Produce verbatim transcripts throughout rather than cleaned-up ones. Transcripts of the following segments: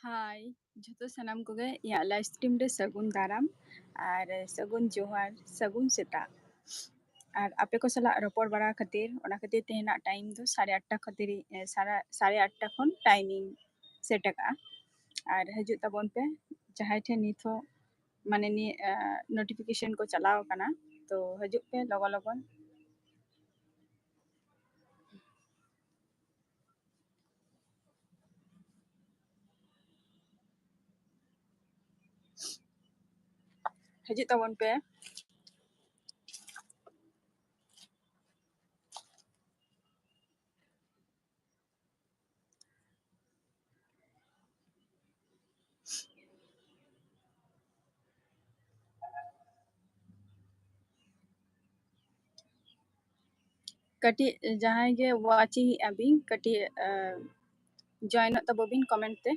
ᱦᱟᱭ, ᱡᱷᱚᱛᱚ ᱥᱟᱱᱟᱢ ᱠᱚᱜᱮ ᱤᱧᱟᱹᱜ live stream ᱨᱮ ᱥᱟᱹᱜᱩᱱ ᱫᱟᱨᱟᱢ ᱟᱨ ᱥᱟᱹᱜᱩᱱ ᱡᱚᱦᱟᱨ, ᱥᱟᱹᱜᱩᱱ ᱥᱮᱛᱟᱜ᱾ ᱟᱨ ᱟᱯᱮ ᱠᱚ ᱥᱟᱞᱟᱜ ᱨᱚᱯᱚᱲ ᱵᱟᱲᱟ ᱠᱷᱟᱹᱛᱤᱨ, ᱚᱱᱟ ᱠᱷᱟᱹᱛᱤᱨ ᱛᱮᱦᱮᱧᱟᱜ time ᱫᱚ ᱥᱟᱲᱮ ᱟᱴᱴᱟ ᱠᱷᱟᱹᱛᱤᱨ ᱤᱧ, ᱮ, ᱥᱟᱨᱟ-, ᱥᱟᱲᱮ ᱟᱴᱴᱟ ᱠᱷᱚᱱ time ᱤᱧ set ᱟᱠᱟᱜᱼᱟ᱾ ᱟᱨ ᱦᱤᱡᱩᱜ ᱛᱟᱵᱚᱱ ᱯᱮ, ᱡᱟᱦᱟᱸᱭ ᱴᱷᱮᱱ ᱱᱤᱛ ᱦᱚᱸ ᱢᱟᱱᱮ ᱱᱤᱭᱟᱹ, ᱮ, notification ᱠᱚ ᱪᱟᱞᱟᱣ ᱟᱠᱟᱱᱟ, ᱛᱚ ᱦᱤᱡᱩᱜ ᱯᱮ ᱞᱚᱜᱚᱱ ᱞᱚᱜᱚᱱ᱾ ᱦᱤᱡᱩᱜ ᱛᱟᱵᱚᱱ ᱯᱮ᱾ ᱠᱟᱹᱴᱤᱡ ᱡᱟᱦᱟᱸᱭ ᱜᱮ watching ᱮᱫᱼᱟ ᱵᱤᱱ, ᱠᱟᱹᱴᱤᱡ, ᱟᱸ, joinᱚᱜ ᱛᱟᱵᱚ ᱵᱤᱱ comment ᱛᱮ᱾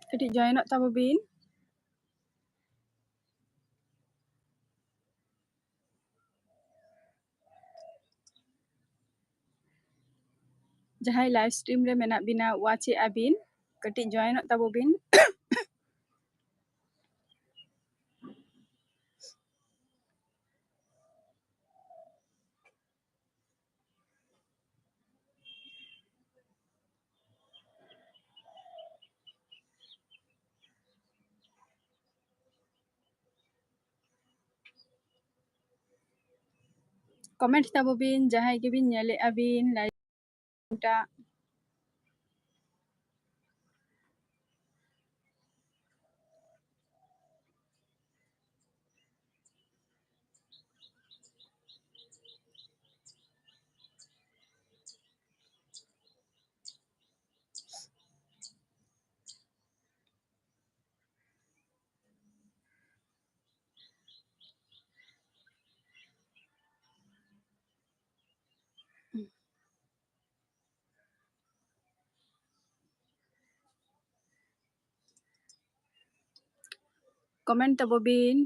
ᱠᱟᱹᱴᱤᱡ joinᱚᱜ ᱛᱟᱵᱚ ᱵᱤᱱ᱾ ᱡᱟᱦᱟᱸᱭ live stream ᱨᱮ ᱢᱮᱱᱟᱜ ᱵᱤᱱᱟ, watch ᱮᱫᱼᱟ ᱵᱤᱱ, ᱠᱟᱹᱴᱤᱡ joinᱚᱜ ᱛᱟᱵᱚ ᱵᱤᱱ᱾ Comment ᱛᱟᱵᱚ ᱵᱤᱱ, ᱡᱟᱦᱟᱸᱭ ᱜᱮᱵᱤᱱ ᱧᱮᱞᱮᱫᱼᱟ ᱵᱤᱱ live ᱴᱟᱜ᱾ Comment ᱛᱟᱵᱚ ᱵᱤᱱ᱾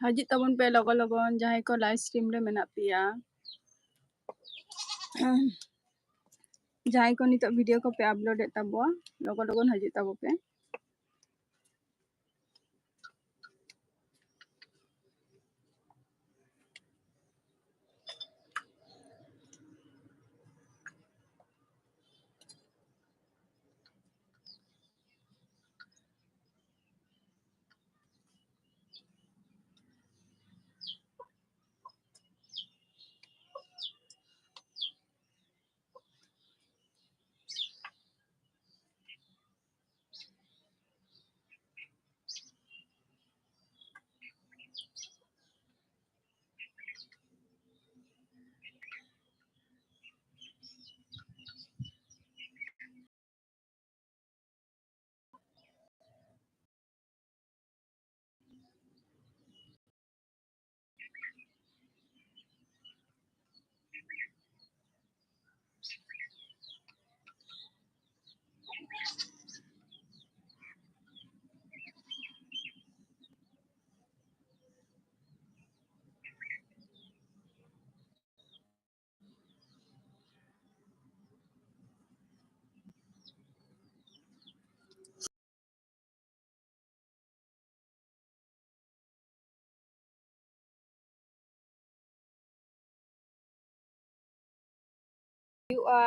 ᱦᱤᱡᱩᱜ ᱛᱟᱵᱚᱱ ᱯᱮ ᱞᱚᱜᱚᱱ ᱞᱚᱜᱚᱱ, ᱡᱟᱦᱟᱸᱭ ᱠᱚ live stream ᱨᱮ ᱢᱮᱱᱟᱜ ᱯᱮᱭᱟ᱾ ᱡᱟᱦᱟᱸᱭ ᱠᱚ ᱱᱤᱛᱚᱜ video ᱠᱚᱯᱮ upload ᱮᱫ ᱛᱟᱵᱚᱣᱟ, ᱞᱚᱜᱚᱱ ᱞᱚᱜᱚᱱ ᱦᱤᱡᱩᱜ ᱛᱟᱵᱚ ᱯᱮ᱾ ᱦᱩᱭᱩᱜᱼᱟ᱾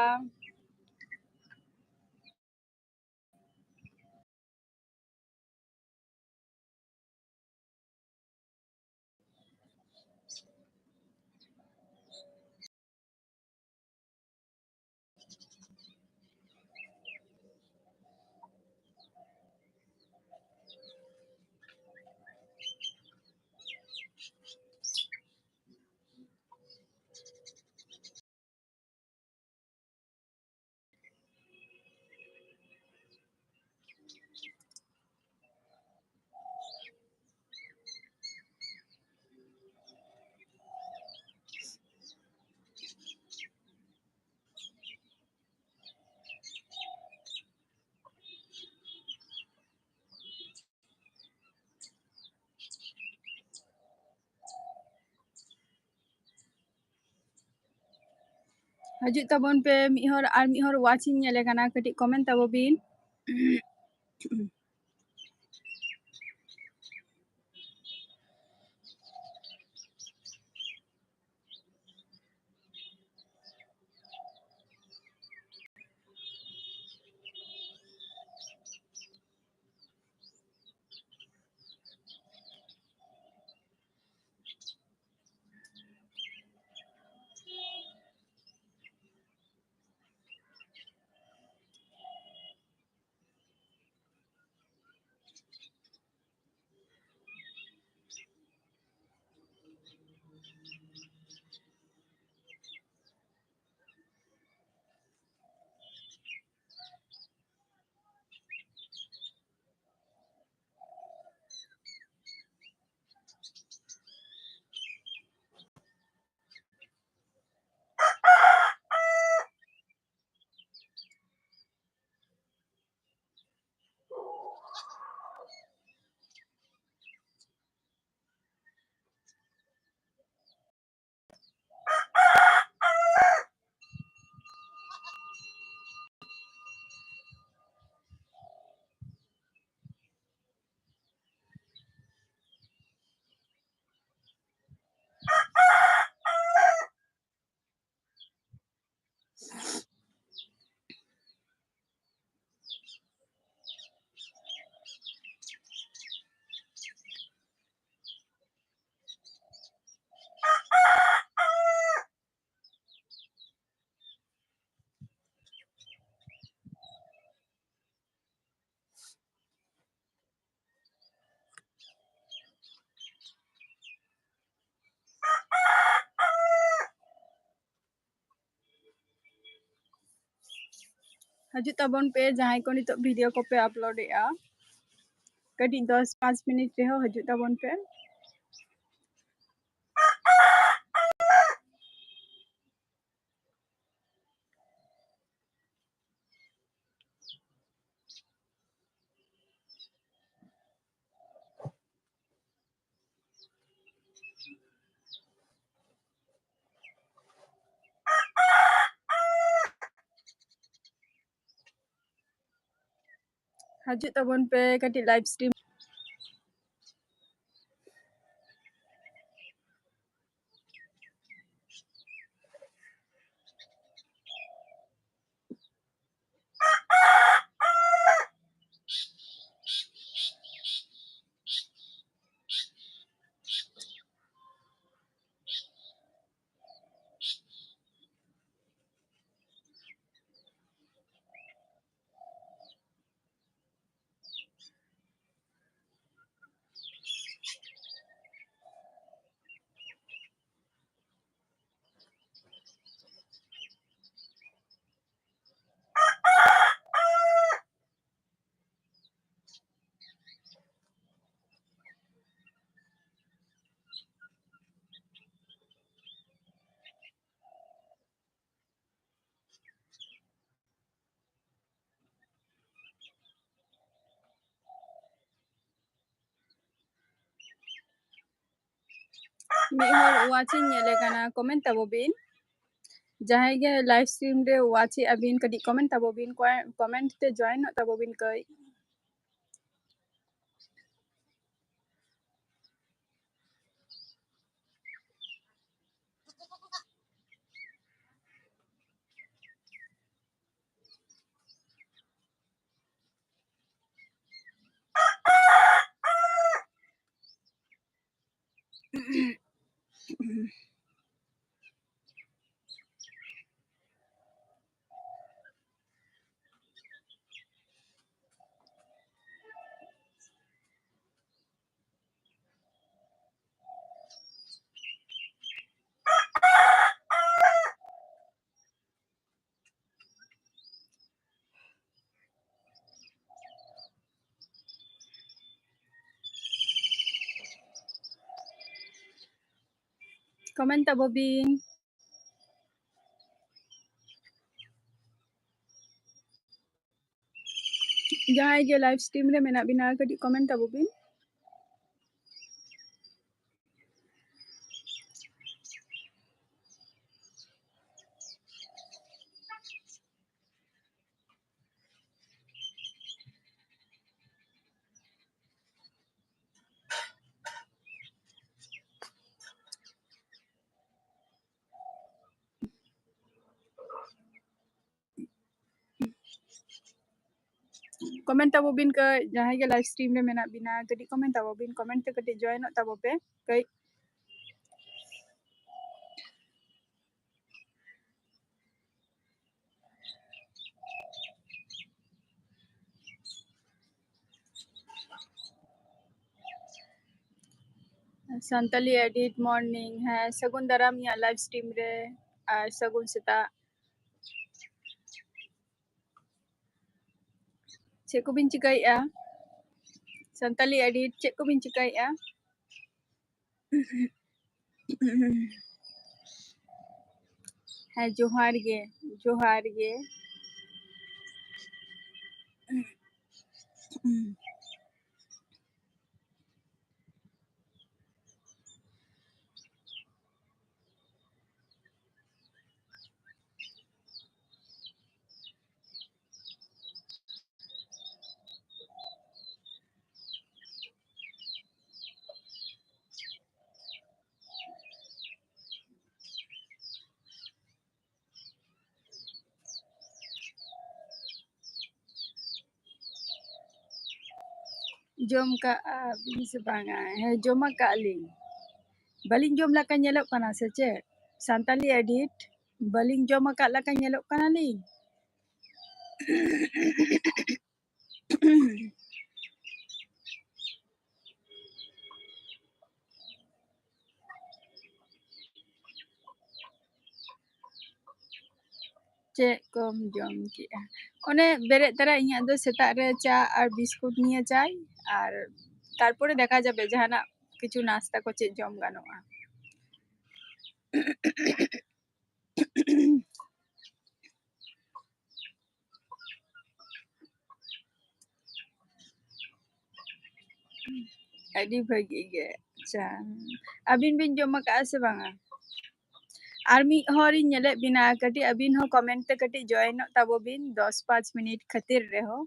ᱦᱤᱡᱩᱜ ᱛᱟᱵᱚᱱ ᱯᱮ ᱢᱤᱫ ᱦᱚᱲ, ᱟᱨ ᱢᱤᱫ ᱦᱚᱲ watch ᱤᱧ ᱧᱮᱞᱮ ᱠᱟᱱᱟ, ᱠᱟᱹᱴᱤᱡ comment ᱛᱟᱵᱚ ᱵᱤᱱ᱾ ᱦᱤᱡᱩᱜ ᱛᱟᱵᱚᱱ ᱯᱮ, ᱡᱟᱦᱟᱸᱭ ᱠᱚ ᱱᱤᱛᱚᱜ video ᱠᱚᱯᱮ upload ᱮᱫᱼᱟ, ᱠᱟᱹᱴᱤᱡ ᱫᱚᱥ ᱯᱟᱸᱪ ᱢᱤᱱᱤᱴ ᱨᱮᱦᱚᱸ ᱦᱤᱡᱩᱜ ᱛᱟᱵᱚᱱ ᱯᱮ᱾ ᱦᱤᱡᱩᱜ ᱛᱟᱵᱚᱱ ᱯᱮ ᱠᱟᱹᱴᱤᱡ live stream᱾ ᱢᱤᱫ ᱦᱚᱲ watch ᱤᱧ ᱧᱮᱞᱮ ᱠᱟᱱᱟ, comment ᱛᱟᱵᱚ ᱵᱤᱱ᱾ ᱡᱟᱦᱟᱸᱭ ᱜᱮ live stream ᱨᱮ watch ᱮᱜᱼᱟ ᱵᱤᱱ, ᱠᱟᱹᱴᱤᱡ comment ᱛᱟᱵᱚ ᱵᱤᱱ, ᱠᱚ-, comment ᱛᱮ join ᱚᱜ ᱛᱟᱵᱚ ᱵᱤᱱ ᱠᱟᱹᱡ᱾ Comment ᱛᱟᱵᱚ ᱵᱤᱱ᱾ ᱡᱟᱦᱟᱸᱭ ᱜᱮ live stream ᱨᱮ ᱢᱮᱱᱟᱜ ᱵᱤᱱᱟ, ᱠᱟᱹᱴᱤᱡ comment ᱛᱟᱵᱚ ᱵᱤᱱ᱾ Comment ᱛᱟᱵᱚ ᱵᱤᱱ ᱠᱟᱹᱡ, ᱡᱟᱦᱟᱸᱭ ᱜᱮ live stream ᱨᱮ ᱢᱮᱱᱟᱜ ᱵᱤᱱᱟ, ᱠᱟᱹᱴᱤᱡ comment ᱛᱟᱵᱚ ᱵᱤᱱ, comment ᱛᱮ ᱠᱟᱹᱴᱤᱡ joinᱚᱜ ᱛᱟᱵᱚ ᱯᱮ ᱠᱟᱹᱡ᱾ Santali Edit, morning. ᱦᱮᱸ, ᱥᱟᱹᱜᱩᱱ ᱫᱟᱨᱟᱢ ᱤᱧᱟᱹᱜ live stream ᱨᱮ, ᱟᱨ ᱥᱟᱹᱜᱩᱱ ᱥᱮᱛᱟᱜ᱾ ᱪᱮᱫ ᱠᱚᱵᱤᱱ ᱪᱤᱠᱟᱹᱭᱮᱫᱼᱟ? Santali Edit, ᱪᱮᱫ ᱠᱚᱵᱤᱱ ᱪᱤᱠᱟᱹᱭᱮᱫᱼᱟ? ᱦᱮᱸ, ᱡᱚᱦᱟᱨ ᱜᱮ, ᱡᱚᱦᱟᱨ ᱜᱮ᱾ ᱡᱚᱢ ᱠᱟᱜᱼᱟ ᱵᱤᱱ ᱥᱮ ᱵᱟᱝᱟ? ᱦᱮᱸ, ᱡᱚᱢ ᱟᱠᱟᱫ ᱞᱤᱧ᱾ ᱵᱟᱹᱞᱤᱧ ᱡᱚᱢ ᱞᱮᱠᱟ ᱧᱮᱞᱚᱜ ᱠᱟᱱᱟ ᱥᱮ ᱪᱮᱫ? Santali Edit, ᱵᱟᱹᱞᱤᱧ ᱡᱚᱢ ᱟᱠᱟᱫ ᱞᱮᱠᱟ ᱧᱮᱞᱚᱜ ᱠᱟᱱᱟᱞᱤᱧ? ᱪᱮᱫ ᱠᱚᱢ ᱡᱚᱢ ᱠᱮᱜᱼᱟ? ᱚᱱᱮ ᱵᱮᱨᱮᱫ ᱛᱚᱨᱟ ᱤᱧᱟᱹᱜ ᱫᱚ ᱥᱮᱛᱟᱜ ᱨᱮ ᱪᱟ ᱟᱨ ᱵᱤᱥᱠᱩᱴ ᱱᱤᱭᱮ ᱪᱟᱭ, ᱟᱨ ᱛᱟᱨᱯᱚᱨᱮ ᱫᱮᱠᱷᱟ ᱡᱟᱵᱮ ᱡᱟᱦᱟᱱᱟᱜ ᱠᱤᱪᱷᱩ ᱱᱟᱥᱛᱟ ᱠᱚ ᱪᱮᱫ ᱡᱚᱢ ᱜᱟᱱᱚᱜᱼᱟ᱾ ᱟᱹᱰᱤ ᱵᱷᱟᱹᱜᱤ ᱜᱮ᱾ ᱟᱪᱪᱷᱟ, ᱟᱹᱵᱤᱱ ᱵᱤᱱ ᱡᱚᱢ ᱟᱠᱟᱫᱼᱟ ᱥᱮ ᱵᱟᱝᱟ? ᱟᱨ ᱢᱤᱫ ᱦᱚᱲᱤᱧ ᱧᱮᱞᱮᱫ ᱵᱤᱱᱟ, ᱠᱟᱹᱴᱤᱡ ᱟᱹᱵᱤᱱ ᱦᱚᱸ comment ᱛᱮ ᱠᱟᱹᱴᱤᱡ joinᱚᱜ ᱛᱟᱵᱚ ᱵᱤᱱ, ᱫᱚᱥ ᱯᱟᱸᱪ ᱢᱤᱱᱤᱴ ᱠᱷᱟᱹᱛᱤᱨ ᱨᱮᱦᱚᱸ᱾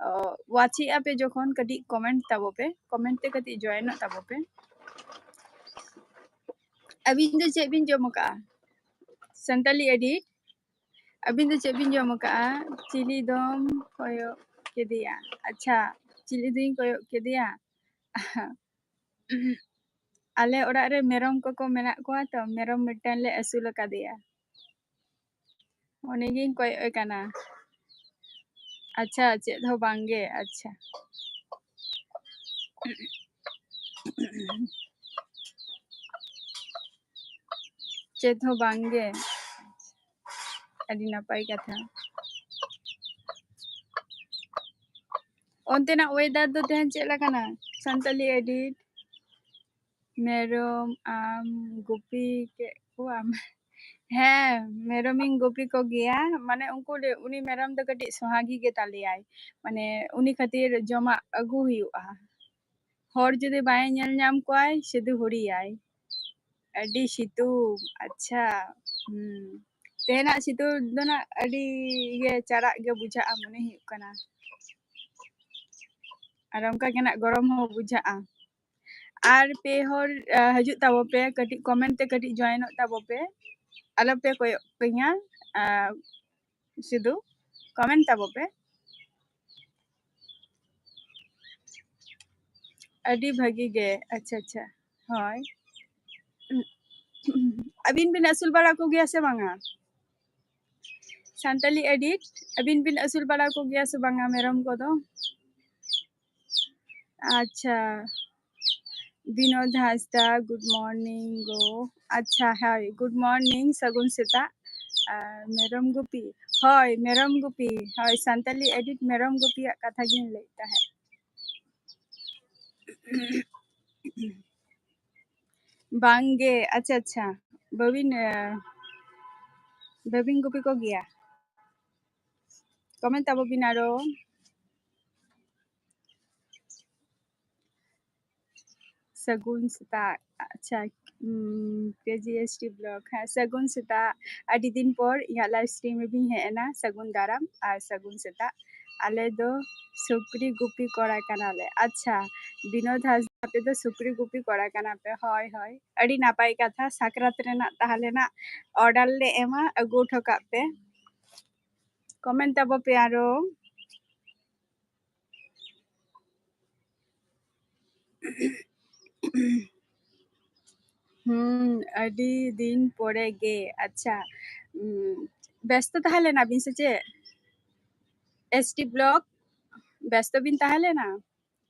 ᱚ, watch ᱮᱫᱼᱟ ᱯᱮ ᱡᱚᱠᱷᱚᱱ, ᱠᱟᱹᱴᱤᱡ comment ᱛᱟᱵᱚ ᱯᱮ, comment ᱛᱮ ᱠᱟᱹᱴᱤᱡ joinᱚᱜ ᱛᱟᱵᱚ ᱯᱮ᱾ ᱟᱹᱵᱤᱱ ᱫᱚ ᱪᱮᱫ ᱵᱤᱱ ᱡᱚᱢ ᱟᱠᱟᱫᱼᱟ? Santali Edit, ᱟᱹᱵᱤᱱ ᱫᱚ ᱪᱮᱫ ᱵᱤᱱ ᱡᱚᱢ ᱟᱠᱟᱫᱼᱟ? ᱪᱤᱞᱤ ᱫᱚᱢ ᱠᱚᱭᱚᱜ ᱠᱮᱫᱮᱭᱟ᱾ ᱟᱪᱪᱷᱟ, ᱪᱤᱞᱤ ᱫᱚᱧ ᱠᱚᱭᱚᱜ ᱠᱮᱫᱮᱭᱟ? ᱟᱞᱮ ᱚᱲᱟᱜ ᱨᱮ ᱢᱮᱨᱚᱢ ᱠᱚᱠᱚ ᱢᱮᱱᱟᱜ ᱠᱚᱣᱟ ᱛᱚ, ᱢᱮᱨᱚᱢ ᱢᱤᱫᱴᱟᱝ ᱞᱮ ᱟᱹᱥᱩᱞ ᱟᱠᱟᱫᱮᱭᱟ᱾ ᱩᱱᱤᱜᱤᱧ ᱠᱚᱭᱚᱜ ᱮ ᱠᱟᱱᱟ᱾ ᱟᱪᱪᱷᱟ, ᱪᱮᱫ ᱦᱚᱸ ᱵᱟᱝᱜᱮ᱾ ᱟᱪᱪᱷᱟ, ᱪᱮᱫ ᱦᱚᱸ ᱵᱟᱝᱜᱮ᱾ ᱟᱹᱰᱤ ᱱᱟᱯᱟᱭ ᱠᱟᱛᱷᱟ᱾ ᱚᱱᱛᱮᱱᱟᱜ weather ᱫᱚ ᱛᱮᱦᱮᱧ ᱪᱮᱫ ᱞᱮᱠᱟᱱᱟ? ᱥᱟᱱᱛᱟᱞᱤ edit᱾ ᱢᱮᱨᱚᱢ ᱟᱢ ᱜᱩᱯᱤ ᱠᱮᱫ ᱠᱚᱣᱟᱢ? ᱦᱮᱸ, ᱢᱮᱨᱚᱢᱤᱧ ᱜᱩᱯᱤ ᱠᱚᱜᱮᱭᱟ᱾ ᱢᱟᱱᱮ ᱩᱱᱠᱩ ᱞᱮ-, ᱩᱱᱤ ᱢᱮᱨᱚᱢ ᱫᱚ ᱠᱟᱹᱴᱤᱡ ᱥᱚᱦᱟᱜᱤ ᱜᱮ ᱛᱟᱞᱮᱭᱟᱭ᱾ ᱢᱟᱱᱮ ᱩᱱᱤ ᱠᱷᱟᱹᱛᱤᱨ ᱡᱚᱢᱟᱜ ᱟᱹᱜᱩ ᱦᱩᱭᱩᱜᱼᱟ᱾ ᱦᱚᱲ ᱡᱩᱫᱤ ᱵᱟᱭ ᱧᱮᱞ ᱧᱟᱢ ᱠᱚᱣᱟᱭ, ᱥᱩᱫᱷᱩ ᱦᱩᱲᱤᱭᱟᱭ᱾ ᱟᱹᱰᱤ ᱥᱤᱛᱩᱝ᱾ ᱟᱪᱪᱷᱟ, ᱦᱩᱸ᱾ ᱛᱮᱦᱮᱧᱟᱜ ᱥᱤᱛᱩᱝ ᱫᱚ ᱱᱟᱜ ᱟᱹᱰᱤ ᱜᱮ ᱪᱟᱨᱟᱜ ᱜᱮ ᱵᱩᱡᱷᱟᱹᱜᱼᱟ, ᱢᱚᱱᱮ ᱦᱩᱭᱩᱜ ᱠᱟᱱᱟ᱾ ᱟᱨ ᱚᱱᱠᱟ ᱜᱮ ᱱᱟᱜ ᱜᱚᱨᱚᱢ ᱦᱚᱸ ᱵᱩᱡᱷᱟᱹᱜᱼᱟ᱾ ᱟᱨ ᱯᱮ ᱦᱚᱲ, ᱟ, ᱦᱤᱡᱩᱜ ᱛᱟᱵᱚ ᱯᱮ, ᱠᱟᱹᱴᱤᱡ comment ᱛᱮ ᱠᱟᱹᱴᱤᱡ joinᱚᱜ ᱛᱟᱵᱚ ᱯᱮ᱾ ᱟᱞᱚ ᱯᱮ ᱠᱚᱭᱚᱜ ᱠᱟᱹᱧᱟ, ᱟ, ᱥᱩᱫᱷᱩ comment ᱛᱟᱵᱚ ᱯᱮ᱾ ᱟᱹᱰᱤ ᱵᱷᱟᱹᱜᱤ ᱜᱮ᱾ ᱟᱪᱪᱷᱟ, ᱟᱪᱪᱷᱟ, ᱦᱳᱭ᱾ ᱟᱹᱵᱤᱱ ᱵᱤᱱ ᱟᱹᱥᱩᱞ ᱵᱟᱲᱟ ᱠᱚᱜᱮᱭᱟ ᱥᱮ ᱵᱟᱝᱟ? ᱥᱟᱱᱛᱟᱞᱤ edit, ᱟᱹᱵᱤᱱ ᱵᱤᱱ ᱟᱹᱥᱩᱞ ᱵᱟᱲᱟ ᱠᱚᱜᱮᱭᱟ ᱥᱮ ᱵᱟᱝᱟ ᱢᱮᱨᱚᱢ ᱠᱚᱫᱚ? ᱟᱪᱪᱷᱟ, ᱵᱤᱱᱳᱫ ᱦᱟᱸᱥᱫᱟ, good morning ᱜᱳ᱾ ᱟᱪᱪᱷᱟ, ᱦᱳᱭ, good morning, ᱥᱟᱹᱜᱩᱱ ᱥᱮᱛᱟᱜ᱾ ᱟᱨ ᱢᱮᱨᱚᱢ ᱜᱩᱯᱤ, ᱦᱳᱭ, ᱢᱮᱨᱚᱢ ᱜᱩᱯᱤ, ᱦᱳᱭ, ᱥᱟᱱᱛᱟᱞᱤ edit ᱢᱮᱨᱚᱢ ᱜᱩᱯᱤᱭᱟᱜ ᱠᱟᱛᱷᱟ ᱜᱤᱧ ᱞᱟᱹᱭᱮᱫ ᱛᱟᱦᱮᱸᱫ᱾ ᱵᱟᱝᱜᱮ, ᱟᱪᱪᱷᱟ, ᱟᱪᱪᱷᱟ, ᱵᱟᱹᱵᱤᱱ, ᱟᱸ, ᱵᱟᱹᱵᱤᱱ ᱜᱩᱯᱤ ᱠᱚᱜᱮᱭᱟ? Comment ᱛᱟᱵᱚ ᱵᱤᱱ ᱟᱨᱚ᱾ ᱥᱟᱹᱜᱩᱱ ᱥᱮᱛᱟᱜ᱾ ᱟᱪᱪᱷᱟ, ᱩᱸ, KGST vlog, ᱦᱮᱸ, ᱥᱟᱹᱜᱩᱱ ᱥᱮᱛᱟᱜ᱾ ᱟᱹᱰᱤ ᱫᱤᱱ ᱯᱚᱨ ᱤᱧᱟᱹᱜ live stream ᱨᱮᱵᱤᱱ ᱦᱮᱡ ᱮᱱᱟ᱾ ᱥᱟᱹᱜᱩᱱ ᱫᱟᱨᱟᱢ ᱟᱨ ᱥᱟᱹᱜᱩᱱ ᱥᱮᱛᱟᱜ᱾ ᱟᱞᱮ ᱫᱚ ᱥᱩᱠᱨᱤ ᱜᱩᱯᱤ ᱠᱚᱲᱟ ᱠᱟᱱᱟᱞᱮ᱾ ᱟᱪᱪᱷᱟ, ᱵᱤᱱᱳᱫ ᱦᱟᱸᱥᱫᱟ, ᱟᱯᱮ ᱫᱚ ᱥᱩᱠᱨᱤ ᱜᱩᱯᱤ ᱠᱚᱲᱟ ᱠᱟᱱᱟ ᱯᱮ? ᱦᱳᱭ, ᱦᱳᱭ, ᱟᱹᱰᱤ ᱱᱟᱯᱟᱭ ᱠᱟᱛᱷᱟ᱾ ᱥᱟᱠᱨᱟᱛ ᱨᱮᱱᱟᱜ ᱛᱟᱦᱞᱮ ᱱᱟᱜ order ᱞᱮ ᱮᱢᱟ, ᱟᱹᱜᱩ ᱦᱚᱴᱚ ᱠᱟᱜ ᱯᱮ᱾ Comment ᱛᱟᱵᱚ ᱯᱮ ᱟᱨᱚ᱾ ᱦᱩᱸ, ᱟᱹᱰᱤ ᱫᱤᱱ ᱯᱚᱨᱮ ᱜᱮ᱾ ᱟᱪᱪᱷᱟ, ᱩᱸ, ᱵᱮᱥᱛᱚ ᱛᱟᱦᱮᱸ ᱞᱮᱱᱟ ᱵᱤᱱ ᱥᱮ ᱪᱮᱫ? S T Block, ᱵᱮᱥᱛᱚ ᱵᱤᱱ ᱛᱟᱦᱮᱸ ᱞᱮᱱᱟ?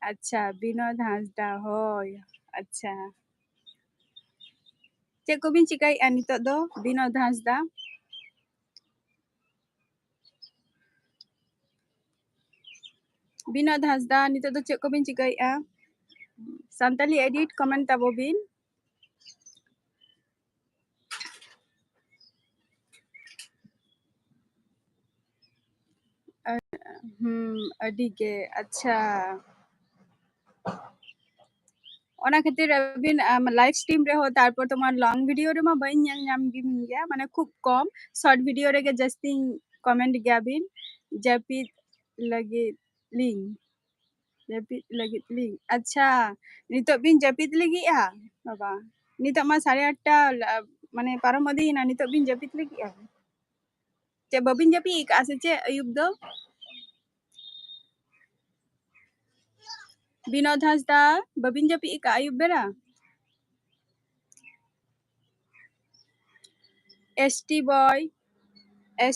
ᱟᱪᱪᱷᱟ, ᱵᱤᱱᱳᱫ ᱦᱟᱸᱥᱫᱟ, ᱦᱳᱭ, ᱟᱪᱪᱷᱟ᱾ ᱪᱮᱫ ᱠᱚᱵᱤᱱ ᱪᱤᱠᱟᱹᱭᱮᱫᱼᱟ ᱱᱤᱛᱚᱜ ᱫᱚ, ᱵᱤᱱᱳᱫ ᱦᱟᱸᱥᱫᱟ? ᱵᱤᱱᱳᱫ ᱦᱟᱸᱥᱫᱟ, ᱱᱤᱛᱚᱜ ᱫᱚ ᱪᱮᱫ ᱠᱚᱵᱤᱱ ᱪᱤᱠᱟᱹᱭᱮᱫᱼᱟ? ᱥᱟᱱᱛᱟᱞᱤ edit comment ᱛᱟᱵᱚ ᱵᱤᱱ᱾ ᱟ-, ᱦᱩᱸ, ᱟᱹᱰᱤ ᱜᱮ, ᱟᱪᱪᱷᱟ᱾ ᱚᱱᱟ ᱠᱷᱟᱹᱛᱤᱨ ᱟᱹᱵᱤᱱ, ᱟᱢ, live stream ᱨᱮᱦᱚᱸ, ᱛᱟᱨᱯᱚᱨ ᱛᱳᱢᱟᱨ long video ᱨᱮᱢᱟ ᱵᱟᱹᱧ ᱧᱮᱞ ᱧᱟᱢ ᱵᱤᱱ ᱜᱮᱭᱟ, ᱢᱟᱱᱮ ᱠᱷᱩᱵ ᱠᱚᱢ, short video ᱨᱮᱜᱮ ᱡᱟᱹᱥᱛᱤᱧ comment ᱜᱮᱭᱟ ᱵᱤᱱ, ᱡᱟᱹᱯᱤᱫ ᱞᱟᱹᱜᱤᱫ ᱞᱤᱧ, ᱡᱟᱹᱯᱤᱫ ᱞᱟᱹᱜᱤᱫ ᱞᱤᱧ᱾ ᱟᱪᱪᱷᱟ, ᱱᱤᱛᱚᱜ ᱵᱤᱱ ᱡᱟᱹᱯᱤᱫ ᱞᱟᱹᱜᱤᱫᱼᱟ? ᱵᱟᱵᱟ, ᱱᱤᱛᱚᱜ ᱢᱟ ᱥᱟᱲᱮ ᱟᱴᱴᱟ ᱞᱟ-, ᱢᱟᱱᱮ ᱯᱟᱨᱚᱢ ᱤᱫᱤᱭᱮᱱᱟ, ᱱᱤᱛᱚᱜ ᱵᱤᱱ ᱡᱟᱹᱯᱤᱫ ᱞᱟᱹᱜᱤᱫᱼᱟ? ᱪᱮᱫ ᱵᱟᱹᱵᱤᱱ ᱡᱟᱹᱯᱤᱫ ᱟᱠᱟᱫᱼᱟ ᱥᱮ ᱪᱮᱫ ᱟᱹᱭᱩᱵ ᱫᱚ? ᱵᱤᱱᱳᱫ ᱦᱟᱸᱥᱫᱟ, ᱵᱟᱹᱵᱤᱱ ᱡᱟᱹᱯᱤᱫ ᱟᱠᱟᱫᱼᱟ ᱟᱹᱭᱩᱵ ᱵᱮᱲᱟ? S T Boy,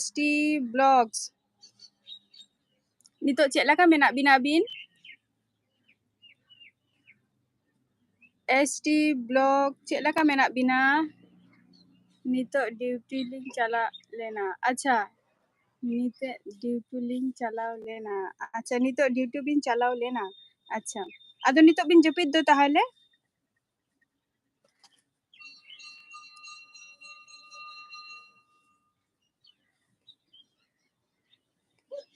S T Blogs, ᱱᱤᱛᱚᱜ ᱪᱮᱫ ᱞᱮᱠᱟ ᱢᱮᱱᱟᱜ ᱵᱤᱱᱟ ᱟᱹᱵᱤᱱ? S T Blog, ᱪᱮᱫ ᱞᱮᱠᱟ ᱢᱮᱱᱟᱜ ᱵᱤᱱᱟ? ᱱᱤᱛᱚᱜ duty ᱞᱤᱧ ᱪᱟᱞᱟᱜ ᱞᱮᱱᱟ᱾ ᱟᱪᱪᱷᱟ, ᱱᱤᱛᱚᱜ duty ᱞᱤᱧ ᱪᱟᱞᱟᱣ ᱞᱮᱱᱟ᱾ ᱟᱪᱪᱷᱟ, ᱱᱤᱛᱚᱜ duty ᱵᱤᱱ ᱪᱟᱞᱟᱣ ᱞᱮᱱᱟ᱾ ᱟᱪᱪᱷᱟ, ᱟᱫᱚ ᱱᱤᱛᱚᱜ ᱵᱤᱱ ᱡᱟᱹᱯᱤᱫ ᱫᱚ ᱛᱟᱦᱚᱞᱮ?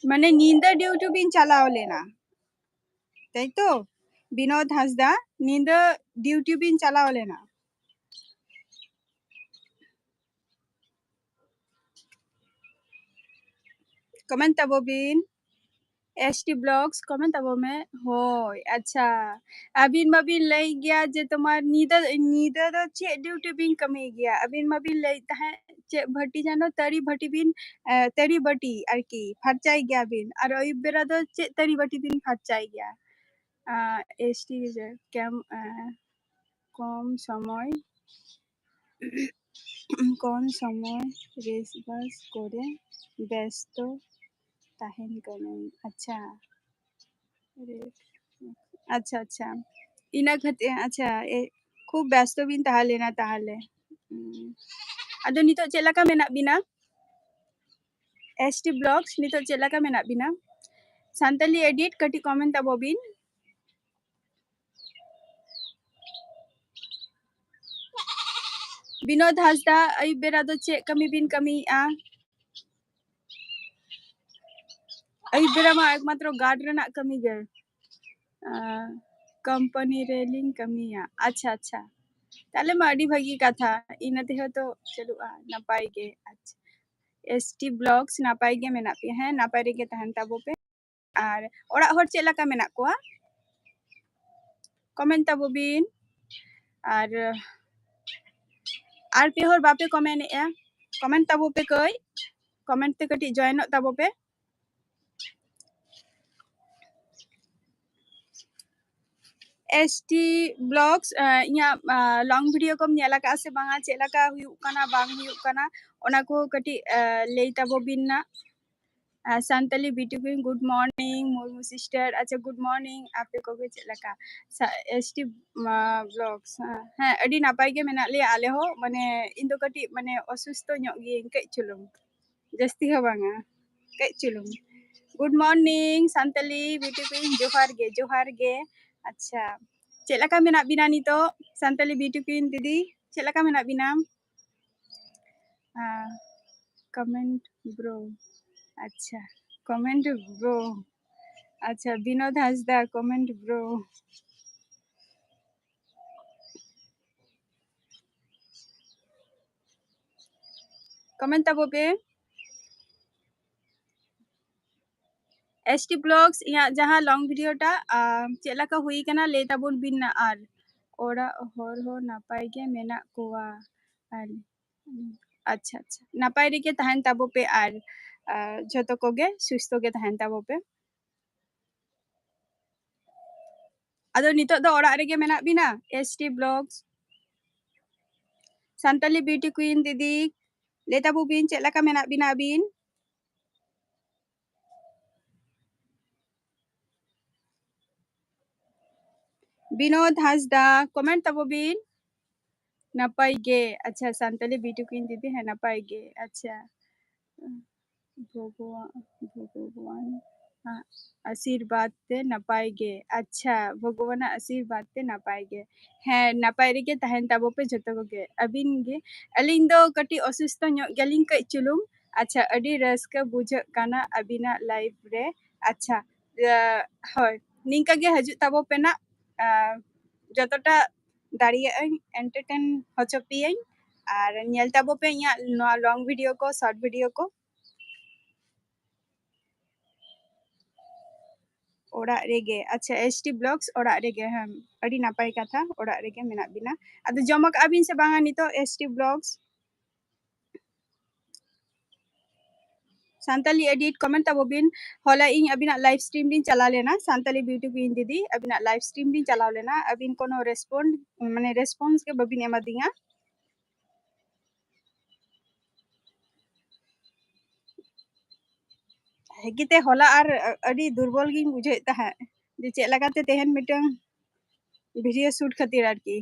ᱢᱟᱱᱮ ᱧᱤᱫᱟᱹ duty ᱵᱤᱱ ᱪᱟᱞᱟᱣ ᱞᱮᱱᱟ, ᱛᱟᱭ ᱛᱚ? ᱵᱤᱱᱳᱫ ᱦᱟᱸᱥᱫᱟ, ᱧᱤᱫᱟᱹ duty ᱵᱤᱱ ᱪᱟᱞᱟᱣ ᱞᱮᱱᱟ? Comment ᱛᱟᱵᱚ ᱵᱤᱱ, S T Blogs, comment ᱛᱟᱵᱚ ᱢᱮ᱾ ᱦᱳᱭ, ᱟᱪᱪᱷᱟ, ᱟᱹᱵᱤᱱ ᱢᱟᱵᱤᱱ ᱞᱟᱹᱭ ᱜᱮᱭᱟ ᱡᱮ ᱛᱳᱢᱟᱨ ᱧᱤᱫᱟᱹ, ᱧᱤᱫᱟᱹ ᱫᱚ ᱪᱮᱫ duty ᱵᱤᱱ ᱠᱟᱹᱢᱤ ᱜᱮᱭᱟ? ᱟᱹᱵᱤᱱ ᱢᱟᱵᱤᱱ ᱞᱟᱹᱭ ᱛᱟᱦᱮᱸᱫ ᱪᱮᱫ ᱵᱷᱟᱹᱴᱤ ᱡᱮᱱᱚ ᱛᱟᱹᱨᱤ ᱵᱷᱟᱹᱴᱤ ᱵᱤᱱ, ᱮ, ᱛᱟᱹᱨᱤ ᱵᱟᱹᱴᱤ ᱟᱨᱠᱤ ᱯᱷᱟᱨᱪᱟᱭ ᱜᱮᱭᱟ ᱵᱤᱱ, ᱟᱨ ᱟᱹᱭᱩᱵ ᱵᱮᱲᱟ ᱫᱚ ᱪᱮᱫ ᱛᱟᱹᱨᱤ ᱵᱟᱹᱴᱤ ᱵᱤᱱ ᱯᱷᱟᱨᱪᱟᱭ ᱜᱮᱭᱟ? ᱮᱥ ᱴᱤ ᱠᱮᱢ ᱠᱚᱢ ᱥᱚᱢᱚᱭ ᱠᱚᱢ ᱥᱚᱢᱚᱭ ᱨᱮᱥᱵᱟᱥ ᱠᱚᱨᱮ ᱵᱮᱥᱛᱚ ᱛᱟᱦᱮᱱ ᱠᱟᱹᱱᱟᱹᱧ᱾ ᱟᱪᱪᱷᱟ, ᱟᱪᱪᱷᱟ, ᱟᱪᱪᱷᱟ, ᱤᱱᱟᱹ ᱠᱷᱟᱹᱛᱤᱨ, ᱟᱪᱪᱷᱟ, ᱮ, ᱠᱷᱩᱵ ᱵᱮᱥᱛᱚ ᱵᱤᱱ ᱛᱟᱦᱮᱸ ᱞᱮᱱᱟ ᱛᱟᱦᱚᱞᱮ᱾ ᱦᱩᱸ᱾ ᱟᱫᱚ ᱱᱤᱛᱚᱜ ᱪᱮᱫ ᱞᱮᱠᱟ ᱢᱮᱱᱟᱜ ᱵᱤᱱᱟ? ᱮᱥ ᱴᱤ ᱵᱞᱚᱜᱥ, ᱱᱤᱛᱚᱜ ᱪᱮᱫ ᱞᱮᱠᱟ ᱢᱮᱱᱟᱜ ᱵᱤᱱᱟ? ᱥᱟᱱᱛᱟᱞᱤ ᱮᱰᱤᱴ, ᱠᱟᱹᱴᱤᱡ ᱠᱚᱢᱮᱱᱴ ᱛᱟᱵᱚ ᱵᱤᱱ᱾ ᱵᱤᱱᱳᱫ ᱦᱟᱸᱥᱫᱟ, ᱟᱹᱭᱩᱵ ᱵᱮᱲᱟ ᱫᱚ ᱪᱮᱫ ᱠᱟᱹᱢᱤ ᱵᱤᱱ ᱠᱟᱹᱢᱤᱭᱮᱫᱼᱟ? ᱟᱹᱭᱩᱵ ᱵᱮᱲᱟ ᱢᱟ ᱮᱠᱢᱟᱛᱨᱚ ᱜᱟᱨᱰ ᱨᱮᱱᱟᱜ ᱠᱟᱹᱢᱤ ᱜᱮ᱾ ᱟᱸ, ᱠᱳᱢᱯᱟᱱᱤ ᱨᱮᱞᱤᱧ ᱠᱟᱹᱢᱤᱭᱟ᱾ ᱟᱪᱪᱷᱟ, ᱟᱪᱪᱷᱟ, ᱛᱟᱦᱞᱮ ᱢᱟ ᱟᱹᱰᱤ ᱵᱷᱟᱹᱜᱤ ᱠᱟᱛᱷᱟ, ᱤᱱᱟᱹ ᱛᱮᱦᱚᱸ ᱛᱚ ᱪᱟᱹᱞᱩᱜᱼᱟ, ᱱᱟᱯᱟᱭ ᱜᱮ᱾ ᱟᱪᱪᱷᱟ, ᱮᱥ ᱴᱤ ᱵᱞᱚᱜᱥ, ᱱᱟᱯᱟᱭ ᱜᱮ ᱢᱮᱱᱟᱜ ᱯᱮᱭᱟ? ᱦᱮᱸ, ᱱᱟᱯᱟᱭ ᱨᱮᱜᱮ ᱛᱟᱦᱮᱱ ᱛᱟᱵᱚ ᱯᱮ᱾ ᱟᱨ ᱚᱲᱟᱜ ᱦᱚᱲ ᱪᱮᱫ ᱞᱮᱠᱟ ᱢᱮᱱᱟᱜ ᱠᱚᱣᱟ? ᱠᱚᱢᱮᱱᱴ ᱛᱟᱵᱚ ᱵᱤᱱ᱾ ᱟᱨ, ᱟᱨ ᱯᱮ ᱦᱚᱲ ᱵᱟᱯᱮ ᱠᱚᱢᱮᱱᱴ ᱮᱜᱼᱟ, ᱠᱚᱢᱮᱱᱴ ᱛᱟᱵᱚ ᱯᱮ ᱠᱟᱹᱡ, ᱠᱚᱢᱮᱱᱴ ᱛᱮ ᱠᱟᱹᱴᱤᱡ ᱡᱚᱭᱮᱱᱚᱜ ᱛᱟᱵᱚ ᱯᱮ᱾ ᱮᱥ ᱴᱤ ᱵᱞᱚᱜᱥ, ᱟᱸ, ᱤᱧᱟᱹᱜ, ᱟᱸ, ᱞᱚᱝ ᱵᱷᱤᱰᱤᱭᱳ ᱠᱚᱢ ᱧᱮᱞ ᱟᱠᱟᱫᱼᱟ ᱥᱮ ᱵᱟᱝᱟ? ᱪᱮᱫ ᱞᱮᱠᱟ ᱦᱩᱭᱩᱜ ᱠᱟᱱᱟ, ᱵᱟᱝ ᱦᱩᱭᱩᱜ ᱠᱟᱱᱟ, ᱚᱱᱟ ᱠᱚ ᱠᱟᱹᱴᱤᱡ, ᱟᱸ, ᱞᱟᱹᱭ ᱛᱟᱵᱚ ᱵᱤᱱ ᱱᱟ᱾ ᱟᱸ, ᱥᱟᱱᱛᱟᱞᱤ ᱵᱤᱭᱩᱴᱤ ᱠᱩᱭᱤᱱ, ᱜᱩᱰ ᱢᱚᱨᱱᱤᱝ᱾ ᱢᱩᱨᱢᱩ ᱥᱤᱥᱴᱟᱨ, ᱟᱪᱪᱷᱟ, ᱜᱩᱰ ᱢᱚᱨᱱᱤᱝ᱾ ᱟᱯᱮ ᱠᱚᱜᱮ ᱪᱮᱫ ᱞᱮᱠᱟ? ᱥᱟ-, ᱮᱥ ᱴᱤ, ᱟᱸ, ᱵᱞᱚᱜᱥ, ᱦᱮᱸ, ᱦᱮᱸ, ᱟᱹᱰᱤ ᱱᱟᱯᱟᱭ ᱜᱮ ᱢᱮᱱᱟᱜ ᱞᱮᱭᱟ ᱟᱞᱮ ᱦᱚᱸ᱾ ᱢᱟᱱᱮ, ᱤᱧ ᱫᱚ ᱠᱟᱹᱴᱤᱡ, ᱢᱟᱱᱮ, ᱚᱥᱩᱥᱛᱷᱚ ᱧᱚᱜ ᱜᱤᱭᱟᱹᱧ ᱠᱟᱹᱡ ᱪᱩᱞᱩᱝ, ᱡᱟᱹᱥᱛᱤ ᱦᱚᱸ ᱵᱟᱝᱟ, ᱠᱟᱹᱡ ᱪᱩᱞᱩᱝ᱾ ᱜᱩᱰ ᱢᱚᱨᱱᱤᱝ ᱥᱟᱱᱛᱟᱞᱤ ᱵᱤᱭᱩᱴᱤ ᱠᱩᱭᱤᱱ, ᱡᱚᱦᱟᱨ ᱜᱮ, ᱡᱚᱦᱟᱨ ᱜᱮ᱾ ᱟᱪᱪᱷᱟ, ᱪᱮᱫ ᱞᱮᱠᱟ ᱢᱮᱱᱟᱜ ᱵᱤᱱᱟ ᱱᱤᱛᱚᱜ, ᱥᱟᱱᱛᱟᱞᱤ ᱵᱤᱭᱩᱴᱤ ᱠᱩᱭᱤᱱ ᱫᱤᱫᱤ? ᱪᱮᱫ ᱞᱮᱠᱟ ᱢᱮᱱᱟᱜ ᱵᱤᱱᱟ? ᱟᱸ, ᱠᱚᱢᱮᱱᱴ ᱵᱨᱳ᱾ ᱟᱪᱪᱷᱟ, ᱠᱚᱢᱮᱱᱴ ᱵᱨᱳ᱾ ᱟᱪᱪᱷᱟ, ᱵᱤᱱᱳᱫ ᱦᱟᱸᱥᱫᱟ, ᱠᱚᱢᱮᱱᱴ ᱵᱨᱳ᱾ ᱠᱚᱢᱮᱱᱴ ᱛᱟᱵᱚ ᱯᱮ᱾ ᱮᱥ ᱴᱤ ᱵᱞᱚᱜᱥ, ᱤᱧᱟᱹᱜ ᱡᱟᱦᱟᱸ ᱞᱚᱝ ᱵᱷᱤᱰᱤᱭᱳ ᱴᱟᱜ, ᱟᱸ, ᱪᱮᱫ ᱞᱮᱠᱟ ᱦᱩᱭ ᱠᱟᱱᱟ ᱞᱟᱹᱭ ᱛᱟᱵᱚᱱ ᱵᱤᱱ ᱱᱟ᱾ ᱟᱨ ᱚᱲᱟᱜ ᱦᱚᱲ ᱦᱚᱸ ᱱᱟᱯᱟᱭ ᱜᱮ ᱢᱮᱱᱟᱜ ᱠᱚᱣᱟ᱾ ᱟᱨ, ᱟᱪᱪᱷᱟ, ᱟᱪᱪᱷᱟ, ᱱᱟᱯᱟᱭ ᱨᱮᱜᱮ ᱛᱟᱦᱮᱱ ᱛᱟᱵᱚ ᱯᱮ ᱟᱨ, ᱟᱸ, ᱡᱷᱚᱛᱚ ᱠᱚᱜᱮ ᱥᱩᱥᱛᱷᱚ ᱜᱮ ᱛᱟᱦᱮᱱ ᱛᱟᱵᱚ ᱯᱮ᱾ ᱟᱫᱚ ᱱᱤᱛᱚᱜ ᱫᱚ ᱚᱲᱟᱜ ᱨᱮᱜᱮ ᱢᱮᱱᱟᱜ ᱵᱤᱱᱟ? S T Vlogs, Santali Beauty Queen ᱫᱤᱫᱤ, ᱞᱟᱹᱭ ᱛᱟᱵᱚ ᱵᱤᱱ, ᱪᱮᱫ ᱞᱮᱠᱟ ᱢᱮᱱᱟᱜ ᱵᱤᱱᱟ ᱟᱹᱵᱤᱱ? ᱵᱤᱱᱳᱫ ᱦᱟᱸᱥᱫᱟ, comment ᱛᱟᱵᱚ ᱵᱤᱱ᱾ ᱱᱟᱯᱟᱭ ᱜᱮ᱾ ᱟᱪᱪᱷᱟ, Santali Beauty Queen ᱫᱤᱫᱤ, ᱦᱮᱸ, ᱱᱟᱯᱟᱭ ᱜᱮ᱾ ᱟᱪᱪᱷᱟ, ᱵᱷᱚᱜᱚᱣᱟᱱ, ᱵᱷᱚᱜᱚᱵᱟᱱ ᱟᱜ ᱟᱥᱤᱨᱵᱟᱫᱽ ᱛᱮ ᱱᱟᱯᱟᱭ ᱜᱮ᱾ ᱟᱪᱪᱷᱟ, ᱵᱷᱚᱜᱚᱵᱟᱱᱟᱜ ᱟᱥᱤᱨᱵᱟᱫᱽ ᱛᱮ ᱱᱟᱯᱟᱭ ᱜᱮ᱾ ᱦᱮᱸ, ᱱᱟᱯᱟᱭ ᱨᱮᱜᱮ ᱛᱟᱦᱮᱱ ᱛᱟᱵᱚ ᱯᱮ ᱡᱚᱛᱚ ᱠᱚᱜᱮ᱾ ᱟᱹᱵᱤᱱ ᱜᱮ? ᱟᱹᱞᱤᱧ ᱫᱚ ᱠᱟᱹᱴᱤᱡ ᱚᱥᱩᱥᱛᱷᱚ ᱧᱚᱜ ᱜᱮᱭᱟᱞᱤᱧ ᱠᱟᱹᱡ ᱪᱩᱞᱩᱝ᱾ ᱟᱪᱪᱷᱟ, ᱟᱹᱰᱤ ᱨᱟᱹᱥᱠᱟᱹ ᱵᱩᱡᱷᱟᱹᱜ ᱠᱟᱱᱟ ᱟᱹᱵᱤᱱᱟᱜ live ᱨᱮ᱾ ᱟᱪᱪᱷᱟ, ᱦᱳᱭ, ᱱᱤᱝᱠᱟᱹ ᱜᱮ ᱦᱤᱡᱩᱜ ᱛᱟᱵᱚ ᱯᱮ ᱱᱟᱜ᱾ ᱡᱚᱛᱚᱴᱟ ᱫᱟᱲᱮᱭᱟᱜ ᱟᱹᱧ entertain ᱦᱚᱪᱚ ᱯᱮᱭᱟᱹᱧ, ᱟᱨ ᱧᱮᱞ ᱛᱟᱵᱚ ᱯᱮ ᱤᱧᱟᱹᱜ ᱱᱚᱣᱟ long video ᱠᱚ, short video ᱠᱚ᱾ ᱚᱲᱟᱜ ᱨᱮᱜᱮ᱾ ᱟᱪᱪᱷᱟ, S T Vlogs ᱚᱲᱟᱜ ᱨᱮᱜᱮ᱾ ᱦᱮᱸ, ᱟᱹᱰᱤ ᱱᱟᱯᱟᱭ ᱠᱟᱛᱷᱟ, ᱚᱲᱟᱜ ᱨᱮᱜᱮ ᱢᱮᱱᱟᱜ ᱵᱤᱱᱟ᱾ ᱟᱫᱚ ᱡᱚᱢ ᱟᱠᱟᱜᱼᱟ ᱵᱤᱱ ᱥᱮ ᱵᱟᱝᱟ ᱱᱤᱛᱚᱜ? S T Vlogs, Santali Edit, comment ᱛᱟᱵᱚ ᱵᱤᱱ᱾ ᱦᱚᱞᱟ ᱤᱧ ᱟᱹᱵᱤᱱᱟᱜ live stream ᱨᱤᱧ ᱪᱟᱞᱟᱣ ᱞᱮᱱᱟ, Santali Beauty Queen ᱫᱤᱫᱤ, ᱟᱹᱵᱤᱱᱟᱜ live stream ᱨᱤᱧ ᱪᱟᱞᱟᱣ ᱞᱮᱱᱟ, ᱟᱹᱵᱤᱱ ᱠᱳᱱᱳ respond, ᱢᱟᱱᱮ response ᱜᱮ ᱵᱟᱹᱵᱤᱱ ᱮᱢᱟᱫᱤᱧᱟ᱾ ᱦᱮᱸ ᱜᱮᱛᱮ, ᱦᱚᱞᱟ ᱟᱨ ᱟᱹᱰᱤ ᱫᱩᱨᱵᱚᱞ ᱜᱤᱧ ᱵᱩᱡᱷᱟᱹᱣᱮᱫ ᱛᱟᱦᱮᱸᱫ ᱡᱮ ᱪᱮᱫ ᱞᱮᱠᱟᱛᱮ ᱛᱮᱦᱮᱧ ᱢᱤᱫᱴᱟᱝ video shoot ᱠᱷᱟᱹᱛᱤᱨ ᱟᱨᱠᱤ᱾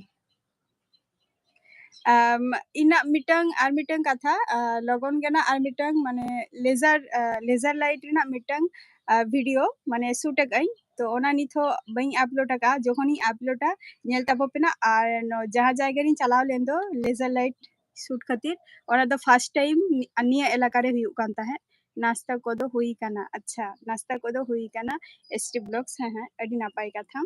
ᱟᱢ, ᱤᱧᱟᱹᱜ ᱢᱤᱫᱴᱟᱝ, ᱟᱨ ᱢᱤᱫᱴᱟᱝ ᱠᱟᱛᱷᱟ, ᱟ, ᱞᱚᱜᱚᱱ ᱜᱮ ᱱᱟᱜ ᱟᱨ ᱢᱤᱫᱴᱟᱝ, ᱢᱟᱱᱮ, laser, ᱟ, laser light ᱨᱮᱱᱟᱜ ᱢᱤᱫᱴᱟᱝ, ᱟ, video, ᱢᱟᱱᱮ, shoot ᱟᱠᱟᱫ ᱟᱹᱧ᱾ ᱛᱚ, ᱚᱱᱟ ᱱᱤᱛ ᱦᱚᱸ ᱵᱟᱹᱧ upload ᱟᱠᱟᱫᱼᱟ᱾ ᱡᱚᱠᱷᱚᱱᱤᱧ uploadᱟ, ᱧᱮᱞ ᱛᱟᱵᱚ ᱯᱮ ᱱᱟᱜ᱾ ᱟᱨ ᱱᱚ-, ᱡᱟᱦᱟᱸ ᱡᱟᱭᱜᱟ ᱨᱤᱧ ᱪᱟᱞᱟᱣ ᱞᱮᱱ ᱫᱚ, laser light shoot ᱠᱷᱟᱹᱛᱤᱨ, ᱚᱱᱟ ᱫᱚ first time ᱱᱤ-, ᱱᱤᱭᱟᱹ ᱮᱞᱟᱠᱟ ᱨᱮ ᱦᱩᱭᱩᱜ ᱠᱟᱱ ᱛᱟᱦᱮᱸᱫ᱾ ᱱᱟᱥᱛᱟ ᱠᱚᱫᱚ ᱦᱩᱭ ᱠᱟᱱᱟ᱾ ᱟᱪᱪᱷᱟ, ᱱᱟᱥᱛᱟ ᱠᱚᱫᱚ ᱦᱩᱭ ᱠᱟᱱᱟ᱾ S T Vlogs, ᱦᱮᱸ, ᱦᱮᱸ, ᱟᱹᱰᱤ ᱱᱟᱯᱟᱭ ᱠᱟᱛᱷᱟ᱾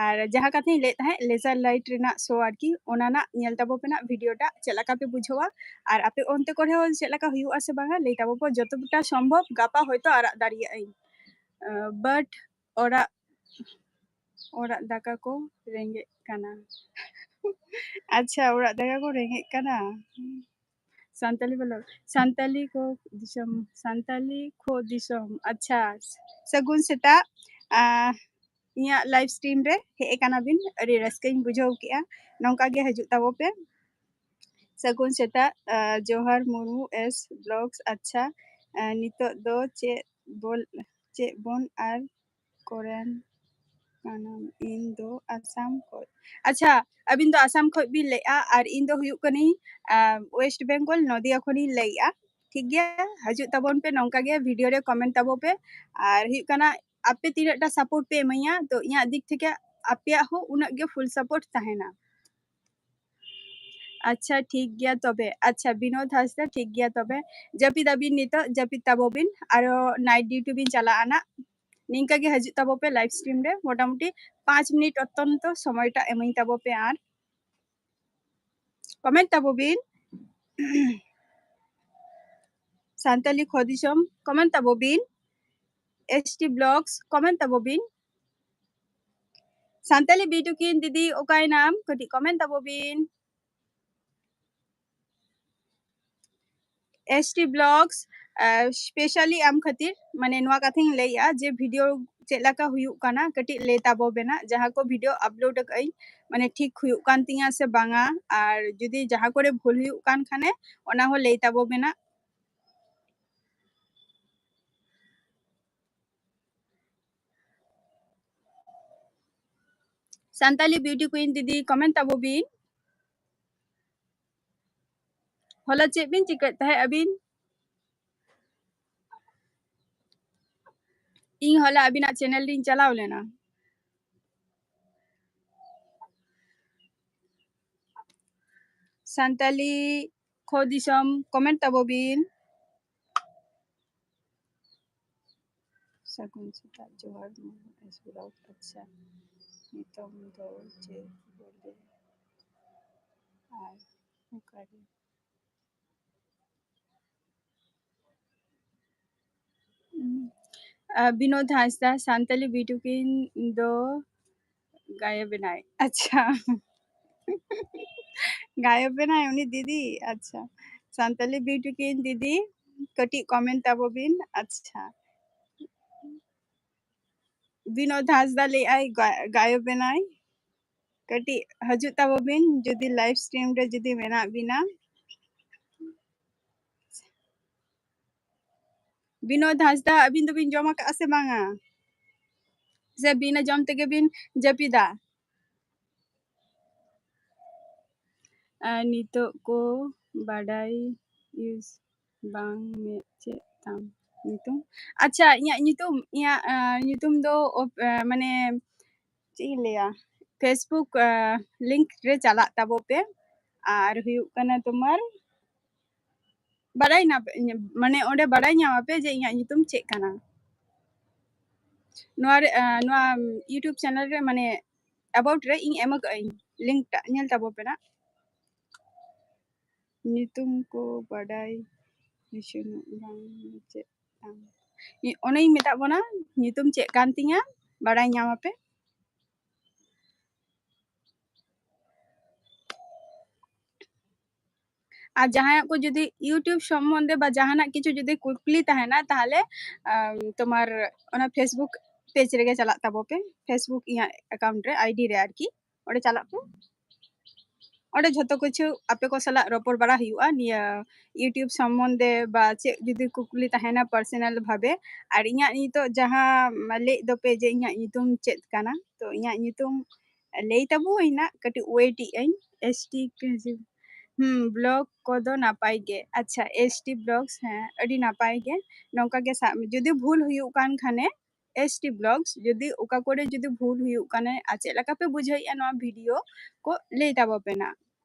ᱟᱨ ᱡᱟᱦᱟᱸ ᱠᱟᱛᱷᱟᱧ ᱞᱟᱹᱭᱮᱫ ᱛᱟᱦᱮᱸᱫ, laser light ᱨᱮᱱᱟᱜ show ᱟᱨᱠᱤ, ᱚᱱᱟ ᱨᱮᱱᱟᱜ ᱧᱮᱞ ᱛᱟᱵᱚ ᱯᱮ ᱱᱟᱜ video ᱴᱟᱜ ᱪᱮᱫ ᱞᱮᱠᱟ ᱯᱮ ᱵᱩᱡᱷᱟᱹᱣᱟ, ᱟᱨ ᱟᱯᱮ ᱚᱱᱛᱮ ᱠᱚᱨᱮ ᱦᱚᱸ ᱪᱮᱫ ᱞᱮᱠᱟ ᱦᱩᱭᱩᱜᱼᱟ ᱥᱮ ᱵᱟᱝᱟ, ᱞᱟᱹᱭ ᱛᱟᱵᱚ ᱯᱮ᱾ ᱡᱚᱛᱚᱴᱟ ᱥᱚᱢᱵᱷᱚᱵ ᱜᱟᱯᱟ ᱦᱚᱭᱛᱳ ᱟᱨᱟᱜ ᱫᱟᱲᱮᱭᱟᱜ ᱟᱹᱧ, but ᱚᱲᱟᱜ, ᱚᱲᱟᱜ ᱫᱟᱠᱟ ᱠᱚ ᱨᱮᱸᱜᱮᱡ ᱠᱟᱱᱟ᱾ ᱟᱪᱪᱷᱟ, ᱚᱲᱟᱜ ᱫᱟᱠᱟ ᱠᱚ ᱨᱮᱸᱜᱮᱡ ᱠᱟᱱᱟ᱾ ᱥᱟᱱᱛᱟᱞᱤ ᱵᱚᱞᱚ, ᱥᱟᱱᱛᱟᱞᱤ ᱠᱚ ᱫᱤᱥᱚᱢ, ᱥᱟᱱᱛᱟᱞᱤ ᱠᱚ ᱫᱤᱥᱚᱢ᱾ ᱟᱪᱪᱷᱟ, ᱥᱟᱹᱜᱩᱱ ᱥᱮᱛᱟᱜ᱾ ᱟᱸ, ᱤᱧᱟᱹᱜ live stream ᱨᱮ ᱦᱮᱡ ᱟᱠᱟᱱᱟ ᱵᱤᱱ, ᱟᱹᱰᱤ ᱨᱟᱹᱥᱠᱟᱹᱧ ᱵᱩᱡᱷᱟᱹᱣ ᱠᱮᱜᱼᱟ᱾ ᱱᱚᱝᱠᱟ ᱜᱮ ᱦᱤᱡᱩᱜ ᱛᱟᱵᱚ ᱯᱮ᱾ ᱥᱟᱹᱜᱩᱱ ᱥᱮᱛᱟᱜ, ᱟᱸ, ᱡᱚᱦᱟᱨ ᱢᱩᱨᱢᱩ S vlogs᱾ ᱟᱪᱪᱷᱟ, ᱟᱸ, ᱱᱤᱛᱚᱜ ᱫᱚ ᱪᱮᱫ ᱵᱚᱞ-, ᱪᱮᱫ ᱵᱚᱱ ᱟᱨ ᱠᱚᱨᱮᱱ ᱠᱟᱱᱟᱢ? ᱤᱧ ᱫᱚ ᱟᱥᱟᱢ ᱠᱷᱚᱡ᱾ ᱟᱪᱪᱷᱟ, ᱟᱹᱵᱤᱱ ᱫᱚ ᱟᱥᱟᱢ ᱠᱷᱚᱡ ᱵᱤᱱ ᱞᱟᱹᱭᱮᱜᱼᱟ, ᱟᱨ ᱤᱧ ᱫᱚ ᱦᱩᱭᱩᱜ ᱠᱟᱹᱱᱟᱹᱧ, ᱟᱸ, West Bengal, ᱱᱚᱫᱤᱭᱟ ᱠᱷᱚᱱᱤᱧ ᱞᱟᱹᱭᱮᱜᱼᱟ᱾ ᱴᱷᱤᱠ ᱜᱮᱭᱟ, ᱦᱤᱡᱩᱜ ᱛᱟᱵᱚᱱ ᱯᱮ, ᱱᱚᱝᱠᱟ ᱜᱮ video ᱨᱮ comment ᱛᱟᱵᱚ ᱯᱮ᱾ ᱟᱨ ᱦᱩᱭᱩᱜ ᱠᱟᱱᱟ, ᱟᱯᱮ ᱛᱤᱱᱟᱹᱜ ᱴᱟ support ᱯᱮ ᱮᱢᱟᱹᱧᱟ, ᱛᱚ ᱤᱧᱟᱹᱜ ᱫᱤᱠ ᱛᱷᱮᱠᱮ ᱟᱯᱮᱭᱟᱜ ᱦᱚᱸ ᱩᱱᱟᱹᱜ ᱜᱮ full support ᱛᱟᱦᱮᱱᱟ᱾ ᱟᱪᱪᱷᱟ, ᱴᱷᱤᱠ ᱜᱮᱭᱟ ᱛᱚᱵᱮ᱾ ᱟᱪᱪᱷᱟ, ᱵᱤᱱᱳᱫ ᱦᱟᱸᱥᱫᱟ, ᱴᱷᱤᱠ ᱜᱮᱭᱟ ᱛᱚᱵᱮ᱾ ᱡᱟᱹᱯᱤᱫ ᱟᱹᱵᱤᱱ ᱱᱤᱛᱚᱜ, ᱡᱟᱹᱯᱤᱫ ᱛᱟᱵᱚ ᱵᱤᱱ, ᱟᱨᱚ night duty ᱵᱤᱱ ᱪᱟᱞᱟᱜᱼᱟ ᱱᱟᱜ᱾ ᱱᱤᱝᱠᱟ ᱜᱮ ᱦᱤᱡᱩᱜ ᱛᱟᱵᱚ ᱯᱮ live stream ᱨᱮ, ᱢᱚᱴᱟᱢᱩᱴᱤ ᱯᱟᱸᱪ ᱢᱤᱱᱤᱴ ᱚᱛᱛᱚᱱᱛᱚ ᱥᱚᱢᱚᱭᱴᱟᱜ ᱮᱢᱟᱹᱧ ᱛᱟᱵᱚ ᱯᱮ᱾ ᱟᱨ comment ᱛᱟᱵᱚ ᱵᱤᱱ᱾ ᱥᱟᱱᱛᱟᱞᱤ ᱠᱷᱚ ᱫᱤᱥᱚᱢ, comment ᱛᱟᱵᱚ ᱵᱤᱱ᱾ S T vlogs, comment ᱛᱟᱵᱚ ᱵᱤᱱ᱾ ᱥᱟᱱᱛᱟᱞᱤ ᱵᱤᱴᱩᱠᱤᱱ ᱫᱤᱫᱤ, ᱚᱠᱟᱭᱱᱟᱢ? ᱠᱟᱹᱴᱤᱡ comment ᱛᱟᱵᱚ ᱵᱤᱱ᱾ S T vlogs, ᱟᱨ specially ᱟᱢ ᱠᱷᱟᱹᱛᱤᱨ, ᱢᱟᱱᱮ, ᱱᱚᱣᱟ ᱠᱟᱛᱷᱟᱧ ᱞᱟᱹᱭᱮᱜᱼᱟ ᱡᱮ video ᱪᱮᱫ ᱞᱮᱠᱟ ᱦᱩᱭᱩᱜ ᱠᱟᱱᱟ, ᱠᱟᱹᱴᱤᱡ ᱞᱟᱹᱭ ᱛᱟᱵᱚ ᱵᱮᱱᱟ᱾ ᱡᱟᱦᱟᱸ ᱠᱚ video upload ᱟᱠᱟᱫ ᱟᱹᱧ, ᱢᱟᱱᱮ, ᱴᱷᱤᱠ ᱦᱩᱭᱩᱜ ᱠᱟᱱ ᱛᱤᱧᱟ ᱥᱮ ᱵᱟᱝᱟ, ᱟᱨ ᱡᱩᱫᱤ ᱡᱟᱦᱟᱸ ᱠᱚᱨᱮ ᱵᱷᱩᱞ ᱦᱩᱭᱩᱜ ᱠᱟᱱ ᱠᱷᱟᱱᱮ, ᱚᱱᱟ ᱦᱚᱸ ᱞᱟᱹᱭ ᱛᱟᱵᱚ ᱵᱮᱱᱟ᱾ ᱥᱟᱱᱛᱟᱞᱤ ᱵᱤᱣᱴᱤ ᱠᱩᱭᱤᱱ ᱫᱤᱫᱤ, comment ᱛᱟᱵᱚ ᱵᱤᱱ᱾ ᱦᱚᱞᱟ ᱪᱮᱫ ᱵᱤᱱ ᱪᱤᱠᱟᱹᱭᱮᱫ ᱛᱟᱦᱮᱸᱫ ᱟᱹᱵᱤᱱ? ᱤᱧ ᱦᱚᱞᱟ ᱟᱹᱵᱤᱱᱟᱜ channel ᱨᱤᱧ ᱪᱟᱞᱟᱣ ᱞᱮᱱᱟ᱾ ᱥᱟᱱᱛᱟᱞᱤ ᱠᱷᱚ ᱫᱤᱥᱚᱢ, comment ᱛᱟᱵᱚ ᱵᱤᱱ᱾ ᱥᱟᱹᱜᱩᱱ ᱥᱮᱛᱟᱜ, ᱡᱚᱦᱟᱨ, ᱢᱚᱦᱟ ᱮᱥᱩᱨᱟᱣ᱾ ᱟᱪᱪᱷᱟ, ᱱᱤᱛᱚᱝ ᱫᱚ ᱪᱮᱫ ᱵᱚᱞᱮ? ᱟᱨ ᱚᱱᱠᱟᱜᱮ᱾ ᱩᱸ, ᱟ, ᱵᱤᱱᱳᱫ ᱦᱟᱸᱥᱫᱟ, ᱥᱟᱱᱛᱟᱞᱤ ᱵᱤᱣᱴᱤ ᱠᱩᱭᱤᱱ ᱫᱚ ᱜᱟᱭᱚᱵ ᱮᱱᱟᱭ᱾ ᱟᱪᱪᱷᱟ᱾ ᱜᱟᱭᱚᱵ ᱮᱱᱟᱭ ᱩᱱᱤ ᱫᱤᱫᱤ? ᱟᱪᱪᱷᱟ᱾ ᱥᱟᱱᱛᱟᱞᱤ ᱵᱤᱣᱴᱤ ᱠᱩᱭᱤᱱ ᱫᱤᱫᱤ, ᱠᱟᱹᱴᱤᱡ comment ᱛᱟᱵᱚ ᱵᱤᱱ᱾ ᱟᱪᱪᱷᱟ᱾ ᱵᱤᱱᱳᱫ ᱦᱟᱸᱥᱫᱟ ᱞᱟᱹᱭᱮᱜᱼᱟᱭ ᱜᱟ-, ᱜᱟᱭᱚᱵ ᱮᱱᱟᱭ᱾ ᱠᱟᱹᱴᱤᱡ ᱦᱤᱡᱩᱜ ᱛᱟᱵᱚ ᱵᱤᱱ ᱡᱩᱫᱤ live stream ᱨᱮ ᱡᱩᱫᱤ ᱢᱮᱱᱟᱜ ᱵᱤᱱᱟ᱾ ᱵᱤᱱᱳᱫ ᱦᱟᱸᱥᱫᱟ, ᱟᱹᱵᱤᱱ ᱫᱚᱵᱤᱱ ᱡᱚᱢ ᱟᱠᱟᱫᱼᱟ ᱥᱮ ᱵᱟᱝᱟ? ᱥᱮ ᱵᱤᱱᱟᱹ ᱡᱚᱢ ᱛᱮᱜᱮ ᱵᱤᱱ ᱡᱟᱹᱯᱤᱫᱟ? ᱟᱨ ᱱᱤᱛᱚᱜ ᱠᱚ ᱵᱟᱰᱟᱭ use ᱵᱟᱝ ᱢᱮ ᱪᱮᱫ ᱛᱟᱢ ᱧᱩᱛᱩᱢ? ᱟᱪᱪᱷᱟ, ᱤᱧᱟᱹᱜ ᱧᱩᱛᱩᱢ, ᱤᱧᱟᱹᱜ, ᱟᱸ, ᱧᱩᱛᱩᱢ ᱫᱚ ᱚᱯ-, ᱟᱸ, ᱢᱟᱱᱮ ᱪᱮᱫ ᱤᱧ ᱞᱟᱹᱭᱟ, Facebook, ᱟᱸ, link ᱨᱮ ᱪᱟᱞᱟᱜ ᱛᱟᱵᱚ ᱯᱮ᱾ ᱟᱨ ᱦᱩᱭᱩᱜ ᱠᱟᱱᱟ ᱛᱳᱢᱟᱨ ᱵᱟᱰᱟᱭ ᱧᱟᱢ, ᱢᱟᱱᱮ ᱚᱸᱰᱮ ᱵᱟᱰᱟᱭ ᱧᱟᱢ ᱟᱯᱮ ᱡᱮ ᱤᱧᱟᱹᱜ ᱧᱩᱛᱩᱢ ᱪᱮᱫ ᱠᱟᱱᱟ᱾ ᱱᱚᱣᱟ ᱨᱮ, ᱟᱸ, ᱱᱚᱣᱟ YouTube channel ᱨᱮ ᱢᱟᱱᱮ about ᱨᱮ ᱤᱧ ᱮᱢ ᱟᱠᱟᱫ ᱟᱹᱧ link ᱴᱟᱜ, ᱧᱮᱞ ᱛᱟᱵᱚ ᱯᱮ ᱱᱟᱜ᱾ ᱧᱩᱛᱩᱢ ᱠᱚ ᱵᱟᱰᱟᱭ ᱦᱚᱪᱚᱱᱚᱜ ᱵᱟᱝ ᱪᱮᱫ ᱛᱟᱢ? ᱤ-, ᱚᱱᱮᱧ ᱢᱮᱛᱟᱜ ᱵᱚᱱᱟ, ᱧᱩᱛᱩᱢ ᱪᱮᱫ ᱠᱟᱱ ᱛᱤᱧᱟ, ᱵᱟᱰᱟᱭ ᱧᱟᱢ ᱟᱯᱮ᱾ ᱟᱨ ᱡᱟᱦᱟᱸᱭᱟᱜ ᱠᱚ ᱡᱩᱫᱤ YouTube ᱥᱚᱢᱵᱚᱱᱫᱷᱮ ᱵᱟ ᱡᱟᱦᱟᱱᱟᱜ ᱠᱤᱪᱷᱩ ᱡᱩᱫᱤ ᱠᱩᱠᱞᱤ ᱛᱟᱦᱮᱱᱟ, ᱛᱟᱦᱚᱞᱮ, ᱟᱢ, ᱛᱳᱢᱟᱨ ᱚᱱᱟ Facebook page ᱨᱮᱜᱮ ᱪᱟᱞᱟᱜ ᱛᱟᱵᱚ ᱯᱮ, Facebook ᱤᱧᱟᱹᱜ account ᱨᱮ, ID ᱨᱮ ᱟᱨᱠᱤ, ᱚᱸᱰᱮ ᱪᱟᱞᱟᱜ ᱯᱮ᱾ ᱚᱸᱰᱮ ᱡᱷᱚᱛᱚ ᱠᱤᱪᱷᱩ ᱟᱯᱮ ᱠᱚ ᱥᱟᱞᱟᱜ ᱨᱚᱯᱚᱲ ᱵᱟᱲᱟ ᱦᱩᱭᱩᱜᱼᱟ ᱱᱤᱭᱟᱹ YouTube ᱥᱚᱢᱵᱚᱱᱫᱷᱮ ᱵᱟ ᱪᱮᱫ ᱡᱩᱫᱤ ᱠᱩᱠᱞᱤ ᱛᱟᱦᱮᱱᱟ personal ᱵᱷᱟᱵᱮ᱾ ᱟᱨ ᱤᱧᱟᱹᱜ ᱱᱤᱛᱚᱜ ᱡᱟᱦᱟᱸ ᱞᱟᱹᱭᱮᱫ ᱫᱚᱯᱮ ᱡᱮ ᱤᱧᱟᱹᱜ ᱧᱩᱛᱩᱢ ᱪᱮᱫ ᱠᱟᱱᱟ, ᱛᱚ ᱤᱧᱟᱹᱜ ᱧᱩᱛᱩᱢ ᱞᱟᱹᱭ ᱛᱟᱵᱚ ᱤᱧ ᱱᱟᱜ, ᱠᱟᱹᱴᱤᱡ wait ᱮᱫ ᱟᱹᱧ᱾ ST ᱠᱤ-, ᱦᱩᱸ, vlog ᱠᱚᱫᱚ ᱱᱟᱯᱟᱭ ᱜᱮ᱾ ᱟᱪᱪᱷᱟ, ST vlogs, ᱦᱮᱸ, ᱟᱹᱰᱤ ᱱᱟᱯᱟᱭ ᱜᱮ᱾ ᱱᱚᱝᱠᱟ ᱜᱮ ᱥᱟᱵ ᱢᱮ, ᱡᱩᱫᱤ ᱵᱷᱩᱞ ᱦᱩᱭᱩᱜ ᱠᱟᱱ ᱠᱷᱟᱱᱮ, ST vlogs, ᱡᱩᱫᱤ ᱚᱠᱟ ᱠᱚᱨᱮ ᱡᱩᱫᱤ ᱵᱷᱩᱞ ᱦᱩᱭᱩᱜ ᱠᱟᱱᱟ ᱟᱨ ᱪᱮᱫ ᱞᱮᱠᱟ ᱯᱮ ᱵᱩᱡᱷᱟᱹᱣᱮᱫᱼᱟ ᱱᱚᱣᱟ video ᱠᱚ ᱞᱟᱹᱭ ᱛᱟᱵᱚ ᱯᱮ ᱱᱟᱜ᱾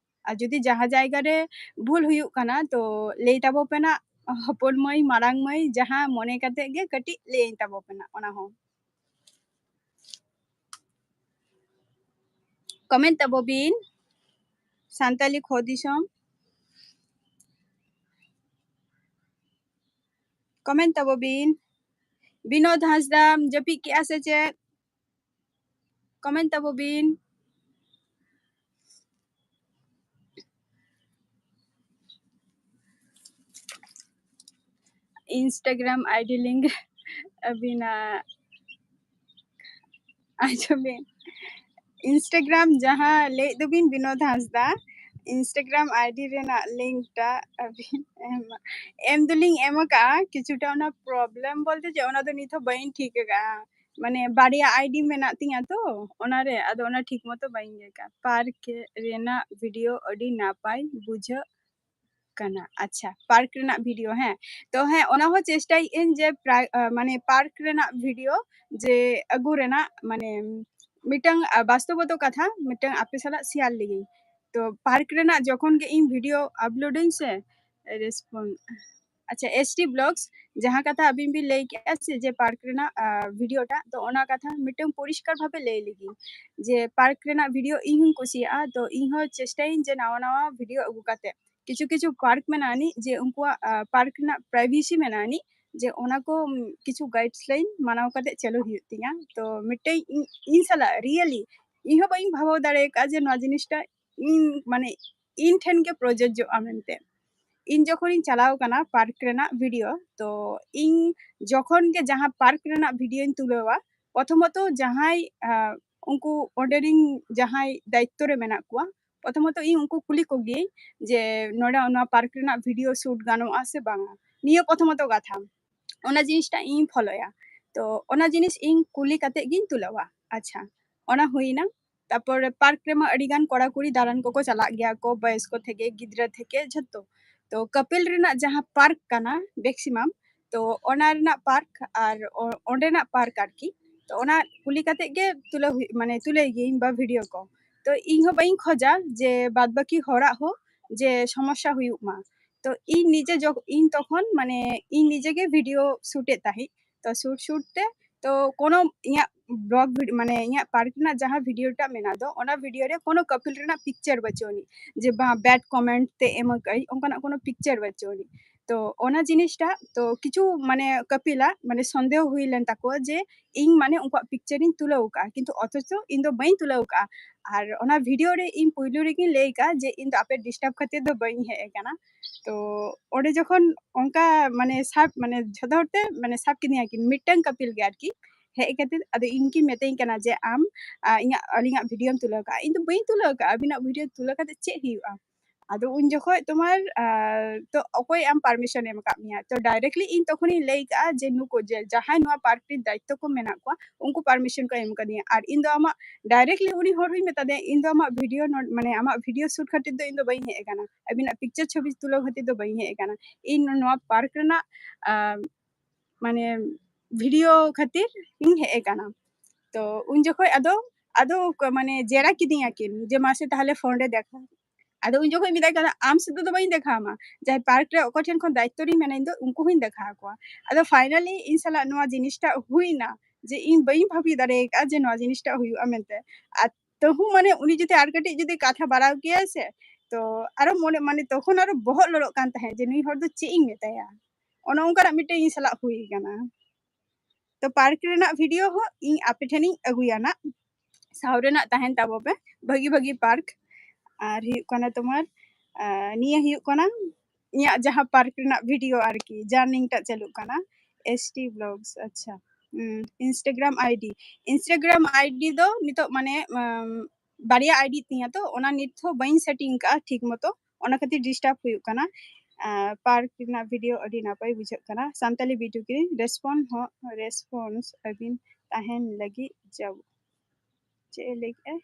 ᱟᱨ ᱡᱩᱫᱤ ᱡᱟᱦᱟᱸ ᱡᱟᱭᱜᱟ ᱨᱮ ᱵᱷᱩᱞ ᱦᱩᱭᱩᱜ ᱠᱟᱱᱟ, ᱛᱚ ᱞᱟᱹᱭ ᱛᱟᱵᱚ ᱯᱮ ᱱᱟᱜ, ᱦᱚᱯᱚᱱ ᱢᱟᱹᱭ, ᱢᱟᱨᱟᱝ ᱢᱟᱹᱭ, ᱡᱟᱦᱟᱸ ᱢᱚᱱᱮ ᱠᱟᱛᱮ ᱜᱮ ᱠᱟᱹᱴᱤᱡ ᱞᱟᱹᱭ ᱛᱟᱵᱚ ᱯᱮ ᱱᱟᱜ ᱚᱱᱟ ᱦᱚᱸ᱾ Comment ᱛᱟᱵᱚ ᱵᱤᱱ, ᱥᱟᱱᱛᱟᱞᱤ ᱠᱷᱚ ᱫᱤᱥᱚᱢ᱾ Comment ᱛᱟᱵᱚ ᱵᱤᱱ᱾ ᱵᱤᱱᱳᱫ ᱦᱟᱸᱥᱫᱟᱢ ᱡᱟᱹᱯᱤᱫ ᱠᱮᱜᱼᱟ ᱥᱮ ᱪᱮᱫ? Comment ᱛᱟᱵᱚ ᱵᱤᱱ᱾ Instagram ID link ᱟᱹᱵᱤᱱᱟᱜ ᱟᱸᱡᱚᱢ ᱵᱤᱱ, ᱤᱱᱥᱴᱟᱜᱨᱟᱢ ᱡᱟᱦᱟᱸ ᱞᱟᱹᱭᱮᱫ ᱫᱚᱵᱤᱱ ᱵᱤᱱᱳᱫ ᱦᱟᱸᱥᱫᱟ, ᱤᱱᱥᱴᱟᱜᱨᱟᱢ ᱟᱭᱰᱤ ᱨᱮᱱᱟᱜ ᱞᱤᱝᱠ ᱴᱟ ᱟᱹᱵᱤᱱ ᱮᱢ, ᱮᱢ ᱫᱚᱞᱤᱧ ᱮᱢ ᱟᱠᱟᱫᱼᱟ, ᱠᱤᱪᱷᱩᱴᱟ ᱚᱱᱟ ᱯᱨᱚᱵᱞᱮᱢ ᱵᱚᱞᱛᱮ ᱪᱮᱫ, ᱚᱱᱟ ᱫᱚ ᱱᱤᱛ ᱦᱚᱸ ᱵᱟᱹᱧ ᱴᱷᱤᱠ ᱟᱠᱟᱫᱼᱟ᱾ ᱢᱟᱱᱮ ᱵᱟᱨᱭᱟ ᱟᱭᱰᱤ ᱢᱮᱱᱟᱜ ᱛᱤᱧᱟᱹ ᱛᱚ, ᱚᱱᱟᱨᱮ ᱟᱫᱚ ᱚᱱᱟ ᱴᱷᱤᱠ ᱢᱚᱛᱚ ᱵᱟᱹᱧ ᱤᱭᱟᱹ ᱠᱟᱜᱼᱟ᱾ ᱯᱟᱨᱠ ᱨᱮᱱᱟᱜ ᱵᱷᱤᱰᱤᱭᱳ ᱟᱹᱰᱤ ᱱᱟᱯᱟᱭ ᱵᱩᱡᱷᱟᱹᱜ ᱠᱟᱱᱟ᱾ ᱟᱪᱪᱷᱟ, ᱯᱟᱨᱠ ᱨᱮᱱᱟᱜ ᱵᱷᱤᱰᱤᱭᱳ, ᱦᱮᱸ᱾ ᱛᱚ ᱦᱮᱸ, ᱚᱱᱟ ᱦᱚᱸ ᱪᱮᱥᱴᱟᱭᱮᱫ ᱟᱹᱧ ᱡᱮ ᱯᱨᱟ-, ᱟ, ᱢᱟᱱᱮ ᱯᱟᱨᱠ ᱨᱮᱱᱟᱜ ᱵᱷᱤᱰᱤᱭᱳ ᱡᱮ ᱟᱹᱜᱩ ᱨᱮᱱᱟᱜ, ᱢᱟᱱᱮ ᱢᱤᱫᱴᱟᱝ, ᱟ, ᱵᱟᱥᱛᱚᱵᱚᱛᱚ ᱠᱟᱛᱷᱟ ᱢᱤᱫᱴᱟᱝ ᱟᱯᱮ ᱥᱟᱞᱟᱜ ᱥᱮᱭᱟᱨ ᱞᱮᱜᱤᱧ᱾ ᱛᱚ ᱯᱟᱨᱠ ᱨᱮᱱᱟᱜ ᱡᱚᱠᱷᱚᱱ ᱜᱮ ᱤᱧ ᱵᱷᱤᱰᱤᱭᱳ ᱟᱯᱞᱳᱰᱟᱹᱧ ᱥᱮ, ᱨᱮᱥᱯᱚᱱ-, ᱟᱪᱪᱷᱟ, ᱮᱥ ᱴᱤ ᱵᱞᱚᱜᱥ, ᱡᱟᱦᱟᱸ ᱠᱟᱛᱷᱟ ᱟᱹᱵᱤᱱ ᱵᱤᱱ ᱞᱟᱹᱭ ᱠᱮᱜᱼᱟ ᱥᱮ ᱡᱮ ᱯᱟᱨᱠ ᱨᱮᱱᱟᱜ, ᱟ, ᱵᱷᱤᱰᱤᱭᱳ ᱴᱟᱜ, ᱛᱚ ᱚᱱᱟ ᱠᱟᱛᱷᱟ ᱢᱤᱫᱴᱟᱝ ᱯᱚᱨᱤᱥᱠᱟᱨ ᱵᱷᱟᱵᱮ ᱞᱟᱹᱭ ᱞᱮᱜᱤᱧ ᱡᱮ ᱯᱟᱨᱠ ᱨᱮᱱᱟᱜ ᱵᱷᱤᱰᱤᱭᱳ ᱤᱧ ᱦᱚᱸᱧ ᱠᱩᱥᱤᱭᱟᱜᱼᱟ᱾ ᱛᱚ ᱤᱧ ᱦᱚᱸ ᱪᱮᱥᱴᱟᱭᱟᱹᱧ ᱡᱮ ᱱᱟᱣᱟ ᱱᱟᱣᱟ ᱵᱷᱤᱰᱤᱭᱳ ᱟᱹᱜᱩ ᱠᱟᱛᱮ᱾ ᱠᱤᱪᱷᱩ ᱠᱤᱪᱷᱩ ᱯᱟᱨᱠ ᱢᱮᱱᱟᱜ ᱟᱹᱱᱤᱡ ᱡᱮ ᱩᱱᱠᱩᱣᱟᱜ, ᱟ, ᱯᱟᱨᱠ ᱨᱮᱱᱟᱜ ᱯᱨᱟᱭᱵᱷᱮᱥᱤ ᱢᱮᱱᱟᱜ ᱟᱹᱱᱤᱡ ᱡᱮ ᱚᱱᱟ ᱠᱚ, ᱩᱢ, ᱠᱤᱪᱷᱩ ᱜᱟᱭᱤᱰᱥ ᱞᱟᱭᱤᱱ ᱢᱟᱱᱟᱣ ᱠᱟᱛᱮ ᱪᱟᱹᱞᱩ ᱦᱩᱭᱩᱜ ᱛᱤᱧᱟ᱾ ᱛᱚ ᱢᱤᱫᱴᱮᱡ ᱤᱧ, ᱤᱧ ᱥᱟᱞᱟᱜ ᱨᱤᱭᱮᱞᱤ ᱤᱧ ᱦᱚᱸ ᱵᱟᱹᱧ ᱵᱷᱟᱵᱟᱣ ᱫᱟᱲᱮ ᱟᱠᱟᱫᱼᱟ ᱡᱮ ᱱᱚᱣᱟ ᱡᱤᱱᱤᱥᱴᱟ ᱤᱧ, ᱢᱟᱱᱮ ᱤᱧ ᱴᱷᱮᱱ ᱜᱮ ᱯᱨᱚᱡᱳᱡᱽᱡᱚᱜᱼᱟ ᱢᱮᱱᱛᱮ᱾ ᱤᱧ ᱡᱚᱠᱷᱚᱱᱤᱧ ᱪᱟᱞᱟᱣ ᱠᱟᱱᱟ ᱯᱟᱨᱠ ᱨᱮᱱᱟᱜ ᱵᱷᱤᱰᱤᱭᱳ, ᱛᱚ ᱤᱧ ᱡᱚᱠᱷᱚᱱ ᱜᱮ ᱡᱟᱦᱟᱸ ᱯᱟᱨᱠ ᱨᱮᱱᱟᱜ ᱵᱷᱤᱰᱤᱭᱳᱧ ᱛᱩᱞᱟᱹᱣᱟ, ᱯᱨᱚᱛᱷᱚᱢᱚᱛᱚ ᱡᱟᱦᱟᱸᱭ, ᱟ, ᱩᱱᱠᱩ ᱚᱸᱰᱮ ᱨᱤᱱ ᱡᱟᱦᱟᱸᱭ ᱫᱟᱭᱤᱛᱛᱚ ᱨᱮ ᱢᱮᱱᱟᱜ ᱠᱚᱣᱟ, ᱯᱨᱚᱛᱷᱚᱢᱚᱛᱚ ᱤᱧ ᱩᱱᱠᱩ ᱠᱩᱞᱤ ᱠᱚᱜᱮᱭᱟᱹᱧ ᱡᱮ ᱱᱚᱰᱮ ᱱᱚᱣᱟ ᱯᱟᱨᱠ ᱨᱮᱱᱟᱜ ᱵᱷᱤᱰᱤᱭᱳ ᱥᱩᱴ ᱜᱟᱱᱚᱜᱼᱟ ᱥᱮ ᱵᱟᱝᱟ, ᱱᱤᱭᱟᱹ ᱯᱨᱚᱛᱷᱚᱢᱚᱛᱚ ᱠᱟᱛᱷᱟ᱾ ᱚᱱᱟ ᱡᱤᱱᱤᱥᱴᱟ ᱤᱧ ᱯᱷᱚᱞᱳᱭᱟ᱾ ᱛᱚ ᱚᱱᱟ ᱡᱤᱱᱤᱥ ᱤᱧ ᱠᱩᱞᱤ ᱠᱟᱛᱮ ᱜᱤᱧ ᱛᱩᱞᱟᱹᱣᱟ᱾ ᱟᱪᱪᱷᱟ, ᱚᱱᱟ ᱦᱩᱭᱱᱟ᱾ ᱛᱟᱯᱚᱨ ᱯᱟᱨᱠ ᱨᱮᱢᱟ ᱟᱹᱰᱤ ᱜᱟᱱ ᱠᱚᱲᱟ ᱠᱩᱲᱤ ᱫᱟᱬᱟᱱ ᱠᱚᱠᱚ ᱪᱟᱞᱟᱜ ᱜᱮᱭᱟ ᱠᱚ, ᱵᱚᱭᱚᱥᱠᱚ ᱛᱷᱮᱠᱮ, ᱜᱤᱫᱽᱨᱟᱹ ᱛᱷᱮᱠᱮ, ᱡᱷᱚᱛᱚ᱾ ᱛᱚ ᱠᱟᱯᱤᱞ ᱨᱮᱱᱟᱜ ᱡᱟᱦᱟᱸ ᱯᱟᱨᱠ ᱠᱟᱱᱟ ᱢᱮᱠᱥᱤᱢᱟᱢ, ᱛᱚ ᱚᱱᱟ ᱨᱮᱱᱟᱜ ᱯᱟᱨᱠ ᱟᱨ ᱚ-, ᱚᱸᱰᱮᱱᱟᱜ ᱯᱟᱨᱠ ᱟᱨᱠᱤ, ᱛᱚ ᱚᱱᱟ ᱠᱩᱞᱤ ᱠᱟᱛᱮ ᱜᱮ ᱛᱩᱞᱟᱹᱣ ᱦᱩᱭᱩᱜ, ᱢᱟᱱᱮ ᱛᱩᱞᱟᱹᱭ ᱜᱤᱭᱟᱹᱧ ᱵᱟ ᱵᱷᱤᱰᱤᱭᱳ ᱠᱚ᱾ ᱛᱚ ᱤᱧ ᱦᱚᱸ ᱵᱟᱹᱧ ᱠᱷᱚᱡᱟ ᱡᱮ ᱵᱟᱫ ᱵᱟᱹᱠᱤ ᱦᱚᱲᱟᱜ ᱦᱚᱸ ᱡᱮ ᱥᱚᱢᱚᱥᱥᱟ ᱦᱩᱭᱩᱜ ᱢᱟ᱾ ᱛᱚ ᱤᱧ ᱱᱤᱡᱮ ᱡᱚᱠ-, ᱤᱧ ᱛᱚᱠᱷᱚᱱ ᱢᱟᱱᱮ ᱤᱧ ᱱᱤᱡᱮ ᱜᱮ ᱵᱷᱤᱰᱤᱭᱳ ᱥᱩᱴᱮᱫ ᱛᱟᱦᱮᱸᱫ᱾ ᱛᱚ ᱥᱩᱴ ᱥᱩᱴ ᱛᱮ, ᱛᱚ ᱠᱳᱱᱳ ᱤᱧᱟᱹᱜ ᱵᱞᱚᱜ ᱵᱷᱤᱰ-, ᱢᱟᱱᱮ ᱤᱧᱟᱹᱜ ᱯᱟᱨᱠ ᱨᱮᱱᱟᱜ ᱡᱟᱦᱟᱸ ᱵᱷᱤᱰᱤᱭᱳ ᱴᱟᱜ ᱢᱮᱱᱟᱜ ᱫᱚ, ᱚᱱᱟ ᱵᱷᱤᱰᱤᱭᱳ ᱨᱮ ᱠᱳᱱᱳ ᱠᱟᱯᱤᱞ ᱨᱮᱱᱟᱜ ᱯᱤᱠᱪᱟᱨ ᱵᱟᱹᱪᱩᱜ ᱟᱹᱱᱤᱡ, ᱡᱮ ᱵᱟ ᱵᱮᱰ ᱠᱚᱢᱮᱱᱴ ᱛᱮ ᱮᱢ ᱟᱠᱟᱫ ᱟᱹᱧ, ᱚᱱᱠᱟᱱᱟᱜ ᱠᱳᱱᱳ ᱯᱤᱠᱪᱟᱨ ᱵᱟᱹᱪᱩᱜ ᱟᱹᱱᱤᱡ᱾ ᱛᱚ ᱚᱱᱟ ᱡᱤᱱᱤᱥᱴᱟᱜ ᱛᱚ ᱠᱤᱪᱷᱩ ᱢᱟᱱᱮ ᱠᱟᱯᱤᱞᱟᱜ ᱢᱟᱱᱮ ᱥᱚᱱᱫᱮᱦᱚ ᱦᱩᱭ ᱞᱮᱱ ᱛᱟᱠᱚᱣᱟ ᱡᱮ ᱤᱧ ᱢᱟᱱᱮ ᱩᱱᱠᱩᱣᱟᱜ ᱯᱤᱠᱪᱟᱨ ᱤᱧ ᱛᱩᱞᱟᱹᱣ ᱟᱠᱟᱫᱼᱟ, ᱠᱤᱱᱛᱩ ᱚᱛᱷᱚᱪᱚ ᱤᱧ ᱫᱚ ᱵᱟᱹᱧ ᱛᱩᱞᱟᱹᱣ ᱟᱠᱟᱫᱼᱟ᱾ ᱟᱨ ᱚᱱᱟ ᱵᱷᱤᱰᱤᱭᱳ ᱨᱮ ᱤᱧ ᱯᱩᱭᱞᱩ ᱨᱮᱜᱤᱧ ᱞᱟᱹᱭ ᱟᱠᱟᱫᱼᱟ ᱡᱮ ᱤᱧ ᱫᱚ ᱟᱯᱮ ᱰᱤᱥᱴᱟᱨᱵ ᱠᱷᱟᱹᱛᱤᱨ ᱫᱚ ᱵᱟᱹᱧ ᱦᱮᱡ ᱟᱠᱟᱱᱟ᱾ ᱛᱚ ᱚᱸᱰᱮ ᱡᱚᱠᱷᱚᱱ ᱚᱱᱠᱟ ᱢᱟᱱᱮ ᱥᱟᱵ, ᱢᱟᱱᱮ ᱡᱷᱚᱛᱚ ᱦᱚᱲ ᱛᱮ ᱢᱟᱱᱮ ᱥᱟᱵ ᱠᱤᱫᱤᱧᱟ ᱠᱤᱱ, ᱢᱤᱫᱴᱟᱝ ᱠᱟᱯᱤᱞ ᱜᱮ ᱟᱨᱠᱤ, ᱦᱮᱡ ᱠᱟᱛᱮ ᱟᱫᱚ ᱤᱧ ᱠᱤᱱ ᱢᱮᱛᱟᱹᱧ ᱠᱟᱱᱟ ᱡᱮ, "ᱟᱢ, ᱟ, ᱤᱧᱟᱹᱜ, ᱟᱹᱞᱤᱧᱟᱜ ᱵᱷᱤᱰᱤᱭᱳᱢ ᱛᱩᱞᱟᱹᱣ ᱠᱟᱜᱼᱟ?" ᱤᱧ ᱫᱚ ᱵᱟᱹᱧ ᱛᱩᱞᱟᱹᱣ ᱠᱟᱜᱼᱟ, "ᱟᱹᱵᱤᱱᱟᱜ ᱵᱷᱤᱰᱤᱭᱳ ᱛᱩᱞᱟᱹᱣ ᱠᱟᱛᱮ ᱪᱮᱫ ᱦᱩᱭᱩᱜᱼᱟ?" ᱟᱫᱚ ᱩᱱ ᱡᱚᱠᱷᱚᱡ ᱛᱳᱢᱟᱨ, ᱟ, ᱛᱚ ᱚᱠᱚᱭ ᱟᱢ ᱯᱟᱨᱢᱤᱥᱚᱱ ᱮᱢ ᱟᱠᱟᱫ ᱢᱮᱭᱟ? ᱛᱚ directly ᱤᱧ ᱛᱚᱠᱷᱚᱱᱤᱧ ᱞᱟᱹᱭ ᱠᱟᱜᱼᱟ ᱡᱮ, "ᱱᱩᱠᱩ ᱡᱮ ᱡᱟᱦᱟᱸᱭ ᱱᱚᱣᱟ ᱯᱟᱨᱠ ᱨᱮ ᱫᱟᱭᱤᱛᱛᱚ ᱠᱚ ᱢᱮᱱᱟᱜ ᱠᱚᱣᱟ, ᱩᱱᱠᱩ ᱯᱟᱨᱢᱤᱥᱚᱱ ᱠᱚ ᱮᱢ ᱠᱟᱫᱤᱧᱟ, ᱟᱨ ᱤᱧ ᱫᱚ ᱟᱢᱟᱜ directly ᱩᱱᱤ ᱦᱚᱲ ᱦᱚᱸᱧ ᱢᱮᱛᱟ ᱫᱮᱭᱟ, ᱤᱧ ᱫᱚ ᱟᱢᱟᱜ ᱵᱷᱤᱰᱤᱭᱳ ᱱᱚᱰ-, ᱢᱟᱱᱮ ᱟᱢᱟᱜ ᱵᱷᱤᱰᱤᱭᱳ ᱥᱩᱴ ᱠᱷᱟᱹᱛᱤᱨ ᱫᱚ ᱤᱧ ᱫᱚ ᱵᱟᱹᱧ ᱦᱮᱡ ᱟᱠᱟᱱᱟ, ᱟᱹᱵᱤᱱᱟᱜ ᱯᱤᱠᱪᱟᱨ ᱪᱷᱚᱵᱤ ᱛᱩᱞᱟᱹᱣ ᱠᱷᱟᱹᱛᱤᱨ ᱫᱚ ᱵᱟᱹᱧ ᱦᱮᱡ ᱟᱠᱟᱱᱟ, ᱤᱧ ᱱᱚᱣᱟ ᱯᱟᱨᱠ ᱨᱮᱱᱟᱜ, ᱟ, ᱢᱟᱱᱮ ᱵᱷᱤᱰᱤᱭᱳ ᱠᱷᱟᱹᱛᱤᱨ ᱤᱧ ᱦᱮᱡ ᱟᱠᱟᱱᱟ᱾" ᱛᱚ ᱩᱱ ᱡᱚᱠᱷᱚᱡ ᱟᱫᱚ, ᱟᱫᱚ ᱠᱚ-, ᱢᱟᱱᱮ ᱡᱮᱨᱟ ᱠᱤᱫᱤᱧᱟ ᱠᱤᱱ ᱡᱮ, "ᱢᱟᱥᱮ ᱛᱟᱦᱞᱮ ᱯᱷᱳᱱ ᱨᱮ ᱫᱮᱠᱷᱟ᱾" ᱟᱫᱚ ᱩᱱ ᱡᱚᱠᱷᱚᱡ ᱢᱮᱛᱟᱭ ᱠᱟᱱᱟ, "ᱟᱢ ᱥᱩᱫᱷᱩ ᱫᱚ ᱵᱟᱹᱧ ᱫᱮᱠᱷᱟᱣ ᱟᱢᱟ, ᱡᱟᱦᱟᱸᱭ ᱯᱟᱨᱠ ᱨᱮ ᱚᱠᱚᱭ ᱴᱷᱮᱱ ᱠᱷᱚᱱ ᱫᱟᱭᱤᱛᱛᱚ ᱨᱤᱧ ᱢᱮᱱᱟ, ᱤᱧ ᱫᱚ ᱩᱱᱠᱩ ᱦᱚᱸᱧ ᱫᱮᱠᱷᱟᱣ ᱟᱠᱚᱣᱟ᱾" ᱟᱫᱚ finally ᱤᱧ ᱥᱟᱞᱟᱜ ᱱᱚᱣᱟ ᱡᱤᱱᱤᱥᱴᱟᱜ ᱦᱩᱭᱱᱟ, ᱡᱮ ᱤᱧ ᱵᱟᱹᱧ ᱵᱷᱟᱵᱤ ᱫᱟᱲᱮ ᱟᱠᱟᱫᱼᱟ ᱡᱮ ᱱᱚᱣᱟ ᱡᱤᱱᱤᱥᱴᱟᱜ ᱦᱩᱭᱩᱜᱼᱟ ᱢᱮᱱᱛᱮ᱾ ᱟᱨ ᱛᱟᱹᱦᱩ ᱢᱟᱱᱮ ᱩᱱᱤ ᱡᱩᱫᱤ ᱟᱨ ᱠᱟᱹᱴᱤᱡ ᱡᱩᱫᱤ ᱠᱟᱛᱷᱟ ᱵᱟᱲᱟᱣ ᱠᱮᱭᱟᱭ ᱥᱮ, ᱛᱚ ᱟᱨᱚ ᱢᱚᱱᱮ, ᱢᱟᱱᱮ ᱛᱚᱠᱷᱚᱱ ᱟᱨᱚ ᱵᱚᱦᱚᱜ ᱞᱚᱞᱚᱜ ᱠᱟᱱ ᱛᱟᱦᱮᱸᱫ ᱡᱮ ᱱᱩᱭ ᱦᱚᱲ ᱫᱚ ᱪᱮᱫ ᱤᱧ ᱢᱮᱛᱟᱭᱟ᱾ ᱚᱱᱮ ᱚᱱᱠᱟᱱᱟᱜ ᱢᱤᱫᱴᱮᱱ ᱤᱧ ᱥᱟᱞᱟᱜ ᱦᱩᱭ ᱟᱠᱟᱱᱟ᱾ ᱛᱚ ᱯᱟᱨᱠ ᱨᱮᱱᱟᱜ ᱵᱷᱤᱰᱤᱭᱳ ᱦᱚᱸ ᱤᱧ ᱟᱯᱮ ᱴᱷᱮᱱᱤᱧ ᱟᱹᱜᱩᱭᱟ ᱱᱟᱜ, ᱥᱟᱶ ᱨᱮᱱᱟᱜ ᱛᱟᱦᱮᱱ ᱛᱟᱵᱚ ᱯᱮ᱾ ᱵᱷᱟᱹᱜᱤ ᱵᱷᱟᱹᱜᱤ ᱯᱟᱨᱠ, ᱟᱨ ᱦᱩᱭᱩᱜ ᱠᱟᱱᱟ ᱛᱳᱢᱟᱨ, ᱟᱨ ᱱᱤᱭᱟᱹ ᱦᱩᱭᱩᱜ ᱠᱟᱱᱟ ᱤᱧᱟᱹᱜ ᱡᱟᱦᱟᱸ ᱯᱟᱨᱠ ᱨᱮᱱᱟᱜ ᱵᱷᱤᱰᱤᱭᱳ ᱟᱨᱠᱤ, journey ᱴᱟᱜ ᱪᱟᱹᱞᱩᱜ ᱠᱟᱱᱟ, S T vlogs᱾ ᱟᱪᱪᱷᱟ, ᱦᱩᱸ, Instagram ID, Instagram ID ᱫᱚ ᱱᱤᱛᱚᱜ ᱢᱟᱱᱮ, ᱟᱢ, ᱵᱟᱨᱭᱟ ID ᱛᱤᱧᱟ, ᱛᱚ ᱚᱱᱟ ᱱᱤᱛ ᱦᱚᱸ ᱵᱟᱹᱧ setting ᱠᱟᱜᱼᱟ ᱴᱷᱤᱠ ᱢᱚᱛᱚ, ᱚᱱᱟ ᱠᱷᱟᱹᱛᱤᱨ disturb ᱦᱩᱭᱩᱜ ᱠᱟᱱᱟ᱾ ᱟᱨ ᱯᱟᱨᱠ ᱨᱮᱱᱟᱜ ᱵᱷᱤᱰᱤᱭᱳ ᱟᱹᱰᱤ ᱱᱟᱯᱟᱭ ᱵᱩᱡᱷᱟᱹᱜ ᱠᱟᱱᱟ᱾ ᱥᱟᱱᱛᱟᱞᱤ ᱵᱤᱴᱩ ᱠᱤ ᱨᱮᱥᱯᱚᱱ ᱦᱚᱸ, response ᱟᱹᱵᱤᱱ ᱛᱟᱦᱮᱱ ᱞᱟᱹᱜᱤᱫ ᱡᱟᱣ᱾ ᱪᱮᱫ ᱮ ᱞᱟᱹᱭ ᱠᱮᱜᱼᱟ?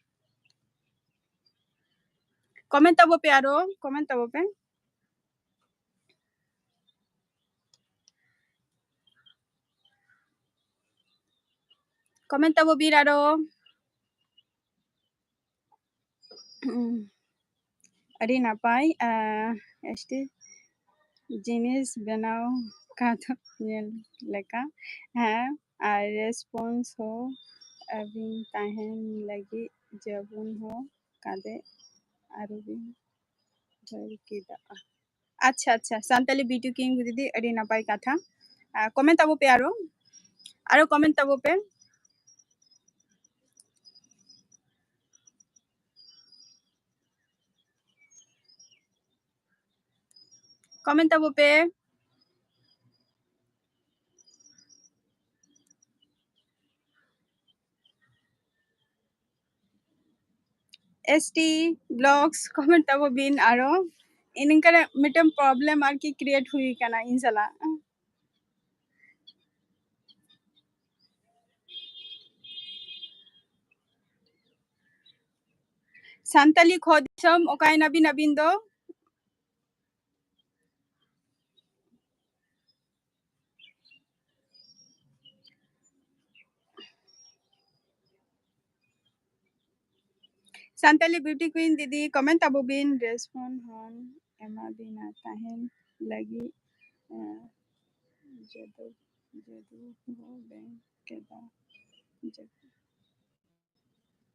Comment ᱛᱟᱵᱚ ᱯᱮ, ᱟᱨᱚ comment ᱛᱟᱵᱚ ᱯᱮ᱾ Comment ᱛᱟᱵᱚ ᱵᱤᱱ ᱟᱨᱚ᱾ ᱟᱹᱰᱤ ᱱᱟᱯᱟᱭ, ᱟᱸ, S T ᱡᱤᱱᱤᱥ ᱵᱮᱱᱟᱣ ᱠᱟᱛᱷᱟ ᱧᱮᱞ ᱞᱮᱠᱟ᱾ ᱦᱮᱸ, ᱟᱨ response ᱦᱚᱸ ᱟᱹᱵᱤᱱ ᱛᱟᱦᱮᱱ ᱞᱟᱹᱜᱤᱫ ᱡᱟᱵᱚᱱ ᱦᱚᱸ ᱠᱟᱫᱮ ᱟᱨᱚ ᱵᱤᱱ ᱫᱟᱹᱲ ᱠᱮᱫᱟ᱾ ᱟᱪᱪᱷᱟ, ᱟᱪᱪᱷᱟ, ᱥᱟᱱᱛᱟᱞᱤ ᱵᱤᱴᱩ ᱠᱤᱝ ᱫᱤᱫᱤ, ᱟᱹᱰᱤ ᱱᱟᱯᱟᱭ ᱠᱟᱛᱷᱟ᱾ ᱟᱸ, comment ᱛᱟᱵᱚ ᱯᱮ ᱟᱨᱚ, ᱟᱨᱚ comment ᱛᱟᱵᱚ ᱯᱮ᱾ Comment ᱛᱟᱵᱚ ᱯᱮ᱾ S T vlogs comment ᱛᱟᱵᱚ ᱵᱤᱱ ᱟᱨᱚ᱾ ᱱᱤᱝᱠᱟᱱᱟᱜ ᱢᱤᱫᱴᱮᱱ problem ᱟᱨᱠᱤ create ᱦᱩᱭ ᱠᱟᱱᱟ ᱤᱧ ᱥᱟᱞᱟᱜ᱾ ᱥᱟᱱᱛᱟᱞᱤ ᱠᱷᱚ ᱫᱤᱥᱚᱢ, ᱚᱠᱟᱭ ᱱᱟᱵᱤᱱ ᱟᱹᱵᱤᱱ ᱫᱚ? ᱥᱟᱱᱛᱟᱞᱤ beauty queen ᱫᱤᱫᱤ, comment ᱟᱵᱚ ᱵᱤᱱ, dress ᱯᱷᱳᱱ ᱦᱚᱸ ᱮᱢᱟ ᱵᱤᱱᱟ ᱛᱟᱦᱮᱱ ᱞᱟᱹᱜᱤᱫ, ᱮ, ᱡᱟᱹᱫᱩ, ᱡᱟᱹᱫᱩ ᱦᱚᱸ ᱵᱮᱝ ᱠᱮᱫᱟ, ᱡᱟᱹᱫᱩ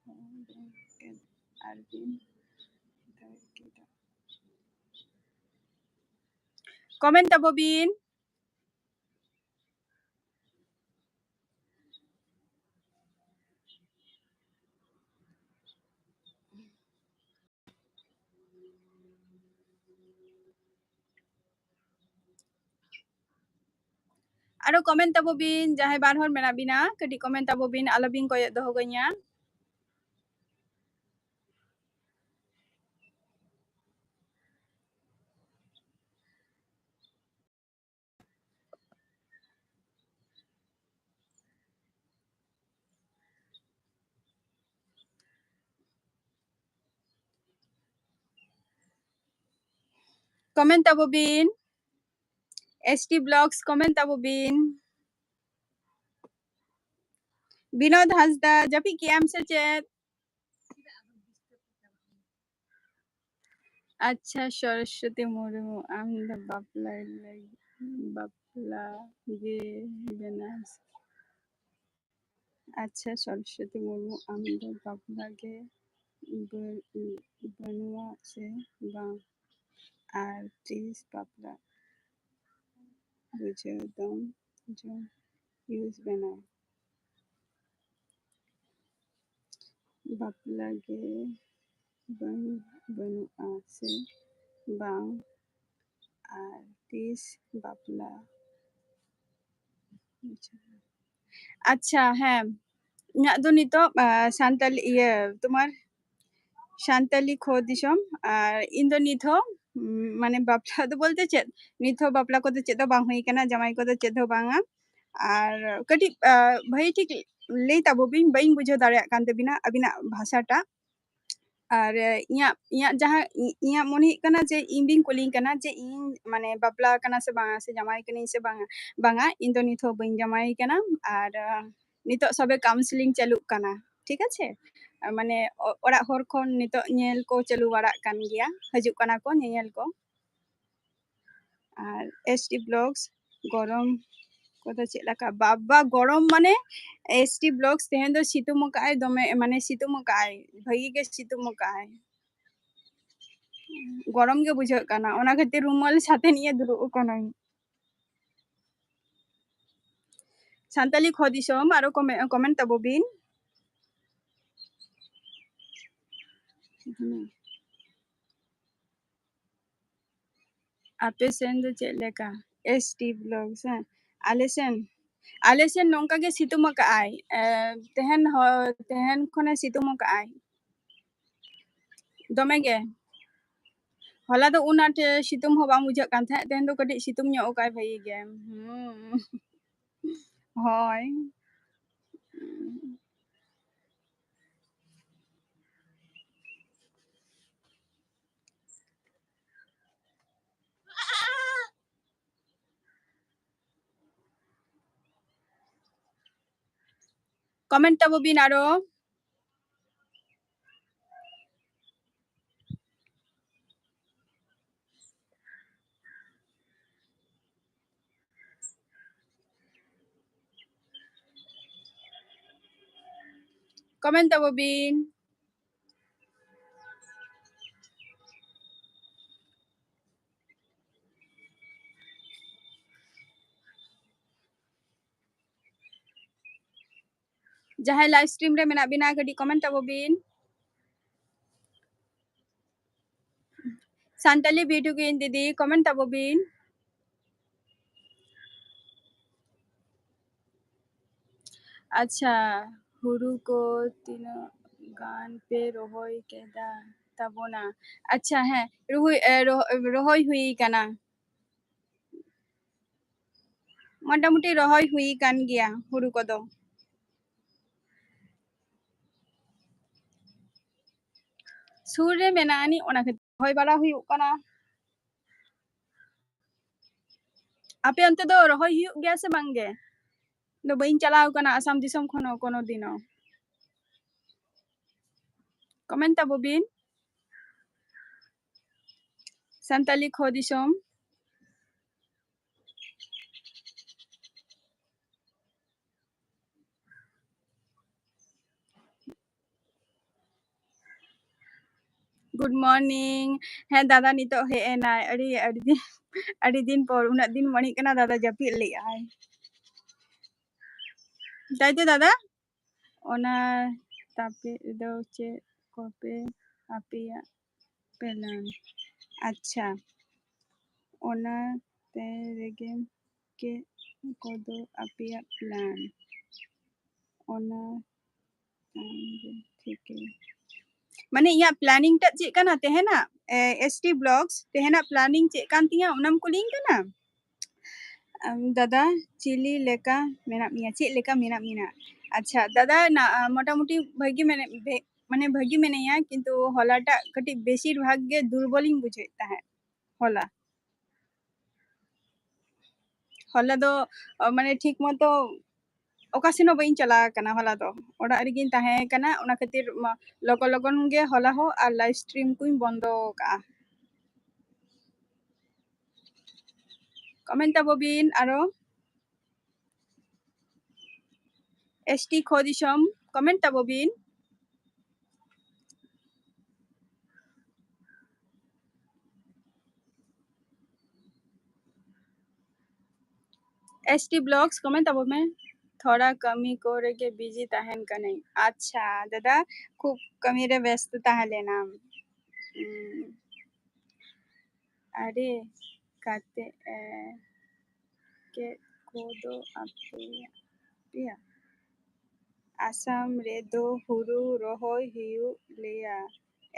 ᱦᱚᱸ ᱵᱮᱝ ᱠᱮᱫᱟ, ᱟᱨ ᱵᱤᱱ ᱫᱟᱹᱲ ᱠᱮᱫᱟ᱾ comment ᱟᱵᱚ ᱵᱤᱱ᱾ ᱟᱨᱚ comment ᱛᱟᱵᱚ ᱵᱤᱱ, ᱡᱟᱦᱟᱸᱭ ᱵᱟᱨ ᱦᱚᱲ ᱢᱮᱱᱟᱜ ᱵᱤᱱᱟ, ᱠᱟᱹᱴᱤᱡ comment ᱛᱟᱵᱚ ᱵᱤᱱ, ᱟᱞᱚᱵᱤᱱ ᱠᱚᱭᱚᱜ ᱫᱚᱦᱚ ᱠᱟᱹᱧᱟ᱾ comment ᱛᱟᱵᱚ ᱵᱤᱱ, S T vlogs comment ᱛᱟᱵᱚ ᱵᱤᱱ᱾ ᱵᱤᱱᱳᱫ ᱦᱟᱸᱥᱫᱟ, ᱡᱟᱹᱯᱤᱫ ᱠᱮᱜ ᱟᱢ ᱥᱮ ᱪᱮᱫ? ᱟᱪᱪᱷᱟ, ᱥᱚᱨᱚᱥᱚᱛᱤ ᱢᱩᱨᱢᱩ, ᱟᱢ ᱫᱚ ᱵᱟᱯᱞᱟ ᱞᱟᱹᱜᱤᱫ, ᱵᱟᱯᱞᱟ ᱜᱮ ᱵᱮᱱᱟᱣ᱾ ᱟᱪᱪᱷᱟ, ᱥᱚᱨᱚᱥᱚᱛᱤ ᱢᱩᱨᱢᱩ, ᱟᱢ ᱫᱚ ᱵᱟᱯᱞᱟ ᱜᱮ ᱵᱟᱹ-, ᱵᱟᱹᱱᱩᱜᱼᱟ ᱥᱮ ᱵᱟᱝ? ᱟᱨ ᱛᱤᱥ ᱵᱟᱯᱞᱟ ᱵᱩᱡᱷᱟᱹᱣ ᱫᱚᱢ ᱡᱚᱢ use ᱵᱮᱱᱟᱣ? ᱵᱟᱯᱞᱟ ᱜᱮ ᱵᱟᱹᱱ-, ᱵᱟᱹᱱᱩᱜᱼᱟ ᱥᱮ ᱵᱟᱝ? ᱟᱨ ᱛᱤᱥ ᱵᱟᱯᱞᱟ? ᱟᱪᱪᱷᱟ, ᱦᱮᱸ, ᱤᱧᱟᱹᱜ ᱫᱚ ᱱᱤᱛᱚᱜ, ᱟ, ᱥᱟᱱᱛᱟᱞᱤ, ᱤᱭᱟᱹ, ᱛᱳᱢᱟᱨ ᱥᱟᱱᱛᱟᱞᱤ ᱠᱷᱚ ᱫᱤᱥᱚᱢ᱾ ᱟᱨ ᱤᱧ ᱫᱚ ᱱᱤᱛ ᱦᱚᱸ, ᱩᱢ, ᱢᱟᱱᱮ ᱵᱟᱯᱞᱟ ᱫᱚ ᱵᱚᱞᱛᱮ ᱪᱮᱫ, ᱱᱤᱛ ᱦᱚᱸ ᱵᱟᱯᱞᱟ ᱠᱚᱫᱚ ᱪᱮᱫ ᱦᱚᱸ ᱵᱟᱝ ᱦᱩᱭ ᱠᱟᱱᱟ, ᱡᱟᱶᱟᱭ ᱠᱚᱫᱚ ᱪᱮᱫ ᱦᱚᱸ ᱵᱟᱝᱟ᱾ ᱟᱨ ᱠᱟᱹᱴᱤᱡ, ᱟ, ᱵᱷᱟᱹᱜᱤ ᱴᱷᱤᱠ ᱞᱟᱹᱭ ᱛᱟᱵᱚ ᱵᱤᱱ, ᱵᱟᱹᱧ ᱵᱩᱡᱷᱟᱹᱣ ᱫᱟᱲᱮᱭᱟᱜ ᱠᱟᱱ ᱛᱟᱵᱤᱱᱟ ᱟᱹᱵᱤᱱᱟᱜ ᱵᱷᱟᱥᱟᱴᱟᱜ᱾ ᱟᱨ ᱤᱧᱟᱹᱜ, ᱤᱧᱟᱹᱜ ᱡᱟᱦᱟᱸ, ᱤ-, ᱤᱧᱟᱹᱜ ᱢᱚᱱᱮ ᱦᱩᱭᱩᱜ ᱠᱟᱱᱟ ᱡᱮ ᱤᱧ ᱵᱤᱱ ᱠᱩᱞᱤᱧ ᱠᱟᱱᱟ ᱡᱮ ᱤᱧ ᱢᱟᱱᱮ ᱵᱟᱯᱞᱟ ᱠᱟᱱᱟ ᱥᱮ ᱵᱟᱝᱟ, ᱥᱮ ᱡᱟᱶᱟᱭ ᱠᱟᱹᱱᱟᱹᱧ ᱥᱮ ᱵᱟᱝᱟ᱾ ᱵᱟᱝᱟ, ᱤᱧ ᱫᱚ ᱱᱤᱛ ᱦᱚᱸ ᱵᱟᱹᱧ ᱡᱟᱶᱟᱭ ᱠᱟᱱᱟ᱾ ᱟᱨ, ᱟ, ᱱᱤᱛᱚᱜ ᱥᱚᱵᱮ counselling ᱪᱟᱹᱞᱩᱜ ᱠᱟᱱᱟ, ᱴᱷᱤᱠ ᱟᱪᱷᱮ? ᱢᱟᱱᱮ ᱚ-, ᱚᱲᱟᱜ ᱦᱚᱲ ᱠᱷᱚᱱ ᱱᱤᱛᱚᱜ ᱧᱮᱞ ᱠᱚ ᱪᱟᱹᱞᱩ ᱵᱟᱲᱟᱜ ᱠᱟᱱ ᱜᱮᱭᱟ, ᱦᱤᱡᱩᱜ ᱠᱟᱱᱟ ᱠᱚ ᱧᱮᱧᱮᱞ ᱠᱚ᱾ ᱟᱨ S T vlogs, ᱜᱚᱨᱚᱢ ᱠᱚᱫᱚ ᱪᱮᱫ ᱞᱮᱠᱟ? ᱵᱟᱵᱟ, ᱜᱚᱨᱚᱢ ᱢᱟᱱᱮ, S T vlogs, ᱛᱮᱦᱮᱧ ᱫᱚ ᱥᱤᱛᱩᱝ ᱟᱠᱟᱫ ᱟᱭ ᱫᱚᱢᱮ, ᱢᱟᱱᱮ ᱥᱤᱛᱩᱝ ᱟᱠᱟᱫ ᱟᱭ, ᱵᱷᱟᱹᱜᱤ ᱜᱮ ᱥᱤᱛᱩᱝ ᱟᱠᱟᱫ ᱟᱭ, ᱜᱚᱨᱚᱢ ᱜᱮ ᱵᱩᱡᱷᱟᱹᱜ ᱠᱟᱱᱟ, ᱚᱱᱟ ᱠᱷᱟᱹᱛᱤᱨ ᱨᱩᱢᱟᱞ ᱥᱟᱛᱮ ᱱᱤᱭᱮ ᱫᱩᱲᱩᱵ ᱟᱠᱟᱱᱟᱹᱧ᱾ ᱥᱟᱱᱛᱟᱞᱤ ᱠᱷᱚ ᱫᱤᱥᱚᱢ, ᱟᱨᱚ comment, comment ᱛᱟᱵᱚ ᱵᱤᱱ᱾ ᱟᱯᱮ ᱥᱮᱱ ᱫᱚ ᱪᱮᱫ ᱞᱮᱠᱟ? S T vlogs, ᱦᱮᱸ? ᱟᱞᱮ ᱥᱮᱱ, ᱟᱞᱮ ᱥᱮᱱ ᱱᱚᱝᱠᱟ ᱜᱮ ᱥᱤᱛᱩᱝ ᱟᱠᱟᱫ ᱟᱭ᱾ ᱮ, ᱛᱮᱦᱮᱱ ᱦᱚ-, ᱛᱮᱦᱮᱱ ᱠᱷᱚᱱᱮ ᱥᱤᱛᱩᱝ ᱟᱠᱟᱫ ᱟᱭ ᱫᱚᱢᱮ ᱜᱮ᱾ ᱦᱚᱞᱟ ᱫᱚ ᱩᱱ ᱟᱸᱴ ᱥᱤᱛᱩᱝ ᱦᱚᱸ ᱵᱟᱝ ᱵᱩᱡᱷᱟᱹᱜ ᱠᱟᱱ ᱛᱟᱦᱮᱸᱫ, ᱛᱮᱦᱮᱧ ᱫᱚ ᱠᱟᱹᱴᱤᱡ ᱥᱤᱛᱩᱝ ᱧᱚᱜ ᱟᱠᱟᱫ ᱟᱭ ᱵᱷᱟᱹᱜᱤ ᱜᱮ᱾ ᱦᱩᱸ᱾ ᱦᱳᱭ᱾ Comment ᱛᱟᱵᱚ ᱵᱤᱱ ᱟᱨᱚ᱾ Comment ᱛᱟᱵᱚ ᱵᱤᱱ᱾ ᱡᱟᱦᱟᱸᱭ live stream ᱨᱮ ᱢᱮᱱᱟᱜ ᱵᱤᱱᱟ, ᱠᱟᱹᱴᱤᱡ comment ᱛᱟᱵᱚ ᱵᱤᱱ᱾ ᱥᱟᱱᱛᱟᱞᱤ video ᱜᱮ ᱫᱤᱫᱤ, comment ᱛᱟᱵᱚ ᱵᱤᱱ᱾ ᱟᱪᱪᱷᱟ, ᱦᱩᱲᱩ ᱠᱚ ᱛᱤᱱᱟᱹᱜ ᱜᱟᱱ ᱯᱮ ᱨᱚᱦᱚᱭ ᱠᱮᱫᱟ ᱛᱟᱵᱚᱱᱟ? ᱟᱪᱪᱷᱟ, ᱦᱮᱸ, ᱨᱚᱦᱚᱭ, ᱮ, ᱨᱚᱦ-, ᱨᱚᱦᱚᱭ ᱦᱩᱭ ᱠᱟᱱᱟ᱾ ᱢᱚᱴᱟᱢᱩᱴᱤ ᱨᱚᱦᱚᱭ ᱦᱩᱭ ᱠᱟᱱ ᱜᱮᱭᱟ ᱦᱩᱲᱩ ᱠᱚᱫᱚ᱾ ᱥᱩᱨ ᱨᱮ ᱢᱮᱱᱟᱜ ᱟᱹᱱᱤᱡ, ᱚᱱᱟ ᱠᱷᱟᱹᱛᱤᱨ ᱨᱚᱦᱚᱭ ᱵᱟᱲᱟ ᱦᱩᱭᱩᱜ ᱠᱟᱱᱟ᱾ ᱟᱯᱮ ᱚᱱᱛᱮ ᱫᱚ ᱨᱚᱦᱚᱭ ᱦᱩᱭᱩᱜ ᱜᱮᱭᱟ ᱥᱮ ᱵᱟᱝ ᱜᱮ? ᱫᱚ ᱵᱟᱹᱧ ᱪᱟᱞᱟᱣ ᱠᱟᱱᱟ ᱟᱥᱟᱢ ᱫᱤᱥᱚᱢ ᱠᱷᱚᱱ ᱦᱚᱸ ᱠᱳᱱᱳ ᱫᱤᱱ ᱦᱚᱸ᱾ ᱠᱚᱢᱮᱱᱴ ᱛᱟᱵᱚ ᱵᱤᱱ᱾ ᱥᱟᱱᱛᱟᱞᱤ ᱠᱷᱚ ᱫᱤᱥᱚᱢ᱾ Good morning. ᱦᱮᱸ ᱫᱟᱫᱟ ᱱᱤᱛᱚᱜ ᱦᱮᱡ ᱮᱱᱟᱭ, ᱟᱹᱰᱤ, ᱟᱹᱰᱤ ᱫᱤᱱ, ᱟᱹᱰᱤ ᱫᱤᱱ ᱯᱚᱨ, ᱩᱱᱟᱹᱜ ᱫᱤᱱ ᱢᱚᱱᱮᱜ ᱠᱟᱱᱟ ᱫᱟᱫᱟ ᱡᱟᱹᱯᱤᱫ ᱞᱮᱜᱼᱟᱭ᱾ ᱛᱟᱭ ᱛᱚ ᱫᱟᱫᱟ? ᱚᱱᱟ ᱛᱟᱯᱮ ᱫᱚ ᱪᱮᱫ ᱠᱚᱯᱮ ᱟᱯᱮᱭᱟᱜ plan? ᱟᱪᱪᱷᱟ, ᱚᱱᱟ ᱛᱮ ᱨᱮᱜᱮ ᱪᱮᱫ ᱠᱚᱫᱚ ᱟᱯᱮᱭᱟᱜ plan? ᱚᱱᱟ ᱴᱷᱤᱠ ᱜᱮᱭᱟ᱾ ᱢᱟᱱᱮ ᱤᱧᱟᱹᱜ planning ᱴᱟᱜ ᱪᱮᱫ ᱠᱟᱱᱟ ᱛᱮᱦᱮᱧᱟᱜ, ᱮ, S T vlogs, ᱛᱮᱦᱮᱧᱟᱜ planning ᱪᱮᱫ ᱠᱟᱱ ᱛᱤᱧᱟᱹ ᱚᱱᱟᱢ ᱠᱩᱞᱤᱧ ᱠᱟᱱᱟ? ᱟᱢ ᱫᱟᱫᱟ ᱪᱤᱞᱤ ᱞᱮᱠᱟ ᱢᱮᱱᱟᱜ ᱢᱮᱭᱟ, ᱪᱮᱫ ᱞᱮᱠᱟ ᱢᱮᱱᱟᱜ ᱢᱮᱭᱟ? ᱟᱪᱪᱷᱟ ᱫᱟᱫᱟ, ᱱᱟ-, ᱟ, ᱢᱚᱴᱟᱢᱩᱴᱤ ᱵᱷᱟᱹᱜᱤ ᱢᱮᱱᱮ-, ᱵᱷᱮ-, ᱢᱟᱱᱮ ᱵᱷᱟᱹᱜᱤ ᱢᱮᱱᱟᱹᱧᱟ, ᱠᱤᱱᱛᱩ ᱦᱚᱞᱟᱴᱟᱜ ᱠᱟᱹᱴᱤᱡ ᱵᱮᱥᱤᱨ ᱵᱷᱟᱜᱽ ᱜᱮ ᱫᱩᱨᱵᱚᱞᱤᱧ ᱵᱩᱡᱷᱟᱹᱣᱮᱫ ᱛᱟᱦᱮᱸᱫ ᱦᱚᱞᱟ᱾ ᱦᱚᱞᱟ ᱫᱚ, ᱚ, ᱢᱟᱱᱮ ᱴᱷᱤᱠ ᱢᱚᱛᱚ ᱚᱠᱟ ᱥᱮᱱ ᱦᱚᱸ ᱵᱟᱹᱧ ᱪᱟᱞᱟᱣ ᱟᱠᱟᱱᱟ ᱦᱚᱞᱟ ᱫᱚ, ᱚᱲᱟᱜ ᱨᱮᱜᱮᱧ ᱛᱟᱦᱮᱸ ᱠᱟᱱᱟ᱾ ᱚᱱᱟ ᱠᱷᱟᱹᱛᱤᱨ ᱢᱟ ᱞᱚᱜᱚᱱ ᱞᱚᱜᱚᱱ ᱜᱮ ᱦᱚᱞᱟ ᱦᱚᱸ ᱟᱨ live stream ᱠᱚᱧ ᱵᱚᱱᱫᱚ ᱟᱠᱟᱫᱼᱟ᱾ ᱠᱚᱢᱮᱱᱴ ᱛᱟᱵᱚ ᱵᱤᱱ ᱟᱨᱚ᱾ S T ᱠᱷᱚ ᱫᱤᱥᱚᱢ, ᱠᱚᱢᱮᱱᱴ ᱛᱟᱵᱚ ᱵᱤᱱ᱾ S T vlogs, ᱠᱚᱢᱮᱱᱴ ᱛᱟᱵᱚ ᱢᱮ᱾ ᱛᱷᱚᱲᱟ ᱠᱟᱹᱢᱤ ᱠᱚᱨᱮ ᱜᱮ busy ᱛᱟᱦᱮᱱ ᱠᱟᱹᱱᱟᱹᱧ᱾ ᱟᱪᱪᱷᱟ ᱫᱟᱫᱟ, ᱠᱷᱩᱵ ᱠᱟᱹᱢᱤ ᱨᱮ ᱵᱮᱥᱛᱚ ᱛᱟᱦᱮᱸ ᱞᱮᱱᱟᱢ᱾ ᱩᱸ, ᱟᱨᱮ ᱠᱟᱛᱮ, ᱮ, ᱪᱮᱫ ᱠᱚᱫᱚ ᱟᱯᱮᱭᱟᱜ ᱯᱮᱭᱟ? ᱟᱥᱟᱢ ᱨᱮᱫᱚ ᱦᱩᱲᱩ ᱨᱚᱦᱚᱭ ᱦᱩᱭᱩᱜ ᱞᱮᱭᱟ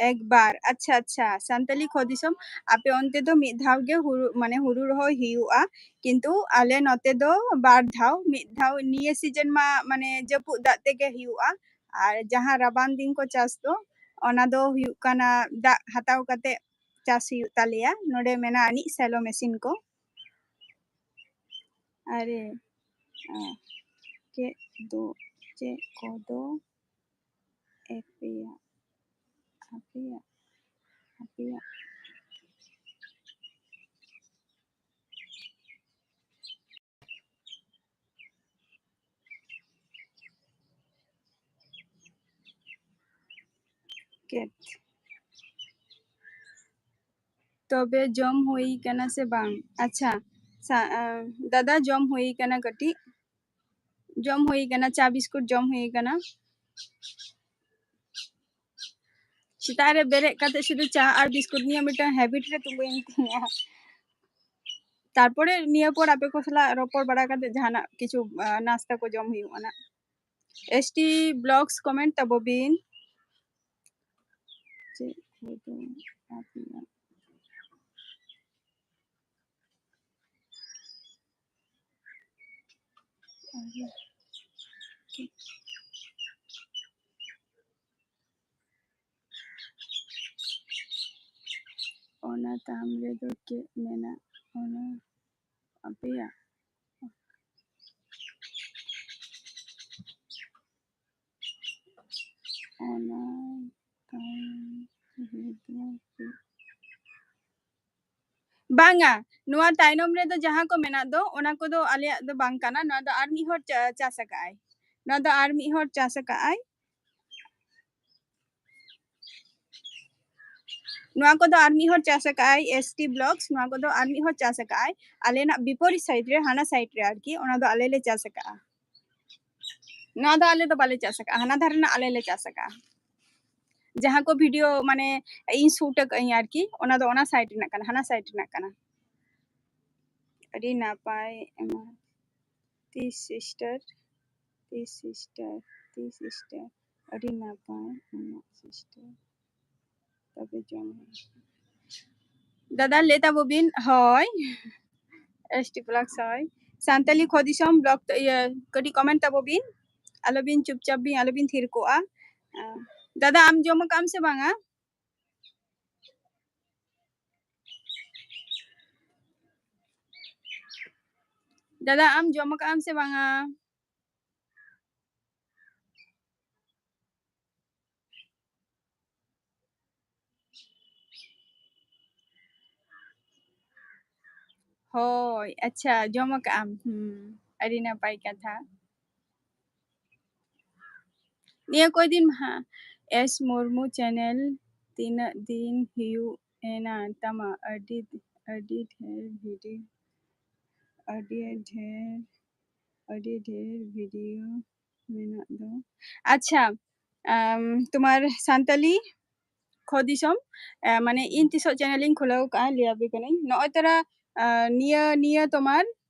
ᱮᱠᱵᱟᱨ᱾ ᱟᱪᱪᱷᱟ, ᱟᱪᱪᱷᱟ, ᱥᱟᱱᱛᱟᱞᱤ ᱠᱷᱚ ᱫᱤᱥᱚᱢ, ᱟᱯᱮ ᱚᱱᱛᱮ ᱫᱚ ᱢᱤᱫ ᱫᱷᱟᱣ ᱜᱮ ᱦᱩᱲᱩ, ᱢᱟᱱᱮ ᱦᱩᱲᱩ ᱨᱚᱦᱚᱭ ᱦᱩᱭᱩᱜᱼᱟ, ᱠᱤᱱᱛᱩ ᱟᱞᱮ ᱱᱚᱛᱮ ᱫᱚ ᱵᱟᱨ ᱫᱷᱟᱣ, ᱢᱤᱫ ᱫᱷᱟᱣ ᱱᱤᱭᱟᱹ ᱥᱤᱡᱮᱱ ᱢᱟ ᱢᱟᱱᱮ ᱡᱟᱹᱯᱩᱫ ᱫᱟᱜ ᱛᱮᱜᱮ ᱦᱩᱭᱩᱜᱼᱟ, ᱟᱨ ᱡᱟᱦᱟᱸ ᱨᱟᱵᱟᱝ ᱫᱤᱱ ᱠᱚ ᱪᱟᱥ ᱫᱚ, ᱚᱱᱟ ᱫᱚ ᱦᱩᱭᱩᱜ ᱠᱟᱱᱟ ᱫᱟᱜ ᱦᱟᱛᱟᱣ ᱠᱟᱛᱮ ᱪᱟᱥ ᱦᱩᱭᱩᱜ ᱛᱟᱞᱮᱭᱟ᱾ ᱱᱚᱰᱮ ᱢᱮᱱᱟᱜ ᱟᱹᱱᱤᱡ ᱥᱮᱞᱚ ᱢᱮᱥᱤᱱ ᱠᱚ᱾ ᱟᱨᱮ, ᱟ, ᱪᱮᱫ ᱫᱚ, ᱪᱮᱫ ᱠᱚᱫᱚ ᱮᱯᱮᱭᱟ, ᱟᱯᱮᱭᱟ, ᱟᱯᱮᱭᱟ᱾ ᱠᱮᱛ᱾ ᱛᱚᱵᱮ ᱡᱚᱢ ᱦᱩᱭ ᱠᱟᱱᱟ ᱥᱮ ᱵᱟᱝ? ᱟᱪᱪᱷᱟ, ᱥᱟ-, ᱟ, ᱫᱟᱫᱟ, ᱡᱚᱢ ᱦᱩᱭ ᱠᱟᱱᱟ ᱠᱟᱹᱴᱤᱡ᱾ ᱡᱚᱢ ᱦᱩᱭ ᱠᱟᱱᱟ, ᱪᱟ ᱵᱤᱥᱠᱩᱴ ᱡᱚᱢ ᱦᱩᱭ ᱠᱟᱱᱟ᱾ ᱥᱮᱛᱟᱜ ᱨᱮ ᱵᱮᱨᱮᱫ ᱠᱟᱛᱮ ᱥᱩᱫᱷᱩ ᱪᱟ ᱟᱨ ᱵᱤᱥᱠᱩᱴ ᱱᱤᱭᱟᱹ ᱢᱤᱫᱴᱟᱝ habit ᱨᱮ ᱛᱤᱸᱜᱩᱭᱮᱱ ᱛᱤᱧᱟ᱾ ᱛᱟᱨᱯᱚᱨᱮ ᱱᱤᱭᱟᱹ ᱯᱚᱨ ᱟᱯᱮ ᱠᱚ ᱥᱟᱞᱟᱜ ᱨᱚᱯᱚᱲ ᱵᱟᱲᱟ ᱠᱟᱛᱮ ᱡᱟᱦᱟᱱᱟᱜ ᱠᱤᱪᱷᱩ, ᱟ, ᱱᱟᱥᱛᱟ ᱠᱚ ᱡᱚᱢ ᱦᱩᱭᱩᱜᱼᱟ ᱱᱟᱜ᱾ S T Vlogs comment ᱛᱟᱵᱚ ᱵᱤᱱ᱾ ᱪᱮᱫ ᱠᱚᱫᱚ ᱟᱯᱮᱭᱟᱜ? ᱚᱱᱟ ᱛᱟᱢ ᱨᱮᱫᱚ ᱪᱮᱫ ᱢᱮᱱᱟᱜ? ᱚᱱᱟ ᱟᱯᱮᱭᱟᱜ? ᱚᱱᱟ ᱛᱟᱢ ᱨᱮᱫᱚ ᱪᱮᱫ? ᱵᱟᱝᱟ, ᱱᱚᱣᱟ ᱛᱟᱭᱱᱚᱢ ᱨᱮᱫᱚ ᱡᱟᱦᱟᱸ ᱠᱚ ᱢᱮᱱᱟᱜ ᱫᱚ, ᱚᱱᱟ ᱠᱚᱫᱚ ᱟᱞᱮᱭᱟᱜ ᱫᱚ ᱵᱟᱝ ᱠᱟᱱᱟ᱾ ᱱᱚᱣᱟ ᱫᱚ ᱟᱨ ᱢᱤᱫ ᱦᱚᱲ ᱪᱟ-, ᱪᱟᱥ ᱟᱠᱟᱫ ᱟᱭ᱾ ᱱᱚᱣᱟ ᱫᱚ ᱟᱨ ᱢᱤᱫ ᱦᱚᱲ ᱪᱟᱥ ᱟᱠᱟᱫ ᱟᱭ᱾ ᱱᱚᱣᱟ ᱠᱚᱫᱚ ᱟᱨ ᱢᱤᱫ ᱦᱚᱲ ᱪᱟᱥ ᱟᱠᱟᱫ ᱟᱭ, S T Vlogs, ᱱᱚᱣᱟ ᱠᱚᱫᱚ ᱟᱨ ᱢᱤᱫ ᱦᱚᱲ ᱪᱟᱥ ᱟᱠᱟᱫ ᱟᱭ᱾ ᱟᱞᱮᱱᱟᱜ ᱵᱤᱯᱚᱨᱤᱛ side ᱨᱮ, ᱦᱟᱱᱟ side ᱨᱮ ᱟᱨᱠᱤ, ᱚᱱᱟ ᱫᱚ ᱟᱞᱮ ᱞᱮ ᱪᱟᱥ ᱟᱠᱟᱫᱼᱟ᱾ ᱱᱚᱣᱟ ᱫᱚ ᱟᱞᱮ ᱫᱚ ᱵᱟᱞᱮ ᱪᱟᱥ ᱟᱠᱟᱫᱼᱟ, ᱦᱟᱱᱟ ᱫᱷᱟᱨᱮ ᱨᱮᱱᱟᱜ ᱟᱞᱮ ᱞᱮ ᱪᱟᱥ ᱟᱠᱟᱫᱼᱟ᱾ ᱡᱟᱦᱟᱸ ᱠᱚ video ᱢᱟᱱᱮ ᱤᱧ shoot ᱟᱠᱟᱫ ᱟᱹᱧ ᱟᱨᱠᱤ, ᱚᱱᱟ ᱫᱚ ᱚᱱᱟ side ᱨᱮᱱᱟᱜ ᱠᱟᱱᱟ, ᱦᱟᱱᱟ side ᱨᱮᱱᱟᱜ ᱠᱟᱱᱟ᱾ ᱟᱹᱰᱤ ᱱᱟᱯᱟᱭ ᱮᱢᱟ᱾ ᱛᱤᱥ sister, ᱛᱤᱥ sister᱾ ᱥᱚᱛᱤ ᱥᱤᱥᱴᱟᱨ, ᱟᱹᱰᱤ ᱱᱟᱯᱟᱭ ᱟᱢᱟᱜ ᱥᱤᱥᱴᱟᱨ᱾ ᱛᱚᱵᱮ ᱡᱚᱢ ᱦᱩᱭᱩᱜᱼᱟ᱾ ᱫᱟᱫᱟ ᱞᱟᱹᱭ ᱛᱟᱵᱚ ᱵᱤᱱ, ᱦᱳᱭ᱾ ᱮᱥ ᱴᱤ ᱵᱞᱚᱜ ᱥᱚᱭ ᱥᱟᱱᱛᱟᱞᱤ ᱠᱷᱚ ᱫᱤᱥᱚᱢ ᱵᱞᱚᱜ ᱛᱮ, ᱤᱭᱟᱹ, ᱠᱟᱹᱴᱤᱡ ᱠᱚᱢᱮᱱᱴ ᱛᱟᱵᱚ ᱵᱤᱱ, ᱟᱞᱚᱵᱤᱱ ᱪᱩᱯᱪᱟᱯ ᱵᱤᱱ, ᱟᱞᱚᱵᱤᱱ ᱛᱷᱤᱨ ᱠᱚᱜᱼᱟ᱾ ᱟᱸ, ᱫᱟᱫᱟ ᱟᱢ ᱡᱚᱢ ᱟᱠᱟᱫ ᱟᱢ ᱥᱮ ᱵᱟᱝᱟ? ᱫᱟᱫᱟ ᱟᱢ ᱡᱚᱢ ᱟᱠᱟᱫ ᱟᱢ ᱥᱮ ᱵᱟᱝᱟ? ᱦᱳᱭ, ᱟᱪᱪᱷᱟ, ᱡᱚᱢ ᱟᱠᱟᱫ ᱟᱢ᱾ ᱦᱩᱸ, ᱟᱹᱰᱤ ᱱᱟᱯᱟᱭ ᱠᱟᱛᱷᱟ᱾ ᱱᱤᱭᱟᱹ ᱠᱚᱭ ᱫᱤᱱ ᱢᱟ ᱮᱥ ᱢᱩᱨᱢᱩ ᱪᱮᱱᱮᱞ ᱛᱤᱱᱟᱹᱜ ᱫᱤᱱ ᱦᱩᱭᱩᱜ ᱮᱱᱟ ᱛᱟᱢᱟ? ᱟᱹᱰᱤ, ᱟᱹᱰᱤ ᱰᱷᱮᱨ ᱵᱷᱤᱰᱤᱭᱳ, ᱟᱹᱰᱤ ᱰᱷᱮᱨ, ᱟᱹᱰᱤ ᱰᱷᱮᱨ ᱵᱷᱤᱰᱤᱭᱳ ᱢᱮᱱᱟᱜ ᱫᱚ᱾ ᱟᱪᱪᱷᱟ, ᱟᱢ, ᱛᱳᱢᱟᱨ ᱥᱟᱱᱛᱟᱞᱤ ᱠᱷᱚ ᱫᱤᱥᱚᱢ, ᱮ, ᱢᱟᱱᱮ ᱤᱧ ᱛᱤᱥᱚᱜ ᱪᱮᱱᱮᱞ ᱤᱧ ᱠᱷᱩᱞᱟᱹᱣ ᱠᱟᱜᱼᱟ, ᱞᱟᱹᱭ ᱟᱯᱮ ᱠᱟᱹᱱᱟᱹᱧ᱾ ᱱᱚᱜᱼᱚᱭ ᱛᱚᱨᱟ, ᱟ, ᱱᱤᱭᱟᱹ, ᱱᱤᱭᱟᱹ ᱛᱳᱢᱟᱨ,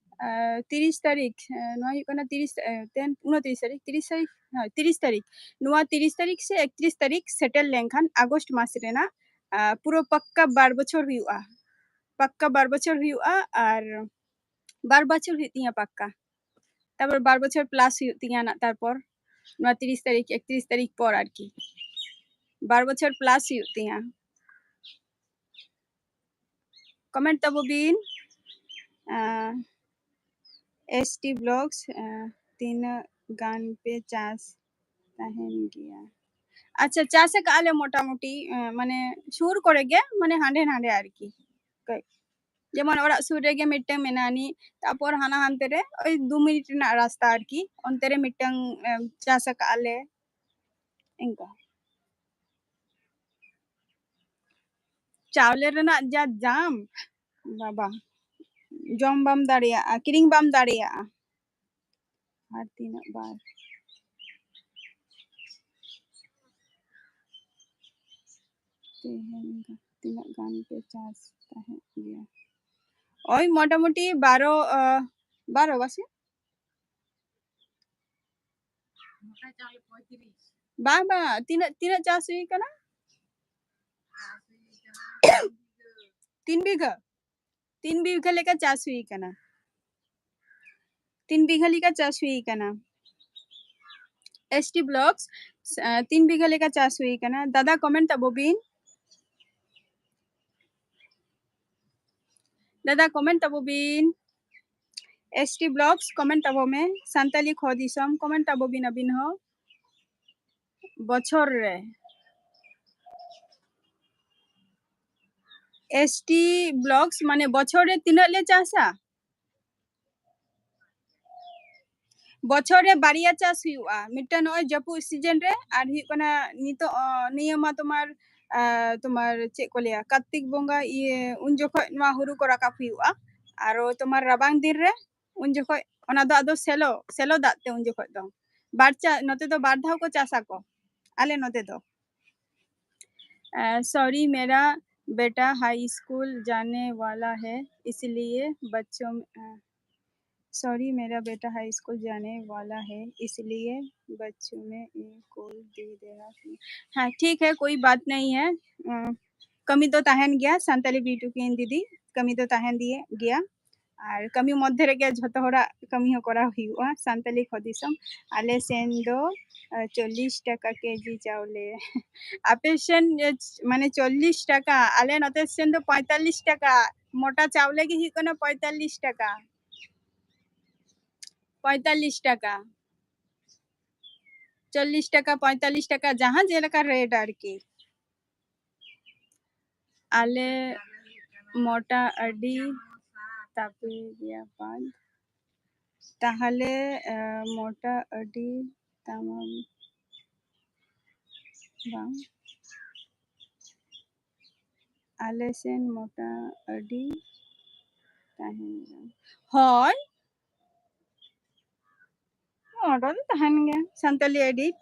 ᱟ, ᱛᱤᱨᱤᱥ ᱛᱟᱹᱨᱤᱠᱷ, ᱟ, ᱱᱚᱣᱟ ᱦᱩᱭᱩᱜ ᱠᱟᱱᱟ ᱛᱤᱨᱤᱥ, ᱟ, ᱛᱮᱱ-, ᱩᱱᱛᱨᱤᱥ ᱛᱟᱹᱨᱤᱠᱷ, ᱛᱤᱨᱤᱥ ᱛᱟᱹᱨᱤᱠᱷ, ᱦᱳᱭ, ᱛᱤᱨᱤᱥ ᱛᱟᱹᱨᱤᱠᱷ, ᱱᱚᱣᱟ ᱛᱤᱨᱤᱥ ᱛᱟᱹᱨᱤᱠᱷ ᱥᱮ ᱮᱠᱛᱨᱤᱥ ᱛᱟᱹᱨᱤᱠᱷ ᱥᱮᱴᱮᱨ ᱞᱮᱱᱠᱷᱟᱱ ᱟᱜᱚᱥᱴ ᱢᱟᱥ ᱨᱮᱱᱟᱜ, ᱟ, ᱯᱩᱨᱟᱹ ᱯᱟᱠᱠᱟ ᱵᱟᱨ ᱵᱚᱪᱷᱚᱨ ᱦᱩᱭᱩᱜᱼᱟ, ᱯᱟᱠᱠᱟ ᱵᱟᱨ ᱵᱚᱪᱷᱚᱨ ᱦᱩᱭᱩᱜᱼᱟ, ᱟᱨ ᱵᱟᱨ ᱵᱚᱪᱷᱚᱨ ᱦᱩᱭᱩᱜ ᱛᱤᱧᱟ ᱯᱟᱠᱠᱟ᱾ ᱛᱟᱨᱯᱚᱨ ᱵᱟᱨ ᱵᱚᱪᱷᱚᱨ ᱯᱞᱟᱥ ᱦᱩᱭᱩᱜ ᱛᱤᱧᱟ ᱱᱟᱜ, ᱛᱟᱨᱯᱚᱨ ᱱᱚᱣᱟ ᱛᱤᱨᱤᱥ ᱛᱟᱹᱨᱤᱠᱷ, ᱮᱠᱛᱨᱤᱥ ᱛᱟᱹᱨᱤᱠᱷ ᱯᱚᱨ ᱟᱨᱠᱤ ᱵᱟᱨ ᱵᱚᱪᱷᱚᱨ ᱯᱞᱟᱥ ᱦᱩᱭᱩᱜ ᱛᱤᱧᱟ᱾ ᱠᱚᱢᱮᱱᱴ ᱛᱟᱵᱚ ᱵᱤᱱ, ᱮᱥ ᱴᱤ ᱵᱞᱚᱜᱥ, ᱛᱤᱱᱟᱹᱜ ᱜᱟᱱ ᱯᱮ ᱪᱟᱥ ᱛᱟᱦᱮᱱ ᱜᱮᱭᱟ? ᱟᱪᱪᱷᱟ, ᱪᱟᱥ ᱟᱠᱟᱫᱼᱟ ᱞᱮ ᱢᱚᱴᱟᱢᱩᱴᱤ, ᱮ, ᱢᱟᱱᱮ ᱥᱩᱨ ᱠᱚᱨᱮ ᱜᱮ, ᱢᱟᱱᱮ ᱦᱟᱸᱰᱮ ᱱᱟᱸᱰᱮ ᱟᱨᱠᱤ᱾ ᱠᱟᱹᱡ ᱡᱮᱢᱚᱱ ᱚᱲᱟᱜ ᱥᱩᱨ ᱨᱮᱜᱮ ᱢᱤᱫᱴᱟᱝ ᱢᱮᱱᱟᱜᱼᱟ ᱱᱤ, ᱛᱟᱯᱚᱨ ᱦᱟᱱᱟ ᱦᱟᱱᱛᱮ ᱨᱮ ᱳᱭ ᱫᱩ ᱢᱤᱱᱤᱴ ᱨᱮᱱᱟᱜ ᱨᱟᱥᱛᱟ ᱟᱨᱠᱤ, ᱚᱱᱛᱮ ᱨᱮ ᱢᱤᱫᱴᱟᱝ, ᱮ, ᱪᱟᱥ ᱟᱠᱟᱫᱼᱟ ᱞᱮ᱾ ᱤᱱᱠᱟ᱾ ᱪᱟᱣᱞᱮ ᱨᱮᱱᱟᱜ ᱡᱟ ᱫᱟᱢ, ᱵᱟᱵᱟ, ᱡᱚᱢ ᱵᱟᱢ ᱫᱟᱲᱮᱭᱟᱜᱼᱟ, ᱠᱤᱨᱤᱧ ᱵᱟᱢ ᱫᱟᱲᱮᱭᱟᱜᱼᱟ᱾ ᱟᱨ ᱛᱤᱱᱟᱹᱜ ᱵᱟᱨ ᱛᱮᱦᱮᱧ ᱛᱤᱱᱟᱹᱜ ᱜᱟᱱ ᱯᱮ ᱪᱟᱥ ᱛᱟᱦᱮᱸᱫ ᱜᱮᱭᱟ? ᱳᱭ ᱢᱚᱴᱟᱢᱩᱴᱤ ᱵᱟᱨᱚ, ᱟ, ᱵᱟᱨᱚ ᱵᱟᱥᱮ? ᱵᱟᱝ, ᱵᱟᱝ, ᱛᱤᱱᱟᱹᱜ, ᱛᱤᱱᱟᱹᱜ ᱪᱟᱥ ᱦᱩᱭ ᱠᱟᱱᱟ? ᱛᱤᱱ ᱵᱤᱜᱷᱟᱹ᱾ ᱛᱤᱱ ᱵᱤᱜᱷᱟᱹ ᱞᱮᱠᱟ ᱪᱟᱥ ᱦᱩᱭ ᱠᱟᱱᱟ᱾ ᱛᱤᱱ ᱵᱤᱜᱷᱟᱹ ᱞᱮᱠᱟ ᱪᱟᱥ ᱦᱩᱭ ᱠᱟᱱᱟ᱾ S T Vlogs, ᱟᱸ, ᱛᱤᱱ ᱵᱤᱜᱷᱟᱹ ᱞᱮᱠᱟ ᱪᱟᱥ ᱦᱩᱭ ᱠᱟᱱᱟ᱾ ᱫᱟᱫᱟ, comment ᱛᱟᱵᱚ ᱵᱤᱱ᱾ ᱫᱟᱫᱟ, comment ᱛᱟᱵᱚ ᱵᱤᱱ᱾ S T Vlogs, comment ᱛᱟᱵᱚ ᱢᱮ᱾ ᱥᱟᱱᱛᱟᱞᱤ ᱠᱷᱚ ᱫᱤᱥᱚᱢ, comment ᱛᱟᱵᱚ ᱵᱤᱱ ᱟᱹᱵᱤᱱ ᱦᱚᱸ᱾ ᱵᱚᱪᱷᱚᱨ ᱨᱮ᱾ S T Vlogs, ᱢᱟᱱᱮ ᱵᱚᱪᱷᱚᱨ ᱨᱮ ᱛᱤᱱᱟᱹᱜ ᱞᱮ ᱪᱟᱥᱟ? ᱵᱚᱪᱷᱚᱨ ᱨᱮ ᱵᱟᱨᱭᱟ ᱪᱟᱥ ᱦᱩᱭᱩᱜᱼᱟ, ᱢᱤᱫᱴᱟᱝ ᱱᱚᱜᱼᱚᱭ ᱡᱟᱹᱯᱩᱫ season ᱨᱮ, ᱟᱨ ᱦᱩᱭᱩᱜ ᱠᱟᱱᱟ ᱱᱤᱛᱚᱜ, ᱚ, ᱱᱤᱭᱟᱹ ᱢᱟ ᱛᱳᱢᱟᱨ, ᱟ, ᱛᱳᱢᱟᱨ ᱪᱮᱫ ᱠᱚ ᱞᱟᱹᱭᱟ, ᱠᱟᱨᱛᱤᱠ ᱵᱚᱸᱜᱟ, ᱤᱭᱟᱹ, ᱩᱱ ᱡᱚᱠᱷᱚᱡ ᱱᱚᱣᱟ ᱦᱩᱲᱩ ᱠᱚ ᱨᱟᱠᱟᱵ ᱦᱩᱭᱩᱜᱼᱟ᱾ ᱟᱨᱚ ᱛᱳᱢᱟᱨ ᱨᱟᱵᱟᱝ ᱫᱤᱱ ᱨᱮ, ᱩᱱ ᱡᱚᱠᱷᱚᱡ ᱚᱱᱟ ᱫᱚ ᱟᱫᱚ ᱥᱮᱞᱚ, ᱥᱮᱞᱚ ᱫᱟᱜ ᱛᱮ ᱩᱱ ᱡᱚᱠᱷᱚᱡ ᱫᱚ ᱵᱟᱨ ᱪᱟ-, ᱱᱚᱛᱮ ᱫᱚ ᱵᱟᱨ ᱫᱷᱟᱣ ᱠᱚ ᱪᱟᱥ ᱟᱠᱚ ᱟᱞᱮ ᱱᱚᱛᱮ ᱫᱚ᱾ अ, सॉरी, मेरा बेटा हाई स्कूल जाने वाला है, इसलिए बच्चों में, अ, सॉरी, मेरा बेटा हाई स्कूल जाने वाला है, इसलिए बच्चों में ये कॉल दे दे रहा हूँ। हाँ, ठीक है, कोई बात नहीं है। अ, ᱠᱟᱹᱢᱤ ᱫᱚ ᱛᱟᱦᱮᱱ ᱜᱮᱭᱟ, ᱥᱟᱱᱛᱟᱞᱤ ᱵᱤᱴᱩ ᱠᱤᱱ ᱫᱤᱫᱤ, ᱠᱟᱹᱢᱤ ᱫᱚ ᱛᱟᱦᱮᱱ ᱫᱤᱭᱮ ᱜᱮᱭᱟ᱾ ᱟᱨ ᱠᱟᱹᱢᱤ ᱢᱚᱫᱽᱫᱷᱮ ᱨᱮᱜᱮ ᱡᱷᱚᱛᱚ ᱦᱚᱲᱟᱜ ᱠᱟᱹᱢᱤ ᱦᱚᱸ ᱠᱚᱨᱟᱣ ᱦᱩᱭᱩᱜᱼᱟ᱾ ᱥᱟᱱᱛᱟᱞᱤ ᱠᱷᱚ ᱫᱤᱥᱚᱢ, ᱟᱞᱮ ᱥᱮᱱ ᱫᱚ, ᱟᱸ, ᱪᱚᱞᱞᱤᱥ ᱴᱟᱠᱟ ᱠᱮᱡᱤ ᱪᱟᱣᱞᱮ᱾ ᱟᱯᱮ ᱥᱮᱱ, ᱮ, ᱢᱟᱱᱮ ᱪᱚᱞᱞᱤᱥ ᱴᱟᱠᱟ, ᱟᱞᱮ ᱱᱚᱛᱮ ᱥᱮᱱ ᱫᱚ ᱯᱚᱸᱭᱛᱟᱞᱞᱤᱥ ᱴᱟᱠᱟ᱾ ᱢᱚᱴᱟ ᱪᱟᱣᱞᱮ ᱜᱮ ᱦᱩᱭᱩᱜ ᱠᱟᱱᱟ ᱯᱚᱸᱭᱛᱟᱞᱞᱤᱥ ᱴᱟᱠᱟ᱾ ᱯᱚᱸᱭᱛᱟᱞᱞᱤᱥ ᱴᱟᱠᱟ᱾ ᱪᱚᱞᱞᱤᱥ ᱴᱟᱠᱟ, ᱯᱚᱸᱭᱛᱟᱞᱞᱤᱥ ᱴᱟᱠᱟ, ᱡᱟᱦᱟᱸ ᱡᱮᱞᱮᱠᱟ rate ᱟᱨᱠᱤ᱾ ᱟᱞᱮ ᱢᱚᱴᱟ ᱟᱹᱰᱤ ᱛᱟᱯᱮ ᱜᱮᱭᱟ ᱵᱟᱝ? ᱛᱟᱦᱞᱮ, ᱮ, ᱢᱚᱴᱟ ᱟᱹᱰᱤ ᱛᱟᱢᱟᱢ ᱵᱟᱝ? ᱟᱞᱮ ᱥᱮᱱ ᱢᱚᱴᱟ ᱟᱹᱰᱤ ᱛᱟᱦᱮᱱ ᱜᱮᱭᱟ᱾ ᱦᱳᱭ, ᱚᱱᱟ ᱫᱚ ᱛᱟᱦᱮᱱ ᱜᱮᱭᱟ, ᱥᱟᱱᱛᱟᱞᱤ edit᱾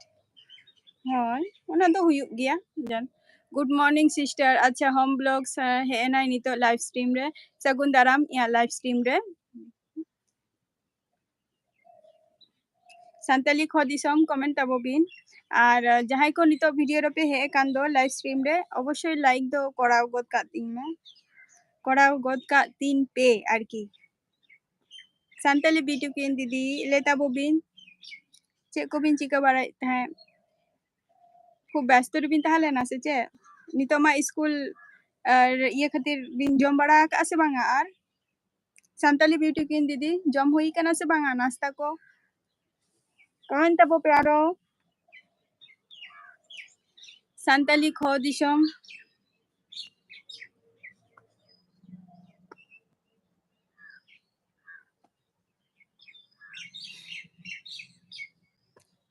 ᱦᱳᱭ, ᱚᱱᱟ ᱫᱚ ᱦᱩᱭᱩᱜ ᱜᱮᱭᱟ᱾ ᱡᱟᱱ-, good morning sister᱾ ᱟᱪᱪᱷᱟ, Home Vlogs, ᱦᱮᱡ ᱮᱱᱟᱭ ᱱᱤᱛᱚᱜ live stream ᱨᱮ᱾ ᱥᱟᱹᱜᱩᱱ ᱫᱟᱨᱟᱢ ᱤᱧᱟᱹᱜ live stream ᱨᱮ᱾ ᱥᱟᱱᱛᱟᱞᱤ ᱠᱷᱚ ᱫᱤᱥᱚᱢ comment ᱛᱟᱵᱚ ᱵᱤᱱ᱾ ᱟᱨ ᱡᱟᱦᱟᱸᱭ ᱠᱚ ᱱᱤᱛᱚᱜ video ᱨᱮᱯᱮ ᱦᱮᱡ ᱟᱠᱟᱱ ᱫᱚ live stream ᱨᱮ, ᱚᱵᱚᱥᱥᱳᱭ like ᱫᱚ ᱠᱚᱨᱟᱣ ᱜᱚᱫ ᱠᱟᱜ ᱛᱤᱧ ᱢᱮ, ᱠᱚᱨᱟᱣ ᱜᱚᱫ ᱠᱟᱜ ᱛᱤᱧ ᱯᱮ ᱟᱨᱠᱤ᱾ ᱥᱟᱱᱛᱟᱞᱤ beauty queen ᱫᱤᱫᱤ, ᱞᱟᱹᱭ ᱛᱟᱵᱚ ᱵᱤᱱ, ᱪᱮᱫ ᱠᱚᱵᱤᱱ ᱪᱤᱠᱟᱹ ᱵᱟᱲᱟᱭᱮᱫ ᱛᱟᱦᱮᱸᱫ? ᱠᱷᱩᱵ ᱵᱮᱥᱛᱚ ᱨᱮᱵᱤᱱ ᱛᱟᱦᱮᱸ ᱞᱮᱱᱟ ᱥᱮ ᱪᱮᱫ? ᱱᱤᱛᱚᱜ ᱢᱟ ᱤᱥᱠᱩᱞ ᱟᱨ ᱤᱭᱟᱹ ᱠᱷᱟᱹᱛᱤᱨ ᱵᱤᱱ ᱡᱚᱢ ᱵᱟᱲᱟ ᱟᱠᱟᱫᱼᱟ ᱥᱮ ᱵᱟᱝᱟ? ᱟᱨ ᱥᱟᱱᱛᱟᱞᱤ beauty queen ᱫᱤᱫᱤ, ᱡᱚᱢ ᱦᱩᱭ ᱠᱟᱱᱟ ᱥᱮ ᱵᱟᱝᱟ ᱱᱟᱥᱛᱟ ᱠᱚ? comment ᱛᱟᱵᱚ ᱯᱮ ᱟᱨᱚ᱾ ᱥᱟᱱᱛᱟᱞᱤ ᱠᱷᱚ ᱫᱤᱥᱚᱢ᱾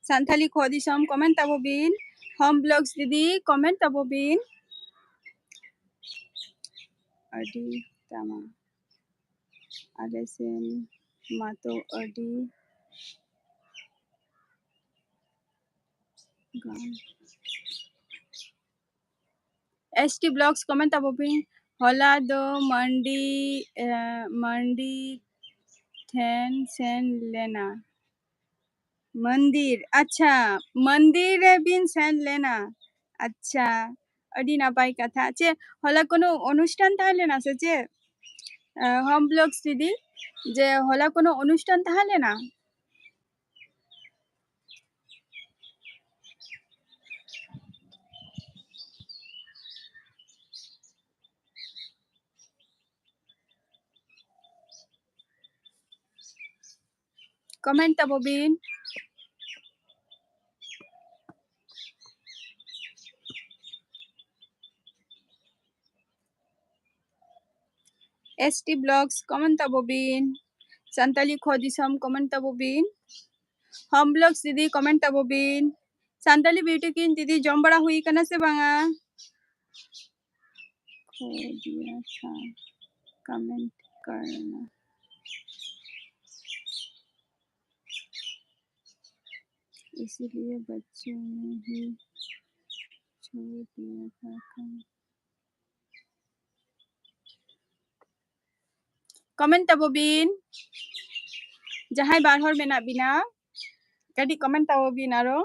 ᱥᱟᱱᱛᱟᱞᱤ ᱠᱷᱚ ᱫᱤᱥᱚᱢ comment ᱛᱟᱵᱚ ᱵᱤᱱ᱾ Home vlogs ᱫᱤᱫᱤ comment ᱛᱟᱵᱚ ᱵᱤᱱ᱾ ᱟᱹᱰᱤ ᱛᱟᱢᱟ ᱟᱞᱮ ᱥᱮᱱ ᱢᱟᱛᱚ ᱟᱹᱰᱤ ᱜᱟᱱ᱾ S T vlogs comment ᱛᱟᱵᱚ ᱵᱤᱱ᱾ ᱦᱚᱞᱟ ᱫᱚ ᱢᱟᱱᱰᱤ, ᱮ, ᱢᱟᱱᱰᱤ ᱴᱷᱮᱱ ᱥᱮᱱ ᱞᱮᱱᱟ᱾ ᱢᱚᱱᱫᱤᱨ, ᱟᱪᱪᱷᱟ, ᱢᱚᱱᱫᱤᱨ ᱨᱮ ᱵᱤᱱ ᱥᱮᱱ ᱞᱮᱱᱟ᱾ ᱟᱪᱪᱷᱟ, ᱟᱹᱰᱤ ᱱᱟᱯᱟᱭ ᱠᱟᱛᱷᱟ᱾ ᱪᱮᱫ ᱦᱚᱞᱟ ᱠᱳᱱᱳ ᱚᱱᱩᱥᱴᱷᱟᱱ ᱛᱟᱦᱮᱸ ᱞᱮᱱᱟ ᱥᱮ ᱪᱮᱫ? ᱟᱸ, Home vlogs ᱫᱤᱫᱤ, ᱡᱮ ᱦᱚᱞᱟ ᱠᱳᱱᱳ ᱚᱱᱩᱥᱴᱷᱟᱱ ᱛᱟᱦᱮᱸ ᱞᱮᱱᱟ? comment ᱛᱟᱵᱚ ᱵᱤᱱ᱾ S T vlogs comment ᱛᱟᱵᱚ ᱵᱤᱱ᱾ ᱥᱟᱱᱛᱟᱞᱤ ᱠᱷᱚ ᱫᱤᱥᱚᱢ comment ᱛᱟᱵᱚ ᱵᱤᱱ᱾ Home vlogs ᱫᱤᱫᱤ comment ᱛᱟᱵᱚ ᱵᱤᱱ᱾ ᱥᱟᱱᱛᱟᱞᱤ beauty queen ᱫᱤᱫᱤ, ᱡᱚᱢ ᱵᱟᱲᱟ ᱦᱩᱭ ᱠᱟᱱᱟ ᱥᱮ ᱵᱟᱝᱟ? ᱠᱷᱚ ᱫᱤᱭᱟ ᱛᱷᱟ comment ᱠᱟᱨᱱᱟ, ᱤᱥᱤᱞᱤᱭᱮ ᱵᱟᱪᱪᱚ ᱢᱮ ᱦᱤ ᱪᱷᱳᱲ ᱫᱤᱭᱟ ᱛᱷᱟ comment ᱛᱟᱵᱚ ᱵᱤᱱ᱾ ᱡᱟᱦᱟᱸᱭ ᱵᱟᱨ ᱦᱚᱲ ᱢᱮᱱᱟᱜ ᱵᱤᱱᱟ, ᱠᱟᱹᱴᱤᱡ comment ᱛᱟᱵᱚ ᱵᱤᱱ ᱟᱨᱚ᱾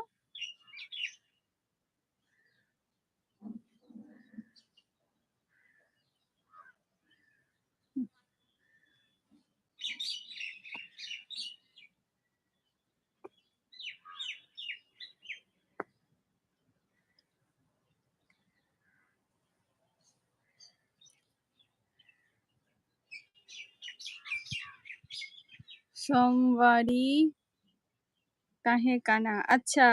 ᱥᱳᱢᱵᱟᱨᱤ ᱛᱟᱦᱮᱸ ᱠᱟᱱᱟ᱾ ᱟᱪᱪᱷᱟ,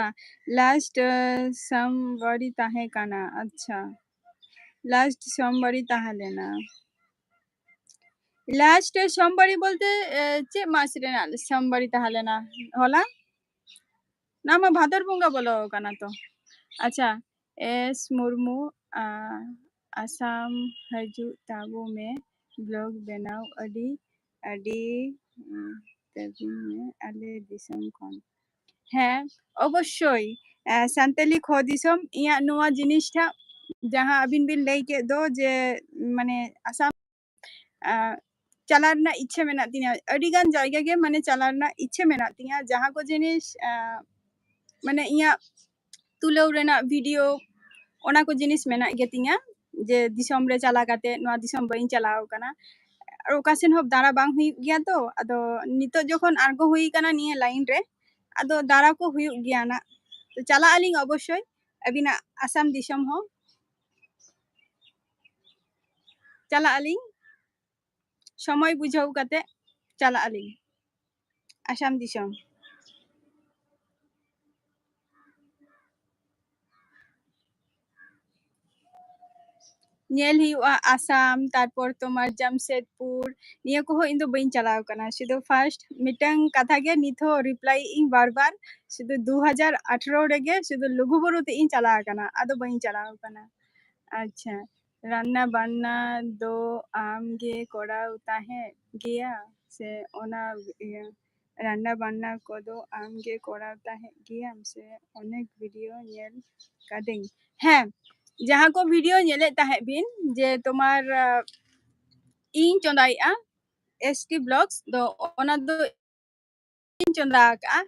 last, ᱟᱸ, ᱥᱳᱢᱵᱟᱨᱤ ᱛᱟᱦᱮᱸ ᱠᱟᱱᱟ᱾ ᱟᱪᱪᱷᱟ, last ᱥᱳᱢᱵᱟᱨᱤ ᱛᱟᱦᱮᱸ ᱞᱮᱱᱟ᱾ Last ᱥᱳᱢᱵᱟᱨᱤ ᱵᱚᱞᱛᱮ, ᱮ, ᱪᱮᱫ ᱢᱟᱥ ᱨᱮᱱᱟᱜ ᱥᱳᱢᱵᱟᱨᱤ ᱛᱟᱦᱮᱸ ᱞᱮᱱᱟ? ᱦᱚᱞᱟ? ᱱᱚᱣᱟ ᱢᱟ ᱵᱷᱟᱫᱚᱨ ᱵᱚᱸᱜᱟ ᱵᱚᱞᱚ ᱟᱠᱟᱱᱟ ᱛᱚ᱾ ᱟᱪᱪᱷᱟ, ᱮᱥ ᱢᱩᱨᱢᱩ, ᱟ, ᱟᱥᱟᱢ ᱦᱤᱡᱩᱜ ᱛᱟᱵᱚ ᱢᱮ, vlog ᱵᱮᱱᱟᱣ ᱟᱹᱰᱤ, ᱟᱹᱰᱤ, ᱩᱸ, ᱛᱟᱹᱵᱤᱱ ᱢᱮ ᱟᱞᱮ ᱫᱤᱥᱚᱢ ᱠᱷᱚᱱ᱾ ᱦᱮᱸ, ᱚᱵᱚᱥᱥᱳᱭ, ᱮ, ᱥᱟᱱᱛᱟᱞᱤ ᱠᱷᱚ ᱫᱤᱥᱚᱢ, ᱤᱧᱟᱹᱜ ᱱᱚᱣᱟ ᱡᱤᱱᱤᱥᱴᱟᱜ ᱡᱟᱦᱟᱸ ᱟᱹᱵᱤᱱ ᱵᱤᱱ ᱞᱟᱹᱭ ᱠᱮᱫ ᱫᱚ ᱡᱮ, ᱢᱟᱱᱮ, ᱟᱥᱟᱢ ᱟᱸ, ᱪᱟᱞᱟᱣ ᱨᱮᱱᱟᱜ ᱤᱪᱪᱷᱟᱹ ᱢᱮᱱᱟᱜ ᱛᱤᱧᱟᱹ᱾ ᱟᱹᱰᱤ ᱜᱟᱱ ᱡᱟᱭᱜᱟ ᱜᱮ ᱢᱟᱱᱮ ᱪᱟᱞᱟᱣ ᱨᱮᱱᱟᱜ ᱤᱪᱪᱷᱟᱹ ᱢᱮᱱᱟᱜ ᱛᱤᱧᱟᱹ, ᱡᱟᱦᱟᱸ ᱠᱚ ᱡᱤᱱᱤᱥ, ᱟᱸ, ᱢᱟᱱᱮ ᱤᱧᱟᱹᱜ ᱛᱩᱞᱟᱹᱣ ᱨᱮᱱᱟᱜ video, ᱚᱱᱟ ᱠᱚ ᱡᱤᱱᱤᱥ ᱢᱮᱱᱟᱜ ᱜᱮᱛᱤᱧᱟ, ᱡᱮ ᱫᱤᱥᱚᱢ ᱨᱮ ᱪᱟᱞᱟᱣ ᱠᱟᱛᱮ ᱱᱚᱣᱟ ᱫᱤᱥᱚᱢ ᱵᱟᱹᱧ ᱪᱟᱞᱟᱣ ᱟᱠᱟᱱᱟ᱾ ᱟᱨ ᱚᱠᱟ ᱥᱮᱱ ᱦᱚᱸ ᱫᱟᱬᱟ ᱵᱟᱝ ᱦᱩᱭᱩᱜ ᱜᱮᱭᱟ ᱛᱚ, ᱟᱫᱚ ᱱᱤᱛᱚᱜ ᱡᱚᱠᱷᱚᱱ ᱟᱬᱜᱚ ᱦᱩᱭ ᱟᱠᱟᱱᱟ ᱱᱤᱭᱟᱹ line ᱨᱮ, ᱟᱫᱚ ᱫᱟᱬᱟ ᱠᱚ ᱦᱩᱭᱩᱜ ᱜᱮᱭᱟ ᱱᱟᱜ᱾ ᱛᱚ ᱪᱟᱞᱟᱜ ᱟᱹᱞᱤᱧ ᱚᱵᱚᱥᱥᱳᱭ, ᱟᱹᱵᱤᱱᱟᱜ ᱟᱥᱟᱢ ᱫᱤᱥᱚᱢ ᱦᱚᱸ ᱪᱟᱞᱟᱜ ᱟᱹᱞᱤᱧ᱾ ᱥᱚᱢᱚᱭ ᱵᱩᱡᱷᱟᱹᱣ ᱠᱟᱛᱮ ᱪᱟᱞᱟᱜ ᱟᱹᱞᱤᱧ ᱟᱥᱟᱢ ᱫᱤᱥᱚᱢ᱾ ᱧᱮᱞ ᱦᱩᱭᱩᱜᱼᱟ ᱟᱥᱟᱢ, ᱛᱟᱨᱯᱚᱨ ᱛᱳᱢᱟᱨ ᱡᱟᱢᱥᱮᱫᱽᱯᱩᱨ, ᱱᱤᱭᱟᱹ ᱠᱚᱦᱚᱸ ᱤᱧ ᱫᱚ ᱵᱟᱹᱧ ᱪᱟᱞᱟᱣ ᱠᱟᱱᱟ᱾ ᱥᱩᱫᱷᱩ first ᱢᱤᱫᱴᱟᱝ ᱠᱟᱛᱷᱟ ᱜᱮ ᱱᱤᱛ ᱦᱚᱸ reply ᱤᱧ ᱵᱟᱨ ᱵᱟᱨ, ᱥᱩᱫᱷᱩ ᱫᱩ ᱦᱟᱡᱟᱨ ᱟᱴᱷᱨᱚ ᱨᱮᱜᱮ ᱥᱩᱫᱷᱩ ᱞᱩᱜᱩᱵᱩᱨᱩ ᱛᱮ ᱤᱧ ᱪᱟᱞᱟᱣ ᱠᱟᱱᱟ, ᱟᱫᱚ ᱵᱟᱹᱧ ᱪᱟᱞᱟᱣ ᱠᱟᱱᱟ᱾ ᱟᱪᱪᱷᱟ, ᱨᱟᱱᱱᱟ ᱵᱟᱱᱱᱟ ᱫᱚ ᱟᱢ ᱜᱮ ᱠᱚᱨᱟᱣ ᱛᱟᱦᱮᱸᱫ ᱜᱮᱭᱟ ᱥᱮ ᱚᱱᱟ, ᱤᱭᱟᱹ, ᱨᱟᱱᱱᱟ ᱵᱟᱱᱱᱟ ᱠᱚᱫᱚ ᱟᱢ ᱜᱮ ᱠᱚᱨᱟᱣ ᱛᱟᱦᱮᱸᱫ ᱜᱮᱭᱟᱢ ᱥᱮ ᱚᱱᱮᱠ video ᱧᱮᱞ ᱠᱟᱫᱟᱹᱧ? ᱦᱮᱸ, ᱡᱟᱦᱟᱸ ᱠᱚ video ᱧᱮᱞᱮᱫ ᱛᱟᱦᱮᱸᱫ ᱵᱤᱱ ᱡᱮ ᱛᱳᱢᱟᱨ, ᱟᱸ, ᱤᱧ ᱪᱚᱸᱫᱟᱭᱮᱫᱼᱟ S T vlogs ᱫᱚ, ᱚᱱᱟ ᱫᱚ ᱤᱧ ᱪᱚᱸᱫᱟ ᱟᱠᱟᱫᱼᱟ᱾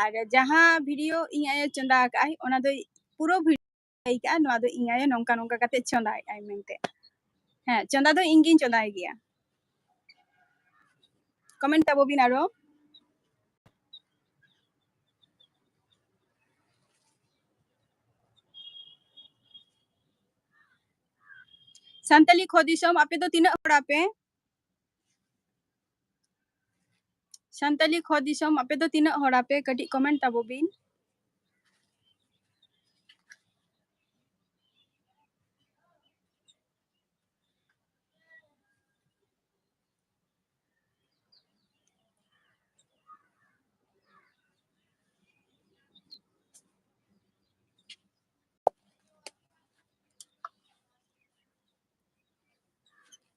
ᱟᱨ ᱡᱟᱦᱟᱸ ᱵᱷᱤᱰᱤᱭᱳ ᱤᱧ ᱟᱭᱳ ᱪᱚᱸᱫᱟ ᱟᱠᱟᱫ ᱟᱭ, ᱚᱱᱟ ᱫᱚ ᱯᱩᱨᱟᱹ ᱵᱷᱤᱰᱤᱭᱳ ᱞᱟᱹᱭ ᱠᱟᱜᱼᱟ, ᱱᱚᱣᱟ ᱫᱚ ᱤᱧ ᱟᱭᱳ ᱱᱚᱝᱠᱟ ᱱᱚᱝᱠᱟ ᱠᱟᱛᱮ ᱪᱚᱸᱫᱟᱭᱮᱫ ᱟᱭ ᱢᱮᱱᱛᱮ᱾ ᱦᱮᱸ, ᱪᱚᱸᱫᱟ ᱫᱚ ᱤᱧ ᱜᱤᱧ ᱪᱚᱸᱫᱟᱭ ᱜᱮᱭᱟ᱾ ᱠᱚᱢᱮᱱᱴ ᱛᱟᱵᱚ ᱵᱤᱱ ᱟᱨᱚ᱾ ᱥᱟᱱᱛᱟᱞᱤ ᱠᱷᱚ ᱫᱤᱥᱚᱢ, ᱟᱯᱮ ᱫᱚ ᱛᱤᱱᱟᱹᱜ ᱦᱚᱲ ᱟᱯᱮ? ᱥᱟᱱᱛᱟᱞᱤ ᱠᱷᱚ ᱫᱤᱥᱚᱢ, ᱟᱯᱮ ᱫᱚ ᱛᱤᱱᱟᱹᱜ ᱦᱚᱲ ᱟᱯᱮ? ᱠᱟᱹᱴᱤᱡ ᱠᱚᱢᱮᱱᱴ ᱛᱟᱵᱚ ᱵᱤᱱ᱾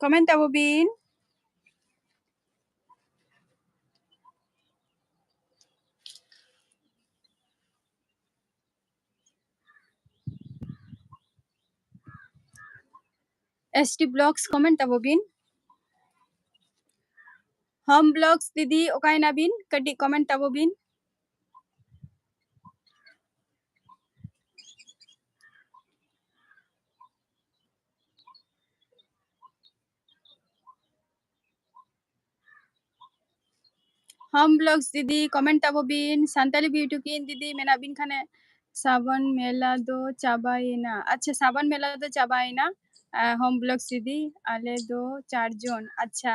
ᱠᱚᱢᱮᱱᱴ ᱛᱟᱵᱚ ᱵᱤᱱ᱾ ᱮᱥ ᱴᱤ ᱵᱞᱚᱜᱥ, ᱠᱚᱢᱮᱱᱴ ᱛᱟᱵᱚ ᱵᱤᱱ᱾ ᱦᱳᱢ ᱵᱞᱚᱜᱥ ᱫᱤᱫᱤ, ᱚᱠᱟᱭᱮᱱᱟ ᱵᱤᱱ? ᱠᱟᱹᱴᱤᱡ ᱠᱚᱢᱮᱱᱴ ᱛᱟᱵᱚ ᱵᱤᱱ᱾ ᱦᱳᱢ ᱵᱞᱚᱜᱥ ᱫᱤᱫᱤ, ᱠᱚᱢᱮᱱᱴ ᱛᱟᱵᱚ ᱵᱤᱱ᱾ ᱥᱟᱱᱛᱟᱞᱤ ᱵᱤᱭᱩᱴᱤ ᱠᱩᱭᱤᱱ ᱫᱤᱫᱤ ᱢᱮᱱᱟᱜ ᱵᱤᱱ ᱠᱷᱟᱱᱮ, ᱥᱟᱵᱚᱱ ᱢᱮᱞᱟ ᱫᱚ ᱪᱟᱵᱟᱭᱮᱱᱟ᱾ ᱟᱪᱪᱷᱟ, ᱥᱟᱵᱚᱱ ᱢᱮᱞᱟ ᱫᱚ ᱪᱟᱵᱟᱭᱮᱱᱟ᱾ ᱟᱸ, ᱦᱳᱢ ᱵᱞᱚᱜᱥ ᱫᱤᱫᱤ, ᱟᱞᱮ ᱫᱚ ᱪᱟᱨ ᱡᱚᱱ᱾ ᱟᱪᱪᱷᱟ,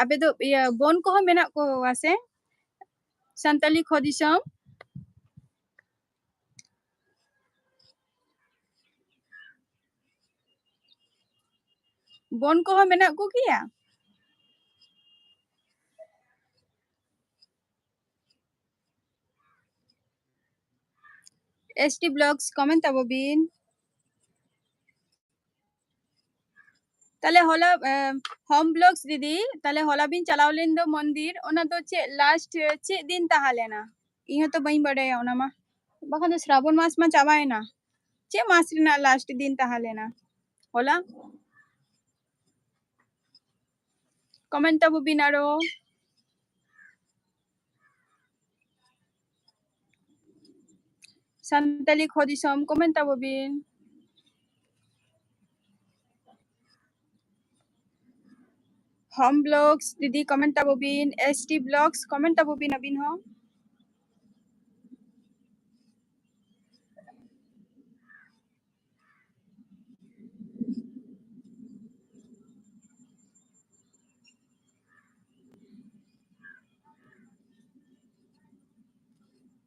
ᱟᱯᱮ ᱫᱚ, ᱤᱭᱟᱹ, ᱵᱳᱱ ᱠᱚᱦᱚᱸ ᱢᱮᱱᱟᱜ ᱠᱚᱣᱟ ᱥᱮ? ᱥᱟᱱᱛᱟᱞᱤ ᱠᱷᱚ ᱫᱤᱥᱚᱢ᱾ ᱵᱳᱱ ᱠᱚᱦᱚᱸ ᱢᱮᱱᱟᱜ ᱠᱚᱜᱮᱭᱟ? ᱮᱥ ᱴᱤ ᱵᱞᱚᱜᱥ, ᱠᱚᱢᱮᱱᱴ ᱛᱟᱵᱚ ᱵᱤᱱ᱾ ᱛᱟᱦᱞᱮ ᱦᱚᱞᱟ, ᱮ, ᱦᱳᱢ ᱵᱞᱚᱜᱥ ᱫᱤᱫᱤ, ᱛᱟᱦᱞᱮ ᱦᱚᱞᱟ ᱵᱤᱱ ᱪᱟᱞᱟᱣ ᱞᱮᱱ ᱫᱚ ᱢᱚᱱᱫᱤᱨ, ᱚᱱᱟ ᱫᱚ ᱪᱮᱫ ᱞᱟᱥᱴ, ᱪᱮᱫ ᱫᱤᱱ ᱛᱟᱦᱮᱸ ᱞᱮᱱᱟ? ᱤᱧ ᱦᱚᱸᱛᱚ ᱵᱟᱹᱧ ᱵᱟᱰᱟᱭᱟ ᱚᱱᱟ ᱢᱟ᱾ ᱵᱟᱠᱷᱟᱱ ᱫᱚ ᱥᱨᱟᱵᱚᱱ ᱢᱟᱥ ᱢᱟ ᱪᱟᱵᱟᱭᱮᱱᱟ᱾ ᱪᱮᱫ ᱢᱟᱥ ᱨᱮᱱᱟᱜ ᱞᱟᱥᱴ ᱫᱤᱱ ᱛᱟᱦᱮᱸ ᱞᱮᱱᱟ? ᱦᱚᱞᱟ? ᱠᱚᱢᱮᱱᱴ ᱛᱟᱵᱚ ᱵᱤᱱ ᱟᱨᱚ᱾ ᱥᱟᱱᱛᱟᱞᱤ ᱠᱷᱚ ᱫᱤᱥᱚᱢ, comment ᱛᱟᱵᱚ ᱵᱤᱱ᱾ Home Vlogs ᱫᱤᱫᱤ, comment ᱛᱟᱵᱚ ᱵᱤᱱ᱾ S T Vlogs, comment ᱛᱟᱵᱚ ᱵᱤᱱ ᱟᱹᱵᱤᱱ ᱦᱚᱸ᱾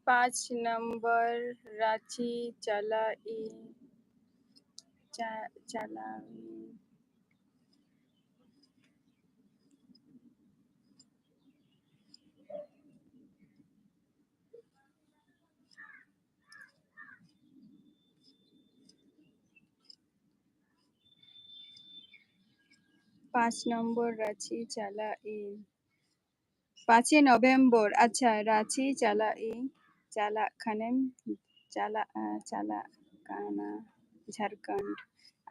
ᱯᱟᱸᱪ ᱱᱚᱢᱵᱚᱨ ᱨᱟᱸᱪᱤ ᱪᱟᱞᱟᱜ ᱤᱧ, ᱪᱟ-, ᱪᱟᱞᱟᱜ ᱤᱧ᱾ ᱯᱟᱸᱪ ᱱᱚᱢᱵᱚᱨ ᱨᱟᱸᱪᱤ ᱪᱟᱞᱟᱜ ᱤᱧ᱾ ᱯᱟᱸᱪᱮ ᱱᱚᱵᱷᱮᱢᱵᱚᱨ, ᱟᱪᱪᱷᱟ, ᱨᱟᱸᱪᱤ ᱪᱟᱞᱟᱜ ᱤᱧ, ᱪᱟᱞᱟᱜ ᱠᱷᱟᱱᱮᱢ, ᱪᱟᱞᱟᱜᱼᱟ, ᱪᱟᱞᱟᱜ ᱠᱟᱱᱟ ᱡᱷᱟᱲᱠᱷᱚᱸᱰ᱾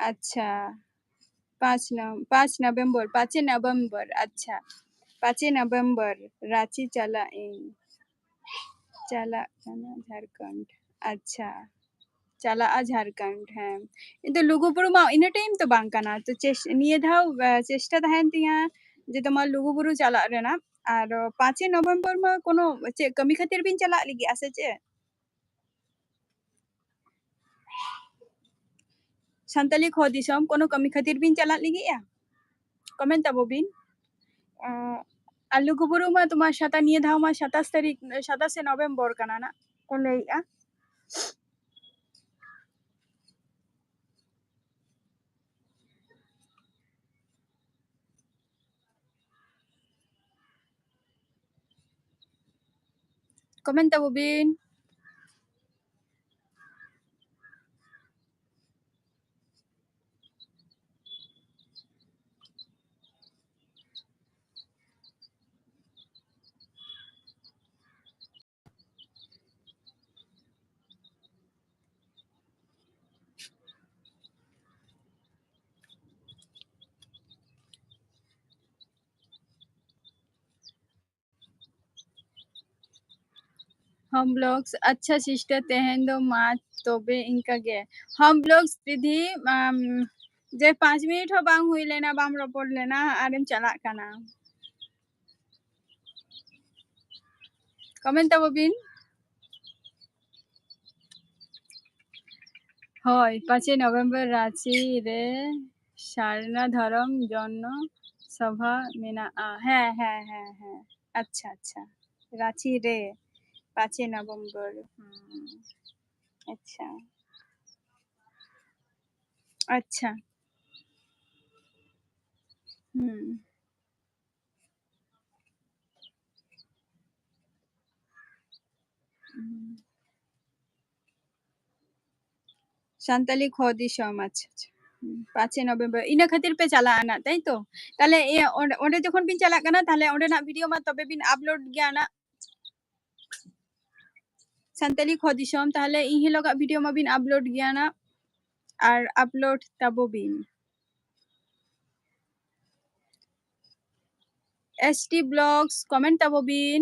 ᱟᱪᱪᱷᱟ, ᱯᱟᱸᱪ ᱱᱚ-, ᱯᱟᱸᱪ ᱱᱚᱵᱷᱮᱢᱵᱚᱨ, ᱯᱟᱸᱪᱮ ᱱᱚᱵᱷᱮᱢᱵᱚᱨ, ᱟᱪᱪᱷᱟ, ᱯᱟᱸᱪᱮ ᱱᱚᱵᱷᱮᱢᱵᱚᱨ, ᱨᱟᱸᱪᱤ ᱪᱟᱞᱟᱜ ᱤᱧ, ᱪᱟᱞᱟᱜ ᱠᱟᱱᱟ ᱡᱷᱟᱲᱠᱷᱚᱸᱰ᱾ ᱟᱪᱪᱷᱟ, ᱪᱟᱞᱟᱜᱼᱟ ᱡᱷᱟᱲᱠᱷᱚᱸᱰ, ᱦᱮᱸ᱾ ᱠᱤᱱᱛᱩ ᱞᱩᱜᱩᱵᱩᱨᱩ ᱢᱟ ᱤᱱᱟᱹ time ᱛᱚ ᱵᱟᱝ ᱠᱟᱱᱟ, ᱛᱚ ᱪᱮᱥ-, ᱱᱤᱭᱟᱹ ᱫᱷᱟᱣ, ᱟ, ᱪᱮᱥᱴᱟ ᱛᱟᱦᱮᱱ ᱛᱤᱧᱟᱹ ᱡᱮ ᱛᱳᱢᱟᱨ ᱞᱩᱜᱩᱵᱩᱨᱩ ᱪᱟᱞᱟᱜ ᱨᱮᱱᱟᱜ᱾ ᱟᱨ ᱯᱟᱸᱪᱮ ᱱᱚᱵᱷᱮᱢᱵᱚᱨ ᱢᱟ ᱠᱳᱱᱳ ᱪᱮᱫ ᱠᱟᱹᱢᱤ ᱠᱷᱟᱹᱛᱤᱨ ᱵᱤᱱ ᱪᱟᱞᱟᱜ ᱞᱟᱹᱜᱤᱫᱼᱟ ᱥᱮ ᱪᱮᱫ? ᱥᱟᱱᱛᱟᱞᱤ ᱠᱷᱚ ᱫᱤᱥᱚᱢ, ᱠᱳᱱᱳ ᱠᱟᱹᱢᱤ ᱠᱷᱟᱹᱛᱤᱨ ᱵᱤᱱ ᱪᱟᱞᱟᱜ ᱞᱟᱹᱜᱤᱫᱼᱟ? Comment ᱛᱟᱵᱚ ᱵᱤᱱ᱾ ᱟᱸ, ᱟᱨ ᱞᱩᱜᱩᱵᱩᱨᱩ ᱢᱟ ᱛᱳᱢᱟᱨ ᱥᱟᱛᱟ-, ᱱᱤᱭᱟᱹ ᱫᱷᱟᱣ ᱢᱟ ᱥᱟᱛᱟᱥ ᱛᱟᱹᱨᱤᱠᱷ, ᱥᱟᱛᱟᱥᱮ ᱱᱚᱵᱷᱮᱢᱵᱚᱨ ᱠᱟᱱᱟ ᱱᱟᱜ ᱠᱚ ᱞᱟᱹᱭᱮᱜᱼᱟ᱾ Comment ᱛᱟᱵᱚ ᱵᱤᱱ᱾ Home vlogs, ᱟᱪᱪᱷᱟ sister, ᱛᱮᱦᱮᱧ ᱫᱚ ᱢᱟ ᱛᱚᱵᱮ ᱤᱱᱠᱟ ᱜᱮ᱾ Home vlogs ᱫᱤᱫᱤ, ᱟᱢ, ᱡᱮ ᱯᱟᱸᱪ ᱢᱤᱱᱤᱴ ᱦᱚᱸ ᱵᱟᱝ ᱦᱩᱭ ᱞᱮᱱᱟ, ᱵᱟᱢ ᱨᱚᱯᱚᱲ ᱞᱮᱱᱟ, ᱟᱨᱮᱢ ᱪᱟᱞᱟᱜ ᱠᱟᱱᱟ᱾ Comment ᱛᱟᱵᱚ ᱵᱤᱱ᱾ ᱦᱳᱭ, ᱯᱟᱸᱪᱮᱭ ᱱᱚᱵᱷᱮᱢᱵᱚᱨ ᱨᱟᱸᱪᱤ ᱨᱮ ᱥᱟᱨᱱᱟ ᱫᱷᱚᱨᱚᱢ ᱡᱚᱱᱚ ᱥᱚᱵᱷᱟ ᱢᱮᱱᱟᱜᱼᱟ᱾ ᱦᱮᱸ, ᱦᱮᱸ, ᱦᱮᱸ, ᱦᱮᱸ᱾ ᱟᱪᱪᱷᱟ, ᱟᱪᱪᱷᱟ᱾ ᱨᱟᱸᱪᱤ ᱨᱮ ᱯᱟᱸᱪᱮᱭ ᱱᱚᱵᱷᱮᱢᱵᱚᱨ᱾ ᱦᱩᱸ᱾ ᱟᱪᱪᱷᱟ᱾ ᱟᱪᱪᱷᱟ᱾ ᱦᱩᱸ᱾ ᱦᱩᱸ᱾ ᱥᱟᱱᱛᱟᱞᱤ ᱠᱷᱚ ᱫᱤᱥᱚᱢ, ᱟᱪᱪᱷᱟ, ᱟᱪᱪᱷᱟ᱾ ᱦᱩᱸ, ᱯᱟᱸᱪᱮᱭ ᱱᱚᱵᱷᱮᱢᱵᱚᱨ, ᱤᱱᱟᱹ ᱠᱷᱟᱹᱛᱤᱨ ᱯᱮ ᱪᱟᱞᱟᱜᱼᱟ ᱱᱟᱜ, ᱛᱟᱭ ᱛᱚ? ᱛᱟᱦᱞᱮ ᱤᱭᱟᱹ, ᱚᱸᱰᱮ, ᱚᱸᱰᱮ ᱡᱚᱠᱷᱚᱱ ᱵᱤᱱ ᱪᱟᱞᱟᱜ ᱠᱟᱱᱟ, ᱛᱟᱦᱞᱮ ᱚᱸᱰᱮᱱᱟᱜ video ᱢᱟ ᱛᱚᱵᱮ ᱵᱤᱱ upload ᱜᱮᱭᱟ ᱱᱟᱜ᱾ ᱥᱟᱱᱛᱟᱞᱤ ᱠᱷᱚ ᱫᱤᱥᱚᱢ, ᱛᱟᱦᱞᱮ ᱤᱱ ᱦᱤᱞᱳᱜᱟᱜ video ᱢᱟᱵᱤᱱ upload ᱜᱮᱭᱟ ᱱᱟᱜ, ᱟᱨ upload ᱛᱟᱵᱚ ᱵᱤᱱ᱾ S T vlogs comment ᱛᱟᱵᱚ ᱵᱤᱱ᱾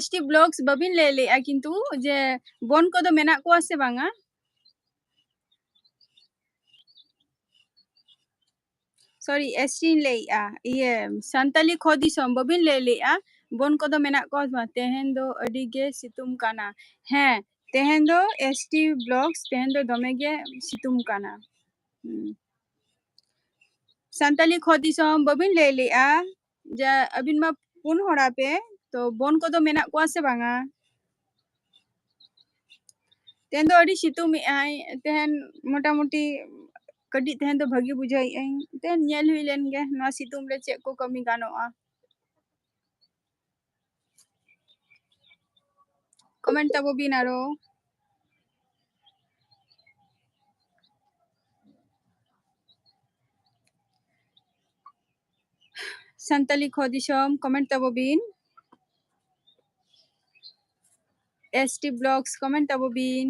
S T vlogs ᱵᱟᱵᱤᱱ ᱞᱟᱹᱭ ᱞᱮᱜᱼᱟ ᱠᱤᱱᱛᱩ ᱡᱮ ᱵᱚᱱ ᱠᱚᱫᱚ ᱢᱮᱱᱟᱜ ᱠᱚᱣᱟ ᱥᱮ ᱵᱟᱝᱟ? Sorry, S T ᱤᱧ ᱞᱟᱹᱭᱮᱜᱼᱟ, ᱤᱭᱟᱹ, ᱥᱟᱱᱛᱟᱞᱤ ᱠᱷᱚ ᱫᱤᱥᱚᱢ ᱵᱟᱵᱤᱱ ᱞᱟᱹᱭ ᱞᱮᱜᱼᱟ, ᱵᱚᱱ ᱠᱚᱫᱚ ᱢᱮᱱᱟᱜ ᱠᱚᱣᱟ ᱥᱮ ᱵᱟᱝ? ᱛᱮᱦᱮᱧ ᱫᱚ ᱟᱹᱰᱤ ᱜᱮ ᱥᱤᱛᱩᱝ ᱠᱟᱱᱟ᱾ ᱦᱮᱸ, ᱛᱮᱦᱮᱧ ᱫᱚ S T vlogs, ᱛᱮᱦᱮᱧ ᱫᱚ ᱫᱚᱢᱮ ᱜᱮ ᱥᱤᱛᱩᱝ ᱠᱟᱱᱟ᱾ ᱦᱩᱸ᱾ ᱥᱟᱱᱛᱟᱞᱤ ᱠᱷᱚ ᱫᱤᱥᱚᱢ ᱵᱟᱵᱤᱱ ᱞᱟᱹᱭ ᱞᱮᱜᱼᱟ ᱡᱮ ᱟᱹᱵᱤᱱ ᱢᱟ ᱯᱩᱱ ᱦᱚᱲ ᱟᱯᱮ, ᱛᱚ ᱵᱚᱱ ᱠᱚᱫᱚ ᱢᱮᱱᱟᱜ ᱠᱚᱣᱟ ᱥᱮ ᱵᱟᱝᱟ? ᱛᱮᱦᱮᱧ ᱫᱚ ᱟᱹᱰᱤ ᱥᱤᱛᱩᱝ ᱮᱜᱼᱟᱭ, ᱛᱮᱦᱮᱧ ᱢᱚᱴᱟᱢᱩᱴᱤ ᱠᱟᱹᱴᱤᱡ ᱛᱮᱦᱮᱧ ᱫᱚ ᱵᱷᱟᱹᱜᱤ ᱵᱩᱡᱷᱟᱹᱣᱮᱜᱼᱟᱹᱧ᱾ ᱛᱮᱦᱮᱧ ᱧᱮᱞ ᱦᱩᱭ ᱞᱮᱱ ᱜᱮ ᱱᱚᱣᱟ ᱥᱤᱛᱩᱝ ᱨᱮ ᱪᱮᱫ ᱠᱚ ᱠᱟᱹᱢᱤ ᱜᱟᱱᱚᱜᱼᱟ᱾ Comment ᱛᱟᱵᱚ ᱵᱤᱱ ᱟᱨᱚ᱾ ᱥᱟᱱᱛᱟᱞᱤ ᱠᱷᱚ ᱫᱤᱥᱚᱢ comment ᱛᱟᱵᱚ ᱵᱤᱱ᱾ S T vlogs comment ᱛᱟᱵᱚ ᱵᱤᱱ᱾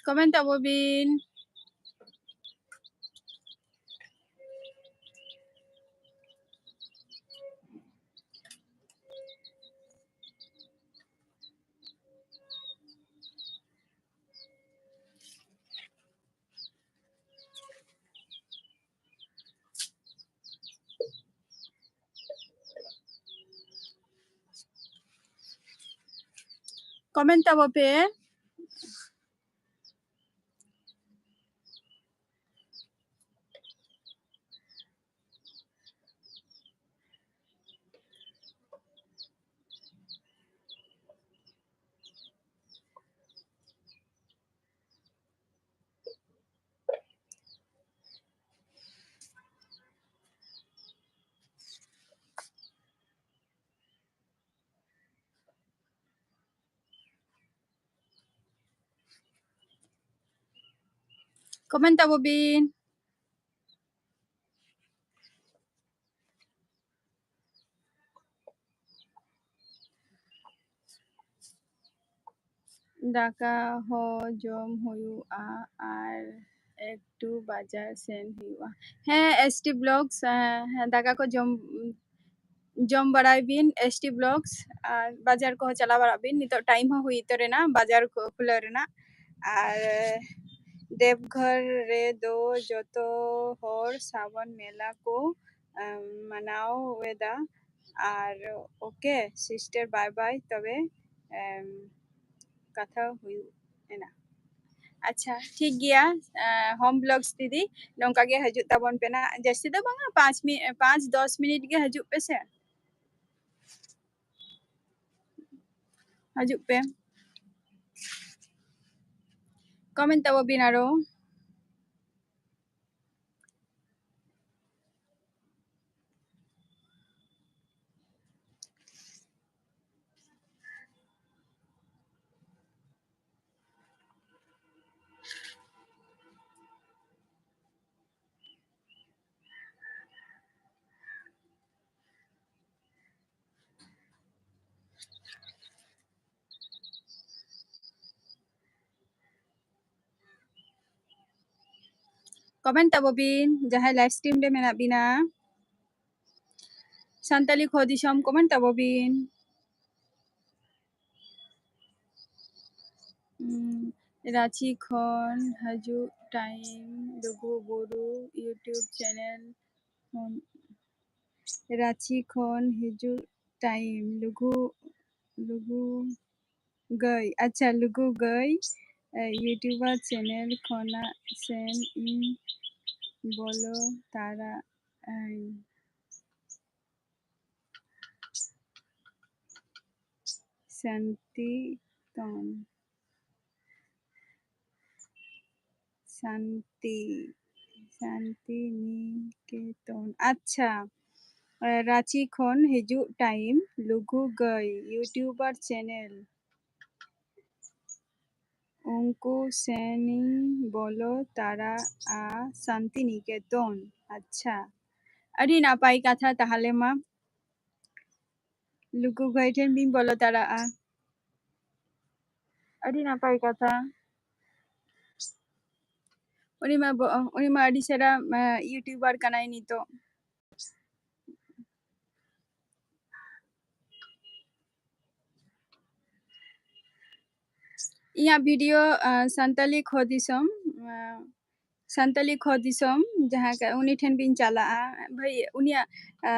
Comment ᱛᱟᱵᱚ ᱵᱤᱱ᱾ Comment ᱛᱟᱵᱚ ᱯᱮ᱾ Comment ᱛᱟᱵᱚ ᱵᱤᱱ᱾ ᱫᱟᱠᱟ ᱦᱚᱸ ᱡᱚᱢ ᱦᱩᱭᱩᱜᱼᱟ ᱟᱨ ᱮᱠᱴᱩ ᱵᱟᱡᱟᱨ ᱥᱮᱱ ᱦᱩᱭᱩᱜᱼᱟ᱾ ᱦᱮᱸ, ᱮᱥ ᱴᱤ ᱵᱞᱚᱜᱥ, ᱦᱮᱸ, ᱦᱮᱸ, ᱫᱟᱠᱟ ᱠᱚ ᱡᱚᱢ, ᱡᱚᱢ ᱵᱟᱲᱟᱭ ᱵᱤᱱ, ᱮᱥ ᱴᱤ ᱵᱞᱚᱜᱥ, ᱟᱨ ᱵᱟᱡᱟᱨ ᱠᱚᱦᱚᱸ ᱪᱟᱞᱟᱣ ᱵᱟᱲᱟᱜ ᱵᱤᱱ᱾ ᱱᱤᱛᱚᱜ ᱴᱟᱭᱤᱢ ᱦᱚᱸ ᱦᱩᱭ ᱩᱛᱟᱹᱨ ᱮᱱᱟ ᱵᱟᱡᱟᱨ ᱠᱚ ᱠᱷᱩᱞᱟᱹᱣ ᱨᱮᱱᱟᱜ᱾ ᱟᱨ ᱫᱮᱵᱜᱷᱚᱨ ᱨᱮᱫᱚ ᱡᱚᱛᱚ ᱦᱚᱲ ᱥᱟᱵᱚᱱ ᱢᱮᱞᱟ ᱠᱚ, ᱮᱢ, ᱢᱟᱱᱟᱣ ᱮᱫᱟ᱾ ᱟᱨ ᱳᱠᱮ ᱥᱤᱥᱴᱟᱨ, ᱵᱟᱭ ᱵᱟᱭ, ᱛᱚᱵᱮ, ᱮᱢ, ᱠᱟᱛᱷᱟ ᱦᱩᱭᱩᱜ ᱮᱱᱟ᱾ ᱟᱪᱪᱷᱟ, ᱴᱷᱤᱠ ᱜᱮᱭᱟ᱾ ᱮ, ᱦᱳᱢ ᱵᱞᱚᱜᱥ ᱫᱤᱫᱤ, ᱱᱚᱝᱠᱟ ᱜᱮ ᱦᱤᱡᱩᱜ ᱛᱟᱵᱚᱱ ᱯᱮ ᱱᱟᱜ᱾ ᱡᱟᱹᱥᱛᱤ ᱫᱚ ᱵᱟᱝᱟ, ᱯᱟᱸᱪ ᱢᱤ-, ᱯᱟᱸᱪ ᱫᱚᱥ ᱢᱤᱱᱤᱴ ᱜᱮ ᱦᱤᱡᱩᱜ ᱯᱮ ᱥᱮ᱾ ᱦᱤᱡᱩᱜ ᱯᱮ᱾ ᱠᱚᱢᱮᱱᱴ ᱛᱟᱵᱚ ᱵᱤᱱ ᱟᱨᱚ᱾ ᱠᱚᱢᱮᱱᱴ ᱛᱟᱵᱚ ᱵᱤᱱ, ᱡᱟᱦᱟᱸᱭ ᱞᱟᱭᱤᱵᱷ ᱥᱴᱨᱤᱢ ᱨᱮ ᱢᱮᱱᱟᱜ ᱵᱤᱱᱟ᱾ ᱥᱟᱱᱛᱟᱞᱤ ᱠᱷᱚ ᱫᱤᱥᱚᱢ, ᱠᱚᱢᱮᱱᱴ ᱛᱟᱵᱚ ᱵᱤᱱ᱾ ᱩᱸ, ᱨᱟᱸᱪᱤ ᱠᱷᱚᱱ ᱦᱤᱡᱩᱜ ᱴᱟᱭᱤᱢ ᱞᱩᱜᱩ ᱵᱩᱨᱩ YouTube ᱪᱮᱱᱮᱞ ᱠᱷᱚᱱ, ᱨᱟᱸᱪᱤ ᱠᱷᱚᱱ ᱦᱤᱡᱩᱜ ᱴᱟᱭᱤᱢ ᱞᱩᱜᱩ, ᱞᱩᱜᱩ ᱜᱟᱹᱭ, ᱟᱪᱪᱷᱟ, ᱞᱩᱜᱩ ᱜᱟᱹᱭ, ᱮ, YouTuber ᱪᱮᱱᱮᱞ ᱠᱷᱚᱱᱟᱜ ᱥᱮᱱ ᱤᱧ ᱵᱚᱞᱚ ᱛᱟᱨᱟᱜ ᱟᱹᱧ᱾ ᱥᱟᱱᱛᱤ ᱛᱚᱱ᱾ ᱥᱟᱱᱛᱤ, ᱥᱟᱱᱛᱤ ᱱᱤᱠᱮᱛᱚᱱ᱾ ᱟᱪᱪᱷᱟ, ᱮ, ᱨᱟᱸᱪᱤ ᱠᱷᱚᱱ ᱦᱤᱡᱩᱜ ᱴᱟᱭᱤᱢ ᱞᱩᱜᱩ ᱜᱟᱹᱭ YouTuber ᱪᱮᱱᱮᱞ᱾ ᱩᱱᱠᱩ ᱥᱮᱱᱤᱧ ᱵᱚᱞᱚ ᱛᱟᱨᱟᱜᱼᱟ ᱥᱟᱱᱛᱤᱱᱤᱠᱮᱛᱚᱱ᱾ ᱟᱪᱪᱷᱟ, ᱟᱹᱰᱤ ᱱᱟᱯᱟᱭ ᱠᱟᱛᱷᱟ ᱛᱟᱦᱞᱮ ᱢᱟ᱾ ᱞᱩᱜᱩ ᱜᱟᱹᱭ ᱴᱷᱮᱱ ᱵᱤᱱ ᱵᱚᱞᱚ ᱛᱟᱨᱟᱜᱼᱟ᱾ ᱟᱹᱰᱤ ᱱᱟᱯᱟᱭ ᱠᱟᱛᱷᱟ᱾ ᱩᱱᱤ ᱢᱟ ᱵᱚ-, ᱩᱱᱤ ᱢᱟ ᱟᱹᱰᱤ ᱪᱮᱦᱨᱟ, ᱮ, YouTuber ᱠᱟᱱᱟᱭ ᱱᱤᱛᱚᱜ᱾ ᱤᱧᱟᱹᱜ video, ᱟ, ᱥᱟᱱᱛᱟᱞᱤ ᱠᱷᱚ ᱫᱤᱥᱚᱢ, ᱟ, ᱥᱟᱱᱛᱟᱞᱤ ᱠᱷᱚ ᱫᱤᱥᱚᱢ ᱡᱟᱦᱟᱸ ᱠᱟ-, ᱩᱱᱤ ᱴᱷᱮᱱ ᱵᱤᱱ ᱪᱟᱞᱟᱜᱼᱟ᱾ ᱵᱷᱟᱹᱭ, ᱩᱱᱤᱭᱟᱜ, ᱟ,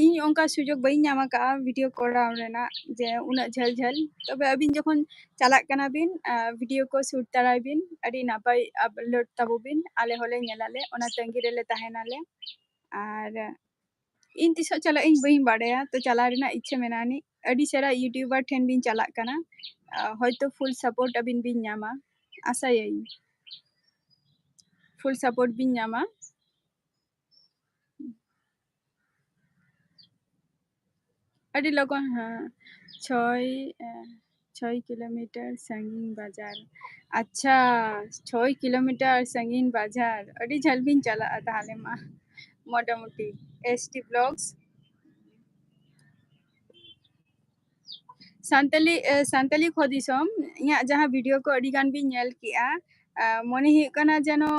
ᱤᱧ ᱚᱱᱠᱟ ᱥᱩᱡᱳᱜᱽ ᱵᱟᱹᱧ ᱧᱟᱢ ᱟᱠᱟᱫᱼᱟ video ᱠᱚᱨᱟᱣ ᱨᱮᱱᱟᱜ, ᱡᱮ ᱩᱱᱟᱹᱜ ᱡᱷᱟᱹᱞ ᱡᱷᱟᱹᱞ᱾ ᱛᱚᱵᱮ ᱟᱹᱵᱤᱱ ᱡᱚᱠᱷᱚᱱ ᱪᱟᱞᱟᱜ ᱠᱟᱱᱟ ᱵᱤᱱ, ᱟ, video ᱠᱚ shoot ᱛᱟᱨᱟᱭ ᱵᱤᱱ, ᱟᱹᱰᱤ ᱱᱟᱯᱟᱭ upload ᱛᱟᱵᱚ ᱵᱤᱱ, ᱟᱞᱮ ᱦᱚᱸᱞᱮ ᱧᱮᱞᱟᱞᱮ, ᱚᱱᱟ ᱛᱟᱺᱜᱤ ᱨᱮᱞᱮ ᱛᱟᱦᱮᱱᱟᱞᱮ᱾ ᱟᱨ ᱤᱧ ᱛᱤᱥᱚᱜ ᱪᱟᱞᱟᱜ ᱤᱧ ᱵᱟᱹᱧ ᱵᱟᱲᱟᱭᱟ, ᱛᱚ ᱪᱟᱞᱟᱣ ᱨᱮᱱᱟᱜ ᱤᱪᱪᱷᱟᱹ ᱢᱮᱱᱟᱜ ᱟᱹᱱᱤᱡ᱾ ᱟᱹᱰᱤ ᱪᱮᱦᱨᱟ YouTuber ᱴᱷᱮᱱ ᱵᱤᱱ ᱪᱟᱞᱟᱜ ᱠᱟᱱᱟ, ᱟ, ᱦᱚᱭᱛᱚ full support ᱟᱹᱵᱤᱱ ᱵᱤᱱ ᱧᱟᱢᱟ, ᱟᱥᱟᱭᱟᱹᱧ full support ᱵᱤᱱ ᱧᱟᱢᱟ᱾ ᱟᱹᱰᱤ ᱞᱚᱜᱚᱱ, ᱦᱮᱸ, ᱪᱷᱚᱭ, ᱮ, ᱪᱷᱚᱭ ᱠᱤᱞᱳᱢᱤᱴᱟᱨ ᱥᱟᱺᱜᱤᱧ ᱵᱟᱡᱟᱨ᱾ ᱟᱪᱪᱷᱟ, ᱪᱷᱚᱭ ᱠᱤᱞᱳᱢᱤᱴᱟᱨ ᱥᱟᱺᱜᱤᱧ ᱵᱟᱡᱟᱨ, ᱟᱹᱰᱤ ᱡᱷᱟᱹᱞ ᱵᱤᱱ ᱪᱟᱞᱟᱜᱼᱟ ᱛᱟᱦᱞᱮ ᱢᱟ᱾ ᱢᱚᱴᱟᱢᱩᱴᱤ ST Vlogs᱾ ᱥᱟᱱᱛᱟᱞᱤ, ᱮ, ᱥᱟᱱᱛᱟᱞᱤ ᱠᱷᱚ ᱫᱤᱥᱚᱢ, ᱤᱧᱟᱹᱜ ᱡᱟᱦᱟᱸ video ᱠᱚ ᱟᱹᱰᱤ ᱜᱟᱱ ᱵᱤᱱ ᱧᱮᱞ ᱠᱮᱜᱼᱟ, ᱟᱨ ᱢᱚᱱᱮ ᱦᱩᱭᱩᱜ ᱠᱟᱱᱟ ᱡᱮᱱᱚ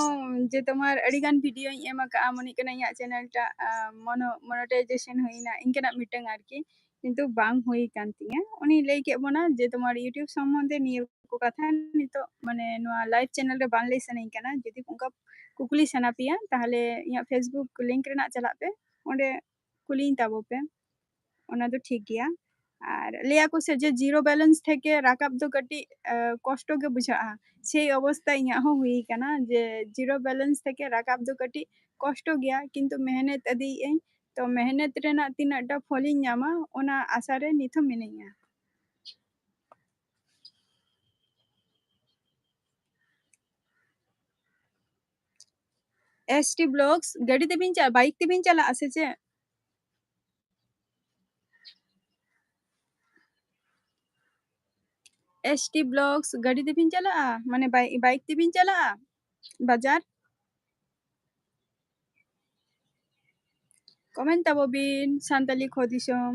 ᱡᱮ ᱛᱳᱢᱟᱨ ᱟᱹᱰᱤ ᱜᱟᱱ videoᱧ ᱮᱢ ᱟᱠᱟᱫᱼᱟ, ᱢᱚᱱᱮ ᱦᱩᱭᱩᱜ ᱠᱟᱱᱟ ᱤᱧᱟᱹᱜ channelᱴᱟᱜ, ᱟᱨ, ᱢᱚᱱᱚ-, monetization ᱦᱩᱭᱱᱟ, ᱤᱱᱠᱟᱹᱱᱟᱜ ᱢᱤᱫᱴᱟᱝ ᱟᱨᱠᱤ, ᱠᱤᱱᱛᱩ ᱵᱟᱝ ᱦᱩᱭ ᱟᱠᱟᱱ ᱛᱤᱧᱟᱹ᱾ ᱩᱱᱤ ᱞᱟᱹᱭ ᱠᱮᱫ ᱵᱚᱱᱟ ᱡᱮ ᱛᱳᱢᱟᱨ YouTube ᱥᱚᱢᱵᱚᱱᱫᱷᱮ ᱱᱤᱭᱟᱹ ᱠᱚ ᱠᱟᱛᱷᱟ ᱱᱤᱛᱚᱜ ᱢᱟᱱᱮ ᱱᱚᱣᱟ live channel ᱨᱮ ᱵᱟᱝ ᱞᱟᱹᱭ ᱥᱟᱱᱟᱧ ᱠᱟᱱᱟ᱾ ᱡᱩᱫᱤ ᱚᱱᱠᱟ ᱠᱩᱠᱞᱤ ᱥᱟᱱᱟ ᱯᱮᱭᱟ, ᱛᱟᱦᱚᱞᱮ ᱤᱧᱟᱹᱜ Facebook link ᱨᱮᱱᱟᱜ ᱪᱟᱞᱟᱜ ᱯᱮ, ᱚᱸᱰᱮ ᱠᱩᱞᱤᱧ ᱛᱟᱵᱚ ᱯᱮ, ᱚᱱᱟ ᱫᱚ ᱴᱷᱤᱠ ᱜᱮᱭᱟ᱾ ᱟᱨ ᱞᱟᱹᱭᱟ ᱠᱚ ᱥᱮ ᱡᱮ zero balance ᱛᱷᱮᱠᱮ ᱨᱟᱠᱟᱵ ᱫᱚ ᱠᱟᱹᱴᱤᱡ, ᱟᱸ, ᱠᱚᱥᱴᱚ ᱜᱮ ᱵᱩᱡᱷᱟᱹᱜᱼᱟ, ᱥᱮᱭ ᱚᱵᱚᱥᱛᱟ ᱤᱧᱟᱹᱜ ᱦᱚᱸ ᱦᱩᱭ ᱠᱟᱱᱟ ᱡᱮ zero balance ᱛᱷᱮᱠᱮ ᱨᱟᱠᱟᱵ ᱫᱚ ᱠᱟᱹᱴᱤᱡ ᱠᱚᱥᱴᱚ ᱜᱮᱭᱟ, ᱠᱤᱱᱛᱩ ᱢᱮᱦᱱᱚᱛ ᱤᱫᱤᱭᱮᱫ ᱟᱹᱧ, ᱛᱚ ᱢᱮᱦᱱᱚᱛ ᱨᱮᱱᱟᱜ ᱛᱤᱱᱟᱹᱜ ᱴᱟ ᱯᱷᱚᱞᱤᱧ ᱧᱟᱢᱟ, ᱚᱱᱟ ᱟᱥᱟ ᱨᱮ ᱱᱤᱛ ᱦᱚᱸ ᱢᱤᱱᱟᱹᱧᱟ᱾ S T Vlogs, ᱜᱟᱹᱰᱤ ᱛᱮᱵᱤᱱ ᱪᱟ-, bike ᱛᱮᱵᱤᱱ ᱪᱟᱞᱟᱜᱼᱟ ᱥᱮ ᱪᱮᱫ? S T Vlogs, ᱜᱟᱹᱰᱤ ᱛᱮᱵᱤᱱ ᱪᱟᱞᱟᱜᱼᱟ? ᱢᱟᱱᱮ ᱵᱟᱭ-, bike ᱛᱮᱵᱤᱱ ᱪᱟᱞᱟᱜᱼᱟ ᱵᱟᱡᱟᱨ? Comment ᱛᱟᱵᱚ ᱵᱤᱱ, ᱥᱟᱱᱛᱟᱞᱤ ᱠᱷᱚ ᱫᱤᱥᱚᱢ᱾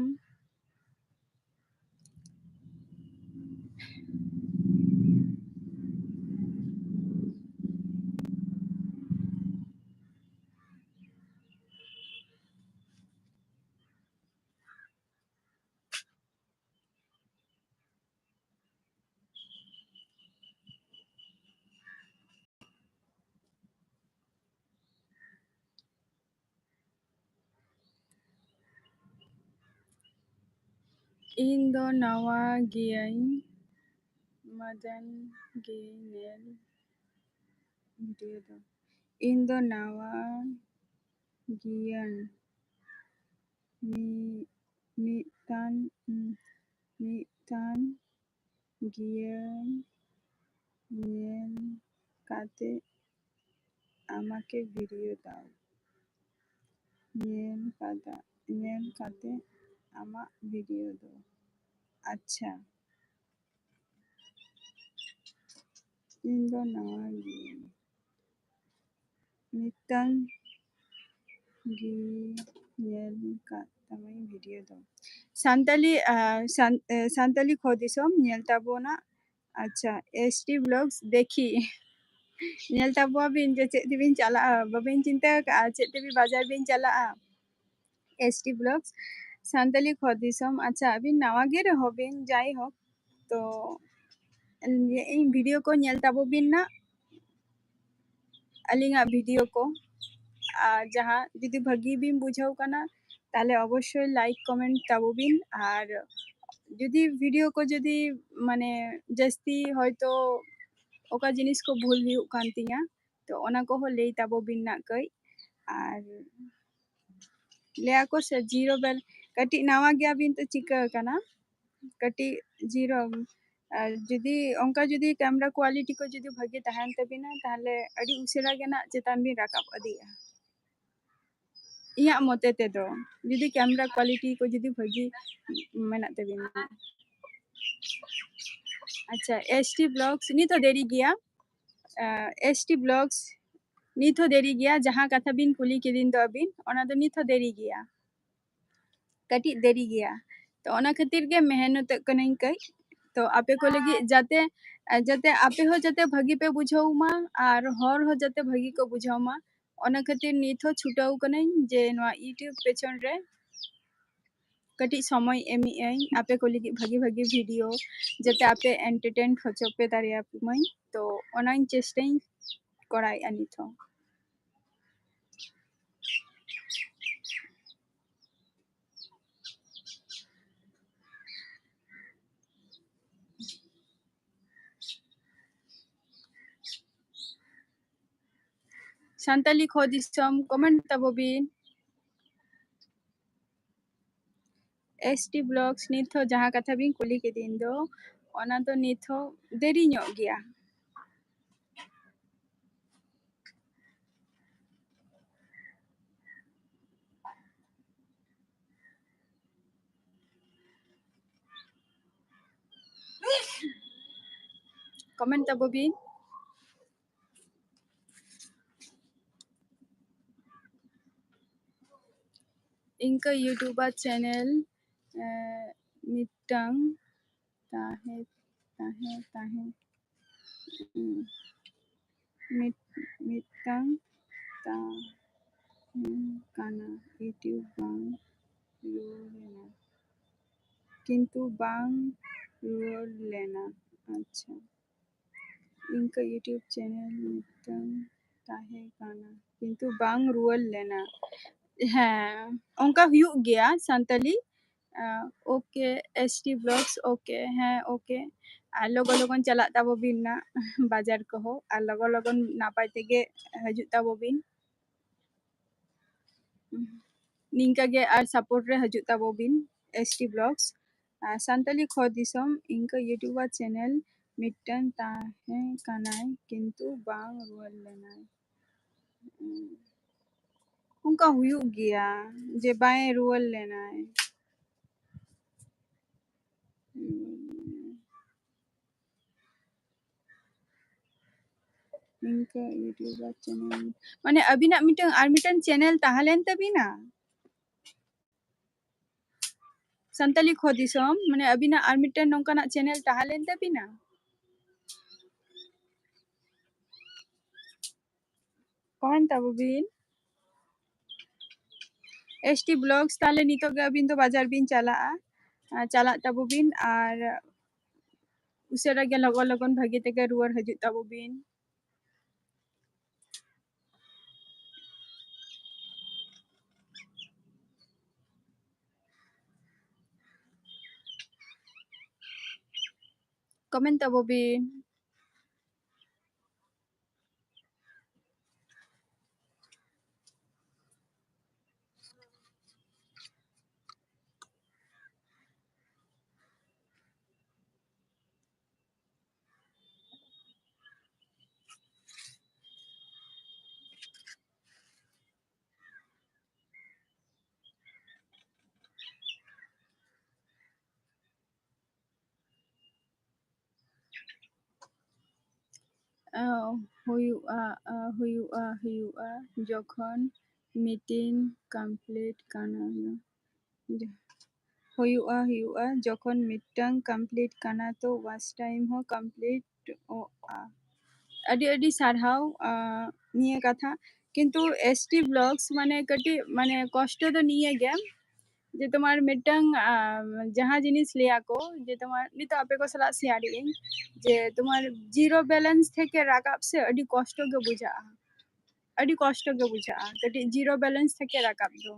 ᱤᱧ ᱫᱚ ᱱᱟᱣᱟ ᱜᱤᱭᱟᱹᱧ, ᱢᱟᱡᱟᱱ ᱜᱮ ᱧᱮᱞ video ᱫᱚ᱾ ᱤᱧ ᱫᱚ ᱱᱟᱣᱟ ᱜᱤᱭᱟᱹᱧ, ᱢᱤ-, ᱢᱤᱫᱴᱟᱝ, ᱢᱤᱫᱴᱟᱝ ᱜᱤᱭᱟᱹᱧ ᱧᱮᱞ ᱠᱟᱛᱮ ᱟᱢᱟᱠᱮ video ᱫᱟᱣ᱾ ᱧᱮᱞ ᱠᱟᱫᱟ, ᱧᱮᱞ ᱠᱟᱛᱮ ᱟᱢᱟᱜ video ᱫᱚ᱾ ᱟᱪᱪᱷᱟ, ᱤᱧ ᱫᱚ ᱱᱟᱣᱟ ᱜᱤᱭᱟᱹᱧ᱾ ᱢᱤᱫᱴᱟᱝ ᱜᱮ ᱧᱮᱞ ᱠᱟᱫ ᱛᱟᱢᱟᱧ video ᱫᱚ᱾ ᱥᱟᱱᱛᱟᱞᱤ, ᱟᱨ ᱥᱟᱱ-, ᱮ, ᱥᱟᱱᱛᱟᱞᱤ ᱠᱷᱚ ᱫᱤᱥᱚᱢ ᱧᱮᱞ ᱛᱟᱵᱚᱱᱟ᱾ ᱟᱪᱪᱷᱟ, S T Vlogs ᱫᱮᱠᱷᱤ᱾ ᱧᱮᱞ ᱛᱟᱵᱚᱣᱟᱵᱤᱱ ᱡᱮ ᱪᱮᱫ ᱛᱮᱵᱤᱱ ᱪᱟᱞᱟᱜᱼᱟ, ᱵᱟᱵᱤᱱ ᱪᱤᱱᱛᱟᱹ ᱟᱠᱟᱫᱼᱟ ᱪᱮᱫ ᱛᱮᱵᱤᱱ ᱵᱟᱡᱟᱨ ᱵᱤᱱ ᱪᱟᱞᱟᱜᱼᱟ᱾ S T Vlogs, ᱥᱟᱱᱛᱟᱞᱤ ᱠᱷᱚᱛ ᱫᱤᱥᱚᱢ᱾ ᱟᱪᱪᱷᱟ, ᱟᱹᱵᱤᱱ ᱱᱟᱣᱟ ᱜᱮ ᱨᱮᱦᱚᱸ ᱵᱤᱱ, ᱡᱟᱭᱦᱳᱠ, ᱛᱚ ᱤᱧ ᱵᱷᱤᱰᱤᱭᱳ ᱠᱚ ᱧᱮᱞ ᱛᱟᱵᱚ ᱵᱤᱱ ᱱᱟᱜ, ᱟᱹᱞᱤᱧᱟᱜ ᱵᱷᱤᱰᱤᱭᱳ ᱠᱚ᱾ ᱟᱨ ᱡᱟᱦᱟᱸ ᱡᱩᱫᱤ ᱵᱷᱟᱹᱜᱤ ᱵᱤᱱ ᱵᱩᱡᱷᱟᱹᱣ ᱠᱟᱱᱟ, ᱛᱟᱦᱞᱮ ᱚᱵᱚᱥᱥᱳᱭ ᱞᱟᱭᱤᱠ ᱠᱚᱢᱮᱱᱴ ᱛᱟᱵᱚ ᱵᱤᱱ᱾ ᱟᱨ ᱡᱩᱫᱤ ᱵᱷᱤᱰᱤᱭᱳ ᱠᱚ ᱡᱩᱫᱤ ᱢᱟᱱᱮ ᱡᱟᱹᱥᱛᱤ ᱦᱚᱭᱛᱳ ᱚᱠᱟ ᱡᱤᱱᱤᱥ ᱠᱚ ᱵᱷᱩᱞ ᱦᱩᱭᱩᱜ ᱠᱟᱱ ᱛᱤᱧᱟ, ᱛᱚ ᱚᱱᱟ ᱠᱚᱦᱚᱸ ᱞᱟᱹᱭ ᱛᱟᱵᱚ ᱵᱤᱱ ᱱᱟᱜ ᱠᱟᱹᱡ᱾ ᱟᱨ ᱞᱟᱹᱭᱟᱠᱚ ᱥᱮ ᱡᱤᱨᱳ ᱵᱮᱞ, ᱠᱟᱹᱴᱤᱡ ᱱᱟᱣᱟ ᱜᱮᱭᱟᱵᱤᱱ ᱛᱚ ᱪᱤᱠᱟᱹ ᱟᱠᱟᱱᱟ, ᱠᱟᱹᱴᱤᱡ ᱡᱤᱨᱳ᱾ ᱟᱨ ᱡᱩᱫᱤ ᱚᱱᱠᱟ ᱡᱩᱫᱤ ᱠᱮᱢᱨᱟ ᱠᱳᱣᱟᱞᱤᱴᱤ ᱠᱚ ᱡᱩᱫᱤ ᱵᱷᱟᱹᱜᱤ ᱛᱟᱦᱮᱱ ᱛᱟᱵᱤᱱᱟ, ᱛᱟᱦᱞᱮ ᱟᱹᱰᱤ ᱩᱥᱟᱹᱨᱟ ᱜᱮ ᱱᱟᱜ ᱪᱮᱛᱟᱱ ᱵᱤᱱ ᱨᱟᱠᱟᱵ ᱤᱫᱤᱜᱼᱟ, ᱤᱧᱟᱹᱜ ᱢᱚᱛᱮ ᱛᱮᱫᱚ, ᱡᱩᱫᱤ ᱠᱮᱢᱨᱟ ᱠᱳᱣᱟᱞᱤᱴᱤ ᱠᱚ ᱡᱩᱫᱤ ᱵᱷᱟᱹᱜᱤ ᱢᱮᱱᱟᱜ ᱛᱟᱵᱤᱱᱟ᱾ ᱟᱪᱪᱷᱟ, S T Vlogs, ᱱᱤᱛ ᱦᱚᱸ ᱫᱮᱨᱤ ᱜᱮᱭᱟ᱾ S T Vlogs, ᱱᱤᱛ ᱦᱚᱸ ᱫᱮᱨᱤ ᱜᱮᱭᱟ᱾ ᱡᱟᱦᱟᱸ ᱠᱟᱛᱷᱟ ᱵᱤᱱ ᱠᱩᱞᱤ ᱠᱤᱫᱤᱧ ᱫᱚ ᱟᱹᱵᱤᱱ, ᱚᱱᱟ ᱫᱚ ᱱᱤᱛ ᱦᱚᱸ ᱫᱮᱨᱤ ᱜᱮᱭᱟ, ᱠᱟᱹᱴᱤᱡ ᱫᱮᱨᱤ ᱜᱮᱭᱟ᱾ ᱛᱚ ᱚᱱᱟ ᱠᱷᱟᱹᱛᱤᱨ ᱜᱮ ᱢᱮᱦᱱᱚᱛᱚᱜ ᱠᱟᱹᱱᱟᱹᱧ ᱠᱟᱹᱡ᱾ ᱛᱚ ᱟᱯᱮ ᱠᱚ ᱞᱟᱹᱜᱤᱫ ᱡᱟᱛᱮ, ᱡᱟᱛᱮ ᱟᱯᱮ ᱦᱚᱸ ᱡᱟᱛᱮ ᱵᱷᱟᱹᱜᱤ ᱯᱮ ᱵᱩᱡᱷᱟᱹᱣ ᱢᱟ ᱟᱨ ᱦᱚᱲ ᱦᱚᱸ ᱡᱟᱛᱮ ᱵᱷᱟᱹᱜᱤ ᱠᱚ ᱵᱩᱡᱷᱟᱹᱣ ᱢᱟ, ᱚᱱᱟ ᱠᱷᱟᱹᱛᱤᱨ ᱱᱤᱛ ᱦᱚᱸ ᱪᱷᱩᱴᱟᱹᱣ ᱠᱟᱹᱱᱟᱹᱧ ᱡᱮ ᱱᱚᱣᱟ YouTube ᱯᱮᱪᱷᱚᱱ ᱨᱮ ᱠᱟᱹᱴᱤᱡ ᱥᱚᱢᱚᱭ ᱮᱢᱮᱜ ᱟᱹᱧ ᱟᱯᱮ ᱠᱚ ᱞᱟᱹᱜᱤᱫ ᱵᱷᱟᱹᱜᱤ ᱵᱷᱟᱹᱜᱤ ᱵᱷᱤᱰᱤᱭᱳ, ᱡᱟᱛᱮ ᱟᱯᱮ entertain ᱦᱚᱪᱚ ᱯᱮ ᱫᱟᱲᱮᱭᱟᱯᱮ ᱢᱟᱹᱧ᱾ ᱛᱚ ᱚᱱᱟᱧ ᱪᱮᱥᱴᱟᱧ ᱠᱚᱨᱟᱣᱮᱫᱼᱟ ᱱᱤᱛ ᱦᱚᱸ᱾ ᱥᱟᱱᱛᱟᱞᱤ ᱠᱷᱚ ᱫᱤᱥᱚᱢ, comment ᱛᱟᱵᱚ ᱵᱤᱱ᱾ S T Vlogs, ᱱᱤᱛ ᱦᱚᱸ ᱡᱟᱦᱟᱸ ᱠᱟᱛᱷᱟ ᱵᱤᱱ ᱠᱩᱞᱤ ᱠᱤᱫᱤᱧ ᱫᱚ, ᱚᱱᱟ ᱫᱚ ᱱᱤᱛ ᱦᱚᱸ ᱫᱮᱨᱤ ᱧᱚᱜ ᱜᱮᱭᱟ᱾ Comment ᱛᱟᱵᱚ ᱵᱤᱱ᱾ ᱤᱱᱠᱟᱹ YouTuber channel, ᱮ, ᱢᱤᱫᱴᱟᱝ ᱛᱟᱦᱮᱸ, ᱛᱟᱦᱮᱸ, ᱛᱟᱦᱮᱸ, ᱩᱸ, ᱢᱤᱫ ᱢᱤᱫᱴᱟᱝ ᱛᱟᱦᱮᱸ ᱠᱟᱱᱟ, YouTube ᱵᱟᱝ ᱨᱩᱣᱟᱹᱲ ᱞᱮᱱᱟ, ᱠᱤᱱᱛᱩ ᱵᱟᱝ ᱨᱩᱣᱟᱹᱲ ᱞᱮᱱᱟ᱾ ᱟᱪᱪᱷᱟ, ᱤᱱᱠᱟᱹ YouTube ᱪᱮᱱᱮᱞ ᱢᱤᱫᱴᱟᱝ ᱛᱟᱦᱮᱸ ᱠᱟᱱᱟ, ᱠᱤᱱᱛᱩ ᱵᱟᱝ ᱨᱩᱣᱟᱹᱲ ᱞᱮᱱᱟ᱾ ᱦᱮᱸ, ᱚᱱᱠᱟ ᱦᱩᱭᱩᱜ ᱜᱮᱭᱟ Santali. Okay, S T blogs, okay, ᱦᱮᱸ, ᱳᱠᱮ᱾ ᱟᱨ ᱞᱚᱜᱚᱱ ᱞᱚᱜᱚᱱ ᱪᱟᱞᱟᱜ ᱛᱟᱵᱚ ᱵᱤᱱ ᱱᱟ ᱵᱟᱡᱟᱨ ᱠᱚᱦᱚᱸ, ᱟᱨ ᱞᱚᱜᱚᱱ ᱞᱚᱜᱚᱱ ᱱᱟᱯᱟᱭ ᱛᱮᱜᱮ ᱦᱤᱡᱩᱜ ᱛᱟᱵᱚ ᱵᱤᱱ᱾ ᱱᱤᱝᱠᱟ ᱜᱮ ᱟᱨ ᱥᱟᱯᱳᱨᱴ ᱨᱮ ᱦᱤᱡᱩᱜ ᱛᱟᱵᱚ ᱵᱤᱱ ᱮᱥ ᱴᱤ ᱵᱞᱚᱜᱥ᱾ ᱟᱨ ᱥᱟᱱᱛᱟᱞᱤ ᱠᱷᱚ ᱫᱤᱥᱚᱢ ᱤᱱᱠᱟᱹ ᱤᱭᱩᱴᱩᱵᱟᱨ ᱪᱮᱱᱮᱞ ᱢᱤᱫᱴᱮᱱ ᱛᱟᱦᱮᱸ ᱠᱟᱱᱟᱭ, ᱠᱤᱱᱛᱩ ᱵᱟᱝ ᱨᱩᱣᱟᱹᱲ ᱞᱮᱱᱟᱭ᱾ ᱩᱸ, ᱚᱱᱠᱟ ᱦᱩᱭᱩᱜ ᱜᱮᱭᱟ ᱡᱮ ᱵᱟᱭ ᱨᱩᱣᱟᱹᱲ ᱞᱮᱱᱟᱭ᱾ ᱩᱸ, ᱤᱱᱠᱟᱹ ᱤᱭᱩᱴᱩᱵᱟᱨ ᱪᱮᱱᱮᱞ, ᱢᱟᱱᱮ ᱟᱹᱵᱤᱱᱟᱜ ᱢᱤᱫᱴᱟᱝ ᱟᱨ ᱢᱤᱫᱴᱟᱝ ᱪᱮᱱᱮᱞ ᱛᱟᱦᱮᱸ ᱞᱮᱱ ᱛᱟᱹᱵᱤᱱᱟ? ᱥᱟᱱᱛᱟᱞᱤ ᱠᱷᱚ ᱫᱤᱥᱚᱢ, ᱢᱟᱱᱮ ᱟᱹᱵᱤᱱᱟᱜ ᱟᱨ ᱢᱤᱫᱴᱮᱱ ᱱᱚᱝᱠᱟᱱᱟᱜ ᱪᱮᱱᱮᱞ ᱛᱟᱦᱮᱸ ᱞᱮᱱ ᱛᱟᱹᱵᱤᱱᱟ? ᱠᱚᱢᱮᱱᱴ ᱛᱟᱵᱚ ᱵᱤᱱ᱾ ᱮᱥ ᱴᱤ ᱵᱞᱚᱜᱥ, ᱛᱟᱦᱞᱮ ᱱᱤᱛᱚᱜ ᱜᱮ ᱟᱹᱵᱤᱱ ᱫᱚ ᱵᱟᱡᱟᱨ ᱵᱤᱱ ᱪᱟᱞᱟᱜᱼᱟ, ᱟᱨ ᱪᱟᱞᱟᱜ ᱛᱟᱵᱚ ᱵᱤᱱ, ᱟᱨ ᱩᱥᱟᱹᱨᱟ ᱜᱮ ᱞᱚᱜᱚᱱ ᱞᱚᱜᱚᱱ ᱵᱷᱟᱹᱜᱤ ᱛᱮᱜᱮ ᱨᱩᱣᱟᱹᱲ ᱦᱤᱡᱩᱜ ᱛᱟᱵᱚ ᱵᱤᱱ᱾ ᱠᱚᱢᱮᱱᱴ ᱛᱟᱵᱚ ᱵᱤᱱ᱾ ᱟᱸ, ᱦᱩᱭᱩᱜᱼᱟ, ᱟᱸ, ᱦᱩᱭᱩᱜᱼᱟ, ᱦᱩᱭᱩᱜᱼᱟ, ᱡᱚᱠᱷᱚᱱ meeting complete ᱠᱟᱱᱟ᱾ ᱦᱩᱭᱩᱜᱼᱟ, ᱦᱩᱭᱩᱜᱼᱟ, ᱡᱚᱠᱷᱚᱱ ᱢᱤᱫᱴᱟᱝ complete ᱠᱟᱱᱟ, ᱛᱚ watch time ᱦᱚᱸ completeᱚᱜᱼᱟ᱾ ᱟᱹᱰᱤ ᱟᱹᱰᱤ ᱥᱟᱨᱦᱟᱣ ᱟᱸ, ᱱᱤᱭᱟᱹ ᱠᱟᱛᱷᱟ᱾ ᱠᱤᱱᱛᱩ ᱮᱥ ᱴᱤ ᱵᱞᱚᱜᱥ ᱢᱟᱱᱮ ᱠᱟᱹᱴᱤᱡ ᱢᱟᱱᱮ ᱠᱚᱥᱴᱚ ᱫᱚ ᱱᱤᱭᱟᱹ ᱜᱮ, ᱡᱮ ᱛᱳᱢᱟᱨ ᱢᱤᱫᱴᱟᱝ ᱟᱸ, ᱡᱟᱦᱟᱸ ᱡᱤᱱᱤᱥ ᱞᱟᱹᱭᱟ ᱠᱚ ᱡᱮ ᱛᱳᱢᱟᱨ ᱱᱤᱛᱚᱜ ᱟᱯᱮ ᱠᱚ ᱥᱟᱞᱟᱜ ᱥᱮᱭᱟᱨ ᱮᱫ ᱟᱹᱧ ᱡᱮ ᱛᱳᱢᱟᱨ ᱡᱤᱨᱳ ᱵᱮᱞᱮᱱᱥ ᱛᱷᱮᱠᱮ ᱨᱟᱠᱟᱵ ᱥᱮ ᱟᱹᱰᱤ ᱠᱚᱥᱴᱚ ᱜᱮ ᱵᱩᱡᱷᱟᱹᱜᱼᱟ, ᱟᱹᱰᱤ ᱠᱚᱥᱴᱚ ᱜᱮ ᱵᱩᱡᱷᱟᱹᱜᱼᱟ ᱠᱟᱹᱴᱤᱡ ᱡᱤᱨᱳ ᱵᱮᱞᱮᱱᱥ ᱛᱷᱮᱠᱮ ᱨᱟᱠᱟᱵ ᱫᱚ᱾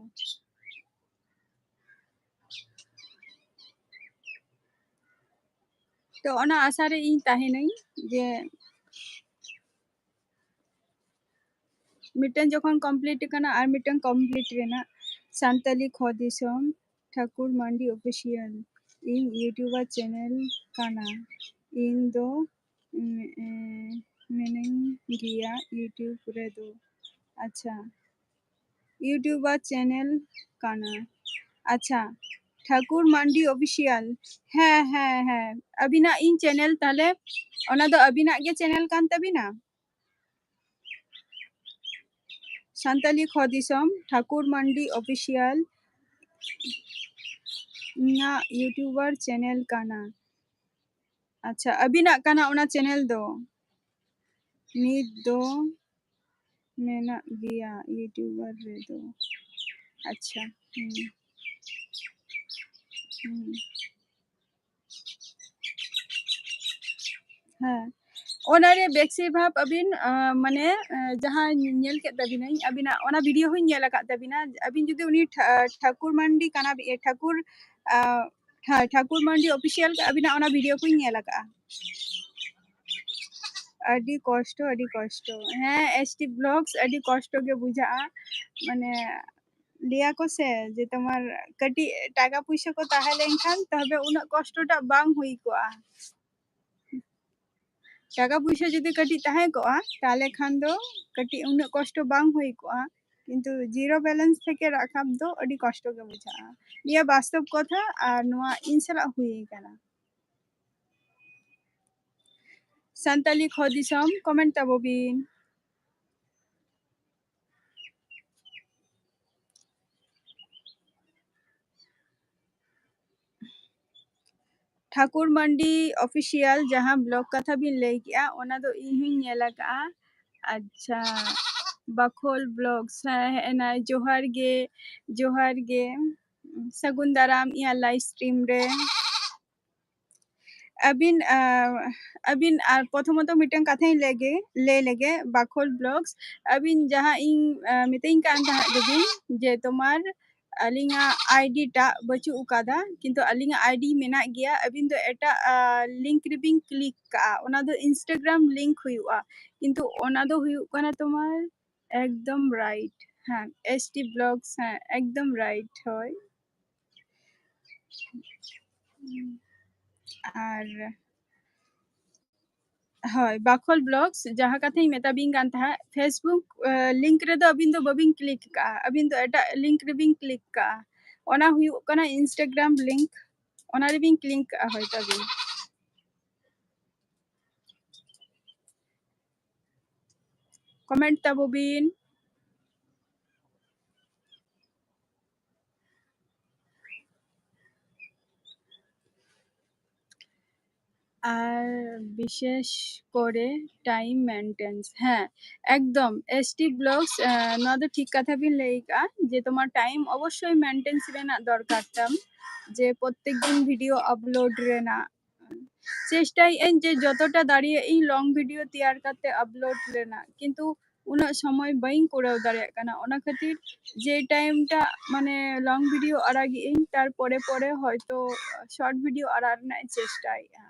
ᱛᱚ ᱚᱱᱟ ᱟᱥᱟ ᱨᱮ ᱤᱧ ᱛᱟᱦᱮᱱᱟᱹᱧ ᱡᱮ ᱢᱤᱫᱴᱮᱱ ᱡᱚᱠᱷᱚᱱ ᱠᱚᱢᱯᱞᱤᱴ ᱠᱟᱱᱟ ᱟᱨ ᱢᱤᱫᱴᱮᱱ ᱠᱚᱢᱯᱞᱤᱴ ᱨᱮᱱᱟᱜ᱾ ᱥᱟᱱᱛᱟᱞᱤ ᱠᱷᱚ ᱫᱤᱥᱚᱢ ᱴᱷᱟᱹᱠᱩᱨ ᱢᱟᱱᱰᱤ ᱚᱯᱷᱤᱥᱤᱭᱟᱞ ᱤᱧ ᱤᱭᱩᱴᱩᱵᱟᱨ ᱪᱮᱱᱮᱞ ᱠᱟᱱᱟ᱾ ᱤᱧ ᱫᱚ ᱢᱮ- ᱮ, ᱢᱮᱱᱟᱹᱧ ᱜᱮᱭᱟ ᱤᱭᱩᱴᱩᱵᱽ ᱨᱮᱫᱚ᱾ ᱟᱪᱪᱷᱟ, ᱤᱭᱩᱴᱩᱵᱟᱨ ᱪᱮᱱᱮᱞ ᱠᱟᱱᱟ᱾ ᱟᱪᱪᱷᱟ, ᱴᱷᱟᱹᱠᱩᱨ ᱢᱟᱱᱰᱤ ᱚᱯᱷᱤᱥᱤᱭᱟᱞ᱾ ᱦᱮᱸ ᱦᱮᱸ ᱦᱮᱸ, ᱟᱹᱵᱤᱱᱟᱜ ᱤᱧ ᱪᱮᱱᱮᱞ ᱛᱟᱦᱞᱮ, ᱚᱱᱟ ᱫᱚ ᱟᱹᱵᱤᱱᱟᱜ ᱜᱮ ᱪᱮᱱᱮᱞ ᱠᱟᱱ ᱛᱟᱹᱵᱤᱱᱟ? ᱥᱟᱱᱛᱟᱞᱤ ᱠᱷᱚ ᱫᱤᱥᱚᱢ ᱴᱷᱟᱹᱠᱩᱨ ᱢᱟᱱᱰᱤ ᱚᱯᱷᱤᱥᱤᱭᱟᱞ ᱤᱧᱟᱹᱜ ᱤᱭᱩᱴᱩᱵᱟᱨ ᱪᱮᱱᱮᱞ ᱠᱟᱱᱟ᱾ ᱟᱪᱪᱷᱟ, ᱟᱹᱵᱤᱱᱟᱜ ᱠᱟᱱᱟ ᱚᱱᱟ ᱪᱮᱱᱮᱞ ᱫᱚ? ᱱᱤᱛ ᱫᱚ ᱢᱮᱱᱟᱜ ᱜᱮᱭᱟ ᱤᱭᱩᱴᱩᱵᱟᱨ ᱨᱮᱫᱚ᱾ ᱟᱪᱪᱷᱟ, ᱦᱩᱸ᱾ ᱦᱩᱸ᱾ ᱦᱮᱸ, ᱚᱱᱟᱨᱮ ᱵᱮᱥᱤᱨ ᱵᱷᱟᱜᱽ ᱟᱹᱵᱤᱱ ᱟᱸ, ᱢᱟᱱᱮ ᱟᱸ, ᱡᱟᱦᱟᱸ ᱧᱮᱞ ᱠᱮᱫ ᱛᱟᱹᱵᱤᱱᱟᱹᱧ ᱟᱹᱵᱤᱱᱟᱜ ᱚᱱᱟ ᱵᱷᱤᱰᱤᱭᱳ ᱦᱚᱸᱧ ᱧᱮᱞ ᱟᱠᱟᱫ ᱛᱟᱹᱵᱤᱱᱟ᱾ ᱟᱹᱵᱤᱱ ᱡᱩᱫᱤ ᱩᱱᱤ ᱴᱷᱟ- ᱴᱷᱟᱹᱠᱩᱨ ᱢᱟᱱᱰᱤ ᱠᱟᱱᱟ ᱵᱤᱱ, ᱴᱷᱟᱹᱠᱩᱨ ᱟᱸ, ᱦᱮᱸ, ᱴᱷᱟᱹᱠᱩᱨ ᱢᱟᱱᱰᱤ ᱚᱯᱷᱤᱥᱤᱭᱟᱞ ᱟᱹᱵᱤᱱᱟᱜ ᱚᱱᱟ ᱵᱷᱤᱰᱤᱭᱳ ᱠᱚᱧ ᱧᱮᱞ ᱟᱠᱟᱫᱼᱟ᱾ ᱟᱹᱰᱤ ᱠᱚᱥᱴᱚ, ᱟᱹᱰᱤ ᱠᱚᱥᱴᱚ᱾ ᱦᱮᱸ, ᱮᱥ ᱴᱤ ᱵᱞᱚᱜᱥ ᱟᱹᱰᱤ ᱠᱚᱥᱴᱚ ᱜᱮ ᱵᱩᱡᱷᱟᱹᱜᱼᱟ᱾ ᱢᱟᱱᱮ ᱞᱟᱹᱭᱟ ᱠᱚ ᱥᱮ ᱡᱮ ᱛᱳᱢᱟᱨ ᱠᱟᱹᱴᱤᱡ ᱴᱟᱠᱟ ᱯᱩᱭᱥᱟᱹ ᱠᱚ ᱛᱟᱦᱮᱸ ᱞᱮᱱᱠᱷᱟᱱ ᱛᱚᱵᱮ ᱩᱱᱟᱹᱜ ᱠᱚᱥᱴᱚᱴᱟᱜ ᱵᱟᱝ ᱦᱩᱭ ᱠᱚᱜᱼᱟ᱾ ᱴᱟᱠᱟ ᱯᱩᱭᱥᱟᱹ ᱡᱩᱫᱤ ᱠᱟᱹᱴᱤᱡ ᱛᱟᱦᱮᱸ ᱠᱚᱜᱼᱟ, ᱛᱟᱦᱞᱮ ᱠᱷᱟᱱ ᱫᱚ ᱠᱟᱹᱴᱤᱡ ᱩᱱᱟᱹᱜ ᱠᱚᱥᱴᱚ ᱵᱟᱝ ᱦᱩᱭ ᱠᱚᱜᱼᱟ᱾ ᱠᱤᱱᱛᱩ ᱡᱤᱨᱳ ᱵᱮᱞᱮᱱᱥ ᱛᱷᱮᱠᱮ ᱨᱟᱠᱟᱵ ᱫᱚ ᱟᱹᱰᱤ ᱠᱚᱥᱴᱚ ᱜᱮ ᱵᱩᱡᱷᱟᱹᱜᱼᱟ᱾ ᱱᱤᱭᱟᱹ ᱵᱟᱥᱛᱚᱵ ᱠᱚᱛᱷᱟ, ᱟᱨ ᱱᱚᱣᱟ ᱤᱧ ᱥᱟᱞᱟᱜ ᱦᱩᱭ ᱠᱟᱱᱟ᱾ ᱥᱟᱱᱛᱟᱞᱤ ᱠᱷᱚ ᱫᱤᱥᱚᱢ ᱠᱚᱢᱮᱱᱴ ᱛᱟᱵᱚ ᱵᱤᱱ᱾ ᱴᱷᱟᱠᱩᱨ ᱢᱟᱱᱰᱤ ᱚᱯᱷᱤᱥᱤᱭᱟᱞ ᱡᱟᱦᱟᱸ ᱵᱞᱚᱜ ᱠᱟᱛᱷᱟ ᱵᱤᱱ ᱞᱟᱹᱭ ᱠᱮᱜᱼᱟ, ᱚᱱᱟ ᱫᱚ ᱤᱧ ᱦᱚᱸᱧ ᱧᱮᱞ ᱟᱠᱟᱜᱼᱟ᱾ ᱟᱪᱪᱷᱟ, ᱵᱟᱠᱷᱳᱞ ᱵᱞᱚᱜᱥ, ᱦᱮᱸ, ᱦᱮᱸ, ᱱᱟᱭ, ᱡᱚᱦᱟᱨ ᱜᱮ, ᱡᱚᱦᱟᱨ ᱜᱮ, ᱥᱟᱹᱜᱩᱱ ᱫᱟᱨᱟᱢ ᱤᱧᱟᱹᱜ ᱞᱟᱭᱤᱵᱷ ᱥᱴᱨᱤᱢ ᱨᱮ᱾ ᱟᱹᱵᱤᱱ, ᱟᱸ, ᱟᱹᱵᱤᱱ, ᱟᱨ ᱯᱨᱚᱛᱷᱚᱢᱚᱛᱚ ᱢᱤᱫᱴᱟᱝ ᱠᱟᱛᱷᱟᱧ ᱞᱟᱹᱭ ᱜᱮ, ᱞᱟᱹᱭ ᱞᱮᱜᱮ, ᱵᱟᱠᱷᱳᱞ ᱵᱞᱚᱜᱥ, ᱟᱹᱵᱤᱱ ᱡᱟᱦᱟᱸ ᱤᱧ, ᱟᱸ, ᱢᱤᱛᱟᱹᱧ ᱠᱟᱱ ᱛᱟᱦᱮᱸᱫ ᱫᱚᱵᱤᱱ ᱡᱮ ᱛᱳᱢᱟᱨ ᱟᱹᱞᱤᱧᱟᱜ ᱟᱭᱰᱤ ᱴᱟᱜ ᱵᱟᱹᱪᱩᱜ ᱟᱠᱟᱫᱟ, ᱠᱤᱱᱛᱩ ᱟᱹᱞᱤᱧᱟᱜ ᱟᱭᱰᱤ ᱢᱮᱱᱟᱜ ᱜᱮᱭᱟ᱾ ᱟᱹᱵᱤᱱ ᱫᱚ ᱮᱴᱟᱜ, ᱟᱸ, ᱞᱤᱝᱠ ᱨᱮᱵᱤᱱ ᱠᱞᱤᱠ ᱠᱟᱜᱼᱟ, ᱚᱱᱟ ᱫᱚ ᱤᱱᱥᱴᱟᱜᱨᱟᱢ ᱞᱤᱝᱠ ᱦᱩᱭᱩᱜᱼᱟ, ᱠᱤᱱᱛᱩ ᱚᱱᱟ ᱫᱚ ᱦᱩᱭᱩᱜ ᱠᱟᱱᱟ ᱛᱳᱢᱟᱨ ᱮᱠᱫᱚᱢ ᱨᱟᱭᱤᱴ, ᱦᱮᱸ, ᱮᱥ ᱴᱤ ᱵᱞᱚᱜᱥ, ᱦᱮᱸ, ᱮᱠᱫᱚᱢ ᱨᱟᱭᱤᱴ, ᱦᱳᱭ᱾ ᱟᱨ ᱦᱳᱭ, ᱵᱟᱠᱷᱳᱞ ᱵᱞᱚᱜᱥ ᱡᱟᱦᱟᱸ ᱠᱟᱛᱷᱟᱧ ᱢᱮᱛᱟ ᱵᱤᱱ ᱠᱟᱱ ᱛᱟᱦᱮᱸᱫ, ᱯᱷᱮᱥᱵᱩᱠ, ᱟᱸ, ᱞᱤᱝᱠ ᱨᱮᱫᱚ ᱟᱹᱵᱤᱱ ᱫᱚ ᱵᱟᱹᱵᱤᱱ ᱠᱞᱤᱠ ᱠᱟᱜᱼᱟ, ᱟᱹᱵᱤᱱ ᱫᱚ ᱮᱴᱟᱜ ᱞᱤᱝᱠ ᱨᱮᱵᱤᱱ ᱠᱞᱤᱠ ᱠᱟᱜᱼᱟ᱾ ᱚᱱᱟ ᱦᱩᱭᱩᱜ ᱠᱟᱱᱟ ᱤᱱᱥᱴᱟᱜᱨᱟᱢ ᱞᱤᱝᱠ, ᱚᱱᱟ ᱨᱮᱵᱤᱱ ᱠᱞᱤᱠ ᱠᱟᱜᱼᱟ ᱦᱚᱭᱛᱳ ᱟᱹᱵᱤᱱ᱾ ᱠᱚᱢᱮᱱᱴ ᱛᱟᱵᱚ ᱵᱤᱱ᱾ ᱟᱨ ᱵᱤᱥᱮᱥ ᱠᱚᱨᱮ ᱴᱟᱭᱤᱢ ᱢᱮᱱᱴᱮᱱᱥ, ᱦᱮᱸ, ᱮᱠᱫᱚᱢ, ᱮᱥ ᱴᱤ ᱵᱞᱚᱜᱥ, ᱟᱸ, ᱱᱚᱣᱟ ᱫᱚ ᱴᱷᱤᱠ ᱠᱟᱛᱷᱟ ᱵᱤᱱ ᱞᱟᱹᱭ ᱠᱟᱜᱼᱟ ᱡᱮ ᱛᱳᱢᱟᱨ ᱴᱟᱭᱤᱢ ᱚᱵᱚᱥᱥᱳᱭ ᱢᱮᱱᱴᱮᱱᱥ ᱨᱮᱱᱟᱜ ᱫᱚᱨᱠᱟᱨ ᱛᱟᱢ, ᱡᱮ ᱯᱨᱚᱛᱛᱮᱠ ᱫᱤᱱ ᱵᱷᱤᱰᱤᱭᱳ ᱟᱯᱞᱳᱰ ᱨᱮᱱᱟᱜ᱾ ᱪᱮᱥᱴᱟᱭᱮᱫ ᱟᱹᱧ ᱡᱮ ᱡᱚᱛᱚᱴᱟ ᱫᱟᱲᱮᱭᱟᱜ ᱤᱧ ᱞᱚᱝ ᱵᱷᱤᱰᱤᱭᱳ ᱛᱮᱭᱟᱨ ᱠᱟᱛᱮ ᱟᱯᱞᱳᱰ ᱨᱮᱱᱟᱜ, ᱠᱤᱱᱛᱩ ᱩᱱᱟᱹᱜ ᱥᱚᱢᱚᱭ ᱵᱟᱹᱧ ᱠᱩᱲᱟᱹᱣ ᱫᱟᱲᱮᱭᱟᱜ ᱠᱟᱱᱟ᱾ ᱚᱱᱟ ᱠᱷᱟᱹᱛᱤᱨ ᱡᱮ ᱴᱟᱭᱤᱢ ᱴᱟᱜ ᱢᱟᱱᱮ ᱞᱚᱝ ᱵᱷᱤᱰᱤᱭᱳ ᱟᱲᱟᱜ ᱮᱫ ᱟᱹᱧ, ᱛᱟᱨᱯᱚᱨᱮ ᱯᱚᱨᱮ ᱦᱚᱭᱛᱳ ᱥᱚᱨᱴ ᱵᱷᱤᱰᱤᱭᱳ ᱟᱲᱟᱜ ᱨᱮᱱᱟᱜ ᱤᱧ ᱪᱮᱥᱴᱟᱭᱮᱫᱼᱟ᱾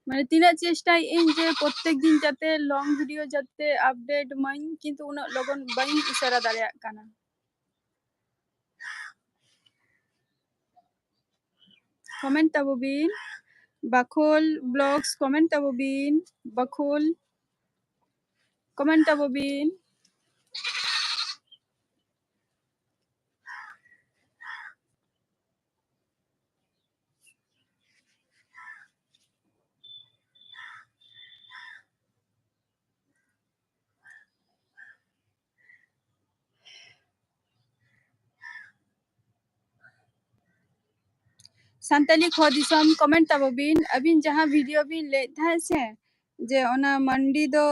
ᱢᱟᱱᱮ ᱛᱤᱱᱟᱹᱜ ᱪᱮᱥᱴᱟᱭᱮᱫ ᱟᱹᱧ ᱡᱮ ᱯᱨᱚᱛᱛᱮᱠ ᱫᱤᱱ ᱡᱟᱛᱮ ᱞᱚᱝ ᱵᱷᱤᱰᱤᱭᱳ ᱡᱟᱛᱮ ᱟᱯᱰᱮᱴ ᱢᱟᱹᱧ, ᱠᱤᱱᱛᱩ ᱩᱱᱟᱹᱜ ᱞᱚᱜᱚᱱ ᱵᱟᱹᱧ ᱩᱥᱟᱹᱨᱟ ᱫᱟᱲᱮᱭᱟᱜ ᱠᱟᱱᱟ᱾ ᱠᱚᱢᱮᱱᱴ ᱛᱟᱵᱚ ᱵᱤᱱ, ᱵᱟᱠᱷᱳᱞ ᱵᱞᱚᱜᱥ, ᱠᱚᱢᱮᱱᱴ ᱛᱟᱵᱚ ᱵᱤᱱ, ᱵᱟᱠᱷᱳᱞ, ᱠᱚᱢᱮᱱᱴ ᱛᱟᱵᱚ ᱵᱤᱱ᱾ ᱥᱟᱱᱛᱟᱞᱤ ᱠᱷᱚ ᱫᱤᱥᱚᱢ, comment ᱛᱟᱵᱚ ᱵᱤᱱ᱾ ᱟᱹᱵᱤᱱ ᱡᱟᱦᱟᱸ video ᱵᱤᱱ ᱞᱟᱹᱭᱮᱫ ᱛᱟᱦᱮᱸᱫ ᱥᱮ, ᱡᱮ ᱚᱱᱟ ᱢᱟᱱᱰᱤ ᱫᱚ,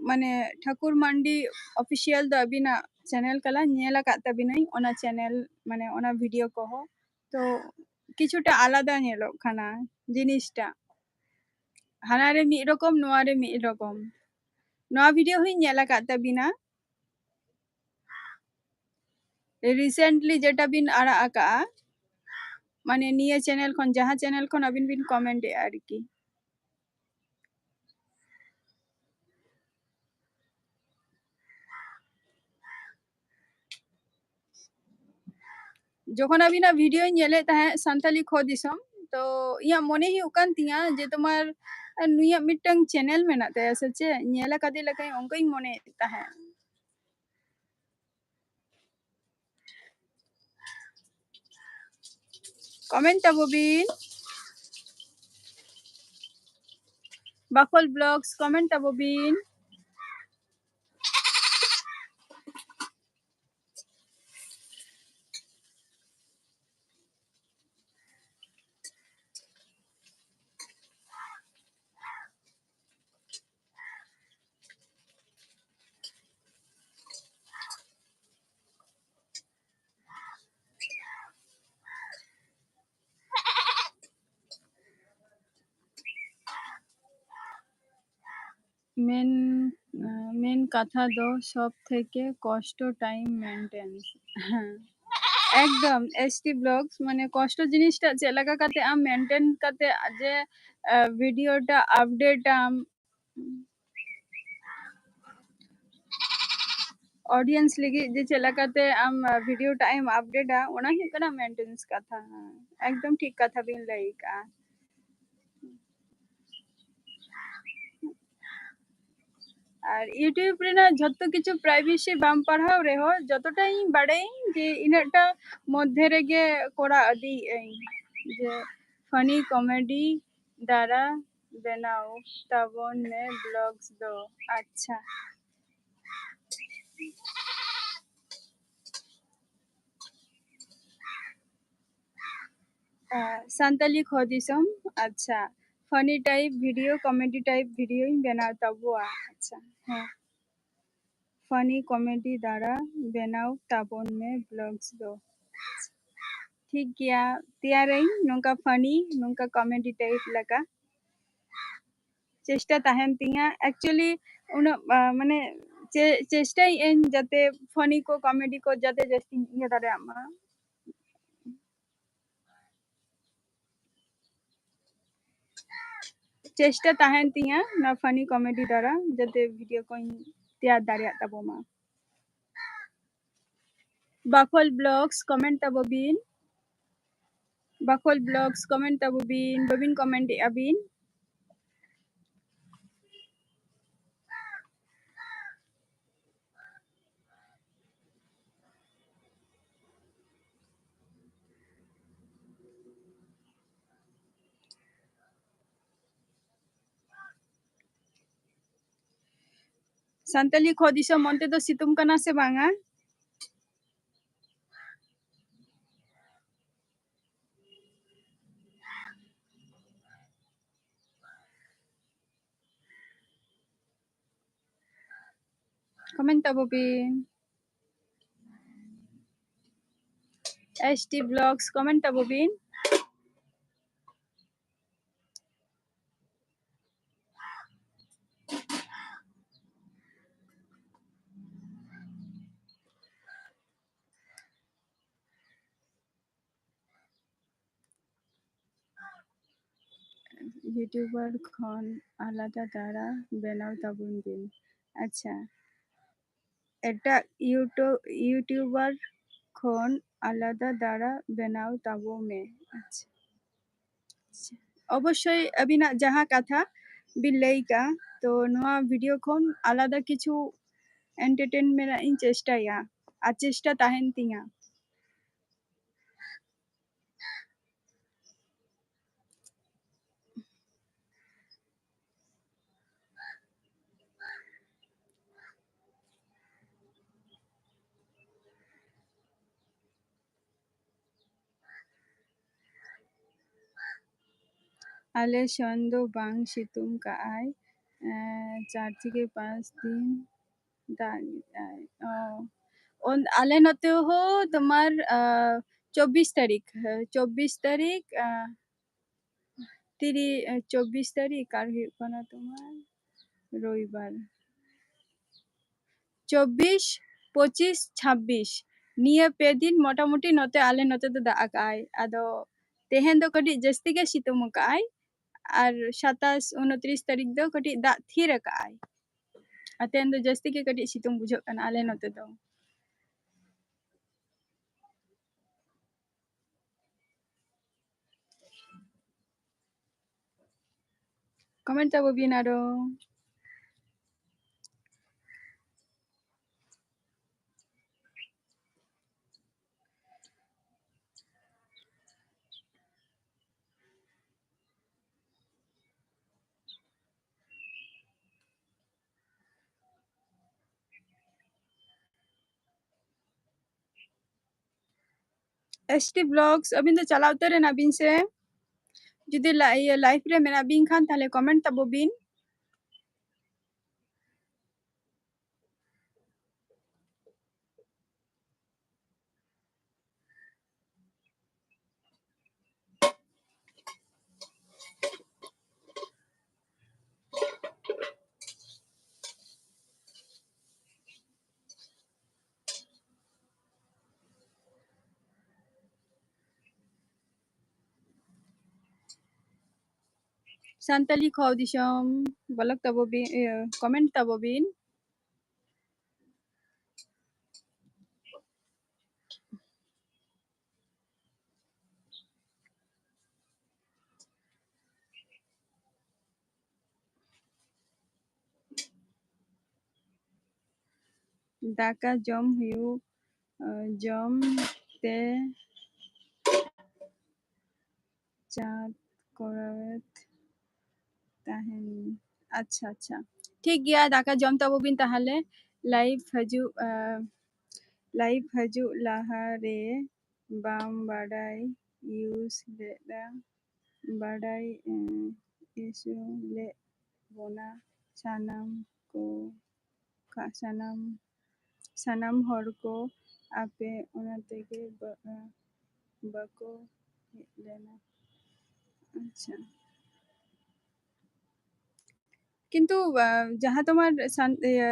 ᱢᱟᱱᱮ, ᱴᱷᱟᱹᱠᱩᱨ ᱢᱟᱱᱰᱤ official ᱫᱚ ᱟᱹᱵᱤᱱᱟᱜ channel ᱠᱟᱱᱟ, ᱧᱮᱞ ᱟᱠᱟᱫ ᱛᱟᱵᱤᱱᱟᱹᱧ ᱚᱱᱟ channel, ᱢᱟᱱᱮ, ᱚᱱᱟ video ᱠᱚᱦᱚᱸ᱾ ᱛᱚ, ᱠᱤᱪᱷᱩᱴᱟ ᱟᱞᱟᱫᱟ ᱧᱮᱞᱚᱜ ᱠᱟᱱᱟ ᱡᱤᱱᱤᱥᱴᱟ, ᱦᱟᱱᱟ ᱨᱮ ᱢᱤᱫ ᱨᱚᱠᱚᱢ, ᱱᱚᱣᱟ ᱨᱮ ᱢᱤᱫ ᱨᱚᱠᱚᱢ᱾ ᱱᱚᱣᱟ video ᱦᱚᱸᱧ ᱧᱮᱞ ᱟᱠᱟᱫ ᱛᱟᱵᱤᱱᱟ, recently ᱡᱮᱴᱟ ᱵᱤᱱ ᱟᱲᱟᱜ ᱟᱠᱟᱜᱼᱟ, ᱢᱟᱱᱮ, ᱱᱤᱭᱟᱹ channel ᱠᱷᱚᱱ, ᱡᱟᱦᱟᱸ channel ᱠᱷᱚᱱ ᱟᱹᱵᱤᱱ ᱵᱤᱱ comment ᱮᱜᱼᱟ ᱟᱨᱠᱤ᱾ ᱡᱚᱠᱷᱚᱱ ᱟᱹᱵᱤᱱᱟᱜ videoᱧ ᱧᱮᱞᱮᱫ ᱛᱟᱦᱮᱸᱫ, ᱥᱟᱱᱛᱟᱞᱤ ᱠᱷᱚ ᱫᱤᱥᱚᱢ, ᱛᱚ ᱤᱧᱟᱹᱜ ᱢᱚᱱᱮ ᱦᱩᱭᱩᱜ ᱠᱟᱱ ᱛᱤᱧᱟᱹ ᱡᱮ ᱛᱳᱢᱟᱨ, ᱱᱩᱭᱟᱜ ᱢᱤᱫᱴᱟᱝ channel ᱢᱮᱱᱟᱜ ᱛᱟᱭᱟ ᱥᱮ ᱪᱮᱫ, ᱧᱮᱞ ᱟᱠᱟᱫᱮ ᱞᱮᱠᱟᱧ, ᱚᱱᱠᱟᱧ ᱢᱚᱱᱮᱭᱮᱫ ᱛᱟᱦᱮᱸᱫ᱾ Comment ᱛᱟᱵᱚ ᱵᱤᱱ᱾ ᱵᱟᱠᱷᱳᱞ Vlogs, comment ᱛᱟᱵᱚ ᱵᱤᱱ᱾ ᱢᱮᱱ, ᱟᱸ, ᱢᱮᱱ ᱠᱟᱛᱷᱟ ᱫᱚ ᱥᱚᱵ ᱛᱷᱮᱠᱮ ᱠᱚᱥᱴᱚ time maintenance᱾ ᱦᱮᱸ, ᱮᱠᱫᱚᱢ, S T Vlogs, ᱢᱟᱱᱮ, ᱠᱚᱥᱴᱚ ᱡᱤᱱᱤᱥᱴᱟᱜ ᱪᱮᱫ ᱞᱮᱠᱟ ᱠᱟᱛᱮ ᱟᱢ maintain ᱠᱟᱛᱮ ᱡᱮ, ᱟᱸ, videoᱴᱟ update ᱟᱢ, audience ᱞᱟᱹᱜᱤᱫ ᱡᱮ ᱪᱮᱫ ᱞᱮᱠᱟᱛᱮ ᱟᱢ, ᱟᱸ, videoᱴᱟᱜ ᱮᱢ updateᱟ, ᱚᱱᱟ ᱦᱩᱭᱩᱜ ᱠᱟᱱᱟ maintenance ᱠᱟᱛᱷᱟ᱾ ᱦᱮᱸ, ᱮᱠᱫᱚᱢ ᱴᱷᱤᱠ ᱠᱟᱛᱷᱟ ᱵᱤᱱ ᱞᱟᱹᱭ ᱠᱟᱜᱼᱟ᱾ ᱟᱨ YouTube ᱨᱮᱱᱟᱜ ᱡᱷᱚᱛᱚ ᱠᱤᱪᱷᱩ privacy ᱵᱟᱢ ᱯᱟᱲᱦᱟᱣ ᱨᱮᱦᱚᱸ, ᱡᱚᱛᱚᱴᱟ ᱤᱧ ᱵᱟᱲᱟᱭᱟᱹᱧ ᱡᱮ ᱤᱱᱟᱹᱜᱴᱟ ᱢᱚᱫᱽᱫᱷᱮ ᱨᱮᱜᱮ ᱠᱚᱨᱟᱣ ᱤᱫᱤᱭᱮᱜ ᱟᱹᱧ, ᱡᱮ funny comedy ᱫᱟᱨᱟ ᱵᱮᱱᱟᱣ ᱛᱟᱵᱚᱱ ᱢᱮ vlogs ᱫᱚ᱾ ᱟᱪᱪᱷᱟ᱾ ᱥᱟᱱᱛᱟᱞᱤ ᱠᱷᱚ ᱫᱤᱥᱚᱢ᱾ ᱟᱪᱪᱷᱟ, funny type video, comedy type videoᱧ ᱵᱮᱱᱟᱣ ᱛᱟᱵᱚᱣᱟ᱾ ᱟᱪᱪᱷᱟ, ᱦᱮᱸ, funny comedy ᱫᱟᱨᱟ ᱵᱮᱱᱟᱣ ᱛᱟᱵᱚᱱ ᱢᱮ vlogs ᱫᱚ᱾ ᱴᱷᱤᱠ ᱜᱮᱭᱟ, ᱛᱮᱭᱟᱨᱟᱹᱧ ᱱᱚᱝᱠᱟ funny, ᱱᱚᱝᱠᱟ comedy type ᱞᱮᱠᱟ᱾ ᱪᱮᱥᱴᱟ ᱛᱟᱦᱮᱱ ᱛᱤᱧᱟ᱾ Actually, ᱩᱱᱟᱹᱜ, ᱟ, ᱢᱟᱱᱮ, ᱪᱮ-, ᱪᱮᱥᱴᱟᱭᱮᱫ ᱟᱹᱧ ᱡᱟᱛᱮ funny ᱠᱚ, comedy ᱠᱚ ᱡᱟᱛᱮ ᱡᱟᱹᱥᱛᱤᱧ ᱤᱭᱟᱹ ᱫᱟᱲᱮᱭᱟᱜ ᱢᱟ᱾ ᱪᱮᱥᱴᱟ ᱛᱟᱦᱮᱱ ᱛᱤᱧᱟ ᱱᱚᱣᱟ funny comedy ᱫᱟᱨᱟ ᱡᱟᱛᱮ video ᱠᱚᱧ ᱛᱮᱭᱟᱨ ᱫᱟᱲᱮᱭᱟᱜ ᱛᱟᱵᱚ ᱢᱟ᱾ ᱵᱟᱠᱷᱳᱞ vlogs comment ᱛᱟᱵᱚ ᱵᱤᱱ᱾ ᱵᱟᱠᱷᱳᱞ vlogs comment ᱛᱟᱵᱚ ᱵᱤᱱ, ᱵᱟᱵᱤᱱ comment ᱮᱫᱼᱟ ᱵᱤᱱ᱾ ᱥᱟᱱᱛᱟᱞᱤ ᱠᱷᱚ ᱫᱤᱥᱚᱢ, ᱚᱱᱛᱮ ᱫᱚ ᱥᱤᱛᱩᱝ ᱠᱟᱱᱟ ᱥᱮ ᱵᱟᱝᱟ? Comment ᱛᱟᱵᱚ ᱵᱤᱱ᱾ S T vlogs comment ᱛᱟᱵᱚ ᱵᱤᱱ᱾ YouTuber ᱠᱷᱚᱱ ᱟᱞᱟᱫᱟ ᱫᱟᱨᱟ ᱵᱮᱱᱟᱣ ᱛᱟᱵᱚᱱ ᱵᱤᱱ᱾ ᱟᱪᱪᱷᱟ, ᱮᱴᱟᱜ YouTube, YouTuber ᱠᱷᱚᱱ ᱟᱞᱟᱫᱟ ᱫᱟᱨᱟ ᱵᱮᱱᱟᱣ ᱛᱟᱵᱚ ᱢᱮ᱾ ᱟᱪᱪᱷᱟ, ᱟᱪᱪᱷᱟ, ᱚᱵᱚᱥᱥᱳᱭ ᱟᱹᱵᱤᱱᱟᱜ ᱡᱟᱦᱟᱸ ᱠᱟᱛᱷᱟ ᱵᱤᱱ ᱞᱟᱹᱭ ᱠᱟᱜᱼᱟ, ᱛᱚ ᱱᱚᱣᱟ video ᱠᱷᱚᱱ ᱟᱞᱟᱫᱟ ᱠᱤᱪᱷᱩ entertainment ᱨᱮᱱᱟᱜ ᱤᱧ ᱪᱮᱥᱴᱟᱭᱟ ᱟᱨ ᱪᱮᱥᱴᱟ ᱛᱟᱦᱮᱱ ᱛᱤᱧᱟ᱾ ᱟᱞᱮ ᱥᱮᱱ ᱫᱚ ᱵᱟᱝ ᱥᱤᱛᱩᱝ ᱠᱟᱜᱼᱟᱭ᱾ ᱮᱸ, ᱪᱟᱨ ᱛᱷᱮᱠᱮ ᱯᱟᱸᱪ ᱫᱤᱱ ᱫᱟᱜ ᱮᱫᱟᱭ᱾ ᱚ, ᱚᱱ-, ᱟᱞᱮ ᱱᱚᱛᱮ ᱦᱚᱸ ᱛᱳᱢᱟᱨ, ᱟ, ᱪᱚᱵᱵᱤᱥ ᱛᱟᱹᱨᱤᱠᱷ, ᱦᱮᱸ, ᱪᱚᱵᱵᱤᱥ ᱛᱟᱹᱨᱤᱠᱷ, ᱟ, ᱛᱤᱨᱤ-, ᱮ, ᱪᱚᱵᱵᱤᱥ ᱛᱟᱹᱨᱤᱠᱷ ᱟᱨ ᱦᱩᱭᱩᱜ ᱠᱟᱱᱟ ᱛᱳᱢᱟᱨ ᱨᱚᱵᱤᱵᱟᱨ᱾ ᱪᱚᱵᱵᱤᱥ, ᱯᱚᱸᱪᱤᱥ, ᱪᱷᱟᱵᱵᱤᱥ, ᱱᱤᱭᱟᱹ ᱯᱮ ᱫᱤᱱ ᱢᱚᱴᱟᱢᱩᱴᱤ ᱱᱚᱛᱮ, ᱟᱞᱮ ᱱᱚᱛᱮ ᱫᱚ ᱫᱟᱜ ᱟᱠᱟᱜᱼᱟᱭ᱾ ᱟᱫᱚ ᱛᱮᱦᱮᱧ ᱫᱚ ᱠᱟᱹᱴᱤᱡ ᱡᱟᱹᱥᱛᱤ ᱜᱮ ᱥᱤᱛᱩᱝ ᱟᱠᱟᱜᱼᱟᱭ᱾ ᱟᱨ ᱥᱟᱛᱟᱥ, ᱩᱱᱛᱨᱤᱥ ᱛᱟᱹᱨᱤᱠᱷ ᱫᱚ ᱠᱟᱹᱴᱤᱡ ᱫᱟᱜ ᱛᱷᱤᱨ ᱟᱠᱟᱜᱼᱟᱭ᱾ ᱟᱨ ᱛᱮᱦᱮᱧ ᱫᱚ ᱡᱟᱹᱥᱛᱤ ᱜᱮ ᱠᱟᱹᱴᱤᱡ ᱥᱤᱛᱩᱝ ᱵᱩᱡᱷᱟᱹᱜ ᱠᱟᱱᱟ ᱟᱞᱮ ᱱᱚᱛᱮ ᱫᱚ᱾ Comment ᱛᱟᱵᱚ ᱵᱤᱱ ᱟᱨᱚ᱾ S T Vlogs, ᱟᱹᱵᱤᱱ ᱫᱚ ᱪᱟᱞᱟᱣ ᱩᱛᱟᱹᱨ ᱮᱱᱟ ᱵᱤᱱ ᱥᱮ? ᱡᱩᱫᱤ ᱞᱟ-, ᱤᱭᱟᱹ, live ᱨᱮ ᱢᱮᱱᱟᱜ ᱵᱤᱱ ᱠᱷᱟᱱ, ᱛᱟᱦᱞᱮ comment ᱛᱟᱵᱚ ᱵᱤᱱ᱾ ᱥᱟᱱᱛᱟᱞᱤ ᱠᱷᱚᱣ ᱫᱤᱥᱚᱢ, vlog ᱛᱟᱵᱚ ᱵᱤᱱ, ᱤᱭᱟᱹ, comment ᱛᱟᱵᱚ ᱵᱤᱱ᱾ ᱫᱟᱠᱟ ᱡᱚᱢ ᱦᱩᱭᱩᱜ, ᱡᱚᱢ ᱛᱮ ᱪᱟᱸᱫ ᱠᱚᱨᱟᱣᱮᱫ ᱛᱟᱦᱮᱱ᱾ ᱟᱪᱪᱷᱟ, ᱟᱪᱪᱷᱟ, ᱴᱷᱤᱠ ᱜᱮᱭᱟ, ᱫᱟᱠᱟ ᱡᱚᱢ ᱛᱟᱵᱚ ᱵᱤᱱ ᱛᱟᱦᱚᱞᱮ᱾ Live ᱦᱤᱡᱩᱜ, ᱟ, live ᱦᱤᱡᱩᱜ ᱞᱟᱦᱟ ᱨᱮ ᱵᱟᱢ ᱵᱟᱰᱟᱭ use ᱞᱮᱫᱟ? ᱵᱟᱰᱟᱭ ᱮ, ᱤᱥᱩ ᱞᱮᱫ ᱵᱚᱱᱟ ᱥᱟᱱᱟᱢ ᱠᱚ ᱠᱟ-, ᱥᱟᱱᱟᱢ ᱥᱟᱱᱟᱢ ᱦᱚᱲ ᱠᱚ ᱟᱯᱮ ᱚᱱᱟ ᱛᱮᱜᱮ ᱵᱟ-, ᱵᱟᱠᱚ ᱦᱮᱡ ᱞᱮᱱᱟ᱾ ᱟᱪᱪᱷᱟ᱾ ᱠᱤᱱᱛᱩ, ᱟ, ᱡᱟᱦᱟᱸ ᱛᱳᱢᱟᱨ ᱥᱟᱱ-, ᱤᱭᱟᱹ,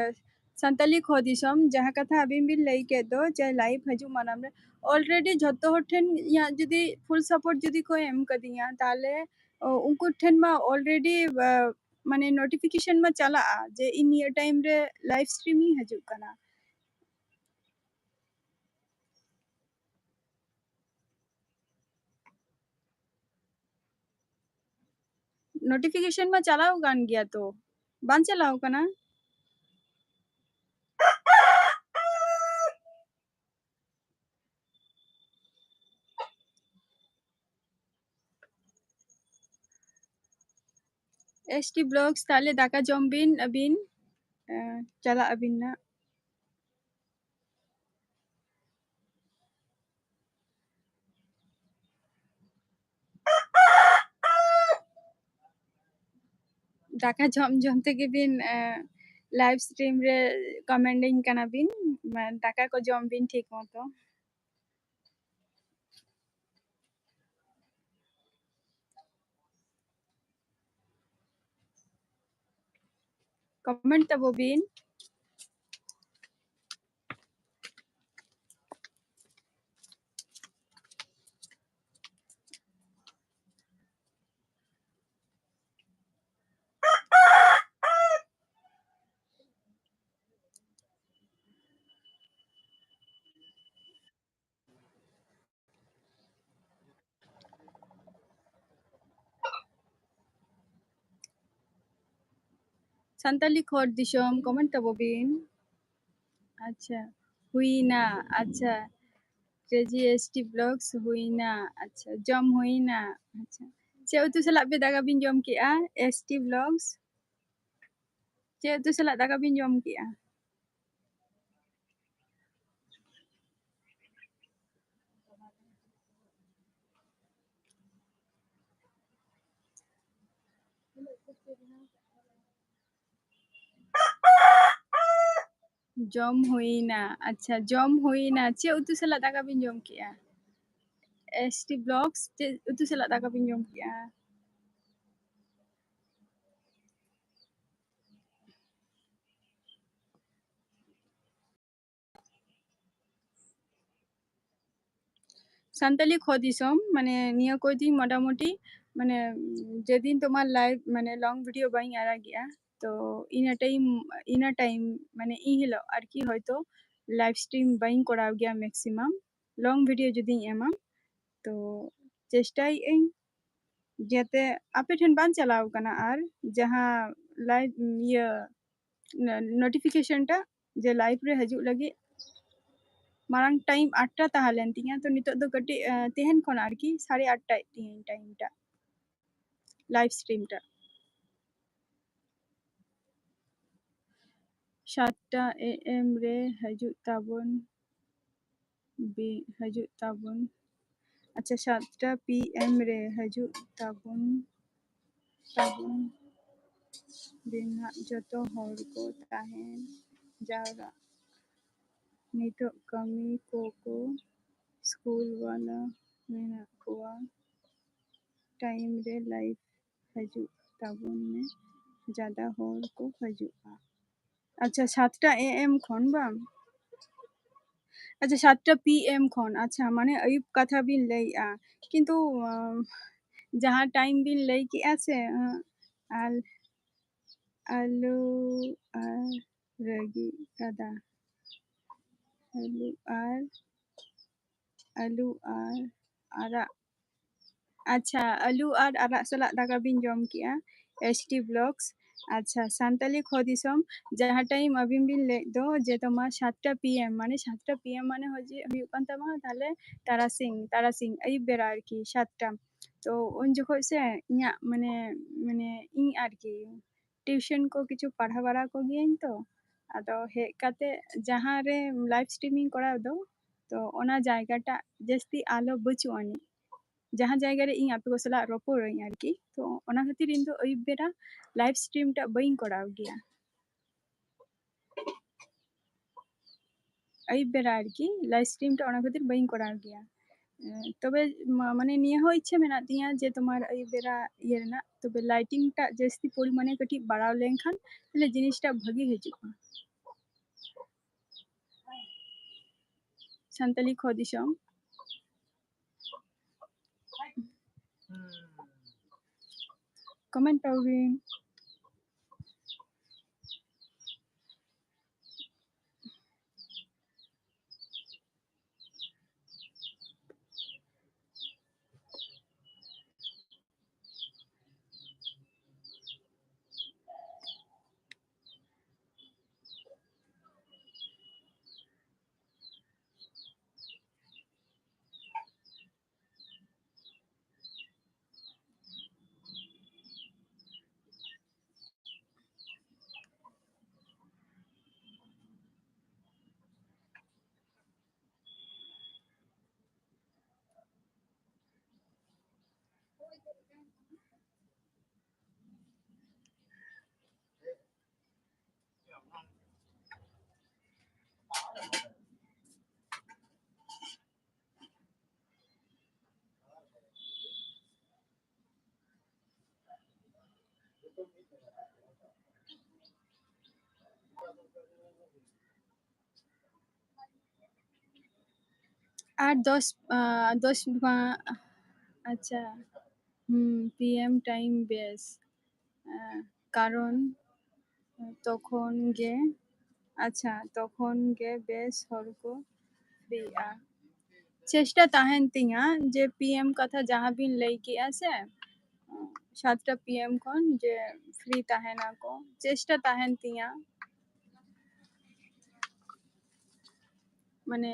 ᱥᱟᱱᱛᱟᱞᱤ ᱠᱷᱚ ᱫᱤᱥᱚᱢ, ᱡᱟᱦᱟᱸ ᱠᱟᱛᱷᱟ ᱟᱹᱵᱤᱱ ᱵᱤᱱ ᱞᱟᱹᱭ ᱠᱮᱫ ᱫᱚ, ᱡᱮ live ᱦᱤᱡᱩᱜ ᱢᱟᱲᱟᱝ ᱨᱮ already ᱡᱷᱚᱛᱚ ᱦᱚᱲ ᱴᱷᱮᱱ ᱤᱧᱟᱹᱜ ᱡᱩᱫᱤ full support ᱡᱩᱫᱤ ᱠᱚ ᱮᱢ ᱠᱟᱫᱤᱧᱟ, ᱛᱟᱦᱞᱮ, ᱚ, ᱩᱱᱠᱩ ᱴᱷᱮᱱ ᱢᱟ already, ᱟ, ᱢᱟᱱᱮ notification ᱢᱟ ᱪᱟᱞᱟᱜᱼᱟ ᱡᱮ ᱤᱧ ᱱᱤᱭᱟᱹ time ᱨᱮ live stream ᱤᱧ ᱦᱤᱡᱩᱜ ᱠᱟᱱᱟ᱾ Notification ᱢᱟ ᱪᱟᱞᱟᱣ ᱟᱠᱟᱱ ᱜᱮᱭᱟ ᱛᱚ, ᱵᱟᱝ ᱪᱟᱞᱟᱣ ᱟᱠᱟᱱᱟ? S T Vlogs, ᱛᱟᱦᱞᱮ ᱫᱟᱠᱟ ᱡᱚᱢ ᱵᱤᱱ ᱟᱹᱵᱤᱱ, ᱮ, ᱪᱟᱞᱟᱜ ᱟᱹᱵᱤᱱ ᱱᱟᱜ᱾ ᱫᱟᱠᱟ ᱡᱚᱢ ᱡᱚᱢ ᱛᱮᱜᱮ ᱵᱤᱱ, ᱮ, live stream ᱨᱮ comment ᱟᱹᱧ ᱠᱟᱱᱟ ᱵᱤᱱ, ᱢᱟ, ᱫᱟᱠᱟ ᱠᱚ ᱡᱚᱢ ᱵᱤᱱ ᱴᱷᱤᱠ ᱢᱚᱛᱚ᱾ Comment ᱛᱟᱵᱚ ᱵᱤᱱ᱾ ᱥᱟᱱᱛᱟᱞᱤ ᱠᱷᱚᱲ ᱫᱤᱥᱚᱢ comment ᱛᱟᱵᱚ ᱵᱤᱱ᱾ ᱟᱪᱪᱷᱟ, ᱦᱩᱭᱱᱟ᱾ ᱟᱪᱪᱷᱟ, K G S T Vlogs ᱦᱩᱭᱱᱟ᱾ ᱟᱪᱪᱷᱟ, ᱡᱚᱢ ᱦᱩᱭᱱᱟ᱾ ᱟᱪᱪᱷᱟ, ᱪᱮᱫ ᱩᱛᱩ ᱥᱟᱞᱟᱜ ᱯᱮ ᱫᱟᱠᱟ ᱵᱤᱱ ᱡᱚᱢ ᱠᱮᱜᱼᱟ? S T Vlogs, ᱪᱮᱫ ᱩᱛᱩ ᱥᱟᱞᱟᱜ ᱫᱟᱠᱟ ᱵᱤᱱ ᱡᱚᱢ ᱠᱮᱜᱼᱟ? ᱡᱚᱢ ᱦᱩᱭᱱᱟ᱾ ᱟᱪᱪᱷᱟ, ᱡᱚᱢ ᱦᱩᱭᱱᱟ᱾ ᱪᱮᱫ ᱩᱛᱩ ᱥᱟᱞᱟᱜ ᱫᱟᱠᱟ ᱵᱤᱱ ᱡᱚᱢ ᱠᱮᱜᱼᱟ? S T Vlogs, ᱪᱮᱫ ᱩᱛᱩ ᱥᱟᱞᱟᱜ ᱫᱟᱠᱟ ᱵᱤᱱ ᱡᱚᱢ ᱠᱮᱜᱼᱟ? ᱥᱟᱱᱛᱟᱞᱤ ᱠᱷᱚ ᱫᱤᱥᱚᱢ, ᱢᱟᱱᱮ, ᱱᱤᱭᱟᱹ ᱠᱚ ᱫᱤᱱ ᱢᱚᱴᱟᱢᱩᱴᱤ, ᱢᱟᱱᱮ, ᱡᱮᱫᱤᱱ ᱛᱳᱢᱟᱨ live, ᱢᱟᱱᱮ, long video ᱵᱟᱹᱧ ᱟᱲᱟᱜᱮᱜᱼᱟ, ᱛᱚ ᱤᱱᱟᱹ time, ᱤᱱᱟᱹ time, ᱢᱟᱱᱮ, ᱤᱱ ᱦᱤᱞᱳᱜ ᱟᱨᱠᱤ ᱦᱚᱭᱛᱳ live stream ᱵᱟᱹᱧ ᱠᱚᱨᱟᱣ ᱜᱮᱭᱟ maximum, long video ᱡᱩᱫᱤᱧ ᱮᱢᱟ᱾ ᱛᱚ ᱪᱮᱥᱴᱟᱭᱮᱫ ᱟᱹᱧ ᱡᱟᱛᱮ ᱟᱯᱮ ᱴᱷᱮᱱ ᱵᱟᱝ ᱪᱟᱞᱟᱣ ᱠᱟᱱᱟ ᱟᱨ ᱡᱟᱦᱟᱸ live, ᱤᱭᱟᱹ, ᱱᱚ-, notification ᱴᱟᱜ ᱡᱮ live ᱨᱮ ᱦᱤᱡᱩᱜ ᱞᱟᱹᱜᱤᱫ᱾ ᱢᱟᱲᱟᱝ time ᱟᱴᱴᱟ ᱛᱟᱦᱮᱸ ᱞᱮᱱ ᱛᱤᱧᱟᱹ, ᱛᱚ ᱱᱤᱛᱚᱜ ᱫᱚ ᱠᱟᱹᱴᱤᱡ, ᱟᱸ, ᱛᱮᱦᱮᱧ ᱠᱷᱚᱱ ᱟᱨᱠᱤ ᱥᱟᱲᱮ ᱟᱴᱴᱟᱭᱮᱫ ᱛᱤᱧᱟᱹᱧ time ᱴᱟᱜ, live stream ᱴᱟᱜ᱾ ᱥᱟᱛᱴᱟ A M ᱨᱮ ᱦᱤᱡᱩᱜ ᱛᱟᱵᱚᱱ ᱵᱤ-, ᱦᱤᱡᱩᱜ ᱛᱟᱵᱚᱱ᱾ ᱟᱪᱪᱷᱟ, ᱥᱟᱛᱴᱟ P M ᱨᱮ ᱦᱤᱡᱩᱜ ᱛᱟᱵᱚᱱ, ᱛᱟᱵᱚᱱ ᱵᱤᱱ ᱦᱟᱸᱜ ᱡᱚᱛᱚ ᱦᱚᱲ ᱠᱚ ᱛᱟᱦᱮᱱ ᱡᱟᱣᱨᱟᱜ᱾ ᱱᱤᱛᱚᱜ ᱠᱟᱹᱢᱤ ᱠᱚ ᱠᱚ ᱥᱠᱩᱞ ᱵᱟᱞᱟ ᱢᱮᱱᱟᱜ ᱠᱚᱣᱟ᱾ Time ᱨᱮ live ᱦᱤᱡᱩᱜ ᱛᱟᱵᱚᱱ ᱢᱮ, ᱡᱟᱫᱟ ᱦᱚᱲ ᱠᱚ ᱦᱤᱡᱩᱜᱼᱟ᱾ ᱟᱪᱪᱷᱟ, ᱥᱟᱛᱴᱟ A M ᱠᱷᱚᱱ ᱵᱟᱝ? ᱟᱪᱪᱷᱟ, ᱥᱟᱛᱴᱟ P M ᱠᱷᱚᱱ᱾ ᱟᱪᱪᱷᱟ, ᱢᱟᱱᱮ ᱟᱹᱭᱩᱵ ᱠᱟᱛᱷᱟ ᱵᱤᱱ ᱞᱟᱹᱭᱮᱜᱼᱟ, ᱠᱤᱱᱛᱩ, ᱟᱸ, ᱡᱟᱦᱟᱸ time ᱵᱤᱱ ᱞᱟᱹᱭ ᱠᱮᱜᱼᱟ ᱥᱮ, ᱟᱸ, ᱟᱞ-, ᱟᱞᱩ ᱟᱨ ᱨᱟᱹᱜᱤ ᱠᱟᱫᱟ, ᱟᱞᱩ ᱟᱨ, ᱟᱞᱩ ᱟᱨ ᱟᱨᱟᱜ᱾ ᱟᱪᱪᱷᱟ, ᱟᱹᱞᱩ ᱟᱨ ᱟᱨᱟᱜ ᱥᱟᱞᱟᱜ ᱫᱟᱠᱟ ᱵᱤᱱ ᱡᱚᱢ ᱠᱮᱜᱼᱟ, S T Vlogs᱾ ᱟᱪᱪᱷᱟ, ᱥᱟᱱᱛᱟᱞᱤ ᱠᱷᱚ ᱫᱤᱥᱚᱢ, ᱡᱟᱦᱟᱸ time ᱟᱹᱵᱤᱱ ᱵᱤᱱ ᱞᱟᱹᱭᱮᱫ ᱫᱚ ᱡᱮ ᱛᱳᱢᱟᱨ ᱥᱟᱛᱴᱟ P M, ᱢᱟᱱᱮ ᱥᱟᱛᱴᱟ P M ᱢᱟᱱᱮ ᱦᱚ-, ᱡᱮ ᱦᱩᱭᱩᱜ ᱠᱟᱱ ᱛᱟᱢᱟ ᱛᱟᱦᱞᱮ ᱛᱟᱨᱟᱥᱤᱧ, ᱛᱟᱨᱟᱥᱤᱧ, ᱟᱹᱭᱩᱵ ᱵᱮᱲᱟ ᱟᱨᱠᱤ, ᱥᱟᱛᱴᱟ᱾ ᱛᱚ ᱩᱱ ᱡᱚᱠᱷᱚᱡ ᱥᱮ ᱤᱧᱟᱹᱜ ᱢᱟᱱᱮ, ᱢᱟᱱᱮ ᱤᱧ ᱟᱨᱠᱤ tuition ᱠᱚ ᱠᱤᱪᱷᱩ ᱯᱟᱲᱦᱟᱣ ᱵᱟᱲᱟ ᱠᱚᱜᱮᱭᱟᱹᱧ ᱛᱚ, ᱟᱫᱚ ᱦᱮᱡ ᱠᱟᱛᱮ ᱡᱟᱦᱟᱸ ᱨᱮ live streaming ᱠᱚᱨᱟᱣ ᱫᱚ, ᱛᱚ ᱚᱱᱟ ᱡᱟᱭᱜᱟᱴᱟᱜ ᱡᱟᱹᱥᱛᱤ ᱟᱞᱚ ᱵᱟᱹᱪᱩᱜ ᱟᱹᱱᱤᱡ᱾ ᱡᱟᱦᱟᱸ ᱡᱟᱭᱜᱟ ᱨᱮ ᱤᱧ ᱟᱯᱮ ᱠᱚ ᱥᱟᱞᱟᱜ ᱨᱚᱯᱚᱲᱟᱹᱧ ᱟᱨᱠᱤ, ᱛᱚ ᱚᱱᱟ ᱠᱷᱟᱹᱛᱤᱨ ᱤᱧ ᱫᱚ ᱟᱹᱭᱩᱵ ᱵᱮᱲᱟ live stream ᱴᱟᱜ ᱵᱟᱹᱧ ᱠᱚᱨᱟᱣ ᱜᱮᱭᱟ᱾ ᱟᱹᱭᱩᱵ ᱵᱮᱲᱟ ᱟᱨᱠᱤ live stream ᱴᱟᱜ ᱚᱱᱟ ᱠᱷᱟᱹᱛᱤᱨ ᱵᱟᱹᱧ ᱠᱚᱨᱟᱣ ᱜᱮᱭᱟ᱾ ᱮᱸ, ᱛᱚᱵᱮ ᱢᱟ-, ᱢᱟᱱᱮ ᱱᱤᱭᱟᱹ ᱦᱚᱸ ᱤᱪᱪᱷᱟᱹ ᱢᱮᱱᱟᱜ ᱛᱤᱧᱟᱹ ᱡᱮ ᱛᱳᱢᱟᱨ ᱟᱹᱭᱩᱵ ᱵᱮᱲᱟ ᱤᱭᱟᱹ ᱨᱮᱱᱟᱜ, ᱛᱚᱵᱮ lighting ᱴᱟᱜ ᱡᱟᱹᱥᱛᱤ ᱯᱚᱨᱤᱢᱟᱱᱮ ᱠᱟᱹᱴᱤᱡ ᱵᱟᱲᱟᱣ ᱞᱮᱱᱠᱷᱟᱱ ᱛᱟᱦᱞᱮ ᱡᱤᱱᱤᱥᱴᱟᱜ ᱵᱷᱟᱹᱜᱤ ᱦᱤᱡᱩᱜᱼᱟ᱾ ᱥᱟᱱᱛᱟᱞᱤ ᱠᱷᱚ ᱫᱤᱥᱚᱢ᱾ Comment ᱛᱟᱵᱚᱱ᱾ ᱟᱨ ᱫᱚᱥ, ᱟᱸ, ᱫᱚᱥ ᱢᱟ-, ᱟᱪᱪᱷᱟ, ᱦᱩᱸ, PM time ᱵᱮᱥ, ᱟᱸ, ᱠᱟᱨᱚᱱ ᱛᱚᱠᱷᱚᱱ ᱜᱮ, ᱟᱪᱪᱷᱟ, ᱛᱚᱠᱷᱚᱱ ᱜᱮ ᱵᱮᱥ ᱦᱚᱲ ᱠᱚ ᱯᱷᱨᱤᱜᱼᱟ᱾ ᱪᱮᱥᱴᱟ ᱛᱟᱦᱮᱱ ᱛᱤᱧᱟ ᱡᱮ PM ᱠᱟᱛᱷᱟ ᱡᱟᱦᱟᱸ ᱵᱤᱱ ᱞᱟᱹᱭ ᱠᱮᱜᱼᱟ ᱥᱮ, ᱥᱟᱛᱴᱟ PM ᱠᱷᱚᱱ ᱡᱮ ᱯᱷᱨᱤ ᱛᱟᱦᱮᱱᱟᱠᱚ, ᱪᱮᱥᱴᱟ ᱛᱟᱦᱮᱱ ᱛᱤᱧᱟ᱾ ᱢᱟᱱᱮ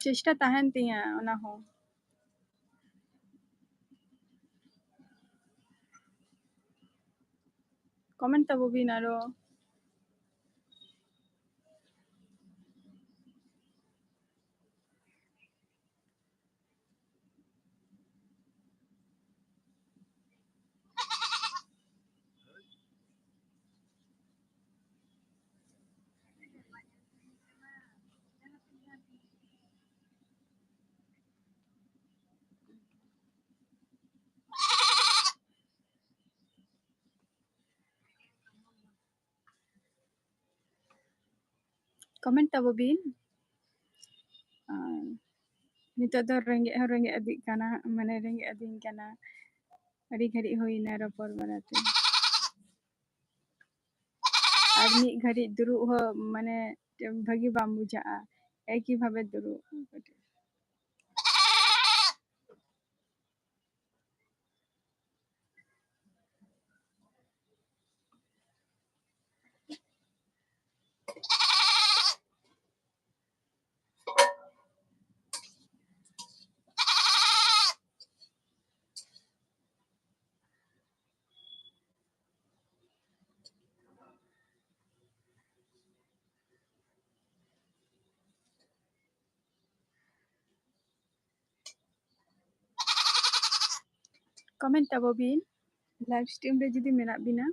ᱪᱮᱥᱴᱟ ᱛᱟᱦᱮᱱ ᱛᱤᱧᱟ ᱚᱱᱟ ᱦᱚᱸ᱾ Comment ᱛᱟᱵᱚ ᱵᱤᱱ ᱟᱨᱚ᱾ Comment ᱛᱟᱵᱚ ᱵᱤᱱ᱾ ᱟᱨ ᱱᱤᱛᱚᱜ ᱫᱚ ᱨᱮᱸᱜᱮᱡ ᱦᱚᱸ ᱨᱮᱸᱜᱮᱡ ᱤᱫᱤᱜ ᱠᱟᱱᱟ, ᱢᱟᱱᱮ ᱨᱮᱸᱜᱮᱡ ᱤᱫᱤᱧ ᱠᱟᱱᱟ, ᱟᱹᱰᱤ ᱜᱷᱟᱹᱲᱤᱡ ᱦᱩᱭᱱᱟ ᱨᱚᱯᱚᱲ ᱵᱟᱲᱟᱛᱮ᱾ ᱟᱨ ᱢᱤᱫ ᱜᱷᱟᱹᱲᱤᱡ ᱫᱩᱲᱩᱵ ᱦᱚᱸ ᱢᱟᱱᱮ ᱵᱷᱟᱹᱜᱤ ᱵᱟᱝ ᱵᱩᱡᱷᱟᱹᱜᱼᱟ, ᱮᱠᱤ ᱵᱷᱟᱵᱮ ᱫᱩᱲᱩᱵ᱾ Comment ᱛᱟᱵᱚ ᱵᱤᱱ, live stream ᱨᱮ ᱡᱩᱫᱤ ᱢᱮᱱᱟᱜ ᱵᱤᱱᱟ᱾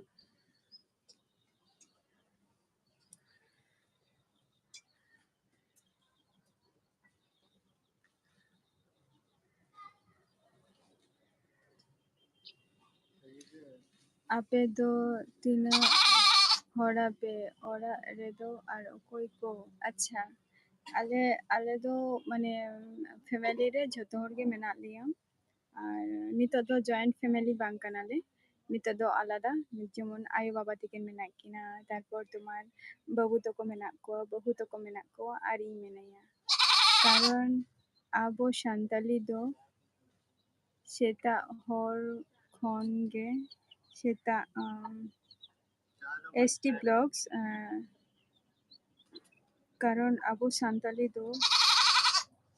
ᱟᱯᱮ ᱫᱚ ᱛᱤᱱᱟᱹᱜ ᱦᱚᱲ ᱟᱯᱮ ᱚᱲᱟᱜ ᱨᱮᱫᱚ ᱟᱨ ᱚᱠᱚᱭ ᱠᱚ? ᱟᱪᱪᱷᱟ, ᱟᱞᱮ, ᱟᱞᱮ ᱫᱚ ᱢᱟᱱᱮ family ᱨᱮ ᱡᱷᱚᱛᱚ ᱦᱚᱲ ᱜᱮ ᱢᱮᱱᱟᱜ ᱞᱮᱭᱟ᱾ ᱟᱨ ᱱᱤᱛᱚᱜ ᱫᱚ joint family ᱵᱟᱝ ᱠᱟᱱᱟᱞᱮ, ᱱᱤᱛᱚᱜ ᱫᱚ ᱟᱞᱟᱫᱟ᱾ ᱡᱮᱢᱚᱱ ᱟᱭᱳ ᱵᱟᱵᱟ ᱛᱟᱹᱠᱤᱱ ᱢᱮᱱᱟᱜ ᱠᱤᱱᱟ, ᱛᱟᱨᱯᱚᱨ ᱛᱳᱢᱟᱨ ᱵᱟᱹᱵᱩ ᱛᱟᱠᱚ ᱢᱮᱱᱟᱜ ᱠᱚᱣᱟ, ᱵᱟᱹᱦᱩ ᱛᱟᱠᱚ ᱢᱮᱱᱟᱜ ᱠᱚᱣᱟ, ᱟᱨ ᱤᱧ ᱢᱮᱱᱟᱹᱧᱟ᱾ ᱠᱟᱨᱚᱱ ᱟᱵᱚ ᱥᱟᱱᱛᱟᱞᱤ ᱫᱚ ᱥᱮᱛᱟᱜ ᱦᱚᱲ ᱠᱷᱚᱱ ᱜᱮ ᱥᱮᱛᱟᱜ, ᱟᱢ, S T Vlogs, ᱟᱸ, ᱠᱟᱨᱚᱱ ᱟᱵᱚ ᱥᱟᱱᱛᱟᱞᱤ ᱫᱚ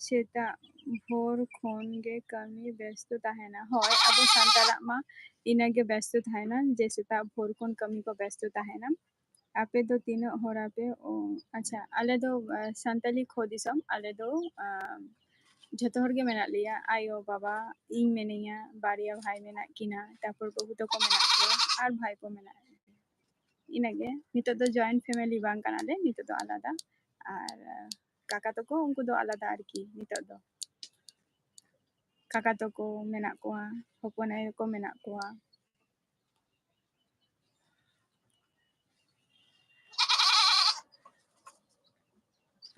ᱥᱮᱛᱟᱜ ᱵᱷᱳᱨ ᱠᱷᱚᱱ ᱜᱮ ᱠᱟᱹᱢᱤ ᱵᱮᱥᱛᱚ ᱛᱟᱦᱮᱱᱟ᱾ ᱦᱳᱭ, ᱟᱵᱚ ᱥᱟᱱᱛᱟᱲᱟᱜ ᱢᱟ ᱤᱱᱟᱹᱜᱮ ᱵᱮᱥᱛᱚ ᱛᱟᱦᱮᱱᱟ, ᱡᱮ ᱥᱮᱛᱟᱜ ᱵᱷᱳᱨ ᱠᱷᱚᱱ ᱠᱟᱹᱢᱤ ᱠᱚ ᱵᱮᱥᱛᱚ ᱛᱟᱦᱮᱱᱟ᱾ ᱟᱯᱮ ᱫᱚ ᱛᱤᱱᱟᱹᱜ ᱦᱚᱲ ᱟᱯᱮ? ᱚ, ᱟᱪᱪᱷᱟ, ᱟᱞᱮ ᱫᱚ, ᱟ, ᱥᱟᱱᱛᱟᱞᱤ ᱠᱷᱚ ᱫᱤᱥᱚᱢ, ᱟᱞᱮ ᱫᱚ, ᱟ, ᱡᱷᱚᱛᱚ ᱦᱚᱲ ᱜᱮ ᱢᱮᱱᱟᱜ ᱞᱮᱭᱟ᱾ ᱟᱭᱳ, ᱵᱟᱵᱟ, ᱤᱧ ᱢᱮᱱᱟᱹᱧᱟ, ᱵᱟᱨᱭᱟ ᱵᱷᱟᱭ ᱢᱮᱱᱟᱜ ᱠᱤᱱᱟ, ᱛᱟᱨᱯᱚᱨ ᱵᱟᱹᱦᱩ ᱛᱟᱠᱚ ᱢᱮᱱᱟᱜ ᱠᱚᱣᱟ, ᱟᱨ ᱵᱷᱟᱭ ᱯᱚ ᱢᱮᱱᱟᱜ ᱠᱤᱱᱟ᱾ ᱤᱱᱟᱹᱜᱮ᱾ ᱱᱤᱛᱚᱜ ᱫᱚ joint family ᱵᱟᱝ ᱠᱟᱱᱟᱞᱮ, ᱱᱤᱛᱚᱜ ᱫᱚ ᱟᱞᱟᱫᱟ᱾ ᱟᱨ, ᱟ, ᱠᱟᱠᱟ ᱛᱟᱠᱚ, ᱩᱱᱠᱩ ᱫᱚ ᱟᱞᱟᱫᱟ ᱟᱨᱠᱤ ᱱᱤᱛᱚᱜ ᱫᱚ᱾ ᱠᱟᱠᱟ ᱛᱟᱠᱚ ᱢᱮᱱᱟᱜ ᱠᱚᱣᱟ, ᱦᱚᱯᱚᱱ ᱟᱭᱳ ᱠᱚ ᱢᱮᱱᱟᱜ ᱠᱚᱣᱟ᱾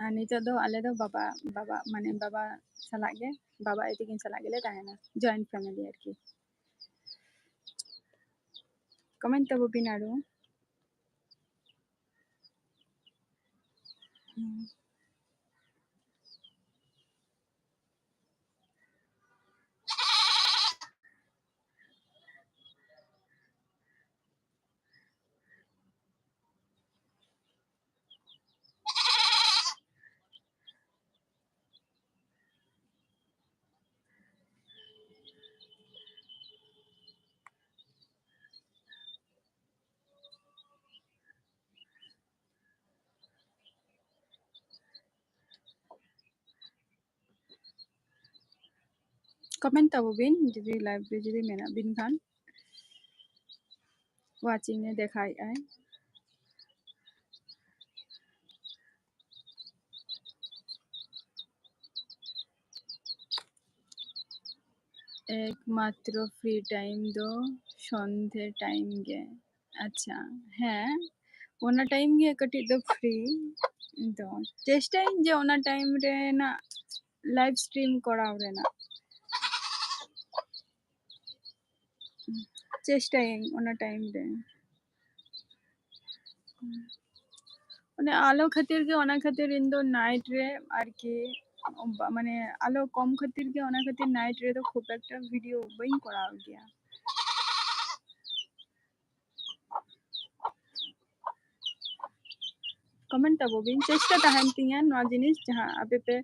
ᱟᱨ ᱱᱤᱛᱚᱜ ᱫᱚ ᱟᱞᱮ ᱫᱚ ᱵᱟᱵᱟ, ᱵᱟᱵᱟ, ᱢᱟᱱᱮ ᱵᱟᱵᱟ ᱥᱟᱞᱟᱜ ᱜᱮ, ᱵᱟᱵᱟ ᱟᱭᱳ ᱛᱟᱹᱠᱤᱱ ᱥᱟᱞᱟᱜ ᱜᱮᱞᱮ ᱛᱟᱦᱮᱱᱟ, joint family ᱟᱨᱠᱤ᱾ Comment ᱛᱟᱵᱚ ᱵᱤᱱ ᱟᱨᱚ᱾ ᱦᱩᱸ᱾ Comment ᱛᱟᱵᱚ ᱵᱤᱱ ᱡᱩᱫᱤ live ᱨᱮ ᱡᱩᱫᱤ ᱢᱮᱱᱟᱜ ᱵᱤᱱ ᱠᱷᱟᱱ᱾ Watching ᱮ ᱫᱮᱠᱷᱟᱣᱮᱫᱼᱟᱭ᱾ ᱮᱠᱢᱟᱛᱨᱚ free time ᱫᱚ ᱥᱚᱱᱫᱷᱮ time ᱜᱮ᱾ ᱟᱪᱪᱷᱟ, ᱦᱮᱸ, ᱚᱱᱟ time ᱜᱮ ᱠᱟᱹᱴᱤᱡ ᱫᱚ free ᱫᱚ᱾ ᱪᱮᱥᱴᱟᱭᱟᱹᱧ ᱡᱮ ᱚᱱᱟ time ᱨᱮᱱᱟᱜ live stream ᱠᱚᱨᱟᱣ ᱨᱮᱱᱟᱜ᱾ ᱪᱮᱥᱴᱟᱭᱟᱹᱧ ᱚᱱᱟ time ᱨᱮ᱾ ᱚᱱᱮ ᱟᱞᱚ ᱠᱷᱟᱹᱛᱤᱨ ᱜᱮ, ᱚᱱᱟ ᱠᱷᱟᱹᱛᱤᱨ ᱤᱧ ᱫᱚ night ᱨᱮ ᱟᱨᱠᱤ, ᱢᱟᱱᱮ ᱟᱞᱚ ᱠᱚᱢ ᱠᱷᱟᱹᱛᱤᱨ ᱜᱮ, ᱚᱱᱟ ᱠᱷᱟᱹᱛᱤᱨ night ᱨᱮᱫᱚ ᱠᱷᱩᱵ ᱮᱠᱴᱟ video ᱵᱟᱹᱧ ᱠᱚᱨᱟᱣ ᱜᱮᱭᱟ᱾ Comment ᱛᱟᱵᱚ ᱵᱤᱱ, ᱪᱮᱥᱴᱟ ᱛᱟᱦᱮᱱ ᱛᱤᱧᱟ ᱱᱚᱣᱟ ᱡᱤᱱᱤᱥ ᱡᱟᱦᱟᱸ ᱟᱯᱮ ᱯᱮ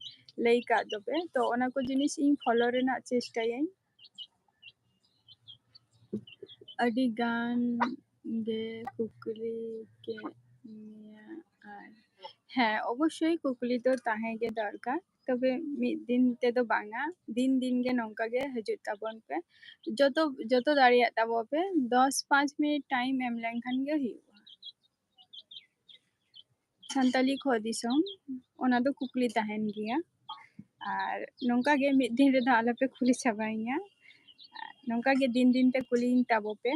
ᱞᱟᱹᱭ ᱠᱟᱜ ᱫᱚᱯᱮ᱾ ᱛᱚ ᱚᱱᱟ ᱠᱚ ᱡᱤᱱᱤᱥ ᱤᱧ ᱯᱷᱚᱞᱳ ᱨᱮᱱᱟᱜ ᱪᱮᱥᱴᱟᱭᱟᱹᱧ᱾ ᱟᱹᱰᱤ ᱜᱟᱱ ᱜᱮ ᱠᱩᱠᱞᱤ ᱠᱮᱫ ᱢᱮᱭᱟ ᱟᱨ ᱦᱮᱸ, ᱚᱵᱚᱥᱥᱳᱭ ᱠᱩᱠᱞᱤ ᱫᱚ ᱛᱟᱦᱮᱸ ᱜᱮ ᱫᱚᱨᱠᱟᱨ, ᱛᱚᱵᱮ ᱢᱤᱫ ᱫᱤᱱ ᱛᱮᱫᱚ ᱵᱟᱝᱟ, ᱫᱤᱱ ᱫᱤᱱ ᱜᱮ ᱱᱚᱝᱠᱟ ᱜᱮ ᱦᱤᱡᱩᱜ ᱛᱟᱵᱚᱱ ᱯᱮ᱾ ᱡᱚᱛᱚ, ᱡᱚᱛᱚ ᱫᱟᱲᱮᱭᱟᱜ ᱛᱟᱵᱚ ᱯᱮ, ᱫᱚᱥ ᱯᱟᱸᱪ ᱢᱤᱱᱤᱴ ᱴᱟᱭᱤᱢ ᱮᱢ ᱞᱮᱱᱠᱷᱟᱱ ᱜᱮ ᱦᱩᱭᱩᱜᱼᱟ᱾ ᱥᱟᱱᱛᱟᱞᱤ ᱠᱷᱚ ᱫᱤᱥᱚᱢ, ᱚᱱᱟ ᱫᱚ ᱠᱩᱠᱞᱤ ᱛᱟᱦᱮᱱ ᱜᱮᱭᱟ᱾ ᱟᱨ ᱱᱚᱝᱠᱟ ᱜᱮ ᱢᱤᱫ ᱫᱤᱱ ᱨᱮᱫᱚ ᱟᱞᱚᱯᱮ ᱠᱩᱞᱤ ᱪᱟᱵᱟᱭᱤᱧᱟ, ᱱᱚᱝᱠᱟ ᱜᱮ ᱫᱤᱱ ᱫᱤᱱ ᱛᱮ ᱠᱩᱞᱤᱭᱤᱧ ᱛᱟᱵᱚ ᱯᱮ᱾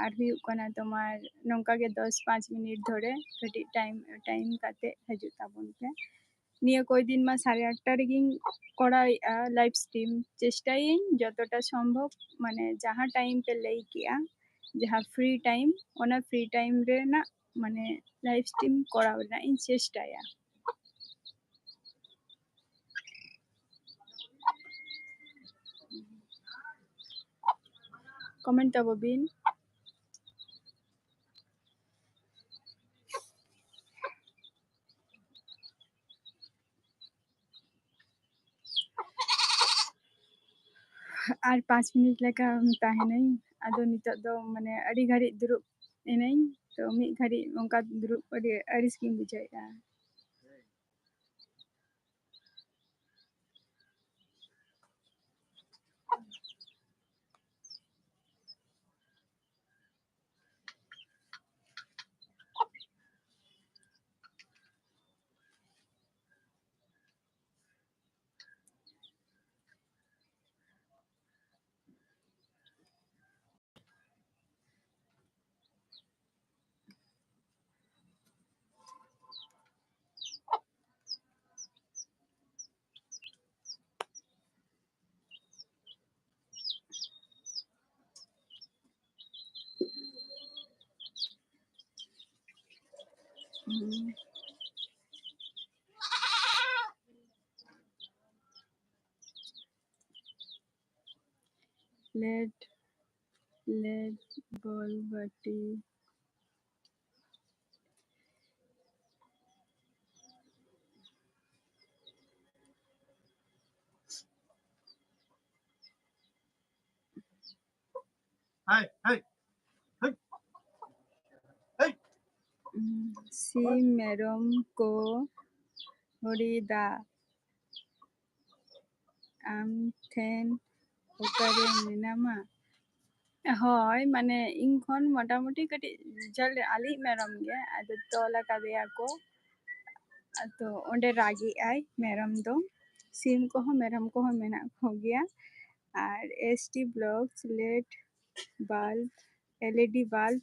ᱟᱨ ᱦᱩᱭᱩᱜ ᱠᱟᱱᱟ ᱛᱳᱢᱟᱨ ᱱᱚᱝᱠᱟ ᱜᱮ ᱫᱚᱥ ᱯᱟᱸᱪ ᱢᱤᱱᱤᱴ ᱫᱷᱚᱨᱮ ᱠᱟᱹᱴᱤᱡ ᱴᱟᱭᱤᱢ, ᱴᱟᱭᱤᱢ ᱠᱟᱛᱮ ᱦᱤᱡᱩᱜ ᱛᱟᱵᱚᱱ ᱯᱮ᱾ ᱱᱤᱭᱟᱹ ᱠᱚᱭ ᱫᱤᱱ ᱢᱟ ᱥᱟᱲᱮ ᱟᱴᱴᱟ ᱨᱮᱜᱮᱧ ᱠᱚᱨᱟᱣᱮᱫᱼᱟ ᱞᱟᱭᱤᱵᱷ ᱥᱴᱨᱤᱢ᱾ ᱪᱮᱥᱴᱟᱭᱟᱹᱧ ᱡᱚᱛᱚᱴᱟ ᱥᱚᱢᱵᱷᱚᱵ, ᱢᱟᱱᱮ ᱡᱟᱦᱟᱸ ᱴᱟᱭᱤᱢ ᱯᱮ ᱞᱟᱹᱭ ᱠᱮᱜᱼᱟ, ᱡᱟᱦᱟᱸ ᱯᱷᱨᱤ ᱴᱟᱭᱤᱢ, ᱚᱱᱟ ᱯᱷᱨᱤ ᱴᱟᱭᱤᱢ ᱨᱮᱱᱟᱜ ᱢᱟᱱᱮ ᱞᱟᱭᱤᱵᱷ ᱥᱴᱨᱤᱢ ᱠᱚᱨᱟᱣ ᱨᱮᱱᱟᱜ ᱤᱧ ᱪᱮᱥᱴᱟᱭᱟ᱾ ᱠᱚᱢᱮᱱᱴ ᱛᱟᱵᱚ ᱵᱤᱱ᱾ ᱟᱨ ᱯᱟᱸᱪ ᱢᱤᱱᱤᱴ ᱞᱮᱠᱟ ᱛᱟᱦᱮᱱᱟᱹᱧ᱾ ᱟᱫᱚ ᱱᱤᱛᱚᱜ ᱫᱚ ᱢᱟᱱᱮ ᱟᱹᱰᱤ ᱜᱷᱟᱹᱲᱤᱡ ᱫᱩᱲᱩᱵ ᱮᱱᱟᱹᱧ, ᱛᱚ ᱢᱤᱫ ᱜᱷᱟᱹᱲᱤᱡ ᱚᱱᱠᱟ ᱫᱩᱲᱩᱵ ᱟᱹᱰᱤ ᱟᱹᱲᱤᱥ ᱜᱤᱧ ᱵᱩᱡᱷᱟᱹᱣᱮᱫᱼᱟ᱾ ᱯᱞᱮᱴ, ᱯᱞᱮᱴ, ᱵᱚᱞ, ᱵᱟᱹᱴᱤ᱾ ᱥᱤᱢ ᱢᱮᱨᱚᱢ ᱠᱚ ᱦᱚᱨᱤᱫᱟ ᱟᱢ ᱴᱷᱮᱱ ᱚᱠᱟᱨᱮ ᱢᱮᱱᱟᱢᱟ? ᱦᱳᱭ, ᱢᱟᱱᱮ ᱤᱧ ᱠᱷᱚᱱ ᱢᱚᱴᱟᱢᱩᱴᱤ ᱠᱟᱹᱴᱤᱡ ᱡᱷᱟᱹᱞ ᱟᱞᱮᱭᱤᱡ ᱢᱮᱨᱚᱢ ᱜᱮ, ᱟᱫᱚ ᱛᱚᱞ ᱟᱠᱟᱫᱮᱭᱟ ᱠᱚ᱾ ᱟᱫᱚ ᱚᱸᱰᱮ ᱨᱟᱜᱮᱜᱼᱟᱭ ᱢᱮᱨᱚᱢ ᱫᱚ᱾ ᱥᱤᱢ ᱠᱚᱦᱚᱸ ᱢᱮᱨᱚᱢ ᱠᱚᱦᱚᱸ ᱢᱮᱱᱟᱜ ᱠᱚᱜᱮᱭᱟ᱾ ᱟᱨ S T vlogs, light, bulb, L E D bulb,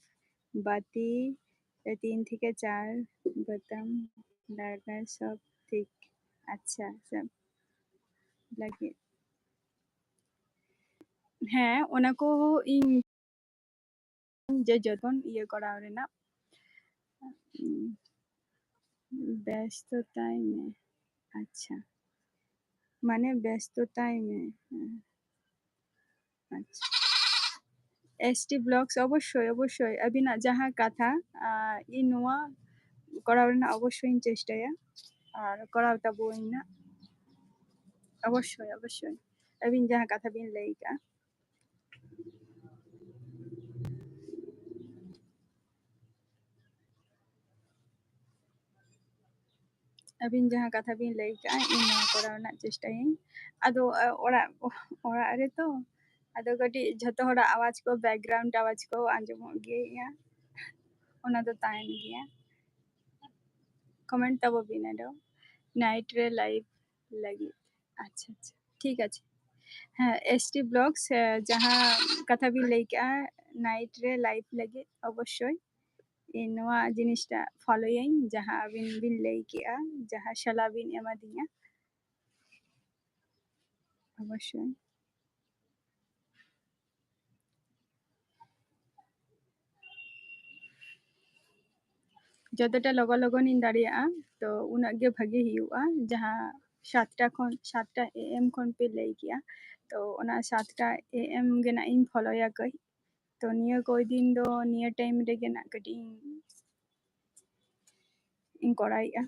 ᱵᱟᱹᱛᱤ ᱨᱮ ᱛᱤᱱ ᱛᱷᱮᱠᱮ ᱪᱟᱨ ᱵᱳᱛᱟᱢ ᱫᱚᱨᱠᱟᱨ, ᱥᱚᱵ ᱴᱷᱤᱠ᱾ ᱟᱪᱪᱷᱟ, ᱥᱚᱵ ᱞᱟᱹᱜᱤᱫ᱾ ᱦᱮᱸ, ᱚᱱᱟ ᱠᱚ ᱤᱧ ᱡᱮ ᱡᱚᱛᱚᱱ ᱤᱭᱟᱹ ᱠᱚᱨᱟᱣ ᱨᱮᱱᱟᱜ᱾ ᱵᱮᱥᱛᱚᱛᱟᱭ ᱢᱮ᱾ ᱟᱪᱪᱷᱟ, ᱢᱟᱱᱮ ᱵᱮᱥᱛᱚᱛᱟᱭ ᱢᱮ᱾ ᱦᱮᱸ᱾ ᱟᱪᱪᱷᱟ, S T vlogs, ᱚᱵᱚᱥᱥᱳᱭ, ᱚᱵᱚᱥᱥᱳᱭ, ᱟᱹᱵᱤᱱᱟᱜ ᱡᱟᱦᱟᱸ ᱠᱟᱛᱷᱟ, ᱟᱨ ᱤᱧ ᱱᱚᱣᱟ ᱠᱚᱨᱟᱣ ᱨᱮᱱᱟᱜ ᱚᱵᱚᱥᱥᱳᱭ ᱤᱧ ᱪᱮᱥᱴᱟᱭᱟ, ᱟᱨ ᱠᱚᱨᱟᱣ ᱛᱟᱵᱚᱱ ᱱᱟᱜ᱾ ᱚᱵᱚᱥᱥᱳᱭ, ᱚᱵᱚᱥᱥᱳᱭ, ᱟᱹᱵᱤᱱ ᱡᱟᱦᱟᱸ ᱠᱟᱛᱷᱟ ᱵᱤᱱ ᱞᱟᱹᱭ ᱠᱟᱜᱼᱟ᱾ ᱟᱹᱵᱤᱱ ᱡᱟᱦᱟᱸ ᱠᱟᱛᱷᱟ ᱵᱤᱱ ᱞᱟᱹᱭ ᱠᱟᱜᱼᱟ, ᱤᱧ ᱱᱚᱣᱟ ᱠᱚᱨᱟᱣ ᱨᱮᱱᱟᱜ ᱪᱮᱥᱴᱟᱭᱟᱹᱧ᱾ ᱟᱫᱚ, ᱟ, ᱚᱲᱟᱜ, ᱚᱲᱟᱜ ᱨᱮᱛᱚ, ᱟᱫᱚ ᱠᱟᱹᱴᱤᱡ ᱡᱷᱚᱛᱚ ᱦᱚᱲᱟᱜ ᱟᱣᱟᱡᱽ ᱠᱚ, background ᱟᱣᱟᱡᱽ ᱠᱚ ᱟᱸᱡᱚᱢᱚᱜ ᱜᱮᱭᱟ, ᱚᱱᱟ ᱫᱚ ᱛᱟᱦᱮᱱ ᱜᱮᱭᱟ᱾ Comment ᱛᱟᱵᱚ ᱵᱤᱱ ᱟᱫᱚ, night ᱨᱮ live ᱞᱟᱹᱜᱤᱫ᱾ ᱟᱪᱪᱷᱟ, ᱟᱪᱪᱷᱟ, ᱴᱷᱤᱠ ᱟᱪᱷᱮ᱾ ᱦᱮᱸ, S T vlogs, ᱮ, ᱡᱟᱦᱟᱸ ᱠᱟᱛᱷᱟ ᱵᱤᱱ ᱞᱟᱹᱭ ᱠᱮᱜᱼᱟ, night ᱨᱮ live ᱞᱟᱹᱜᱤᱫ, ᱚᱵᱚᱥᱥᱳᱭ ᱤᱧ ᱱᱚᱣᱟ ᱡᱤᱱᱤᱥᱴᱟ follow ᱭᱟᱹᱧ, ᱡᱟᱦᱟᱸ ᱟᱹᱵᱤᱱ ᱵᱤᱱ ᱞᱟᱹᱭ ᱠᱮᱜᱼᱟ, ᱡᱟᱦᱟᱸ ᱥᱟᱞᱟ ᱵᱤᱱ ᱮᱢᱟᱫᱤᱧᱟ, ᱚᱵᱚᱥᱥᱳᱭ᱾ ᱡᱚᱛᱚᱴᱟ ᱞᱚᱜᱚᱱ ᱞᱚᱜᱚᱱᱤᱧ ᱫᱟᱲᱮᱭᱟᱜᱼᱟ, ᱛᱚ ᱩᱱᱟᱹᱜ ᱜᱮ ᱵᱷᱟᱜᱮ ᱦᱩᱭᱩᱜᱼᱟ᱾ ᱡᱟᱦᱟᱸ ᱥᱟᱛᱴᱟ ᱠᱷᱚᱱ, ᱥᱟᱛᱴᱟ A M ᱠᱷᱚᱱ ᱯᱮ ᱞᱟᱹᱭ ᱠᱮᱜᱼᱟ, ᱛᱚ ᱚᱱᱟ ᱥᱟᱛᱴᱟ A M ᱜᱮ ᱱᱟᱜ ᱤᱧ follow ᱭᱟ ᱠᱟᱹᱡ᱾ ᱛᱚ ᱱᱤᱭᱟᱹ ᱠᱚᱭ ᱫᱤᱱ ᱫᱚ ᱱᱤᱭᱟᱹ time ᱨᱮᱜᱮ ᱱᱟᱜ ᱠᱟᱹᱴᱤᱡ ᱤᱧ, ᱤᱧ ᱠᱚᱨᱟᱣᱮᱜᱼᱟ᱾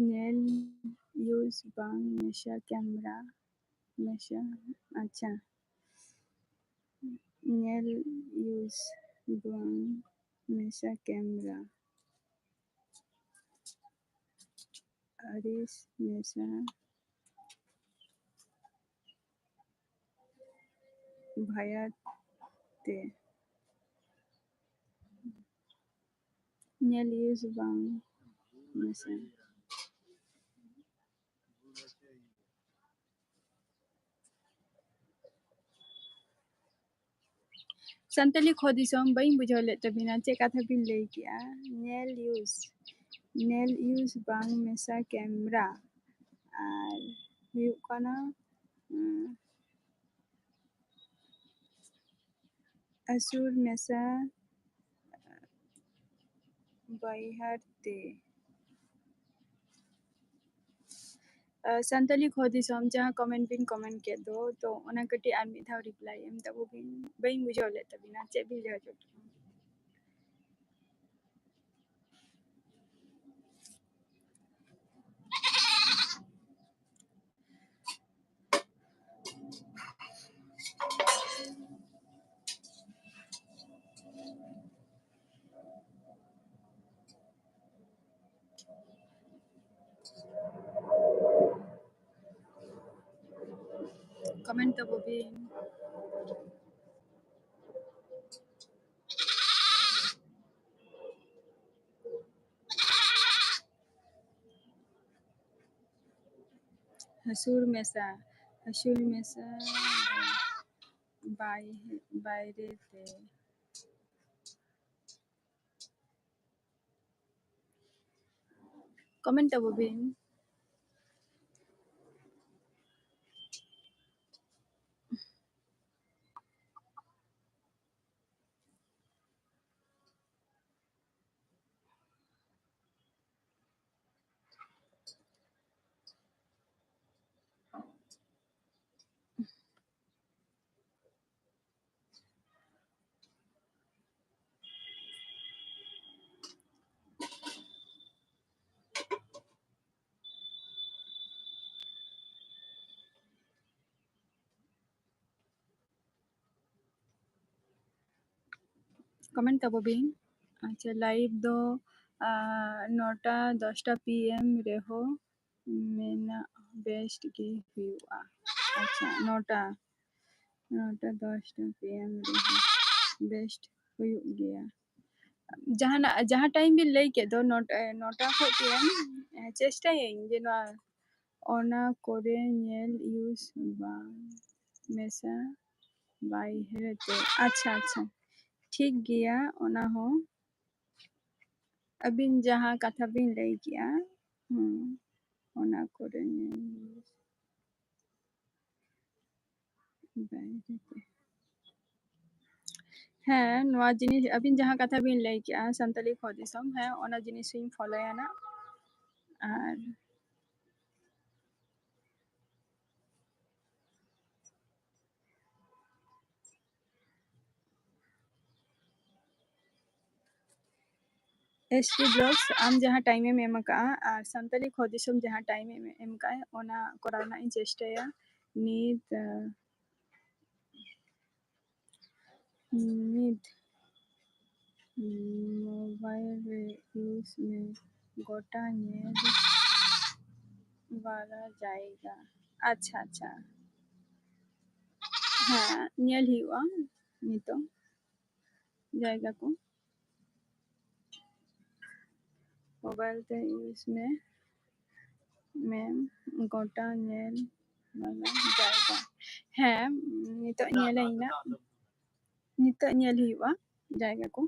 ᱧᱮᱞ use ᱵᱟᱝ ᱢᱮᱥᱟ camera ᱢᱮᱥᱟ, ᱟᱪᱪᱷᱟ᱾ ᱧᱮᱞ use ᱵᱟᱝ ᱢᱮᱥᱟ camera, ᱟᱹᱲᱤᱥ ᱢᱮᱥᱟ ᱵᱷᱟᱭᱟᱨ ᱛᱮ᱾ ᱧᱮᱞ use ᱵᱟᱝ ᱢᱮᱥᱟ᱾ ᱥᱟᱱᱛᱟᱞᱤ ᱠᱷᱚ ᱫᱤᱥᱚᱢ, ᱵᱟᱹᱧ ᱵᱩᱡᱷᱟᱹᱣ ᱞᱮᱫ ᱛᱟᱵᱤᱱᱟ, ᱪᱮᱫ ᱠᱟᱛᱷᱟ ᱵᱤᱱ ᱞᱟᱹᱭ ᱠᱮᱜᱼᱟ? ᱧᱮᱞ use, ᱧᱮᱞ use ᱵᱟᱝ ᱢᱮᱥᱟ camera, ᱟᱨ ᱦᱩᱭᱩᱜ ᱠᱟᱱᱟ, ᱩᱸ, ᱟᱹᱥᱩᱨ ᱢᱮᱥᱟ ᱵᱟᱭᱦᱟᱨ ᱛᱮ᱾ ᱟᱨ ᱥᱟᱱᱛᱟᱞᱤ ᱠᱷᱚ ᱫᱤᱥᱚᱢ, ᱡᱟᱦᱟᱸ comment ᱵᱤᱱ comment ᱠᱮᱫ ᱫᱚ, ᱛᱚ ᱚᱱᱟ ᱠᱟᱹᱴᱤᱡ ᱟᱨ ᱢᱤᱫ ᱫᱷᱟᱣ reply ᱮᱢ ᱛᱟᱵᱚ ᱵᱤᱱ, ᱵᱟᱹᱧ ᱵᱩᱡᱷᱟᱹᱣ ᱞᱮᱫ ᱛᱟᱵᱤᱱᱟ, ᱪᱮᱫ ᱵᱤᱱ ᱞᱟᱹᱭ ᱦᱚᱪᱚ ᱠᱮᱫᱟ? Comment ᱛᱟᱵᱚ ᱵᱤᱱ᱾ ᱦᱟᱹᱥᱩᱨ ᱢᱮᱥᱟ, ᱦᱟᱹᱥᱩᱨ ᱢᱮᱥᱟ ᱵᱟᱭ-, ᱵᱟᱭᱨᱮ ᱛᱮ᱾ Comment ᱛᱟᱵᱚ ᱵᱤᱱ᱾ ᱠᱚᱢᱮᱱᱴ ᱛᱟᱵᱚ ᱵᱤᱱ᱾ ᱟᱪᱪᱷᱟ, ᱞᱟᱭᱤᱵᱷ ᱫᱚ ᱟᱨ ᱱᱚᱴᱟ ᱫᱚᱥᱴᱟ ᱯᱤ ᱮᱢ ᱨᱮᱦᱚᱸ ᱢᱮᱱᱟᱜ ᱵᱮᱥᱴ ᱜᱮ ᱦᱩᱭᱩᱜᱼᱟ᱾ ᱟᱪᱪᱷᱟ, ᱱᱚᱴᱟ ᱱᱚᱴᱟ ᱫᱚᱥᱴᱟ ᱯᱤ ᱮᱢ ᱨᱮᱦᱚᱸ ᱵᱮᱥᱴ ᱦᱩᱭᱩᱜ ᱜᱮᱭᱟ᱾ ᱡᱟᱦᱟᱱᱟᱜ, ᱡᱟᱦᱟᱸ ᱴᱟᱭᱤᱢ ᱵᱤᱱ ᱞᱟᱹᱭ ᱠᱮᱫ ᱫᱚ, ᱱᱚᱴᱟ, ᱱᱚᱴᱟ ᱠᱷᱚᱱ ᱯᱤ ᱮᱢ, ᱪᱮᱥᱴᱟᱭᱟᱹᱧ ᱡᱮ ᱱᱚᱣᱟ ᱚᱱᱟ ᱠᱚᱨᱮ ᱧᱮᱞ ᱤᱭᱩᱥ ᱵᱟᱝ ᱢᱮᱥᱟ ᱵᱟᱭ ᱦᱮᱨᱮᱛᱮ᱾ ᱟᱪᱪᱷᱟ, ᱟᱪᱪᱷᱟ, ᱴᱷᱤᱠ ᱜᱮᱭᱟ, ᱚᱱᱟ ᱦᱚᱸ ᱟᱹᱵᱤᱱ ᱡᱟᱦᱟᱸ ᱠᱟᱛᱷᱟ ᱵᱤᱱ ᱞᱟᱹᱭ ᱠᱮᱜᱼᱟ, ᱦᱩᱸ, ᱚᱱᱟ ᱠᱚᱨᱮ ᱧᱮᱞ ᱵᱟᱭ ᱦᱮᱨᱮᱛᱮ᱾ ᱦᱮᱸ, ᱱᱚᱣᱟ ᱡᱤᱱᱤᱥ ᱟᱹᱵᱤᱱ ᱡᱟᱦᱟᱸ ᱠᱟᱛᱷᱟ ᱵᱤᱱ ᱞᱟᱹᱭ ᱠᱮᱜᱼᱟ, ᱥᱟᱱᱛᱟᱞᱤ ᱠᱷᱚ ᱫᱤᱥᱚᱢ, ᱦᱮᱸ, ᱚᱱᱟ ᱡᱤᱱᱤᱥ ᱤᱧ ᱯᱷᱚᱞᱳᱭᱟ ᱱᱟᱜ᱾ ᱟᱨ ᱮᱥ ᱴᱤ ᱵᱞᱚᱜᱥ, ᱟᱢ ᱡᱟᱦᱟᱸ ᱴᱟᱭᱤᱢ ᱮᱢ ᱮᱢ ᱟᱠᱟᱫᱼᱟ ᱟᱨ ᱥᱟᱱᱛᱟᱞᱤ ᱠᱷᱚ ᱫᱤᱥᱚᱢ ᱡᱟᱦᱟᱸ ᱴᱟᱭᱤᱢ ᱮᱢ ᱮᱢ ᱟᱠᱟᱫᱼᱟ, ᱚᱱᱟ ᱠᱚᱨᱟᱣ ᱨᱮᱱᱟᱜ ᱤᱧ ᱪᱮᱥᱴᱟᱭᱟ᱾ ᱱᱤᱛ, ᱟᱸ, ᱱᱤᱛ ᱢᱳᱵᱟᱭᱤᱞ ᱨᱮ ᱤᱭᱩᱡᱽ ᱢᱮ ᱜᱚᱴᱟ ᱧᱮᱞ ᱵᱟᱞᱟ ᱡᱟᱭᱜᱟ᱾ ᱟᱪᱪᱷᱟ, ᱟᱪᱪᱷᱟ, ᱦᱮᱸ, ᱧᱮᱞ ᱦᱩᱭᱩᱜᱼᱟ ᱱᱤᱛᱚᱝ ᱡᱟᱭᱜᱟ ᱠᱚ᱾ ᱢᱳᱵᱟᱭᱤᱞ ᱛᱮ ᱤᱭᱩᱡᱽ ᱢᱮ, ᱢᱮ ᱜᱚᱴᱟ ᱧᱮᱞ ᱵᱟᱞᱟ ᱡᱟᱭᱜᱟ᱾ ᱦᱮᱸ, ᱱᱤᱛᱚᱜ ᱧᱮᱞᱟᱹᱧ ᱱᱟᱜ, ᱱᱤᱛᱚᱜ ᱧᱮᱞ ᱦᱩᱭᱩᱜᱼᱟ ᱡᱟᱭᱜᱟ ᱠᱚ᱾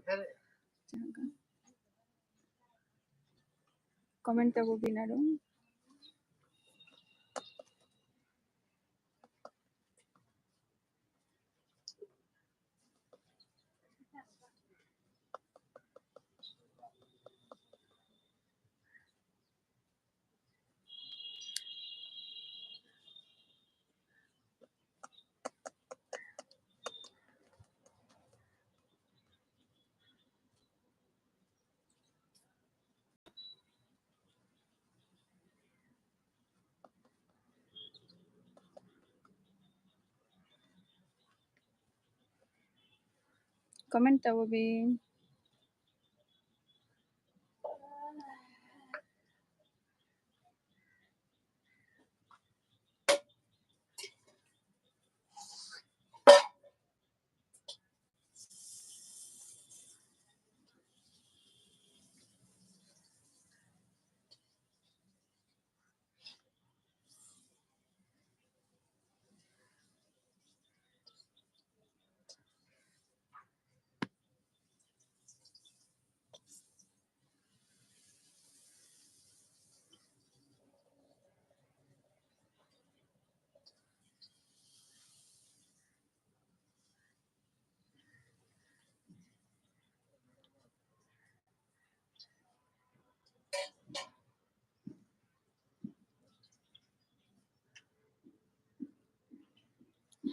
ᱠᱚᱢᱮᱱᱴ ᱛᱟᱵᱚ ᱵᱤᱱ ᱟᱨᱚ᱾ comment ᱛᱟᱵᱚ ᱵᱤᱱ᱾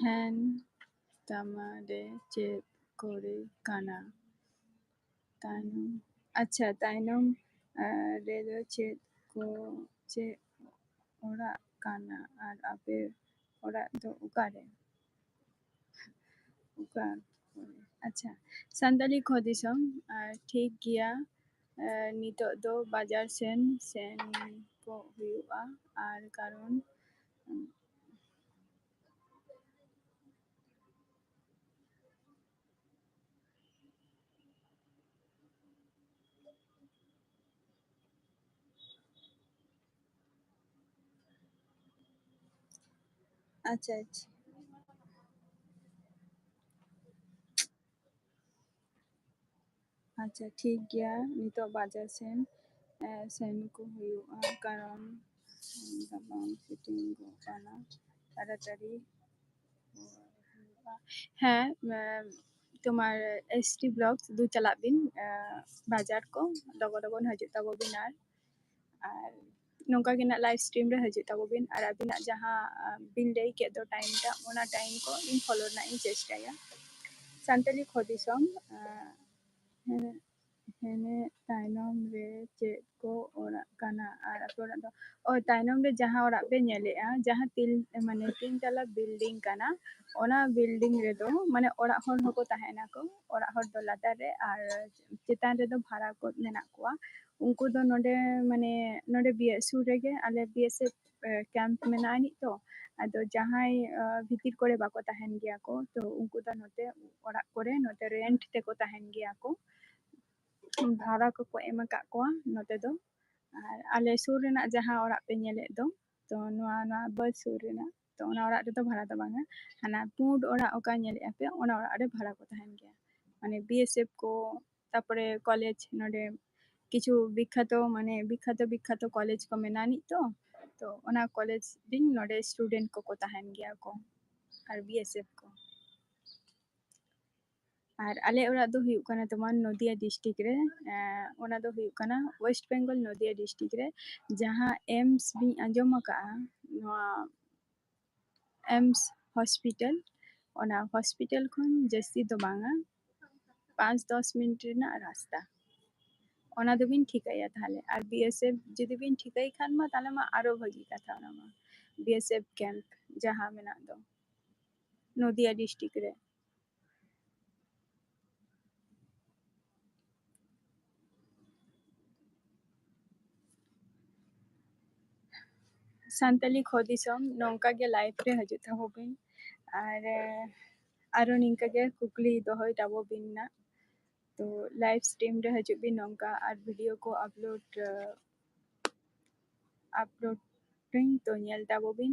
ᱦᱮᱸ, ᱛᱟᱢᱟ ᱨᱮ ᱪᱮᱫ ᱠᱚᱨᱮ ᱠᱟᱱᱟ? ᱛᱟᱭᱱᱚᱢ, ᱟᱪᱪᱷᱟ, ᱛᱟᱭᱱᱚᱢ, ᱟᱸ, ᱨᱮᱫᱚ ᱪᱮᱫ ᱠᱚ, ᱪᱮᱫ ᱚᱲᱟᱜ ᱠᱟᱱᱟ ᱟᱨ ᱟᱯᱮ ᱚᱲᱟᱜ ᱫᱚ ᱚᱠᱟᱨᱮ? ᱚᱠᱟ ᱠᱚᱨᱮ? ᱟᱪᱪᱷᱟ, ᱥᱟᱱᱛᱟᱞᱤ ᱠᱷᱚ ᱫᱤᱥᱚᱢ, ᱟᱨ ᱴᱷᱤᱠ ᱜᱮᱭᱟ, ᱟᱸ, ᱱᱤᱛᱚᱜ ᱫᱚ ᱵᱟᱡᱟᱨ ᱥᱮᱱ ᱥᱮᱱ ᱠᱚ ᱦᱩᱭᱩᱜᱼᱟ, ᱟᱨ ᱠᱟᱨᱚᱱ, ᱟᱪᱪᱷᱟ, ᱟᱪᱪᱷᱟ᱾ ᱟᱪᱪᱷᱟ, ᱴᱷᱤᱠ ᱜᱮᱭᱟ, ᱱᱤᱛᱚᱜ ᱵᱟᱡᱟᱨ ᱥᱮᱱ, ᱮᱸ, ᱥᱮᱱ ᱠᱚ ᱦᱩᱭᱩᱜᱼᱟ, ᱠᱟᱨᱚᱱ ᱜᱟᱯᱟ ᱥᱤᱴᱤᱝ ᱠᱚ ᱠᱟᱱᱟ, ᱛᱟᱲᱟᱛᱟᱲᱤ ᱦᱩᱭᱩᱜᱼᱟ᱾ ᱦᱮᱸ, ᱮᱸ, ᱛᱳᱢᱟᱨ ᱮᱥ ᱴᱤ vlogs ᱫᱩ ᱪᱟᱞᱟᱜ ᱵᱤᱱ, ᱮᱸ, ᱵᱟᱡᱟᱨ ᱠᱚ ᱞᱚᱜᱚᱱ ᱞᱚᱜᱚᱱ ᱦᱤᱡᱩᱜ ᱛᱟᱵᱚ ᱵᱤᱱ, ᱟᱨ, ᱟᱨ ᱱᱚᱝᱠᱟ ᱜᱮ ᱱᱟᱜ live stream ᱨᱮ ᱦᱤᱡᱩᱜ ᱛᱟᱵᱚ ᱵᱤᱱ, ᱟᱨ ᱟᱹᱵᱤᱱᱟᱜ ᱡᱟᱦᱟᱸ, ᱟᱸ, ᱵᱤᱱ ᱞᱟᱹᱭ ᱠᱮᱫ ᱫᱚ time ᱴᱟᱜ, ᱚᱱᱟ time ᱠᱚ ᱤᱧ follow ᱨᱮᱱᱟᱜ ᱤᱧ ᱪᱮᱥᱴᱟᱭᱟ᱾ ᱥᱟᱱᱛᱟᱞᱤ ᱠᱷᱚ ᱫᱤᱥᱚᱢ, ᱟᱸ, ᱦᱮᱸ, ᱮᱱᱮᱡ ᱛᱟᱭᱱᱚᱢ ᱨᱮ ᱪᱮᱫ ᱠᱚ ᱚᱲᱟᱜ ᱠᱟᱱᱟ? ᱟᱨ ᱟᱯᱮ ᱚᱲᱟᱜ ᱫᱚ? ᱚ, ᱛᱟᱭᱱᱚᱢ ᱨᱮ ᱡᱟᱦᱟᱸ ᱚᱲᱟᱜ ᱯᱮ ᱧᱮᱞᱮᱜᱼᱟ, ᱡᱟᱦᱟᱸ ᱛᱤᱱ, ᱢᱟᱱᱮ, ᱛᱤᱱ ᱛᱟᱞᱟ building ᱠᱟᱱᱟ, ᱚᱱᱟ building ᱨᱮᱫᱚ, ᱢᱟᱱᱮ, ᱚᱲᱟᱜ ᱦᱚᱲ ᱦᱚᱸᱠᱚ ᱛᱟᱦᱮᱱᱟᱠᱚ᱾ ᱚᱲᱟᱜ ᱦᱚᱲ ᱫᱚ ᱞᱟᱛᱟᱨ ᱨᱮ, ᱟᱨ ᱪᱮᱛᱟᱱ ᱨᱮᱫᱚ ᱵᱷᱟᱲᱟ ᱠᱚ ᱢᱮᱱᱟᱜ ᱠᱚᱣᱟ᱾ ᱩᱱᱠᱩ ᱫᱚ ᱱᱚᱰᱮ, ᱢᱟᱱᱮ, ᱱᱚᱰᱮ ᱵᱤ-, ᱥᱩᱨ ᱨᱮᱜᱮ, ᱟᱞᱮ ᱵᱤ ᱮᱥ ᱮᱯᱷ, ᱮ, camp ᱢᱮᱱᱟᱜ ᱟᱹᱱᱤᱡ ᱛᱚ᱾ ᱟᱫᱚ ᱡᱟᱦᱟᱸᱭ, ᱮ, ᱵᱷᱤᱛᱤᱨ ᱠᱚᱨᱮ ᱵᱟᱠᱚ ᱛᱟᱦᱮᱱ ᱜᱮᱭᱟ ᱠᱚ, ᱛᱚ ᱩᱱᱠᱩ ᱫᱚ ᱱᱚᱛᱮ ᱚᱲᱟᱜ ᱠᱚᱨᱮ, ᱱᱚᱛᱮ rent ᱛᱮᱠᱚ ᱛᱟᱦᱮᱱ ᱜᱮᱭᱟ ᱠᱚ᱾ ᱵᱷᱟᱲᱟ ᱠᱚᱠᱚ ᱮᱢ ᱟᱠᱟᱫ ᱠᱚᱣᱟ ᱱᱚᱛᱮ ᱫᱚ᱾ ᱟᱨ ᱟᱞᱮ ᱥᱩᱨ ᱨᱮᱱᱟᱜ ᱡᱟᱦᱟᱸ ᱚᱲᱟᱜ ᱯᱮ ᱧᱮᱞᱮᱫ ᱫᱚ, ᱛᱚ ᱱᱚᱣᱟ, ᱱᱚᱣᱟ ᱵᱟᱥ ᱥᱩᱨ ᱨᱮᱱᱟᱜ, ᱛᱚ ᱚᱱᱟ ᱚᱲᱟᱜ ᱨᱮᱫᱚ ᱵᱷᱟᱲᱟ ᱫᱚ ᱵᱟᱝᱟ᱾ ᱦᱟᱱᱟ ᱯᱩᱸᱰ ᱚᱲᱟᱜ ᱚᱠᱟ ᱧᱮᱞᱮᱫᱼᱟ ᱯᱮ, ᱚᱱᱟ ᱚᱲᱟᱜ ᱨᱮ ᱵᱷᱟᱲᱟ ᱠᱚ ᱛᱟᱦᱮᱱ ᱜᱮᱭᱟ᱾ ᱢᱟᱱᱮ ᱵᱤ ᱮᱥ ᱮᱯᱷ ᱠᱚ, ᱛᱟᱯᱚᱨᱮ ᱠᱚᱞᱮᱡᱽ, ᱱᱚᱰᱮ ᱠᱤᱪᱷᱩ ᱵᱤᱠᱠᱷᱟᱛᱚ, ᱢᱟᱱᱮ ᱵᱤᱠᱠᱷᱟᱛᱚ, ᱵᱤᱠᱠᱷᱟᱛᱚ ᱠᱚᱞᱮᱡᱽ ᱠᱚ ᱢᱮᱱᱟᱜ ᱟᱹᱱᱤᱡ ᱛᱚ, ᱛᱚ ᱚᱱᱟ ᱠᱚᱞᱮᱡᱽ ᱨᱤᱱ ᱱᱚᱰᱮ student ᱠᱚᱠᱚ ᱛᱟᱦᱮᱱ ᱜᱮᱭᱟ ᱠᱚ, ᱟᱨ ᱵᱤ ᱮᱥ ᱮᱯᱷ ᱠᱚ᱾ ᱟᱨ ᱟᱞᱮ ᱚᱲᱟᱜ ᱫᱚ ᱦᱩᱭᱩᱜ ᱠᱟᱱᱟ ᱛᱳᱢᱟᱨ ᱱᱚᱫᱤᱭᱟ district ᱨᱮ, ᱮᱸ, ᱚᱱᱟ ᱫᱚ ᱦᱩᱭᱩᱜ ᱠᱟᱱᱟ West Bengal ᱱᱚᱫᱤᱭᱟ district ᱨᱮ, ᱡᱟᱦᱟᱸ ᱮᱢᱥ ᱵᱤᱱ ᱟᱸᱡᱚᱢ ᱟᱠᱟᱫᱼᱟ, ᱱᱚᱣᱟ ᱮᱢᱥ hospital, ᱚᱱᱟ hospital ᱠᱷᱚᱱ ᱡᱟᱹᱥᱛᱤ ᱫᱚ ᱵᱟᱝᱟ, ᱯᱟᱸᱪ ᱫᱚᱥ ᱢᱤᱱᱤᱴ ᱨᱮᱱᱟᱜ ᱨᱟᱥᱛᱟ᱾ ᱚᱱᱟ ᱫᱚᱵᱤᱱ ᱴᱷᱤᱠᱟᱹᱭᱟ ᱛᱟᱦᱚᱞᱮ᱾ ᱟᱨ ᱵᱤ ᱮᱥ ᱮᱯᱷ ᱡᱩᱫᱤ ᱵᱤᱱ ᱴᱷᱤᱠᱟᱹᱭ ᱠᱷᱟᱱ ᱢᱟ, ᱛᱟᱦᱚᱞᱮ ᱢᱟ ᱟᱨᱚ ᱵᱷᱟᱹᱜᱤ ᱠᱟᱛᱷᱟ, ᱚᱱᱟ ᱢᱟ ᱵᱤ ᱮᱥ ᱮᱯᱷ camp ᱡᱟᱦᱟᱸ ᱢᱮᱱᱟᱜ ᱫᱚ ᱱᱚᱫᱤᱭᱟ district ᱨᱮ᱾ ᱥᱟᱱᱛᱟᱞᱤ ᱠᱷᱚ ᱫᱤᱥᱚᱢ ᱱᱚᱝᱠᱟ ᱜᱮ live ᱨᱮ ᱦᱤᱡᱩᱜ ᱛᱟᱵᱚ ᱵᱤᱱ, ᱟᱨ ᱟᱨᱚ ᱱᱤᱝᱠᱟ ᱜᱮ ᱠᱩᱠᱞᱤ ᱫᱚᱦᱚᱭ ᱛᱟᱵᱚ ᱵᱤᱱ ᱱᱟᱜ᱾ ᱛᱚ live stream ᱨᱮ ᱦᱤᱡᱩᱜ ᱵᱤᱱ ᱱᱚᱝᱠᱟ, ᱟᱨ video ᱠᱚ upload, upload ᱟᱹᱧ, ᱛᱚ ᱧᱮᱞ ᱛᱟᱵᱚ ᱵᱤᱱ᱾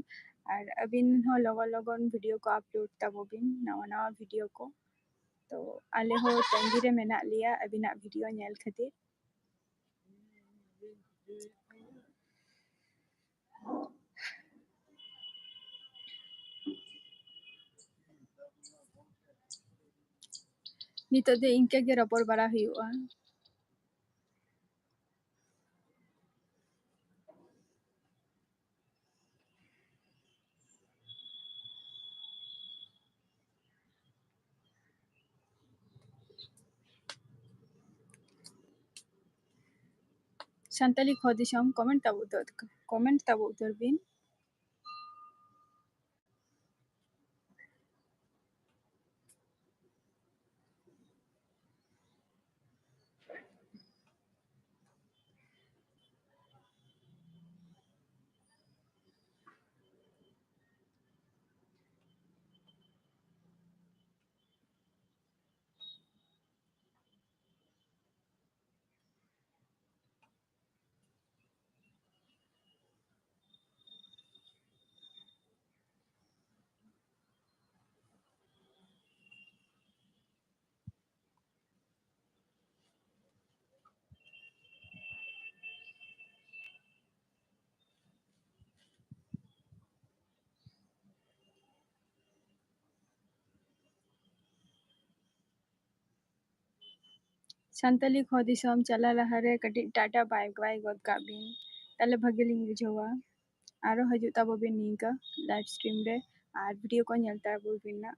ᱟᱨ ᱟᱹᱵᱤᱱ ᱦᱚᱸ ᱞᱚᱜᱚᱱ ᱞᱚᱜᱚᱱ video ᱠᱚ upload ᱛᱟᱵᱚ ᱵᱤᱱ, ᱱᱟᱣᱟ ᱱᱟᱣᱟ video ᱠᱚ᱾ ᱛᱚ ᱟᱞᱮ ᱦᱚᱸ ᱛᱟᱺᱜᱤ ᱨᱮ ᱢᱮᱱᱟᱜ ᱞᱮᱭᱟ ᱟᱹᱵᱤᱱᱟᱜ video ᱧᱮᱞ ᱠᱷᱟᱹᱛᱤᱨ᱾ ᱱᱤᱛᱚᱜ ᱫᱚ ᱤᱱᱠᱟᱹ ᱜᱮ ᱨᱚᱯᱚᱲ ᱵᱟᱲᱟ ᱦᱩᱭᱩᱜᱼᱟ᱾ ᱥᱟᱱᱛᱟᱞᱤ ᱠᱷᱚ ᱫᱤᱥᱚᱢ comment ᱛᱟᱵᱚ ᱩᱛᱟᱹᱨ, comment ᱛᱟᱵᱚ ᱩᱛᱟᱹᱨ ᱵᱤᱱ᱾ ᱥᱟᱱᱛᱟᱞᱤ ᱠᱷᱚ ᱫᱤᱥᱚᱢ ᱪᱟᱞᱟᱜ ᱞᱟᱦᱟᱨᱮ ᱠᱟᱹᱴᱤᱡ ᱴᱟᱴᱟ ᱵᱟᱭ ᱵᱟᱭ ᱜᱚᱫ ᱠᱟᱜ ᱵᱤᱱ, ᱛᱟᱦᱞᱮ ᱵᱷᱟᱜᱮ ᱞᱤᱧ ᱵᱩᱡᱷᱟᱹᱣᱟ᱾ ᱟᱨᱚ ᱦᱤᱡᱩᱜ ᱛᱟᱵᱚ ᱵᱤᱱ ᱱᱤᱝᱠᱟᱹ live stream ᱨᱮ ᱟᱨ video ᱠᱚ ᱧᱮᱞ ᱛᱟᱵᱚ ᱵᱤᱱ ᱱᱟᱜ᱾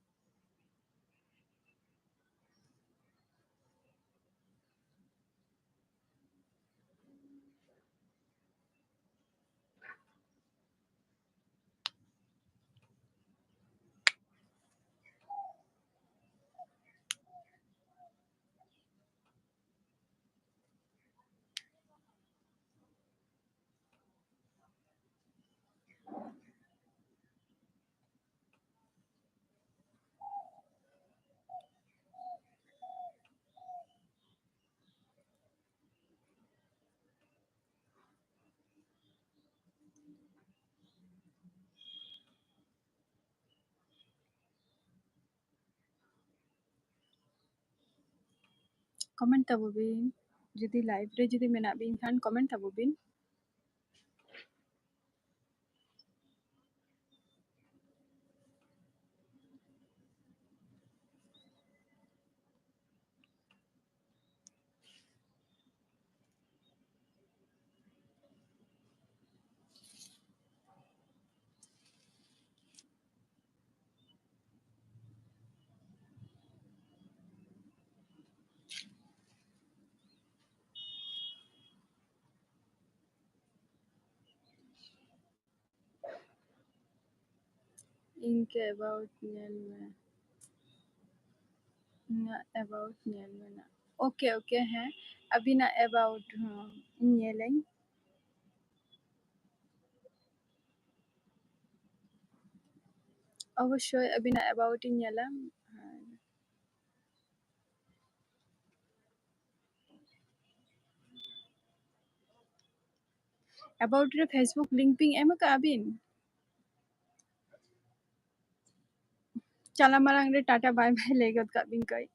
Comment ᱛᱟᱵᱚ ᱵᱤᱱ, ᱡᱩᱫᱤ live ᱨᱮ ᱡᱩᱫᱤ ᱢᱮᱱᱟᱜ ᱵᱤᱱ ᱠᱷᱟᱱ comment ᱛᱟᱵᱚ ᱵᱤᱱ᱾ ᱤᱧ ᱠᱮ about ᱧᱮᱞ ᱢᱮ᱾ ᱤᱧᱟᱹᱜ about ᱧᱮᱞ ᱢᱮ ᱱᱟᱜ᱾ Okay, okay, ᱦᱮᱸ, ᱟᱹᱵᱤᱱᱟᱜ about ᱦᱚᱸ ᱤᱧ ᱧᱮᱞᱟᱹᱧ᱾ ᱚᱵᱚᱥᱥᱳᱭ ᱟᱹᱵᱤᱱᱟᱜ about ᱤᱧ ᱧᱮᱞᱟ᱾ About ᱨᱮ Facebook link ᱵᱤᱱ ᱮᱢ ᱟᱠᱟᱫᱼᱟ ᱵᱤᱱ? ᱪᱟᱞᱟᱣ ᱢᱟᱲᱟᱝ ᱨᱮ ᱴᱟᱴᱟ bye bye ᱞᱟᱹᱭ ᱜᱚᱫ ᱠᱟᱜ ᱵᱤᱱ ᱠᱟᱹᱡ᱾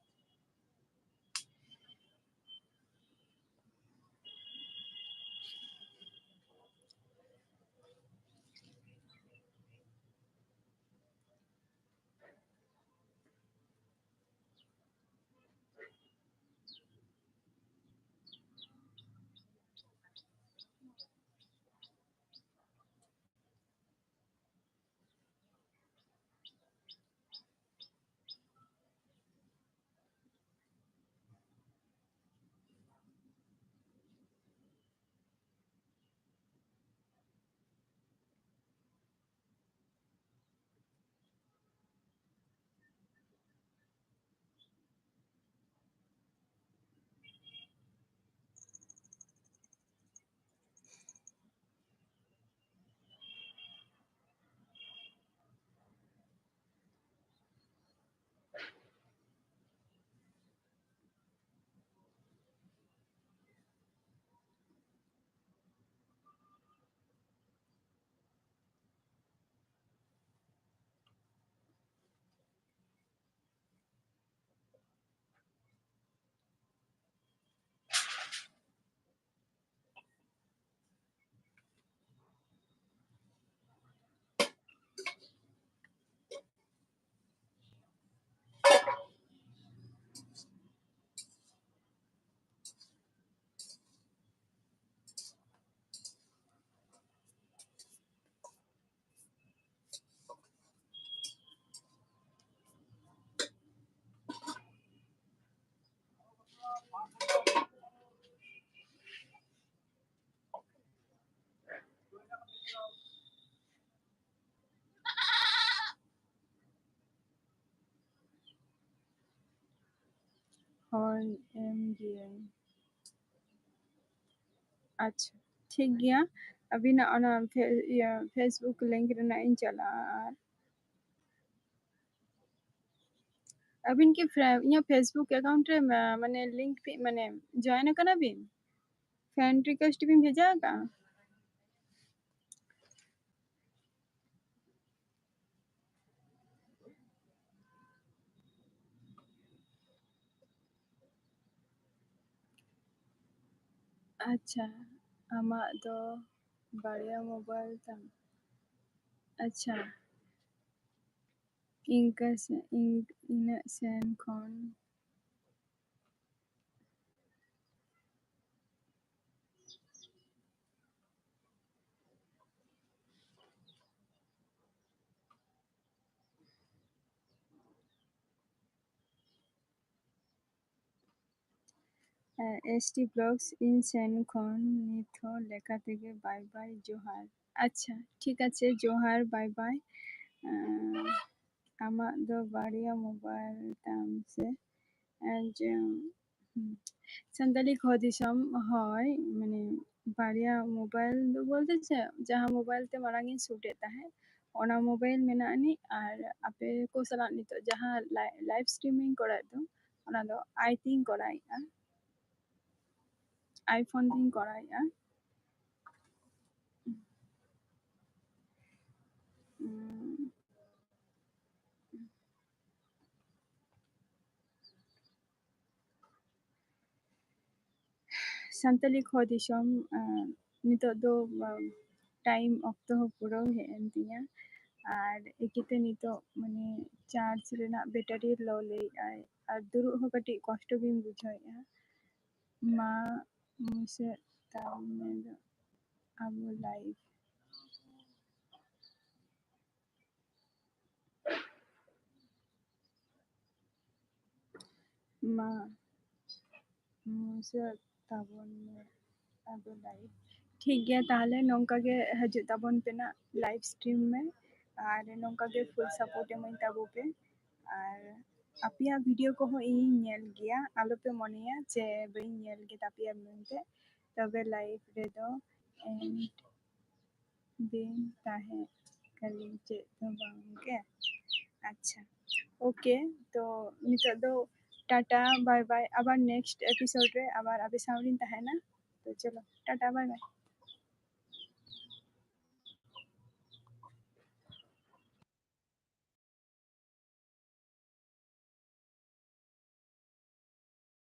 ᱦᱳᱭ, ᱮᱢ ᱜᱤᱭᱟᱹᱧ᱾ ᱟᱪᱪᱷᱟ, ᱴᱷᱤᱠ ᱜᱮᱭᱟ, ᱟᱹᱵᱤᱱᱟᱜ ᱚᱱᱟ ᱯᱷᱮ-, ᱤᱭᱟᱹ, Facebook link ᱨᱮᱱᱟᱜ ᱤᱧ ᱪᱟᱞᱟᱜᱼᱟ᱾ ᱟᱨ ᱟᱹᱵᱤᱱ ᱠᱤ ᱯᱷᱨᱮ-, ᱤᱧᱟᱹᱜ Facebook account ᱨᱮ ᱢᱟ-, ᱢᱟᱱᱮ link ᱯᱮ, ᱢᱟᱱᱮ join ᱟᱠᱟᱱᱟ ᱵᱤᱱ? Friend request ᱵᱤᱱ ᱵᱷᱮᱡᱟ ᱟᱠᱟᱫᱼᱟ? ᱟᱪᱪᱷᱟ, ᱟᱢᱟᱜ ᱫᱚ ᱵᱟᱨᱭᱟ mobile ᱛᱟᱢ? ᱟᱪᱪᱷᱟ, ᱤᱱᱠᱟᱹ ᱥᱮ-, ᱤᱱ-, ᱤᱱᱟᱹᱜ ᱥᱮᱱ ᱠᱷᱚᱱ᱾ ᱮᱥ ᱴᱤ Vlogs ᱤᱧ ᱥᱮᱱ ᱠᱷᱚᱱ ᱱᱤᱛ ᱦᱚᱸ ᱞᱮᱠᱟ ᱛᱮᱜᱮ bye bye, ᱡᱚᱦᱟᱨ᱾ ᱟᱪᱪᱷᱟ, ᱴᱷᱤᱠ ᱟᱪᱷᱮ, ᱡᱚᱦᱟᱨ, bye bye᱾ ᱟᱸ, ᱟᱢᱟᱜ ᱫᱚ ᱵᱟᱨᱭᱟ mobile ᱛᱟᱢ ᱥᱮ? ᱟᱨ ᱡᱮ, ᱦᱩᱸ, ᱥᱟᱱᱛᱟᱞᱤ ᱠᱷᱚ ᱫᱤᱥᱚᱢ, ᱦᱳᱭ, ᱢᱟᱱᱮ ᱵᱟᱨᱭᱟ mobile ᱫᱚ ᱵᱚᱞᱛᱮ ᱪᱮᱫ, ᱡᱟᱦᱟᱸ mobile ᱛᱮ ᱢᱟᱲᱟᱝ ᱤᱧ shoot ᱮᱫ ᱛᱟᱦᱮᱸᱫ, ᱚᱱᱟ mobile ᱢᱮᱱᱟᱜ ᱟᱹᱱᱤᱡ, ᱟᱨ ᱟᱯᱮ ᱠᱚ ᱥᱟᱞᱟᱜ ᱱᱤᱛᱚᱜ ᱡᱟᱦᱟᱸ ᱞᱟᱭ-, live streaming ᱠᱚᱨᱟᱣᱮᱫ ᱫᱚ, ᱚᱱᱟ ᱫᱚ ᱟᱭ ᱛᱤᱧ ᱠᱚᱨᱟᱣᱮᱫᱼᱟ, iPhone ᱛᱤᱧ ᱠᱚᱨᱟᱣᱮᱫᱼᱟ᱾ ᱩᱸ, ᱥᱟᱱᱛᱟᱞᱤ ᱠᱷᱚ ᱫᱤᱥᱚᱢ, ᱟᱸ, ᱱᱤᱛᱚᱜ ᱫᱚ, ᱟᱸ, time ᱚᱠᱛᱚ ᱦᱚᱸ ᱯᱩᱨᱟᱹᱣ ᱦᱮᱡ ᱮᱱ ᱛᱤᱧᱟ, ᱟᱨ ᱮᱠᱮᱛᱮ ᱱᱤᱛᱚᱜ ᱢᱟᱱᱮ charge ᱨᱮᱱᱟᱜ battery low ᱞᱟᱹᱭᱮᱫᱼᱟᱭ, ᱟᱨ ᱫᱩᱲᱩᱵ ᱦᱚᱸ ᱠᱟᱹᱴᱤᱡ ᱠᱚᱥᱴᱚ ᱜᱤᱧ ᱵᱩᱡᱷᱟᱹᱣᱮᱫᱼᱟ᱾ ᱢᱟ ᱢᱩᱪᱟᱹᱫ ᱛᱟᱵᱚᱱ ᱢᱮ ᱟᱵᱚ live᱾ ᱢᱟ ᱢᱩᱪᱟᱹᱫ ᱛᱟᱵᱚᱱ ᱢᱮ ᱟᱵᱚ live᱾ ᱴᱷᱤᱠ ᱜᱮᱭᱟ, ᱛᱟᱦᱚᱞᱮ ᱱᱚᱝᱠᱟ ᱜᱮ ᱦᱤᱡᱩᱜ ᱛᱟᱵᱚᱱ ᱯᱮ ᱱᱟᱜ, live stream ᱢᱮ, ᱟᱨ ᱱᱚᱝᱠᱟ ᱜᱮ full support ᱮᱢᱟᱹᱧ ᱛᱟᱵᱚ ᱯᱮ, ᱟᱨ ᱟᱯᱮᱭᱟᱜ video ᱠᱚᱦᱚᱸ ᱤᱧᱤᱧ ᱧᱮᱞ ᱜᱮᱭᱟ, ᱟᱞᱚᱯᱮ ᱢᱚᱱᱮᱭᱟ ᱡᱮ ᱵᱟᱹᱧ ᱧᱮᱞ ᱜᱮ ᱛᱟᱯᱮᱭᱟ ᱢᱮᱱᱛᱮ᱾ ᱛᱚᱵᱮ live ᱨᱮᱫᱚ end ᱵᱤᱱ ᱛᱟᱦᱮᱸ ᱠᱟᱹᱞᱤᱧ ᱪᱮᱫ ᱦᱚᱸ ᱵᱟᱝ ᱜᱮ᱾ ᱟᱪᱪᱷᱟ, okay, ᱛᱚ ᱱᱤᱛᱚᱜ ᱫᱚ ᱴᱟᱴᱟ, bye bye, ᱟᱵᱟᱨ next episode ᱨᱮ ᱟᱵᱟᱨ ᱟᱯᱮ ᱥᱟᱶ ᱞᱤᱧ ᱛᱟᱦᱮᱱᱟ᱾ ᱛᱚ ᱪᱚᱞᱚ, ᱴᱟᱴᱟ, bye bye᱾